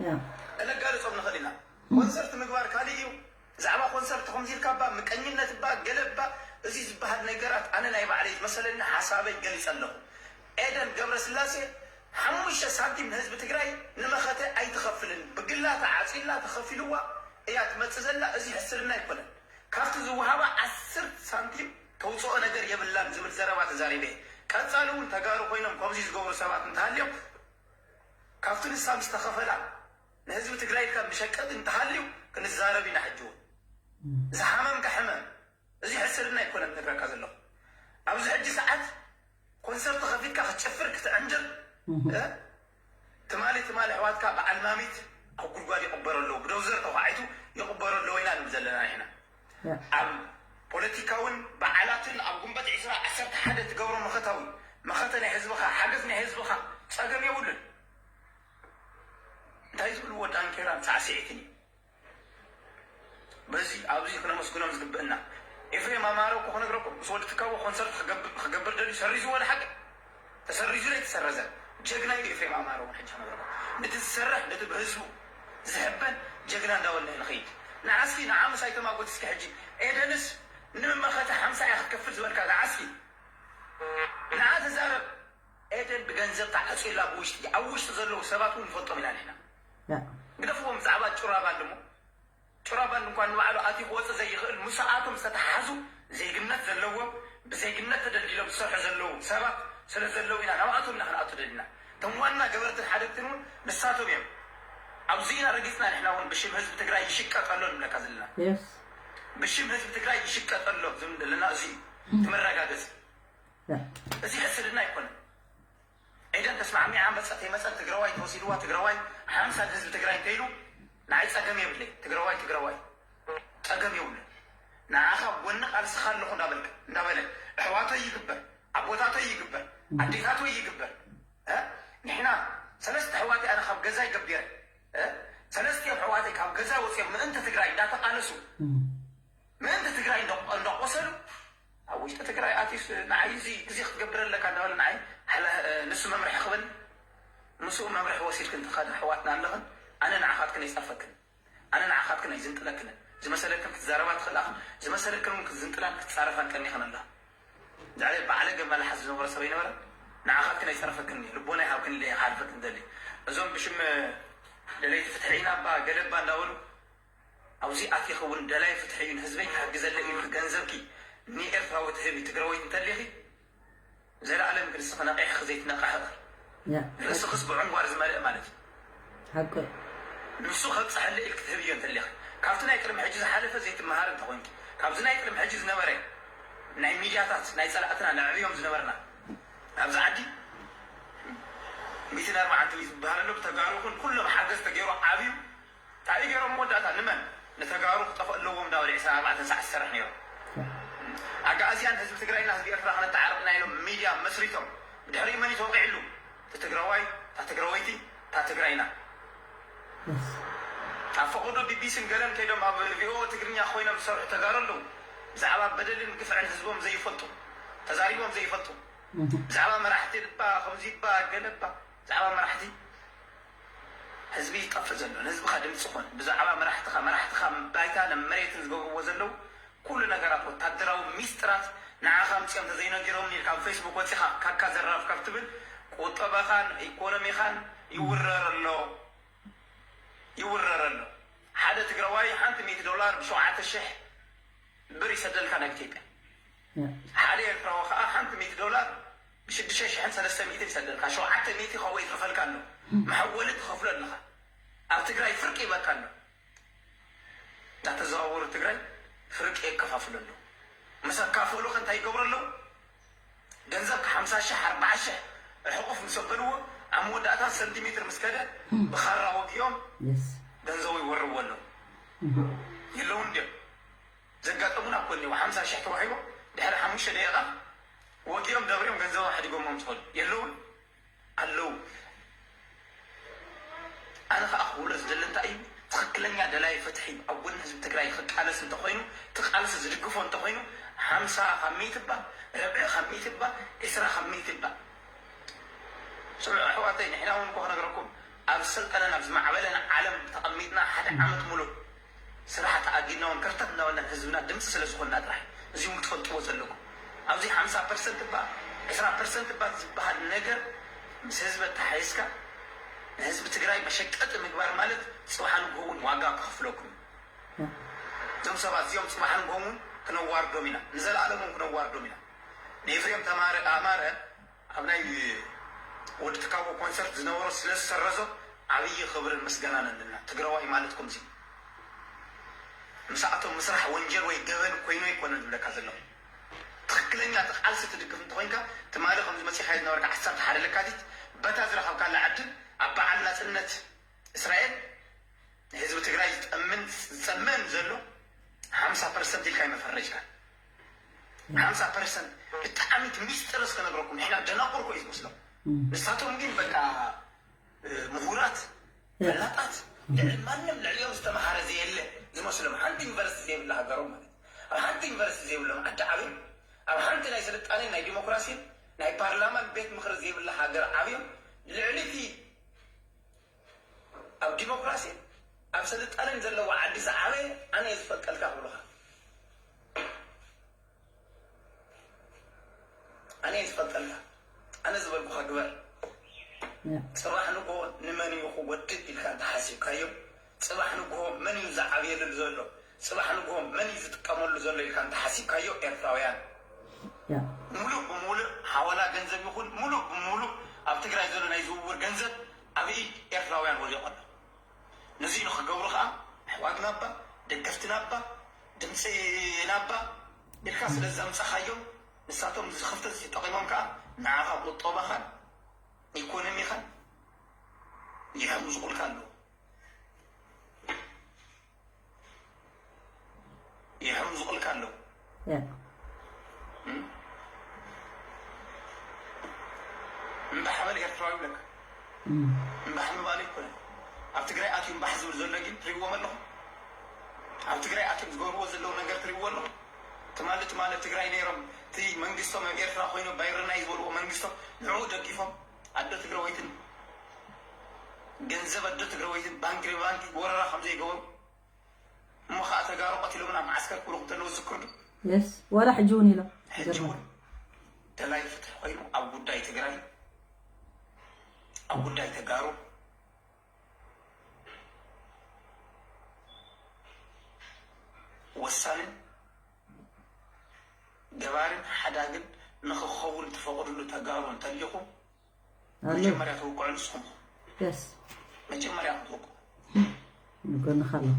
ያ ክነጋልፆም ንኽእል ኢና። ኮንሰርት ምግባር ካሊእ እዩ። ብዛዕባ ኮንሰርት ከምዚ ኢልካ እባ ምቀኝነት እባ ገለ እባ እዚ ዝበሃል ነገራት ኣነ ናይ ባዕለይ ዝመሰለኒ ሓሳበይ ገሊፀ ኣለኹ። ኤደን ገብረስላሴ ሓሙሽተ ሳንቲም ንህዝቢ ትግራይ ንመኸተ ኣይትኸፍልን። ብግላ ተዓፂላ ተኸፊልዋ እያ ትመፅእ ዘላ። እዚ ሕስርና ኣይኮነን። ካብቲ ዝወሃባ ዓስር ሳንቲም ተውፅኦ ነገር የብላን ዝብል ዘረባ ተዛሪበ እየ። ቀፃሊ እውን ተጋሩ ኮይኖም ከምዚ ዝገብሩ ሰባት እንተሃልዮም ካብቲ ንሳ ምስ ተኸፈላ ንህዝቢ ትግራይ ኢልካ መሸቀጢ እንተሃልዩ ክንዛረብ ኢና። ሕጂ እውን ዝሓመምካ ሕመም እዚ ሕስርና ኣይኮነን ነግረካ ዘለኹ። ኣብዚ ሕጂ ሰዓት ኮንሰርት ከፊትካ ክትጨፍር ክትዕንድር እ? ትማሊ ትማሊ ኣሕዋትካ በዓል ማሚት ኣብ ጉድጓድ ይቕበሩ ኣለዉ። ብደውዘር ተዃዒቱ ይቕበሩ ኣለዉ ኢና ንብል ዘለና ንሕና። ኣብ ፖለቲካውን በዓላትን ኣብ ጉንበት ዒስራ ዓሰርተ ሓደ ትገብሮ መኸታዊ መኸተ ናይ ህዝብኻ ሓገዝ ናይ ህዝብኻ ጸገም የብሉን። እንታይ ዝብልዎ ዳንኬራን ሳዕስዒትን እዩ። በዚ ኣብዚ ክነመስግኖም ዝግብእና ኤፍሬም ኣማረ እኮ ክነግረኩም ምስ ወዲ ትካቦ ኮንሰርት ክገብር ደልዩ ሰሪዝዎ ድሓቂ ተሰሪዙ ዶ ኣይተሰረዘን? ጀግና እዩ ኤፍሬም ኣማረ እውን ሕጂ ክነግረኩም ነቲ ዝሰርሕ ነቲ ብህዝቡ ዝሕበን ጀግና እንዳበልና ንኸይድ። ንዓስኪ ንዓ ምሳይ ተማጎት እስኪ ሕጂ ኤደንስ ንምመኸተ ሓምሳ እያ ክትከፍል ዝበልካ ንዓስኪ ንዓ ተዛረብ። ኤደን ብገንዘብ ተዓፅዩላ ብውሽጢ ኣብ ውሽጢ ዘለዉ ሰባት እውን ንፈልጦም ኢና ንሕና። ግደፍዎም ብዛዕባ ጭራባን ድሞ ጭራባን እንኳን ንባዕሉ ኣትዩ ክወፅእ ዘይኽእል ምስኣቶም ዝተተሓዙ ዜግነት ዘለዎም ብዜግነት ተደልዲሎም ዝሰርሑ ዘለዉ ሰባት ስለ ዘለዉ ኢና ናብኣቶም ኢና ክንኣቱ ደሊና። እቶም ዋና ገበርትን ሓደግትን እውን ንሳቶም እዮም። ኣብዚ ኢና ረጊፅና ንሕና እውን ብሽም ህዝቢ ትግራይ ይሽቀጠሎ ንብለካ ዘለና። ብሽም ህዝቢ ትግራይ ይሽቀጠሎ ዝብል ዘለና እዚ እዩ። እቲ መረጋገፂ እዚ ሕስድና ኣይኮነን። ኤደን ተስማዕሚዓ መፀት የመፀት ትግራዋይ ተወሲድዋ ትግራዋይ ሓምሳ ህዝቢ ትግራይ እንተይሉ ንዓይ ፀገም የብለይ። ትግራዋይ ትግራዋይ ፀገም የብሉ። ንዓኻ ጎኒ ቃልስኻ ኣለኹ እንዳበልካ እንዳበለ ኣሕዋተይ ይግበር ኣቦታተይ ይግበር ኣዴታተይ ይግበር። ንሕና ሰለስተ ኣሕዋተይ ኣነ ካብ ገዛይ ገቢረ ሰለስቲኦም ኣሕዋተይ ካብ ገዛ ወፂኦም ምእንቲ ትግራይ እንዳተቃለሱ ምእንቲ ትግራይ እንዳቆሰሉ ኣብ ውሽጢ ትግራይ ኣትዩስ ንዓይ እዚ ግዜ ክትገብረለካ እንዳበለ ንዓይ ንሱ መምርሒ ክበኒ ምስኡ መምርሒ ወሲድክን ትኸዳ ኣሕዋትና ኣለኽን። ኣነ ንዓኻትክን ኣይፀርፈክን ኣነ ንዓኻትክን ኣይዝንጥለክንን። ዝመሰለክን ክትዛረባ ትኽእላ ዝመሰለክን እውን ክትዝንጥላን ክትፃረፋን ቀኒኽን ኣለኽን። ዛዕባ ባዕለ ገማል ሓዝ ዝነበረ ሰብ ኣይነበረን። ንዓኻትክን ኣይፀርፈክን እየ ልቦና ይሃብክን ኢለ እየ ክሓልፈክን ደሊ። እዞም ብሽም ደለይቲ ፍትሒ ኢና እባ ገለ እባ እንዳበሉ ኣብዚ ኣቲኺ እውን ደላይ ፍትሒ እዩ ንህዝበይ ክሕግዘለይ ኢልኪ ገንዘብኪ ንኤርትራዊ ትህቢ ትግራወይቲ እንተሊኺ ዘለኣለም ግን ንስኺ ነቒሕኺ ዘይትነቕሒ ኢኺ። ርእስኽስ ብዕንጓር ዝመልእ ማለት እዩ። ሓቂ እዩ። ንሱ ከብፅሐለይ ኢልኪ ትህብዮ እንተሊኺ ካብቲ ናይ ቅድሚ ሕጂ ዝሓለፈ ዘይትመሃሪ እንተኾይንኪ ካብዚ ናይ ቅድሚ ሕጂ ዝነበረ ናይ ሚድያታት ናይ ፀላእትና ነዕብዮም ዝነበርና ኣብዚ ዓዲ ሚእትን ኣርባዕተን እዩ ዝበሃል ኣሎ ብተጋሩ ይኹን ኩሎም ሓገዝ ተገይሩ ዓብዩ እንታይ ገይሮም መወዳእታ ንመን ንተጋሩ ክጠፍእ ኣለዎም እንዳበሉ ዕስራን ኣርባዕተን ሰዓት ዝሰርሕ ነይሩ ኣጋኣዝያን ህዝቢ ትግራይና ህዝቢ ኤርትራ ክነተዓርቕ ኢና ኢሎም ሚድያ መስሪቶም ብድሕሪኡ መን እዩ ተወቂዕሉ እቲ ትግራዋይ እታ ትግራወይቲ እታ ትግራይና ኣብ ፈቐዶ ቢቢስን ገለን ከይዶም ኣብ ቪኦኦ ትግርኛ ኮይኖም ዝሰርሑ ተጋሩ ኣለዉ ብዛዕባ በደልን ግፍዕን ህዝቦም ዘይፈልጡ ተዛሪቦም ዘይፈልጡ ብዛዕባ መራሕቲ እባ ከምዚ እባ ገለ እባ ብዛዕባ መራሕቲ ህዝቢ ይጠፍእ ዘሎ ንህዝብኻ ድምፂ ኮን ብዛዕባ መራሕትኻ መራሕትኻ ባይታ ነ መሬትን ዝገብርዎ ዘለዉ ኩሉ ነገራት ወታደራዊ ሚስጥራት ንዓኻ ኣምፂኦም ተዘይነጊሮምኒ ኢልካ ኣብ ፌስቡክ ወፂኻ ካካ ዘራፍ ካብ ትብል ቁጠባኻን ኢኮኖሚኻን ይውረር ኣሎ ይውረር ኣሎ ሓደ ትግራዋይ ሓንቲ ሚእቲ ዶላር ብሸውዓተ ሽሕ ብር ይሰደልካ ናብ ኢትዮጵያ ሓደ ኤርትራዊ ከዓ ሓንቲ ሚእቲ ዶላር ብሽዱሽተ ሽሕን ሰለስተ ሚእትን ይሰደልካ ሸውዓተ ሚእቲ ካብኡ ይትርፈልካ ኣሎ መሐወሊ ትኸፍሎ ኣለኻ ኣብ ትግራይ ፍርቂ ይበካ ኣሎ እንዳተዘዋወሩ ትግራይ ፍርቂ የከፋፍሉ ኣለዉ ምስ ኣካፈሉ ከ እንታይ ይገብሩ ኣለዉ ገንዘብ ሓምሳ ሽሕ ኣርባዓ ሽሕ ሕቑፍ ምስ ኣበልዎ ኣብ መወዳእታ ሰንቲሜትር ምስ ከደ ብኻራ ወጊኦም ገንዘቡ ይወርዎ ኣለዉ የለውን ድዮም ዘጋጠሙና እኮ እኒው ሓምሳ ሽሕ ተዋሂቦ ድሕሪ ሓሙሽተ ደቂቓ ወጊኦም ደብሪኦም ገንዘቦም ሓዲጎሞም ዝኸዱ የለውን ኣለዉ ኣነ ከዓ ክብሎ ዝደሊ እንታይ እዩ ትኽክለኛ ደላይ ፍትሒ ኣብ ጎኒ ህዝቢ ትግራይ ክቃለስ እንተኮይኑ እቲ ቃልሲ ዝድግፎ እንተኮይኑ ሓምሳ ካብ ሚእቲ እባ ርብዒ ካብ ሚእቲ እባ ዒስራ ካብ ሚእቲ እባ ስምዑ ኣሕዋተይ ንሕና እውን እኮ ክነግረኩም ኣብ ዝሰልጠነን ኣብ ዝማዕበለን ዓለም ተቐሚጥና ሓደ ዓመት ሙሉእ ስራሕ ተኣጊድና እውን ከርተት እናበልና ንህዝብና ድምፂ ስለ ዝኾንና ጥራሕ እዚ እውን ክትፈልጥዎ ዘለኩም ኣብዚ ሓምሳ ፐርሰንት እባ ዕስራ ፐርሰንት እባ ዝበሃል ነገር ምስ ህዝቢ ኣተሓሒዝካ ንህዝቢ ትግራይ መሸቀጢ ምግባር ማለት ፅባሕ ንግሆ እውን ዋጋ ክኸፍለኩም እዩ እዞም ሰባት እዚኦም ፅባሕ ንግሆ እውን ክነዋርዶም ኢና ንዘለኣለም እውን ክነዋርዶም ኢና ንኤፍሬም ተማረ ኣማረ ኣብ ናይ ወዲ ትካቦ ኮንሰርት ዝነበሮ ስለ ዝሰረዞ ዓብዪ ክብርን ምስጋናን ኣለና ትግራዋይ ማለት ከምዚ ምስኣቶም ምስራሕ ወንጀል ወይ ገበን ኮይኑ ኣይኮነን ዝብለካ ዘለኹ ትኽክለኛ እቲ ቃልሲ ትድግፍ እንተኮይንካ ትማሊ ከምዚ መፂኻዮ ዝነበርካ ዓሰርተ ሓደ ለካቲት በታ ዝረኸብካላ ዕድል ኣብ በዓል ናፅነት እስራኤል ንህዝቢ ትግራይ ዝጠምን ዝፀመን ዘሎ ሓምሳ ፐርሰንት ኢልካ ይመፈረጅካ ሓምሳ ፐርሰንት ብጣዕሚ እቲ ሚስጥር እስከነግረኩም ንሕና ደናቁር ኮዩ ዝመስሎም ንሳቶም ግን በቃ ምሁራት ፈላጣት ልዕሊ ማንም ልዕሊኦም ዝተምሃረ ዘየለ ዝመስሎም ሓንቲ ዩኒቨርሲቲ ዘይብላ ሃገሮም ማለት ኣብ ሓንቲ ዩኒቨርሲቲ ዘይብሎም ዓዲ ዓብዮም ኣብ ሓንቲ ናይ ስልጣኔን ናይ ዲሞክራሲን ናይ ፓርላማን ቤት ምክሪ ዘይብላ ሃገር ዓብዮም ልዕሊ እቲ ኣብ ዲሞክራሲ ኣብ ስልጣነን ዘለዎ ዓዲ ዝዓበየ ኣነ እየ ዝፈልጠልካ ክብሉኻ። ኣነ እየ ዝፈልጠልካ። ኣነ ዝበልኩኻ ግበር። ጽባሕ ንግሆ ንመን እዩ ክጎድእ ኢልካ እንተሓሲብካዮ፣ ጽባሕ ንግሆ መን እዩ ዝዓብየሉ ዘሎ፣ ጽባሕ ንግሆ መን እዩ ዝጥቀመሉ ዘሎ ኢልካ እንተሓሲብካዮ፣ ኤርትራውያን ሙሉእ ብሙሉእ ሓወላ ገንዘብ ይኹን ሙሉእ ብሙሉእ ኣብ ትግራይ ዘሎ ናይ ዝውውር ገንዘብ ኣብ ኢድ ኤርትራውያን ወዲቑ ኣሎ። ነዚ ንኽገብሩ ኸኣ ኣሕዋትና እባ፣ ደገፍትና እባ፣ ድምፂ ናባ ኢልካ ስለ ዘምፀኻዮም፣ ንሳቶም እዚ ክፍተት እዚ ተጠቒሞም ከኣ ንዓኻ ቁጠባኻን ኢኮኖሚኻን ይሕምዙቑልካ ኣለዉ። ይሕምዙቑልካ ኣለዉ። እምባሕ በል ኤርትራዊ ይብለካ። እምባሕ ምባል ኣይኮነን። ኣብ ትግራይ ኣትዩ እምባሕ ዝብል ዘሎ ግን ትሪእዎም ኣለኹም። ኣብ ትግራይ ኣትዮም ዝገብርዎ ዘለዉ ነገር ትሪእዎ ኣለኹም። ትማሊ ትማሊ ኣብ ትግራይ ነይሮም፣ እቲ መንግስቶም ኣብ ኤርትራ ኮይኖም ባይረና እዩ ዝበልዎ መንግስቶም ንዕኡ ደጊፎም ኣዶ ትግራወይትን ገንዘብ ኣዶ ትግራወይትን ባንክ ባንክ ወረራ ከም ዘይገበሩ እሞ ኸዓ ተጋሩ ቀቲሎምና መዓስከር ክብሉ እንተለዉ ዝዝክር ዶ? የስ፣ ዋላ ሕጂ እውን ኢሎም። ሕጂ እውን ደላይ ፍትሒ ኮይኑ ኣብ ጉዳይ ትግራይ፣ ኣብ ጉዳይ ተጋሩ ወሳንን ገባርን ሓዳግን ንኽኸውን ትፈቕድሉ ተጋሩ እንተሊኹም ኣሎ። መጀመርያ ተውቅዑ ንስኹም። የስ። መጀመርያ ክትውቅዑ። ንጎንኻ ኣለኹ።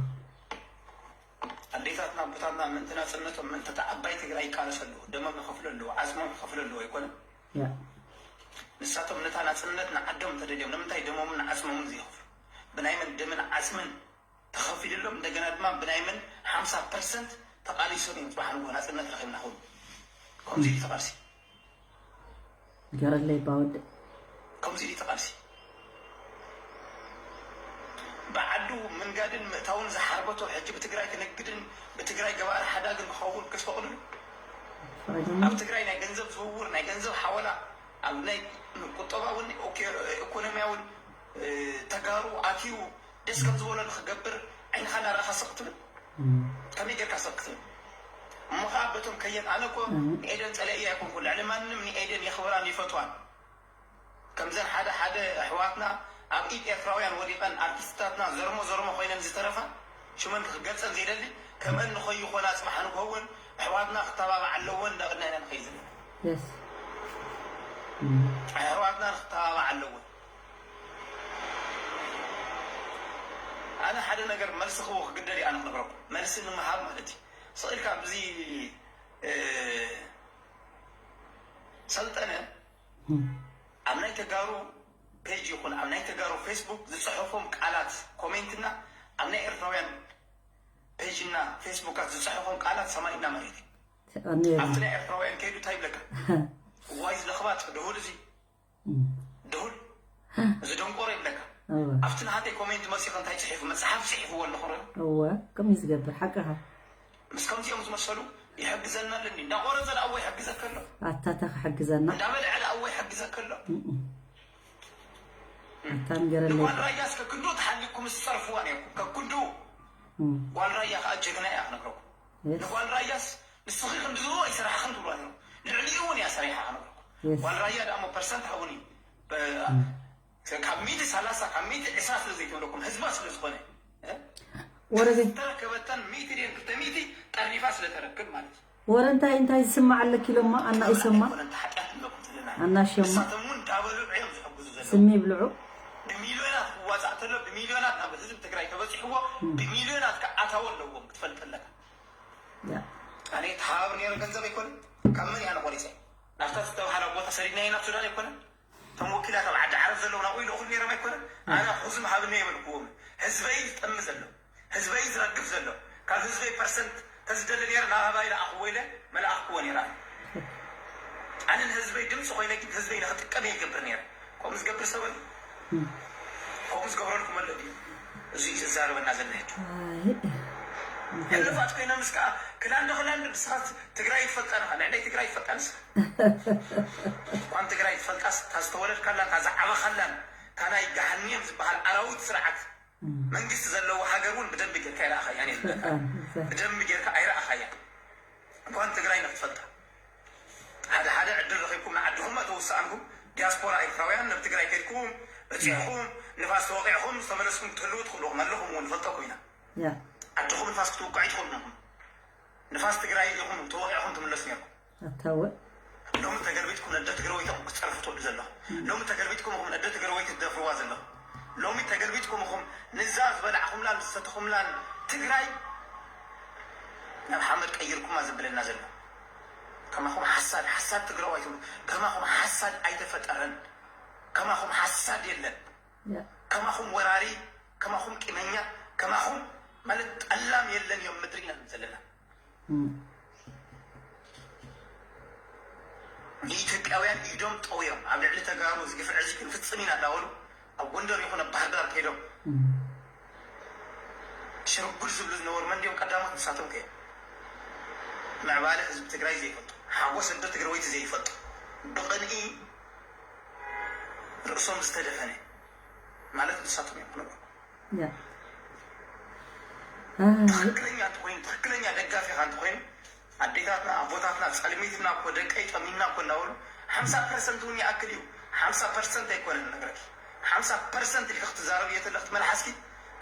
ኣዴታትና ኣቦታትና ምእንቲ ናጽነቶም ምእንቲ እታ ዓባይ ትግራይ ይቃለሱ ኣለዉ። ደሞም ይኸፍሉ ኣለዉ። ዓጽሞም ይኸፍሉ ኣለዉ ኣይኮነን? ያ። ንሳቶም ነታ ናጽነት ንዓዶም እንተደልዮም ንምንታይ ደሞምን ንዓጽሞምን ዘይኸፍሉ? ብናይ መን ደምን ዓጽምን ተኸፊሉሎም፣ እንደገና ድማ ብናይ መን ሓምሳ ፐርሰንት ተቓሊሶም እዮም ጽባሕ ንግሆ ናጽነት ረኺብና ክብሉ። ከምዚ እዩ እቲ ቃልሲ። ገረለይ ባወድ። ከምዚ እዩ እቲ ቃልሲ። ብዓዱ ምንጋድን ምእታውን ዝሓርበቶ ሕጂ ብትግራይ ክነግድን ብትግራይ ገባር ሓዳግን ክኸውን ክትፈቕድሉ? ፈቒዶም። ኣብ ትግራይ ናይ ገንዘብ ዝውውር፣ ናይ ገንዘብ ሓወላ፣ ኣብ ናይ ቁጠባውን ኦኬ-፣ ኢኮኖሚያውን፣ እ፣ ተጋሩ ኣትዩ ደስ ከም ዝበሎ ንኽገብር ዓይንኻ እናረኣኻ ስቕ ትብል? እም። ከመይ ጌርካ ስቕ ክትብል? እሞ ኸዓ በቶም ከየን-፣ ኣነ እኮ እም። ንኤደን ጸላኢ ኣይኮንኩን። ልዕሊ ማንም ንኤደን የኽብራን ይፈትዋን። ከምዘን ሓደ ሓደ ኣሕዋትና ኣብ ኢድ ኤርትራውያን ወዲቐን ኣርቲስትታትና ዘርሞ ዘርሞ ኮይነን ዝተረፋ ሽመን ክገልጸን ዘይደሊ፣ ከምአን ንኸይኾና ጽባሕ ንግሆ እውን ኣሕዋትና ክተባባዓ ኣለወን እንዳበልና ኢና ንኸይድ ዘለና። የስ። እም። ኣሕዋትና ክተባባዓ ኣለወን። ኣነ ሓደ ነገር መልሲ ክህቦ ክግደድ እየ ኣነ ክነግረኩም። መልሲ ንምሃብ ማለት እዩ። ስቕ ኢልካ ኣብዚ፣ እ፣ ሰልጠነ እም። ኣብ ናይ ተጋሩ ፔጅ ይኹን ኣብ ናይ ተጋሩ ፌስቡክ ዝጽሕፎም ቃላት ኮሜንትና ኣብ ናይ ኤርትራውያን ፔጅና ፌስቡካት ዝጽሕፎም ቃላት ሰማይና መሬት እዩ። ሰማይ መሬት። ኣብቲ ናይ ኤርትራውያን ከይዱ እንታይ ይብለካ? ዋይ ዝለኽባጥ ድሁል እዚ። እም። ድሁል። እዚ ደንቆሮ ይብለካ። እወ። ኣብቲ ናሃተይ ኮሜንት መጺኹ እንታይ ጽሒፉ? መጽሓፍ ጽሒፍዎ ኣለኹ ረ። እወ፣ ከምኡ እዩ ዝገብር፣ ሓቅኻ። ምስ ከምዚኦም ዝመሰሉ ይሕግዘና ኣለኒ። እንዳቆረጸ ደኣ እወ ይሕግዘካ ኣሎ። ኣታ እንታይ ክሕግዘና? እንዳበልዐ ደኣ እወ ይሕግዘካ ኣሎ። እም። ኣታ ንገረለይ። ንጓል ራያስ ከክንዱ ተሓሊኩም ምስ ጸርፍዋ ነይርኩም። ከክንዱ። እም። ጓል ራያ ከኣ ጀግና እያ ክነግረኩም። የስ። ንጓል ራያስ ንስኺ ክንድኡ ኣይሰራሕኽን ትብልዋ ነይሩ። ልዕሊኡ እውን እያ ሰሪሓ ክነግረኩም። የስ። ጓል ራያ ደኣ እሞ ፐርሰንት ሃቡኒ። በ-፣ እም። ካብ ሚእቲ ሰላሳ ካብ ሚእቲ ዕስራ ስለ ዘይትብለኩም ህዝባ ስለ ዝኾነ፣ እ? ወረ ዘይ- ዝተረከበተን ሚእቲ ድየን ክልተ ሚእቲ ጠሪፋ ስለ ተረክብ ማለት እዩ። ወረ እንታይ እንታይ ዝስማዕ ኣለኪ ኢሎማ ኣና ይሰማ ኣይኮነን፣ እቲ ሓጢኣት ንብለኩም ዘለና። ኣና ሸማ። ንሳቶም እውን እንዳበልዑ እዮም ዝሕግዙ ዘለዉ። ስሚ ይብልዑ። ብሚልዮናት ክዋፃእ ተሎ ብሚልዮናት ናብ ህዝቢ ትግራይ ተበፂሕዎ እም። ብሚልዮናት ከዓ ኣታዊ ኣለዎም ክትፈልጥ ኣለካ። ያ። ኣነ ተሃባብር ነይረ ገንዘብ ኣይኮነን። ካብ መን እያ ኣነ ቆሪፀ? ናብታ ዝተባህላ ቦታ ሰዲድናዮ ናብ ሱዳን ኣይኮነን? እቶም ወኪላት ኣብ ዓዲ ዓረብ ዘለዉ ናብኡ ይልእኹ ነይሮም ኣይኮነን? ያ። ኣነ ኹዝም ሃብኒ የበልክዎም። ህዝበይ ዝጠሚ ዘሎ፣ ህዝበይ ዝረግፍ ዘሎ፣ ካብ ህዝበይ ፐርሰንት ተዝደሊ ነይረ ናብ ኣባይ ለኣኽዎ ኢለ መለኣኽክዎ ነይረ። ኣነ ንህዝበይ ድምፂ ኮይነ ግን ህዝበይ ንኽጥቀም እየ ይገብር ነይረ። ከምኡ ዝገብር ሰብ ኣሎ? እም። ከምኡ ዝገብረልኩም ኣሎ ድዩ? እዚ እዩ ዘዛርበና ዘሎ ሕጂ። ኣይ። ህልፋት ኮይኖምስ ከዓ ክላንዶ ክላንዶ ንስኻስ ትግራይ ትፈልጣ ንኻ፣ ንዕለይ ትግራይ ትፈልጣ ንስኻ። እኳን ትግራይ ትፈልጣስ፣ እታ ዝተወለድካላን፣ እታ ዝዓበኻላን፣ እታ ናይ ገሃንየም ዝበሃል ኣራዊት ስርዓት መንግስቲ ዘለዎ ሃገር እውን ብደንቢ ጌርካ ኣይረኣኻያን እየ ዝብለካ። ብደንቢ ጌርካ ኣይረኣኻያን። እንኳን ትግራይ ንክትፈልጣ ሓደ ሓደ ዕድል ረኺብኩም ንዓድኹም ተወሰኣንኩም ዲያስፖራ ኤርትራውያን ናብ ትግራይ ከድኩም በፂሕኹም ንፋስ ተወቂዕኹም ዝተመለስኩም ክትህልዉ ትኽእሉ ኣለኹም እውን ንፈልጠኩም ኢና። ዓድኹም ንፋስ ክትውቅዑ ትኽእሉ ኢኹም። ንፋስ ትግራይ ኢኹም ተወቂዕኹም ትምለሱ ነርኩም። ኣታወ ሎሚ ተገልቢጥኩም ነደ ትግራወይቲ ኢኹም ክትፀርፉ ትወዱ ዘለኹም። ሎሚ ተገልቢጥኩም ኢኹም ነደ ትግራወይቲ ትደፍርዋ ዘለኹም። ሎሚ ተገልቢጥኩም ኢኹም ንዛ ዝበላዕኹምላን ዝሰተኹምላን ትግራይ ናብ ሓመድ ቀይርኩማ ዘብለና ዘሎ። ከማኹም ሓሳድ ሓሳድ ትግራዋይ ትብሉ። ከማኹም ሓሳድ ኣይተፈጠረን። ከማኹም ሓሳድ የለን። ከማኹም ወራሪ፣ ከማኹም ቂመኛ፣ ከማኹም ማለት ጠላም የለን እዮም ምድሪ ኢና ዘለና። ንኢትዮጵያውያን ኢዶም ጠውዮም ኣብ ልዕሊ ተጋሩ እዚ ግፍዒ እዚ ክንፍፅም ኢና እንዳበሉ ኣብ ጎንደር ይኹን ኣብ ባህር ዳር ከይዶም ሽርጉድ ዝብሉ ዝነበሩ መን ድዮም ቀዳሞት? ንሳቶም ከዮም። ምዕባለ ህዝቢ ትግራይ ዘይፈልጡ፣ ሓጎስ ኣደ ትግራወይቲ ዘይፈልጡ፣ ብቕንኢ ርእሶም ዝተደፈነ ማለት ንሳቶም እዮም ክነግረኩም። ትኽክለኛ እንተኮይኑ ትኽክለኛ ደጋፊኻ እንተኮይኑ ኣዴታትና ኣቦታትና ፀልሚትና እኮ ደቀይ ጠሚና እኮ እናበሉ ሓምሳ ፐርሰንት እውን ይኣክል እዩ። ሓምሳ ፐርሰንት ኣይኮነን ነግረኪ ሓምሳ ፐርሰንት ኢልካ ክትዛረብ እየ ተለክ ትመልሓስኪ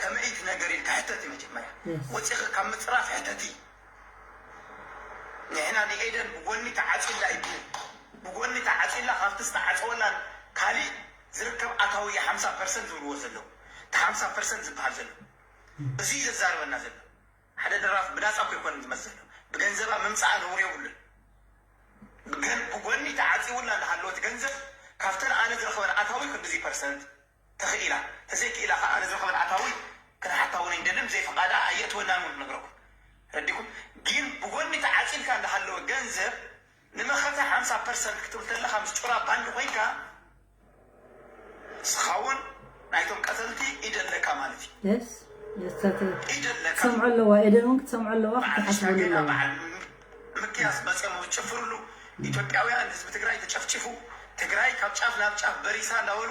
ከመይት ነገር ኢልካ ሕተቲ መጀመርያ ወፂኺ ካብ ምፅራፍ ሕተቲ። ንሕና ንኤደን ብጎኒ ተዓፂላ እዩ ብጎኒ ተዓፂላ ካብቲ ዝተዓፀወላን ካሊእ ዝርከብ ኣታዊ ሓምሳ ፐርሰንት ዝብልዎ ዘለዉ እቲ ሓምሳ ፐርሰንት ዝበሃል ዘሎ እዚ እዩ ዘዛርበና ዘሎ ሓደ ደራፍ ብናፃ እኮ ይኮን ዝመፅ ዘሎ ብገንዘባ ምምፃኣ ነውር የብሉን ግን ብጎኒ ተዓፂውላ እንዳሃለወት ገንዘብ ካብተን ኣነ ዝረኽበን ኣታዊ ክንድዚ ፐርሰንት ተኽኢላ ተዘይክኢላ ከዓ ኣነ ዝረኽበን ኣታዊ ክንሓታ እውን ኣይንደልን ብዘይ ፍቓዳ ኣየእትወናን እውን ነግረኩም ረዲኩም ግን ብጎኒ ተዓፂልካ እንዳሃለወ ገንዘብ ንመኸተ ሓምሳ ፐርሰንት ክትብል ተለኻ ምስ ጩራ ባንድ ኮይንካ ንስኻ እውን ናይቶም ቀተልቲ ኢድ ኣለካ ማለት እዩ። የስ የስ ተተ ኢድ ኣለካ ክትሰምዖ ኣለዋ ኤደን እውን ክትሰምዖ ኣለዋ በዓል ክትሓስበሉ ሽማግሌና ኣለዋ። በዓል ምክያስ መፅኦም ዝጭፍርሉ ኢትዮጵያውያን ህዝቢ ትግራይ ተጨፍጭፉ ትግራይ ካብ ጫፍ ናብ ጫፍ በሪሳ እንዳበሉ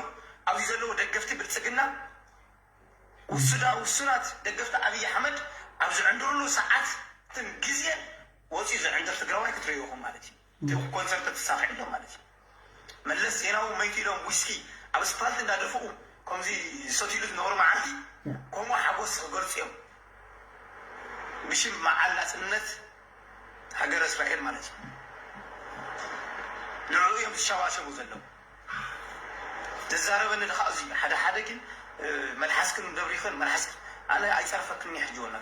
ኣብዚ ዘለዉ ደገፍቲ ብልፅግና ውሱዳ ውሱናት ደገፍቲ ኣብይ ኣሕመድ ኣብ ዝዕንድርሉ ሰዓትን ግዜን ወፂኡ ዝዕንድር ትግራዋይ ክትርእዩ ኢኹም ማለት እዩ። እቲ ኮንሰርት ተሳኺዑ ኣሎ ማለት እዩ። መለስ ዜናዊ መይቱ ኢሎም ዊስኪ ኣብ ስፓልት እንዳደፍኡ ከምዚ ዝሰትይሉ ዝነበሩ መዓልቲ ከምኡ ሓጎስ ክገልፁ እዮም። ብሽም መዓል ናፅነት ሃገረ እስራኤል ማለት እዩ። ንዕኡ እዮም ዝሸባሸቡ ዘለዉ። ዘዛረበኒ ድኻ እዚ ሓደ ሓደ ግን መልሓስክን ደብሪኽን መልሓስክን ኣነ ኣይፀርፈክን እየ ሕጂ ወላ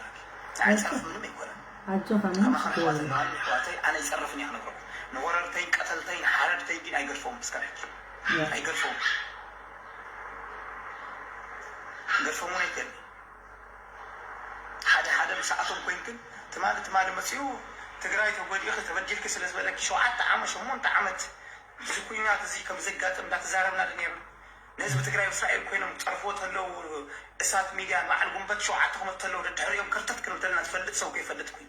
ኣይፀርፍ ምንም ኣይኮነን ኣጆኻ ምንም ከማኸን ኣሕዋት ኣለዋኒ ኣሕዋተይ ኣነ ኣይፀርፍን እየ ክነግረኩም ንወረርተይን ቀተልተይን ሓረድተይ ግን ኣይገድፈውን እስካብ ሕጂ ኣይገድፈውን ገድፈውን ኣይክእል ሓደ ሓደ ምስኣቶም ኮይንክን ትማሊ ትማሊ መፅኡ ትግራይ ተጎዲእኺ ተበዲልኪ ስለ ዝበለኪ ሸውዓተ ዓመት ሸሞንተ ዓመት እዚ ኩናት እዚ ከም ዘጋጥም እንዳተዛረብና ዶ ነይርና ንህዝቢ ትግራይ እስራኤል ኮይኖም ፀርፍዎ ተለው እሳት ሚድያ በዓል ጉንበት ሸውዓተ ክመት ተለው ደድሕሪኦም ከርተት ክንብል ተለና ዝፈልጥ ሰብ ከይፈልጥ ኮይኑ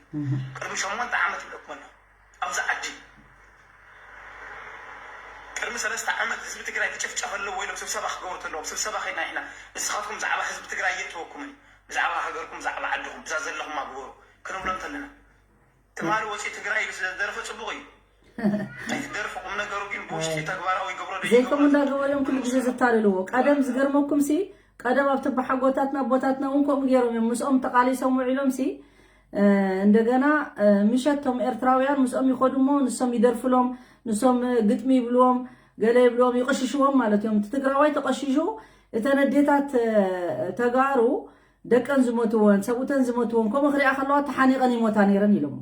ቅድሚ ሸሞንተ ዓመት ይብለኩም ኣለኹ ኣብዚ ዓዲ ቅድሚ ሰለስተ ዓመት ህዝቢ ትግራይ ክጭፍጨፍ ኣለዎ ኢሎም ስብሰባ ክገብሩ ተለዎም ስብሰባ ከይድና ኢና ንስኻትኩም ብዛዕባ ህዝቢ ትግራይ የእትወኩምን ብዛዕባ ሃገርኩም ብዛዕባ ዓድኹም ብዛ ዘለኹማ ግበሩ ክንብሎም ተለና ትማሊ ወፂኡ ትግራይ ኢሉ ስለዝደረፈ ፅቡቕ እዩ። ኣይትደርፍ ቁም ነገሩ ግን ብውሽጢ ተግባራዊ ይገብሮ ዶ ዘይከምኡ እንዳገበሩ እዮም ኩሉ ግዜ ዘታልልዎ። ቀደም ዝገርመኩም ሲ ቀደም ኣብ ተባሓጎታትና ኣቦታትና እውን ከምኡ ገይሮም እዮም ምስኦም ተቃሊሶም ውዒሎም ሲ እንደገና ምሸት ቶም ኤርትራውያን ምስኦም ይኸዱ እሞ ንሶም ይደርፍሎም ንሶም ግጥሚ ይብልዎም ገለ ይብልዎም ይቕሽሽዎም ማለት እዮም። እቲ ትግራዋይ ተቐሺሹ እተን ኣዴታት ተጋሩ ደቀን ዝሞትወን ሰብኡተን ዝሞትወን ከምኡ ክሪኣ ከለዋ ተሓኒቐን ይሞታ ነይረን ኢሎሞ።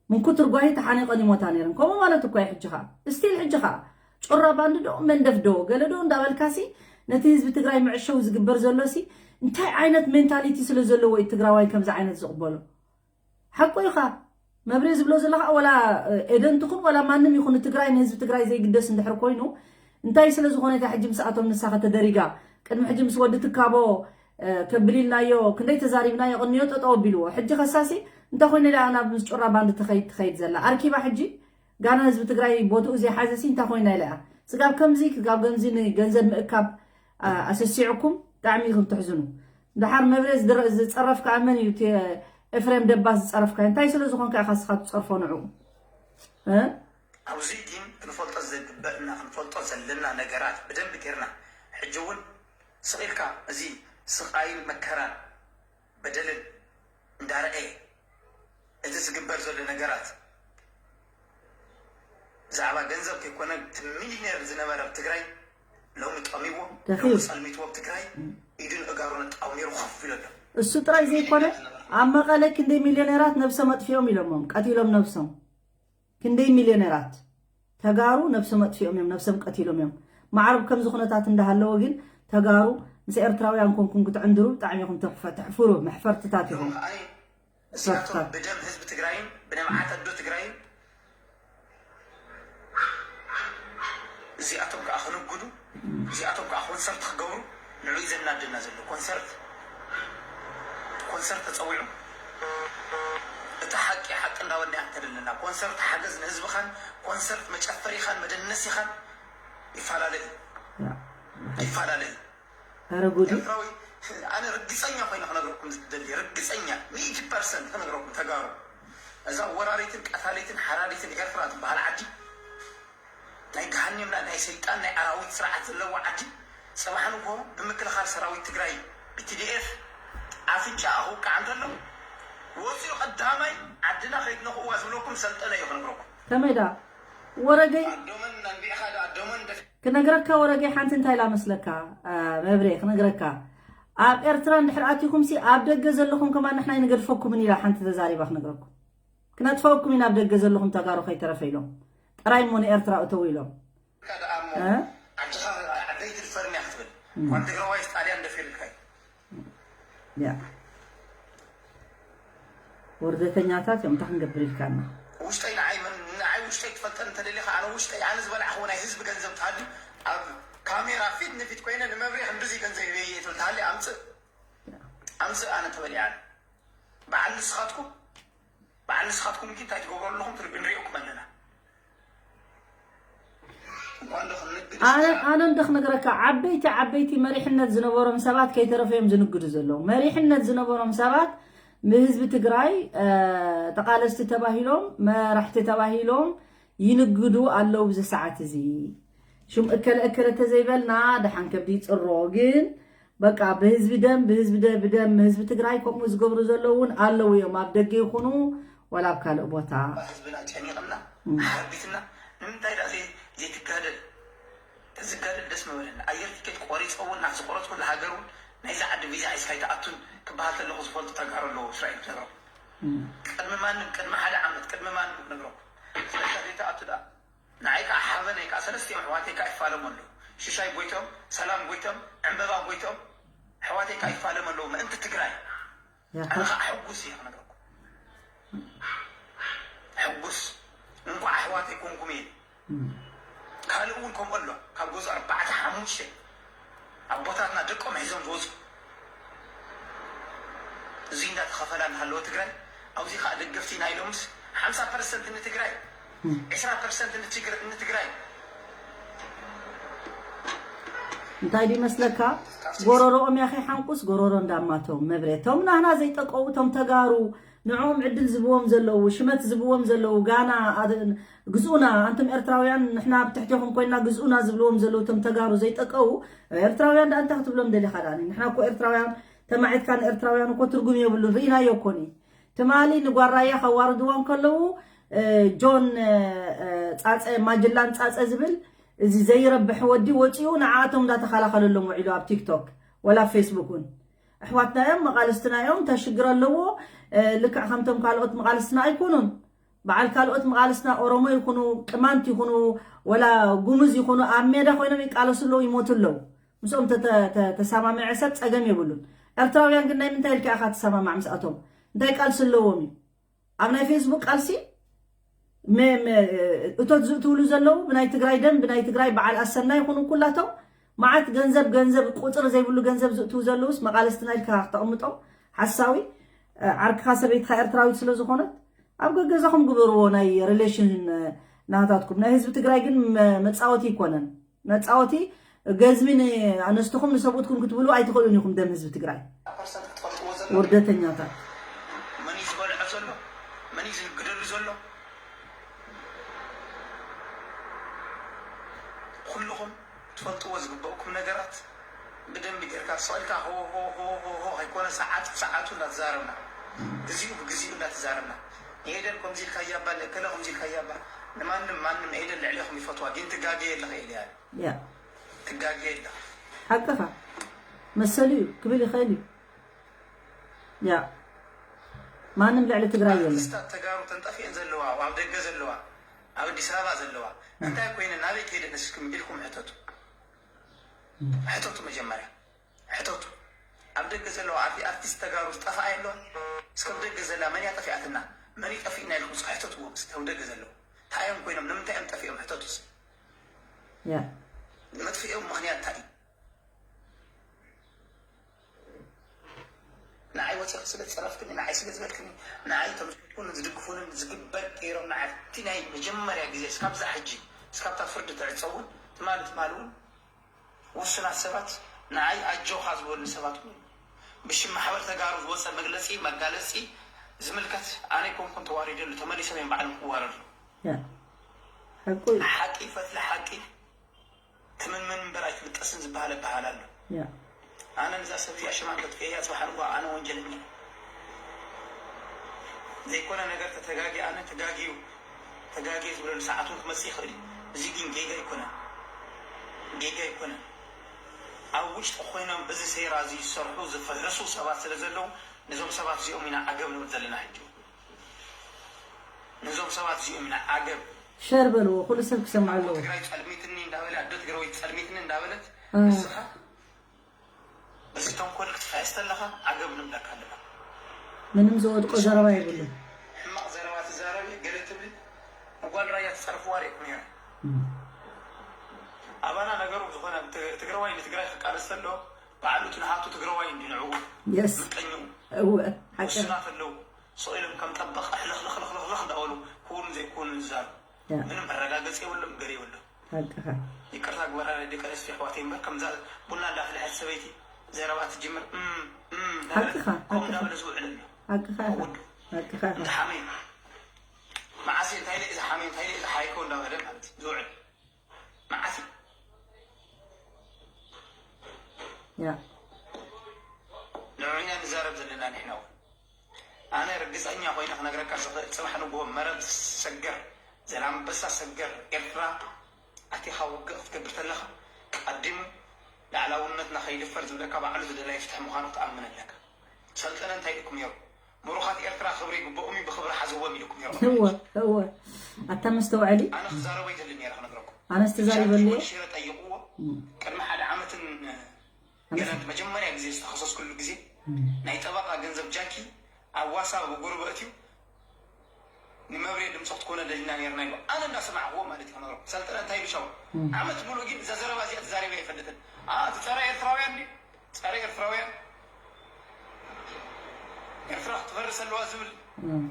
ምንኩ ትርጓሂ ተሓኒቐን ይሞታ ነይረን። ከምኡ ማለት እኳ እዩ ሕጂ ኸዓ እስቲል ሕጂ ኸዓ ጩራ ባንድ ዶ መንደፍ ዶ ገለ ዶ እንዳበልካሲ ነቲ ህዝቢ ትግራይ መዕሸዊ ዝግበር ዘሎሲ እንታይ ዓይነት ሜንታሊቲ ስለ ዘለዎ እዩ ትግራዋይ ከምዚ ዓይነት ዝቕበሎ? ሓቁ ኢኻ መብሬ ዝብሎ ዘለኻ ወላ ኤደን ትኹን ወላ ማንም ይኹን ንትግራይ ንህዝቢ ትግራይ ዘይግደስ እንድሕር ኮይኑ እንታይ ስለ ዝኾነ እታ ሕጂ ምስኣቶም ንሳ ከተደሪጋ ቅድሚ ሕጂ ምስ ወዲ ትካቦ ከብሊልናዮ ክንደይ ተዛሪብናዮ ቅንዮ ጠጠው ኣቢልዎ ሕጂ ከሳሲ እንታይ ኮይነ ኢላ ናብ ምስ ጩራ ባንድ ትኸይድ ትኸይድ ዘላ ኣርኪባ ሕጂ ጋና ህዝቢ ትግራይ ቦትኡ ዘይሓዘሲ እንታይ ኮይና ኢላ እያ ስጋብ ከምዚ ክጋብ ገምዚ ንገንዘብ ምእካብ ኣሰሲዕኩም ብጣዕሚ ኢኹም ትሕዝኑ ድሓር መብሬ ዝድረ- ዝጸረፍካ መን እዩ? እቲ ኤፍሬም ደባስ ዝጸረፍካ እንታይ ስለ ዝኾንካ ኢኻ ንስኻ ትጸርፎ ንዕኡ? እ? ኣብዚ ግን ክንፈልጦ ዘግበእና ክንፈልጦ ዘለና ነገራት ብደንብ ጌርና ሕጂ እውን ስቕ ኢልካ እዚ ስቓይን መከራን በደልን እንዳረኣየ እቲ ዝግበር ዘሎ ነገራት ብዛዕባ ገንዘብ ከይኮነ እቲ ሚሊነር ዝነበረ ኣብ ትግራይ ሎሚ ጠሚዎ ደኺዩ። ሎሚ ጸልሚትዎ ኣብ ትግራይ ኢዱን እጋሩን ኣጣሚሩ ኮፍ ኢሉ ኣሎ። እሱ ጥራይ ዘይኮነ ኣብ መቐለ ክንደይ ሚልዮነራት ነብሶም ኣጥፊኦም ኢሎሞም ቀቲሎም ነብሶም ክንደይ ሚልዮነራት ተጋሩ ነብሶም ኣጥፊኦም እዮም ነብሶም ቀቲሎም እዮም። ማዕረብ ከምዚ ኩነታት እንዳሃለወ ግን ተጋሩ ምስ ኤርትራውያን ኮንኩም ክትዕንድሩ ብጣዕሚ ኢኹም ተሕፈ- ተሕፍሩ መሕፈርትታት ኢኹም። ከዓኒ እዚኣቶም ብደም ህዝቢ ትግራይን ብደም ዓተዶ ትግራይን እዚኣቶም ከዓ ክንግዱ እዚኣቶም ከዓ ኮንሰርት ክገብሩ ንዑይ ዘናድና ዘሎ ኮንሰርት ኮንሰርት ተፀዊዑ እቲ ሓቂ ሓቂ እንዳበልና እንተደለና ኮንሰርት ሓገዝ ንህዝብኻን ኮንሰርት መጨፈሪኻን መደነሲኻን ይፈላለ እዩ ይፈላለ እዩ ኧረ ጉድ እዩ። ኤርትራዊ ኣነ ርግፀኛ ኮይነ ክነግረኩም ዝደሊ ርግፀኛ ሚእቲ ፐርሰንት ክነግረኩም ተጋሩ እዛ ወራሪትን ቀታሊትን ሓራዲትን ኤርትራ ትበሃል ዓዲ ናይ ገሃኒምና ናይ ሰይጣን ናይ ኣራዊት ስርዓት ዘለዎ ዓዲ ፅባሕ ንግሆ ብምክልኻል ሰራዊት ትግራይ ብቲዲኤፍ ኣፍንጫኣ ክውቃዕ እንተሎ ወፂኡ ቀዳማይ ዓድና ከይትነኽእዋ ዝብለኩም ሰልጠነ እዩ ክነግረኩም ከመይ ዳ ወረገይ ኣዶመን ኣንቢዕኻ ዶ ኣዶመን ደፊ ክነግረካ ወረገይ ሓንቲ እንታይ ኢላ መስለካ አ፣ መብሬ ክነግረካ ኣብ ኤርትራ እንድሕር ኣቲኹምሲ ኣብ ደገ ዘለኹም ከማን ንሕና ኣይንገድፈኩምን ኢላ ሓንቲ ተዛሪባ ክነግረኩም ክነጥፈወኩም ኢና ኣብ ደገ ዘለኹም ተጋሩ ከይተረፈ ኢሎም ጥራይ እሞ ንኤርትራ እተው ኢሎም ደኣ እሞ እ? ዓድኻ ዓደይ ትድፈርኒ እያ ክትብል ኳን ትግራዋይ ጣልያን ደፊርልካ እዩ ያ ወርደተኛታት እዮም እንታይ ክንገብር ኢልካና ውሽጠይ ንዓይ መን- ንዓይ ውሽጠይ ትፈልጠን እንተደሊኻ ኣነ ውሽጠይ ኣነ ዝበላዕኽዎ ናይ ህዝቢ ገንዘብ ትሃሊ ኣብ ካሜራ ፊት ንፊት ኮይነ ንመብሪሕ እንደዚ ገንዘብ ይበየ ትብል ትሃሊ ኣምፅእ ኣምፅእ ኣነ ተበሊዓን በዓል ንስኻትኩም በዓል ንስኻትኩም ግን እንታይ ትገብሩ ኣለኹም ትርኢ ንሪኦኩም ኣለና እኳ እንዶ ክንንግድ ኣነ ኣነ እንደ ክነግረካ ዓበይቲ ዓበይቲ መሪሕነት ዝነበሮም ሰባት ከይተረፈ እዮም ዝንግዱ ዘለዉ መሪሕነት ዝነበሮም ሰባት ንህዝቢ ትግራይ እ፣ ተቃለስቲ ተባሂሎም መራሕቲ ተባሂሎም ይንግዱ ኣለዉ ብዚ ሰዓት እዚ ሽም እከለ እከለ ተዘይበልና ደሓን ከብዲ ይፅሮ ግን በቃ ብህዝቢ ደም ብህዝቢ ደ- ብደም ህዝቢ ትግራይ ከምኡ ዝገብሩ ዘለዉ እውን ኣለዉ እዮም ኣብ ደገ ይኹኑ ወላ ኣብ ካልእ ቦታ ህዝብና ጨኒቕና ሓርቢትና ንምንታይ ዳ ዘይ- ዘይትጋደል ተዝጋደል ደስ ምበለና ኣየር ቲኬት ቆሪፀ እውን ናብ ዝቆረፅኩሉ ሃገር እውን ናይዚ ዓዲ ቪዛ ሒዝካ ኣይትኣቱን ክበሃል ተለኹ ዝፈልጡ ተጋሩ ኣለዉ እስራኤል ክነግረኩም ቅድሚ ማንም ቅድሚ ሓደ ዓመት ቅድሚ ማንም ክነግረኩም ስለዚ ዘይትኣቱ ዳ ንዓይ ከዓ ሓበነይ ከዓ ሰለስቲኦም ኣሕዋተይ ከዓ ይፋለሙ ኣለዉ ሽሻይ ጎይቶም ሰላም ጎይቶም ዕምበባ ጎይቶም ኣሕዋተይ ከዓ ይፋለሙ ኣለዉ ምእንቲ ትግራይ ኣነ ከዓ ሕጉስ እየ ክነግረኩም ሕጉስ እንኳዕ ኣሕዋተይ ኮንኩም እየ ካልእ እውን ከምኡ ኣሎ ካብ ገዝኡ ኣርባዕተ ሓሙሽተ ኣቦታትና ደቆም ሒዞም ዝወፁ እዚ እንዳተኸፈላ እናሃለወ ትግራይ ኣብዚ ከዓ ደገፍቲ ኢና ኢሎምስ ሓምሳ ፐርሰንት ንትግራይ ዕስራ ፐርሰንት ንትግር- ንትግራይ እንታይ ድዩ መስለካ ጎረሮኦም ያኸ ሓንቁስ ጎረሮ እንዳማቶም መብሬ እቶም ናህና ዘይጠቀው እቶም ተጋሩ ንዕኦም ዕድል ዝብዎም ዘለዉ ሽመት ዝብዎም ዘለዉ ጋና ኣደ- ግዝኡና ኣንቱም ኤርትራውያን ንሕና ብትሕቴኹም ኮይና ግዝኡና ዝብልዎም ዘለዉ እቶም ተጋሩ ዘይጠቀው ኤርትራውያን ዳ እንታይ ክትብሎም ደሊኻ ዳኒ ንሕና እኮ ኤርትራውያን ተማዒትካ ንኤርትራውያን እኮ ትርጉም የብሉን ርኢናዮ እኮኒ ትማሊ ንጓራያ ከዋርድዋ እንከለዉ እ፣ ጆን እ፣ እ፣ ጻጸ ማጅላን ጻጸ ዝብል እዚ ዘይረብሕ ወዲ ወፂኡ ንዓኣቶም እንዳተኸላኸለሎም ውዒሉ ኣብ ቲክቶክ ወላ ኣብ ፌስቡክ እውን ኣሕዋትና እዮም መቓልስትና እዮም እንታይ ሽግር ኣለዎ እ፣ ልክዕ ከምቶም ካልኦት መቓልስትና ኣይኮኑን በዓል ካልኦት መቓልስትና ኦሮሞ ይኹኑ ቅማንት ይኹኑ ወላ ጉምዝ ይኹኑ ኣብ ሜዳ ኮይኖም ይቃለሱ ኣለዉ ይሞቱ ኣለዉ ምስኦም ተ- ተ- ተ- ተሰማምዐ ሰብ ፀገም የብሉን ኤርትራውያን ግን ናይ ምንታይ ኢልካ ኢኻ ትሰማማዕ ምስኣቶም እንታይ ቃልሲ ኣለዎም እዩ ኣብ ናይ ፌስቡክ ቃልሲ መ- መ- እቶት ዝእትውሉ ዘለዉ ብናይ ትግራይ ደም ብናይ ትግራይ በዓል ኣሰና ይኹኑ ኩላቶም መዓት ገንዘብ ገንዘብ ቁፅሪ ዘይብሉ ገንዘብ ዝእትዉ ዘለዉስ መቃለስትና ኢልካ ክተቕምጦም ሓሳዊ እ፣ ዓርክኻ ሰበይትኻ ኤርትራዊት ስለ ዝኾነት ኣብ ገገዛኹም ግበርዎ ናይ ሪሌሽን እ፣ ናታትኩም ናይ ህዝቢ ትግራይ ግን መ- መፃወቲ ይኮነን መፃወቲ ገዝሚ ንኣነስትኹም ንሰብኡትኩም ክትብሉ ኣይትኽእሉን ኢኹም። ደም ህዝቢ ትግራይ። ፐርሰንት ክትፈልጥዎ ዘሎ። ውርደተኛታት። መን እዩ ዝበልዖ ዘሎ? መን እዩ ዝንግደሉ ዘሎ? ኩልኹም ትፈልጥዎ ዝግበእኩም ነገራት ብደንቢ ጌርካ ስቕ ኢልካ ሆ ሆ ሆ ሆ ሆ ኣይኮነ፣ ሰዓት ብሰዓቱ እንዳተዛረብና፣ ግዜኡ ብግዜኡ እንዳተዛረብና፣ ንኤደን ከምዚ ኢልካያ እባ፣ ንእከለ ከምዚ ኢልካያ እባ፣ ንማንም ማንም ኤደን ልዕሌኹም ይፈትዋ፣ ግን ትጋገየ ኣለኺ ኤልያ። ያ። ትጋገየ ኣለኺ። ሓቅኻ። መሰሉ እዩ ክብል ይኽእል እዩ። ያ። ማንም ልዕሊ ትግራይ የለን። ኣርቲስታት ተጋሩ ተንጠፊአን ዘለዋ፣ ኣብ ደገ ዘለዋ፣ ኣብ ኣዲስ ኣበባ ዘለዋ፣ እንታይ ኮይነ ናበይ ከይደ ንስክም ኢልኩም ሕተቱ። ሕተቱ መጀመርያ። ሕተቱ። ኣብ ደገ ዘለዋ ኣርቲ-፣ ኣርቲስት ተጋሩ ዝጠፍኣ የለዋን። እስከ ኣብ ደገ ዘላ መን እያ ጠፊኣትና? መን እዩ ጠፊእና ኢልኩም እስከ ሕተትዎም እስከ ኣብ ደገ ዘለዉ። እንታይ እዮም ኮይኖም? ንምንታይ እዮም ጠፊኦም? ሕተቱ እስከ። ያ። መጥፍኦም ምኽንያት እንታይ እዩ? ንዓይ ወፂእኺ ስለ ዝፀረፍክኒ፣ ንዓይ ስለ ዝበልክኒ፣ ንዓይ እቶም ዝፈትዉንን ዝድግፉንን ዝግበር ገይሮም ንዓይ እቲ ናይ መጀመርያ ግዜ እስካብዛ ሕጂ፣ እስካብታ ፍርዲ ትዕፀውን፣ ትማሊ ትማሊ እውን ውሱናት ሰባት ንዓይ ኣጆኻ ዝበሉኒ ሰባት እውን ብሽም ማሕበር ተጋሩ ዝወፀ መግለፂ፣ መጋለፂ ዝምልከት ኣነ ኣይኮንኩን ተዋሪደሉ፣ ተመሊሶም እዮም ባዕሎም ክዋረዱ። ያ። ሓቁ እዩ። ሓቂ ፈትሊ ሓቂ ትምንምን እምበር ኣይትብጠስን ዝበሃል ኣበሃል ኣሎ። ያ። ኣነ ነዛ ሰብ እዚኣ ሽማ እንተጥፍኤያ፣ ጽባሕ ንግሆ ኣነ ወንጀለኛ። ዘይኮነ ነገር ተተጋጊ፣ ኣነ ተጋጊዩ፣ ተጋጊየ ዝብለሉ ሰዓት እውን ክመጽእ ይኽእል እዩ። እዚ ግን ጌጋ ኣይኮነን። ጌጋ ኣይኮነን። ኣብ ውሽጢ ኮይኖም እዚ ሴራ እዚ ዝሰርሑ፣ ዝፍሕሱ ሰባት ስለ ዘለዉ፣ ነዞም ሰባት እዚኦም ኢና ዓገብ ንብል ዘለና ሕጂ። ነዞም ሰባት እዚኦም ኢና ዓገብ። ሸር በልዎ፣ ኩሉ ሰብ ክሰምዕ ኣለዎ። ትግራይ ጸልሚትኒ እንዳበለ፣ ኣዶ ትግራይ ጸልሚትኒ እንዳበለት፣ አ። ንስኻ በዚ ተንኮል ክትፍሕስ ተለኻ ዓገብ ንብለካ ኣለና። ምንም ዝወድቆ ዘረባ የብሉን። ሕማቕ ዘረባ ትዛረቢ፣ ገለ ትብሊ። ንጓል ራያ ትጸርፍዋ ርኢኹም ነይረ። እም። ኣባና ነገሩ ዝኾነ ት-፣ ትግራዋይ ንትግራይ ክቃለስ ተሎ፣ ባዕሉ እቲ ንሃቱ ትግራዋይ እንዲ ንዕኡ የስ። ምቀኝኡ። እወ፣ ሓቂ። ውሱናት ኣለዉ። ስቕ ኢሎም ከም ጠበቕ ሕልኽልኽልኽልኽ እንዳበሉ ክውኑ ዘይክውኑ ዝዛረቡ። ያ። ምንም መረጋገፂ የብሎም፣ ገር የብሎም። ሓቅኻ። ይቅርታ ግበራ ደቂ ኣንስትዮ ኣሕዋተይ እምበር፣ ከምዛ ቡና እንዳፍልሐት ሰበይቲ ዘረባ ትጅምር፣ እም፣ እም፣ እንዳበለ፣ ሓቅኻ፣ ከምኡ ሓቅኻ። እንዳበለ ዝውዕል ኣሎ። ሓቅኻ ኢኻ። ወዱ። ሓቅኻ ኢኻ። እንተ ሓመይ፣ መዓስ እንታይ ኢለ እዛ ሓመይ፣ እንታይ ኢለ እዛ ሓይኮ እንዳበለ ማለት እዩ ዝውዕል። መዓስ እዩ። ያ። ንዑ ኢና ንዛረብ ዘለና ንሕና እውን። ኣነ ርግጸኛ ኮይነ ክነግረካ ዝኽእል፣ ጽባሕ ንግሆ መረብ ሰገር፣ ዘላንበሳ ሰገር ኤርትራ ኣቲኻ ውግእ ክትገብር ተለኻ፣ ቀዲሙ ላዕላውነትና ከይድፈር ዝብለካ ባዕሉ ዝደለየ ፍትሒ ምዃኑ ክትኣምን ኣለካ። ሰልጠነ እንታይ ኢልኩም ነይሩ? ምሩኻት ኤርትራ ክብሪ ይግበኦም እዩ፣ ብኽብሪ ሓዝዎም ኢልኩም ነይሩ። እወ፣ እወ። ኣታ መስተውዐሊ። ኣነ ክዛረቦ ይደሊ ነይረ ክነግረኩም። ኣነስ ተዛሪበሉ እየ። ጃኪ ወልሽረ ጠይቕዎ። እም። ቅድሚ ሓደ ዓመትን ኣነስ ገለን መጀመርያ ግዜ ዝተኸሰስኩሉ ግዜ እም። ናይ ጠበቓ ገንዘብ ጃኪ ኣብ ዋሳ ብጉርበ እትዩ ንመብሬ ድምፂ ክትኮነ ደሊና ነርና ኢሉ። ኣነ እንዳሰማዕክዎ ማለት እዩ ክነግረኩም። ሰልጠነ እንታይ ኢሉ ሻው? እም። ዓመት ሙሉእ ግን እዛ ዘረባ እዚኣ ተዛሪበ ኣይፈልጥን። ኣ፣ እቲ ጸረ ኤርትራውያን ድዩ? ጸረ ኤርትራውያን፣ ኤርትራ ክትፈርስ ኣለዋ ዝብል እም።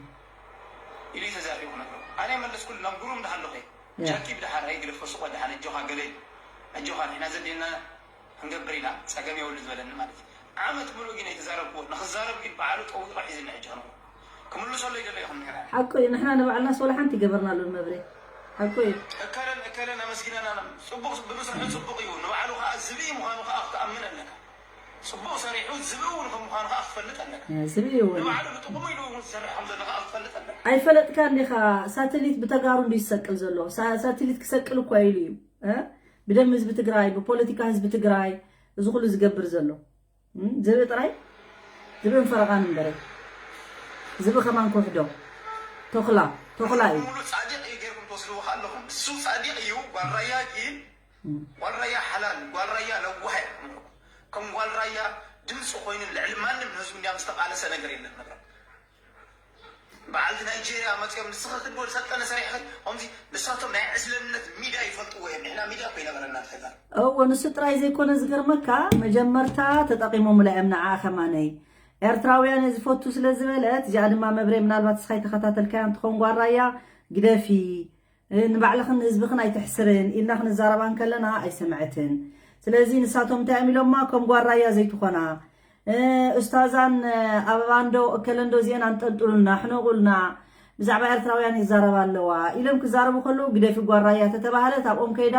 ኢሉ እዩ ተዛሪቡ ክነግረኩም። ኣነ የመለስኩሉ ናብ ግሩም እንዳሃለኹ እየ። ያ። ጃኪ ብድሓር ኣይግደፎ ስቆ ድሓን ኣጆኻ ገለ ኢሉ። ኣጆኻ ንሕና ዘድልየና ክንገብር ኢና፣ ጸገም የብሉ ዝበለኒ ማለት እዩ። ዓመት ሙሉእ ግን ኣይተዛረብክዎ። ንኽዛረብ ግን ባዕሉ ጠዊቑ ሒዝኒ ሕጂ ክነግረኩም። ክምልሰሉ ይደለ ኢኹም ነይራ። ሓቁ እዩ። ንሕና ንባዕልናስ ወላ ሓንቲ ይገበርናሉ መብሬ። ሓቁ እዩ። እከለን እከለን ኣመስጊናና፣ ጽቡቕ ብምስርሑ ጽቡቕ እዩ። ንባዕሉ ከኣ ዝብኢ ምዃኑ ከኣ ክትኣምን ኣለካ። ጽቡቕ ሰሪሑ ዝብኢ እውን ከም ምዃኑ ከኣ ክትፈልጥ ኣለካ። እ፣ ዝብኢ እውን። ንባዕሉ ንጥቕሙ ኢሉ እውን ዝሰርሕ ከም ዘሎ ከኣ ክትፈልጥ ኣለካ። ኣይፈለጥካን ዲኻ? ሳተሊት ብተጋሩ እንድዩ ዝሰቅል ዘሎ። ሳ-፣ ሳተሊት ክሰቅል እኳ ኢሉ እዩ። እ? ብደም ህዝቢ ትግራይ፣ ብፖለቲካ ህዝቢ ትግራይ፣ እዚ ኩሉ ዝገብር ዘሎ። እም፣ ዝብኢ ጥራይ? ዝብእን ፈረቓን እምበረ። ዝብኢ ከማን ክውሕዶ። ተኹላ፣ ተኹላ እዩ። ሙሉ ጻድቕ እዩ ጌርኩም ትወስድዎ ከለኹም። እሱ ጻድቕ እዩ፣ ጓል ራያ ግን፣ እም። ጓል ራያ ሓላል፣ ጓል ራያ ለዋህ እያ። ከም ጓል ራያ ድምፂ ኮይኑ ልዕሊ ማንም ህዝቡ እንዲያ ዝተቃለሰ ነገር የለን ነብራ። በዓልቲ ናይጄርያ መፂኦም ንስኺ ክትብል ሰልጠነ ሰሪሕኺ ከምዚ ንሳቶም ናይ ዕስለነት ሚድያ ይፈልጥዎ እዮም። ንሕና ሚድያ እኮ ይነበረና ንሕና። እወ፣ ንሱ ጥራይ ዘይኮነ ዝገርመካ፣ መጀመርታ ተጠቒሞምላ እዮም ንዓኣ ከማነይ። ኤርትራውያን እየ ዝፈቱ ስለ ዝበለት፣ እዚኣ ድማ መብሬ ምናልባት ንስኻ ኣይተኸታተልካያን ትኸውን ጓል ራያ፣ ግደፊ፣ እ፣ ንባዕልኽን ንህዝብኽን ኣይተሕስርን ኢልና ክንዛረባ እንከለና ኣይሰምዐትን። ስለዚ ንሳቶም እንታይ እዮም ኢሎማ? ከም ጓራያ ዘይትኾና፣ እ፣ ኡስታዛን፣ እ፣ ኣበባንዶ እከለንዶ እዚአን ኣንጠልጥሉልና፣ ኣሕነቑልና፣ ብዛዕባ ኤርትራውያን ይዛረባ ኣለዋ ኢሎም ክዛረቡ ከለዉ፣ ግደፊ ጓራያ ተተባህለት፣ ኣብኦም ከይዳ፣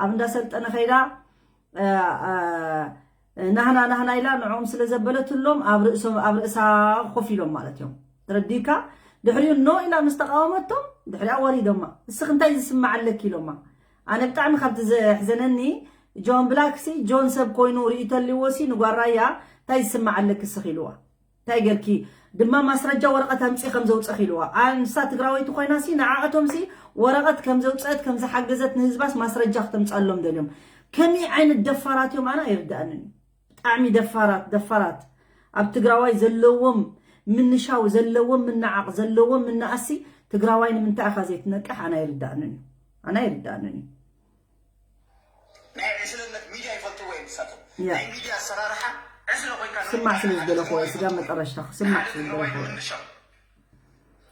ኣብ እንዳሰልጠነ ከይዳ፣ እ፣ እ፣ ናህና ናህና ኢላ ንዕኦም ስለ ዘበለትሎም ኣብ ርእሶም፣ ኣብ ርእሳ ኮፍ ኢሎም ማለት እዮም። ተረዲእካ? ድሕሪኡ ኖ ኢላ ምስ ተቃወመቶም፣ ድሕሪኣ ወሪዶማ። እስኺ እንታይ ዝስማዕ ኣለኪ ኢሎማ። ኣነ ብጣዕሚ ካብቲ ዘሕዘነኒ፣ ጆን ብላክ ሲ፣ ጆን ሰብ ኮይኑ ርእዩ ተልዎ ሲ፣ ንጓራያ እንታይ ዝስማዕ ኣለኪ እስኺ ኢልዋ። እንታይ ጌርኪ ድማ ማስረጃ ወረቐት ኣምጺ ከም ዘውጸኺ ኢልዋ። ኣንሳ ትግራወይቲ ኮይና ሲ፣ ንዓኣቶም ሲ ወረቐት ከም ዘውጸት፣ ከም ዝሓገዘት ንህዝባስ ማስረጃ ክተምጻሎም ደልዮም። ከመይ ዓይነት ደፋራት እዮም ኣነ ኣይርድኣንን እዩ። ብጣዕሚ ደፋራት፣ ደፋራት። ኣብ ትግራዋይ ዘለዎም ምንሻው፣ ዘለዎም ምንዓቕ፣ ዘለዎም ምንኣሲ፣ ትግራዋይ ንምንታይ ኢኻ ዘይትነቅሕ ኣነ ኣይርድኣንን እዩ። ኣነ ኣይርድኣንን እዩ። ናይ ዕስለነት ሚድያ ይፈልጥዎ እዮም ንሳቶም። ያ። ናይ ሚድያ ኣሰራርሓ ዕስለ ኮይንካ ስማዕ ስለ ዝደለኹ፣ ስጋ መጠረሽታ ክስማዕ ስለ ዝደለኹ።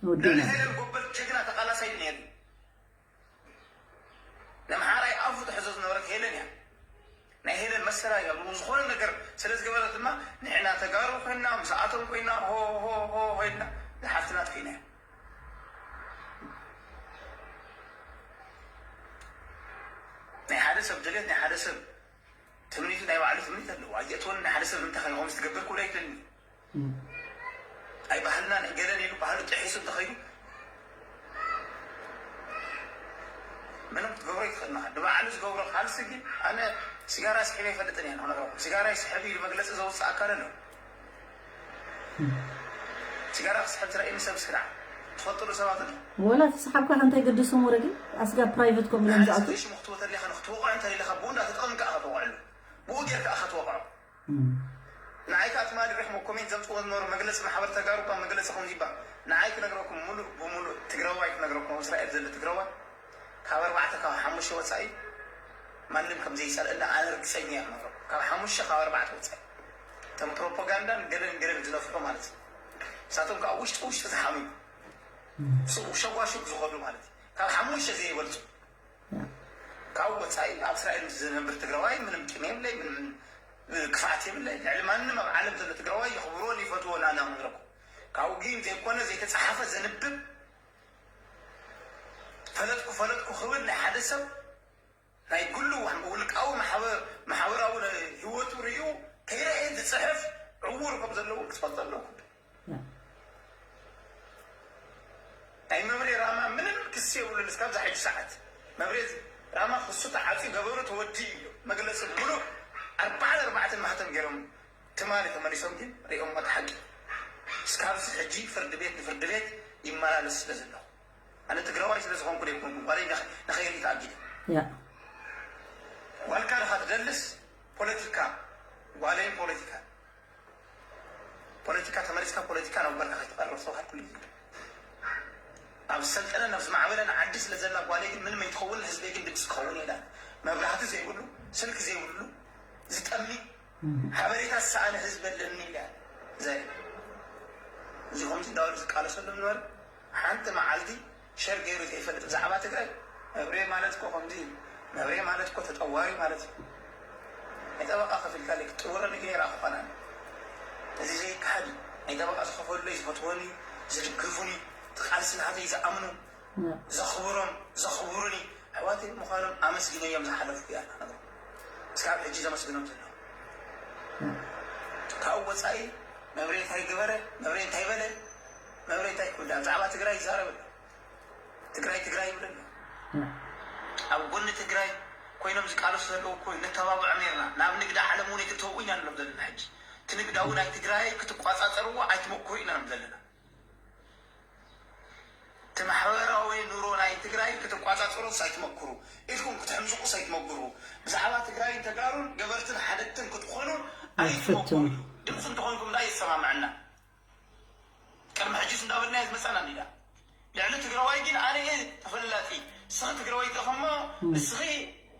ወዲና። ሄለን ጎበል ጀግና ተቃላሳይ ነይሩ። ነምሓራይ ኣፉ ትሕዞ ዝነበረት ሄለን እያ። ናይ ሄለን መሰላ እያ። ዝኾነ ነገር ስለ ዝገበረት ድማ ንሕና ተጋሩ ኮይና፣ ምስኣቶም ኮይና፣ ሆ፣ ሆ፣ ሆ፣ ሆ ኢልና ዝሓፍትና ኣጥፊእና እያ። ናይ ሓደ ሰብ ድሌት፣ ናይ ሓደ ሰብ ትምኒቱ፣ ናይ ባዕሉ ትምኒት ኣለዎ። ኣየእትወኒ፣ ናይ ሓደ ሰብ ንምንታይ ከይኾምስ ትገብር ክብል ኣይደልን እዩ። እም። ኣይ ባህልና ናይ ገለን ኢሉ ባህሉ ጥሒሱ እንተኸይዱ ምንም ክትገብሮ ኣይትኽእልን ኢኻ። ንባዕሉ ዝገብሮ ካልሲ ግን ኣነ ሲጋራ ስሒበ ኣይፈልጥን እየ ንኽነግረኩም። ሲጋራ ይስሕብ ኢሉ መግለፂ ዘውፅእ ኣካል ኣሎ። እም። ሲጋራ ክስሕብ ዝረኣየኒ ሰብ እስኪ ደኣ ትፈልጥሉ ሰባት ኣሎ። ወላ ተሰሓብካ እንታይ ገድሶም ወረ ግን ኣስጋ ፕራይቬት ከምኡ እዮም ዝኣትዉ። ሽሙ ክትወተለኻ ንክትወቕዖ እንተደሊኻ ብኡ እንዳተጠቐምካ ኢኻ ትወቕዐሉ። ብኡ ጌርካ ኢኻ ትወቕዖ። እም። ንዓይ ከኣ ትማሊ ሪኹም ኮሜንት ዘምጽዎ ዝነበሩ መግለጺ ማሕበር ተጋሩ እኳ መግለጺ ከምዚ ይባል። ንዓይ ክነግረኩም ሙሉእ ብሙሉእ ትግራዋይ ክነግረኩም ኣብ እስራኤል ዘሎ ትግራዋይ ካብ ኣርባዕተ ካብ ሓሙሽተ ወጻኢ ማንም ከም ዘይጸልእና ኣነ ርግጸኛ እየ ክነግረኩም። ካብ ሓሙሽተ ካብ ኣርባዕተ ወጻኢ። እቶም ፕሮፓጋንዳን ገለን ገለን ዝነፍሑ ማለት እዩ። ንሳቶም ከኣ ውሽጢ ውሽጢ ዝሓምዩ። እም። ሸጓሹግ ዝኾኑ ማለት እዩ። ካብ ሓሙሽተ ዘይበልጹ። ያ። ካብ ወጻኢ ኣብ እስራኤል ምስ ዝነብር ትግራዋይ ምንም ቂም የብለይ፣ ምንም ክፍኣት የብለይ። ልዕሊ ማንም ኣብ ዓለም ዘሎ ትግራዋይ የኽብሮን ይፈትዎን ኣነ ክነግረኩም። ካብኡ ግን ዘይኮነ ዘይተጻሓፈ ዘንብብ ፈለጥኩ ፈለጥኩ ክብል ናይ ሓደ ሰብ ናይ ግሉ ውልቃዊ ማሕበ-፣ ማሕበራዊ ህይወቱ ርእዩ ከይረኣየ ዝጽሕፍ ዕዉር ከም ዘለዎ ክትፈልጡ ኣለኩም። ናይ መብሬ ራማ ምንም ክሲ የብሉን። እስካብ ዛ ሕጂ ሰዓት መብሬ ራማ ክሱ ተዓፅዩ ገበሩ ተወዲኡ እዩ። መግለፂ ሙሉእ ኣርባዕን ኣርባዕተን ማህተም ገይሮም ትማሊ ተመሊሶም ግን ሪኦም ሞት ሓቂ እስካብዚ ሕጂ ፍርዲ ቤት ንፍርዲ ቤት ይመላለስ ስለ ዘለኹ ኣነ ትግራዋይ ስለ ዝኾንኩ ደይኮንኩ ጓለይ ንኸ-፣ ንኸይርኢ ተኣጊደ። ያ። ጓልካ ድኻ ትደልስ ፖለቲካ ጓለይን ፖለቲካ ፖለቲካ ተመሊስካ ፖለቲካ ናብ ጓልካ ከይትቐርብ ተባሃልኩ። ኣብ ዝሰልጠነን ኣብ ዝማዕበለን ዓዲ ስለ ዘላ ጓለይ ግን ምንም ኣይትኸውን፣ ንህዝበይ ግን ድምፂ ክኸውን እየ ኢላ። መብራህቲ ዘይብሉ፣ ስልኪ ዘይብሉ፣ ዝጠሚ፣ ሓበሬታ ዝሰኣነ ህዝቢ ኣለኒ ኢላ። ዘይ-፣ እዚ ከምዚ እንዳበሉ ዝቃለሰሉ ምንበር ሓንቲ መዓልቲ ሸር ገይሩ ዘይፈልጥ ብዛዕባ ትግራይ መብሬ ማለት እኮ ከምዚ እዩ። መብሬ ማለት እኮ ተጠዋሪ ማለት እዩ። ናይ ጠበቃ ከፊልካ ለይ ክትጥውረኒ ግን ይረኣኹ ኳና። እዚ ዘይከሓድ እዩ። ናይ ጠበቃ ዝኸፈሉለይ ዝፈትወኒ፣ ዝድግፉኒ፣ እቲ ቃልሲ ናተይ ዝኣምኑ፣ ያ። ዘኽብሮም፣ ዘኽብሩኒ ኣሕዋተይ ምዃኖም ኣመስጊነዮም ዝሓለፍኩ እያ። እስካብ ሕጂ ዘመስግኖም ዘለኹ። ካብኡ ወፃኢ መብሬ እንታይ ገበረ፣ መብሬ እንታይ በለ፣ መብሬ እንታይ ኩዳ ብዛዕባ ትግራይ ይዛረብ ኣሎ። ትግራይ ትግራይ ይብል ኣሎ። ኣብ ጎኒ ትግራይ ኮይኖም ዝቃለሱ ዘለዉ እኮ ነተባብዖም ነርና። ናብ ንግዲ ዓለም እውን ኣይትተውኡ ኢና ንብሎም ዘለና ሕጂ። እቲ ንግዲ እውን ናይ ትግራይ ክትቋፃፀርዎ ኣይትመክሩ ኢና ንብል ዘለና። እቲ ማሕበራዊ ኑሮ ናይ ትግራይ ክትቋፃፀሩስ ኣይትመክሩ። ኢድኩም ክትሕምዝቁስ ኣይትመክሩ። ብዛዕባ ትግራይን ተጋሩን ገበርትን ሓደግትን ክትኾኑ ኣይትመክሩ። ኣይትፈትኑ። ድምፂ እንተኾንኩም ዳ ይሰማምዐና። ቅድሚ ሕጂስ እንዳበልናዮ ዝመፃና እንዲዳ። ልዕሊ ትግራዋይ ግን ኣነ እየ ተፈላጢ። ንስኺ ትግራወይቲ ኢኺ እሞ፣ እም። ንስኺ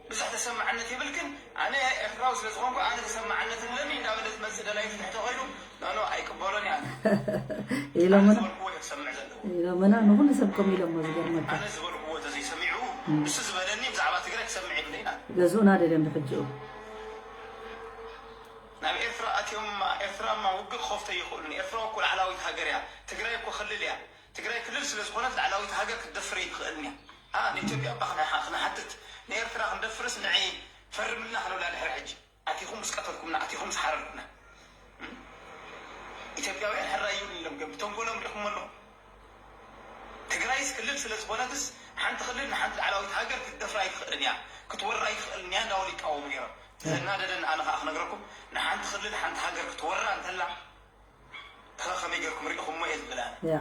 ብዙሕ ተሰማዕነት የብልክን። ኣነ ኤርትራዊ ስለ ዝኾንኩ ኣነ ተሰማዕነት ኣለኒ እንዳበለ ዝመፅእ ደላይ ፍትሒ ተኾይኑ፣ ኖ፣ ኖ፣ ኣይቅበሎን እየ ኣነ። ኣነ ኢሎምና፣ ዝበልክዎ እየ ክሰምዕ ዘለዎ። ኢሎምና፣ ንኹሉ ሰብ ከምኡ ኢሎሞ ዝገርመካ። ኣነ ዝበልክዎ ተዘይሰሚዑ፣ እም። ንሱ ዝበለኒ ብዛዕባ ትግራይ ክሰምዕ የብለይን ኣነ። ገዝኡና ደልዮም ብሕጂኡ። ኣብ ኤርትራ ኣትዮም ኤርትራማ ውግእ ክኸፍቶ ይኽእሉን። ኤርትራ እኮ ላዕላዊት ሃገር እያ። ትግራይ እኮ ክልል እያ። ትግራይ ክልል ስለ ዝኾነት ላዕላዊት ሃገር ክትደፍር ይትኽእልን እያ። ኣ ንኢትዮጵያ እባ ክነሓ- ክንሓትት ንኤርትራ ክንደፍርስ ንዒ ፈርምልና ክንብላ ድሕሪ ሕጂ ኣቲኹም ምስ ቀተልኩምና ኣቲኹም ምስ ሓረድኩምና ኢትዮጵያውያን ሕራይ ይብሉ የሎም። ግን ብተንኮሎም ርኢኹም ኣለኹም። ትግራይስ ክልል ስለ ዝኾነትስ ሓንቲ ክልል ንሓንቲ ላዕላዊት ሃገር ክትደፍራ ኣይትኽእልን እያ፣ ክትወራ ኣይትኽእልን እያ እንዳበሉ ይቃወሙ ነይሮም። ዘናደደን ኣነ ከዓ ክነግረኩም ንሓንቲ ክልል ሓንቲ ሃገር ክትወራ እንተላ ከ ከመይ ገርኩም ርኢኹሞ እየ ዝብል ኣነ። ያ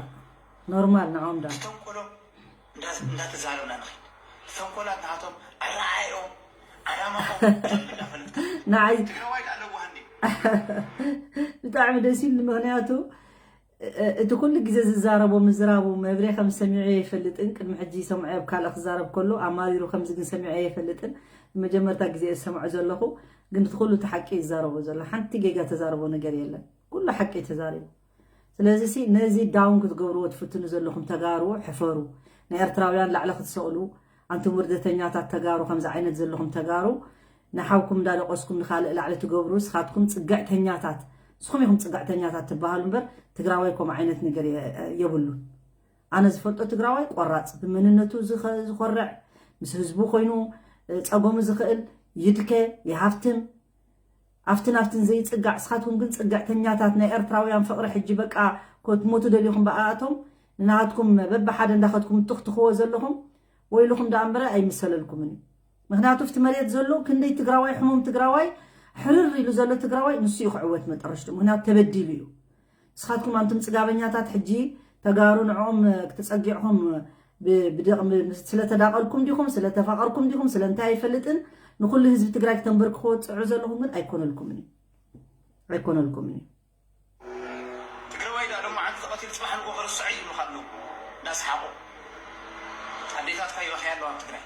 ኖርማል ንዖም ዳ ተንኮሎም እንዳ- እንዳተዛረብና ንኽድ ተንኮላት ናቶም ኣረኣዮም ዓላማኦም ደንብ እንዳፈለጥካ ንዓይ ትግራዋይ ዳ ኣለዋ እንዴ? ብጣዕሚ ደስ ይብል። ምክንያቱ እ- እቲ ኩሉ ግዜ ዝዛረቦ ምዝራቡ መብሬ ከም ሰሚዑ ኣይፈልጥን። ቅድሚ ሕጂ ሰምዖ ኣብ ካልእ ክዛረብ ከሎ ኣማሪሩ ከምዚ ግን ሰሚዑ ኣይፈልጥን። ንመጀመርታ ግዜ ዝሰምዖ ዘለኹ ግን እቲ ኩሉ እቲ ሓቂ ይዛረቦ ዘሎ ሓንቲ ጌጋ ተዛረቦ ነገር የለን። ኩሉ ሓቂ ተዛሪቡ። ስለዚ ሲ ነዚ ዳውን ክትገብርዎ ትፍትኑ ዘለኹም ተጋሩ ሕፈሩ። ንኤርትራውያን ላዕሊ ክትሰቕሉ ኣንቱም ውርደተኛታት ተጋሩ ከምዚ ዓይነት ዘለኹም ተጋሩ ንሓውኩም እንዳደቆስኩም ንኻልእ ላዕሊ ትገብሩ ስኻትኩም ጽግዕተኛታት ንስኹም ኢኹም ጽግዕተኛታት ትበሃሉ እምበር ትግራዋይ ከምኡ ዓይነት ነገር የ- የብሉን። ኣነ ዝፈልጦ ትግራዋይ ቆራፅ ብመንነቱ ዝኸ- ዝኾርዕ ምስ ህዝቡ ኮይኑ እ፣ ፀገሙ ዝኽእል ይድከ ይሃፍትም ኣብትን ኣብትን ዘይፅጋዕ ስኻትኩም ግን ፅግዕተኛታት ናይ ኤርትራውያን ፍቕሪ ሕጂ በቃ ክትሞቱ ደሊኹም በኣኣቶም ንናሃትኩም በብሓደ እንዳኸድኩም ትኽትኽዎ ዘለኹም ወይልኹም ደኣ እምበረ ኣይምሰለልኩምን እዩ። ምክንያቱ ኣብቲ መሬት ዘሎ ክንደይ ትግራዋይ ሕሙም ትግራዋይ ሕርር ኢሉ ዘሎ ትግራዋይ ንሱ እዩ ክዕወት መጠረሽቱ ምክንያቱ ተበዲሉ እዩ። ንስኻትኩም ኣንቱም ፅጋበኛታት ሕጂ ተጋሩ ንዕኦም ክተፀጊዕኹም ብ- ብደቕ- ብ- ስለተዳቐልኩም ዲኹም ስለተፋቐርኩም ዲኹም ስለ እንታይ ኣይፈልጥን ንኩሉ ህዝቢ ትግራይ ክተንበርክኽዎ ትፅዕሩ ዘለኹም ግን ኣይኮነልኩምን እዩ ኣይኮነልኩምን እዩ ትግራዋይ ዳ ሎማዓንቲ ተቐቲሉ ፅባሕ ንጎ ክርስዖ ይብሉካ ኣለዉ እንዳስሓቑ ኣዴታትካ ይበኽያ ኣለዋ ኣብ ትግራይ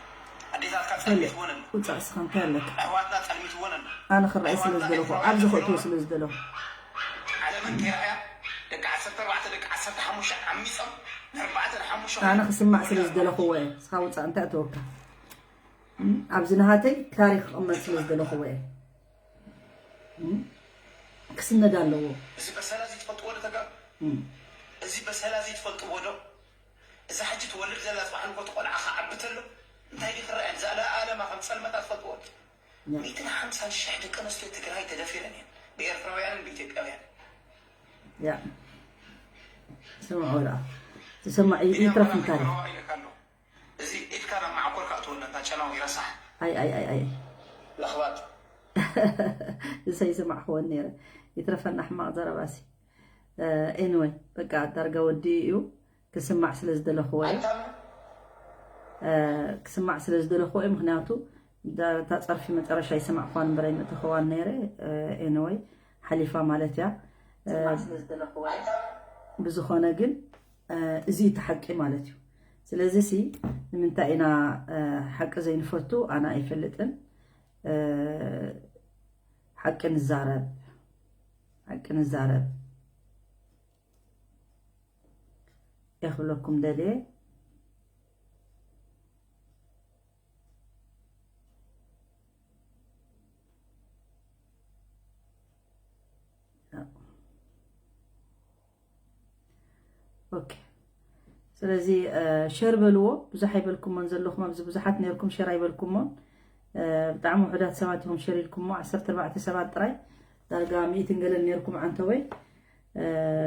ኣዴታትካ ፀልሚትወን ኣሎ ውፃእ እስኻ እንታይ ኣለካ ኣሕዋትና ፀልሚትወን ኣሎ ኣነ ክረኣይ ስለ ዝደለኹ ኣብዚ ክእትዎ ስለ ዝደለኹ ዓለመን ከይረኣያ ደቂ ዓሰርተ ኣርባዕተ ደቂ ዓሰርተ ሓሙሽተ ዓሚፆም ንኣርባዕተ ንሓሙሽተ ኣነ ክስማዕ ስለ ዝደለኽዎ እየ እስኻ ውፃእ እንታይ እተወካ ኣብዚ ናሃተይ ታሪክ ክቕመጥ ስለ ዝደለኽዎ እየ ክስነድ ኣለዎ እዚ በሰላ እዚ ትፈልጥዎ ዶ ተጋሩ እዚ በሰላ እዚ ትፈልጥዎ ዶ እዛ ሕጂ ትወልድ ዘላ ፅባሕ ንጎ ትቆልዓ ክዓቢ ተሎ እንታይ ድዩ ክረኣየን እዛ ለኣለማ ከም ፀልመታ ትፈልጥዎ ዶ ሚእትን ሓምሳን ሽሕ ደቂ ኣንስትዮ ትግራይ ተደፊረን እየን ብኤርትራውያንን ብኢትዮጵያውያን ያ ስምዑ ላ ትሰማዕ ይትረፍ እንታይ ኢለካ ኣለኹ እዚ ኢድካ ናብ ማዕኮር ካእትወና እንታ ጨናዊ ረሳሕ ኣይ ኣይ ኣይ ኣይ ለኽባጥ እሰይ ይሰማዕክወን ነይረ ይትረፈና ሕማቕ ዘረባሲ ኤኒወይ በቃ ዳርጋ ወዲ እዩ ክስማዕ ስለ ዝደለኽዎ እየ ክስማዕ ስለ ዝደለኽዎ እየ ምክንያቱ እታ ፀርፊ መጨረሻ ይሰማዕክዋን እምበር ኣይምእተኸዋን ነይረ ኤኒወይ ሓሊፋ ማለት እያ ብዝኾነ ግን እዚ እቲ ሓቂ ማለት እዩ ስለዚ ሲ ንምንታይ ኢና ሓቂ ዘይንፈቱ ኣነ ኣይፈልጥን ሓቂ ንዛረብ ሓቂ ንዛረብ እየ ክብለኩም ደልየ ኦኬ ስለዚ ሸር በልዎ ብዙሕ ኣይበልኩሞን ዘለኹም ኣብዚ ብዙሓት ነርኩም ሸር ኣይበልኩሞን ብጣዕሚ ውሑዳት ሰባት ኢኹም ሸር ኢልኩሞ ዓሰርተ ኣርባዕተ ሰባት ጥራይ ዳርጋ ሚእትን ገለን ነርኩም ዓንተወይ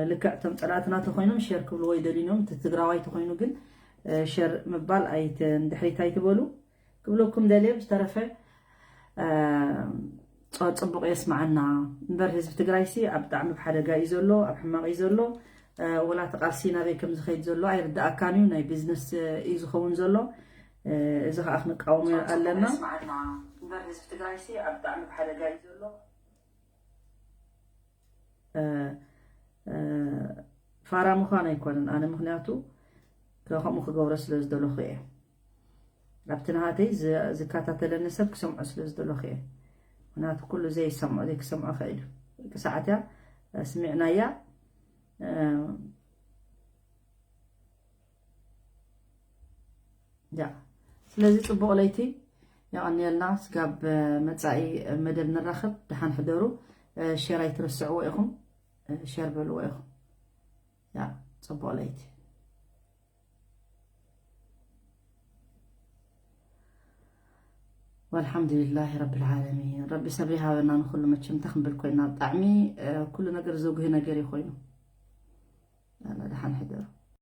ልክዕ እቶም ፀላእትና ተኮይኖም ሸር ክብልዎ ይደልዩኖም እቲ ትግራዋይ ተኮይኑ ግን ሸር ምባል ኣይት- ንድሕሪት ኣይትበሉ ክብለኩም ደልየ ብዝተረፈ ጸ- ፅቡቅ የስማዓና እምበር ህዝቢ ትግራይ ሲ ኣብ ብጣዕሚ ኣብ ሓደጋ እዩ ዘሎ ኣብ ሕማቅ እዩ ዘሎ ወላ እቲ ቃልሲ ናበይ ከም ዝኸይድ ዘሎ ኣይርዳእካን እዩ ናይ ቢዝነስ እዩ ዝኸውን ዘሎ እዚ ከዓ ክንቃወሞ ኣለና ፋራ ምዃን ኣይኮነን ኣነ ምክንያቱ ከምኡ ክገብሮ ስለ ዝደለኹ እየ ኣብቲ ናሃተይ ዝከታተለኒ ሰብ ክሰምዖ ስለ ዝደለኹ እየ ምክንያቱ ኩሉ ዘይሰምዖ ዘይክሰምዖ ኽእል እዩ ደቂ ሰዓት እያ ስሚዕናያ ያ ስለዚ ፅቡቕ ለይቲ የቐንየልና ስጋብ መፃኢ መደብ ንራኸብ ደሓን ሕደሩ ሸር ኣይትረስዕዎ ኢኹም። ሸር በልዎ ኢኹም። ያ ጽቡቕ ለይቲ። ወልሓምዱሊላሂ ረብል ዓለሚን። ረቢ ሰብሪ ሃበና ንኹሉ። መቸም እንታይ ክንብል ኮይና፣ ብጣዕሚ ኩሉ ነገር ዘጉሂ ነገር እዩ ኮይኑ። ደሓን ሕደሩ።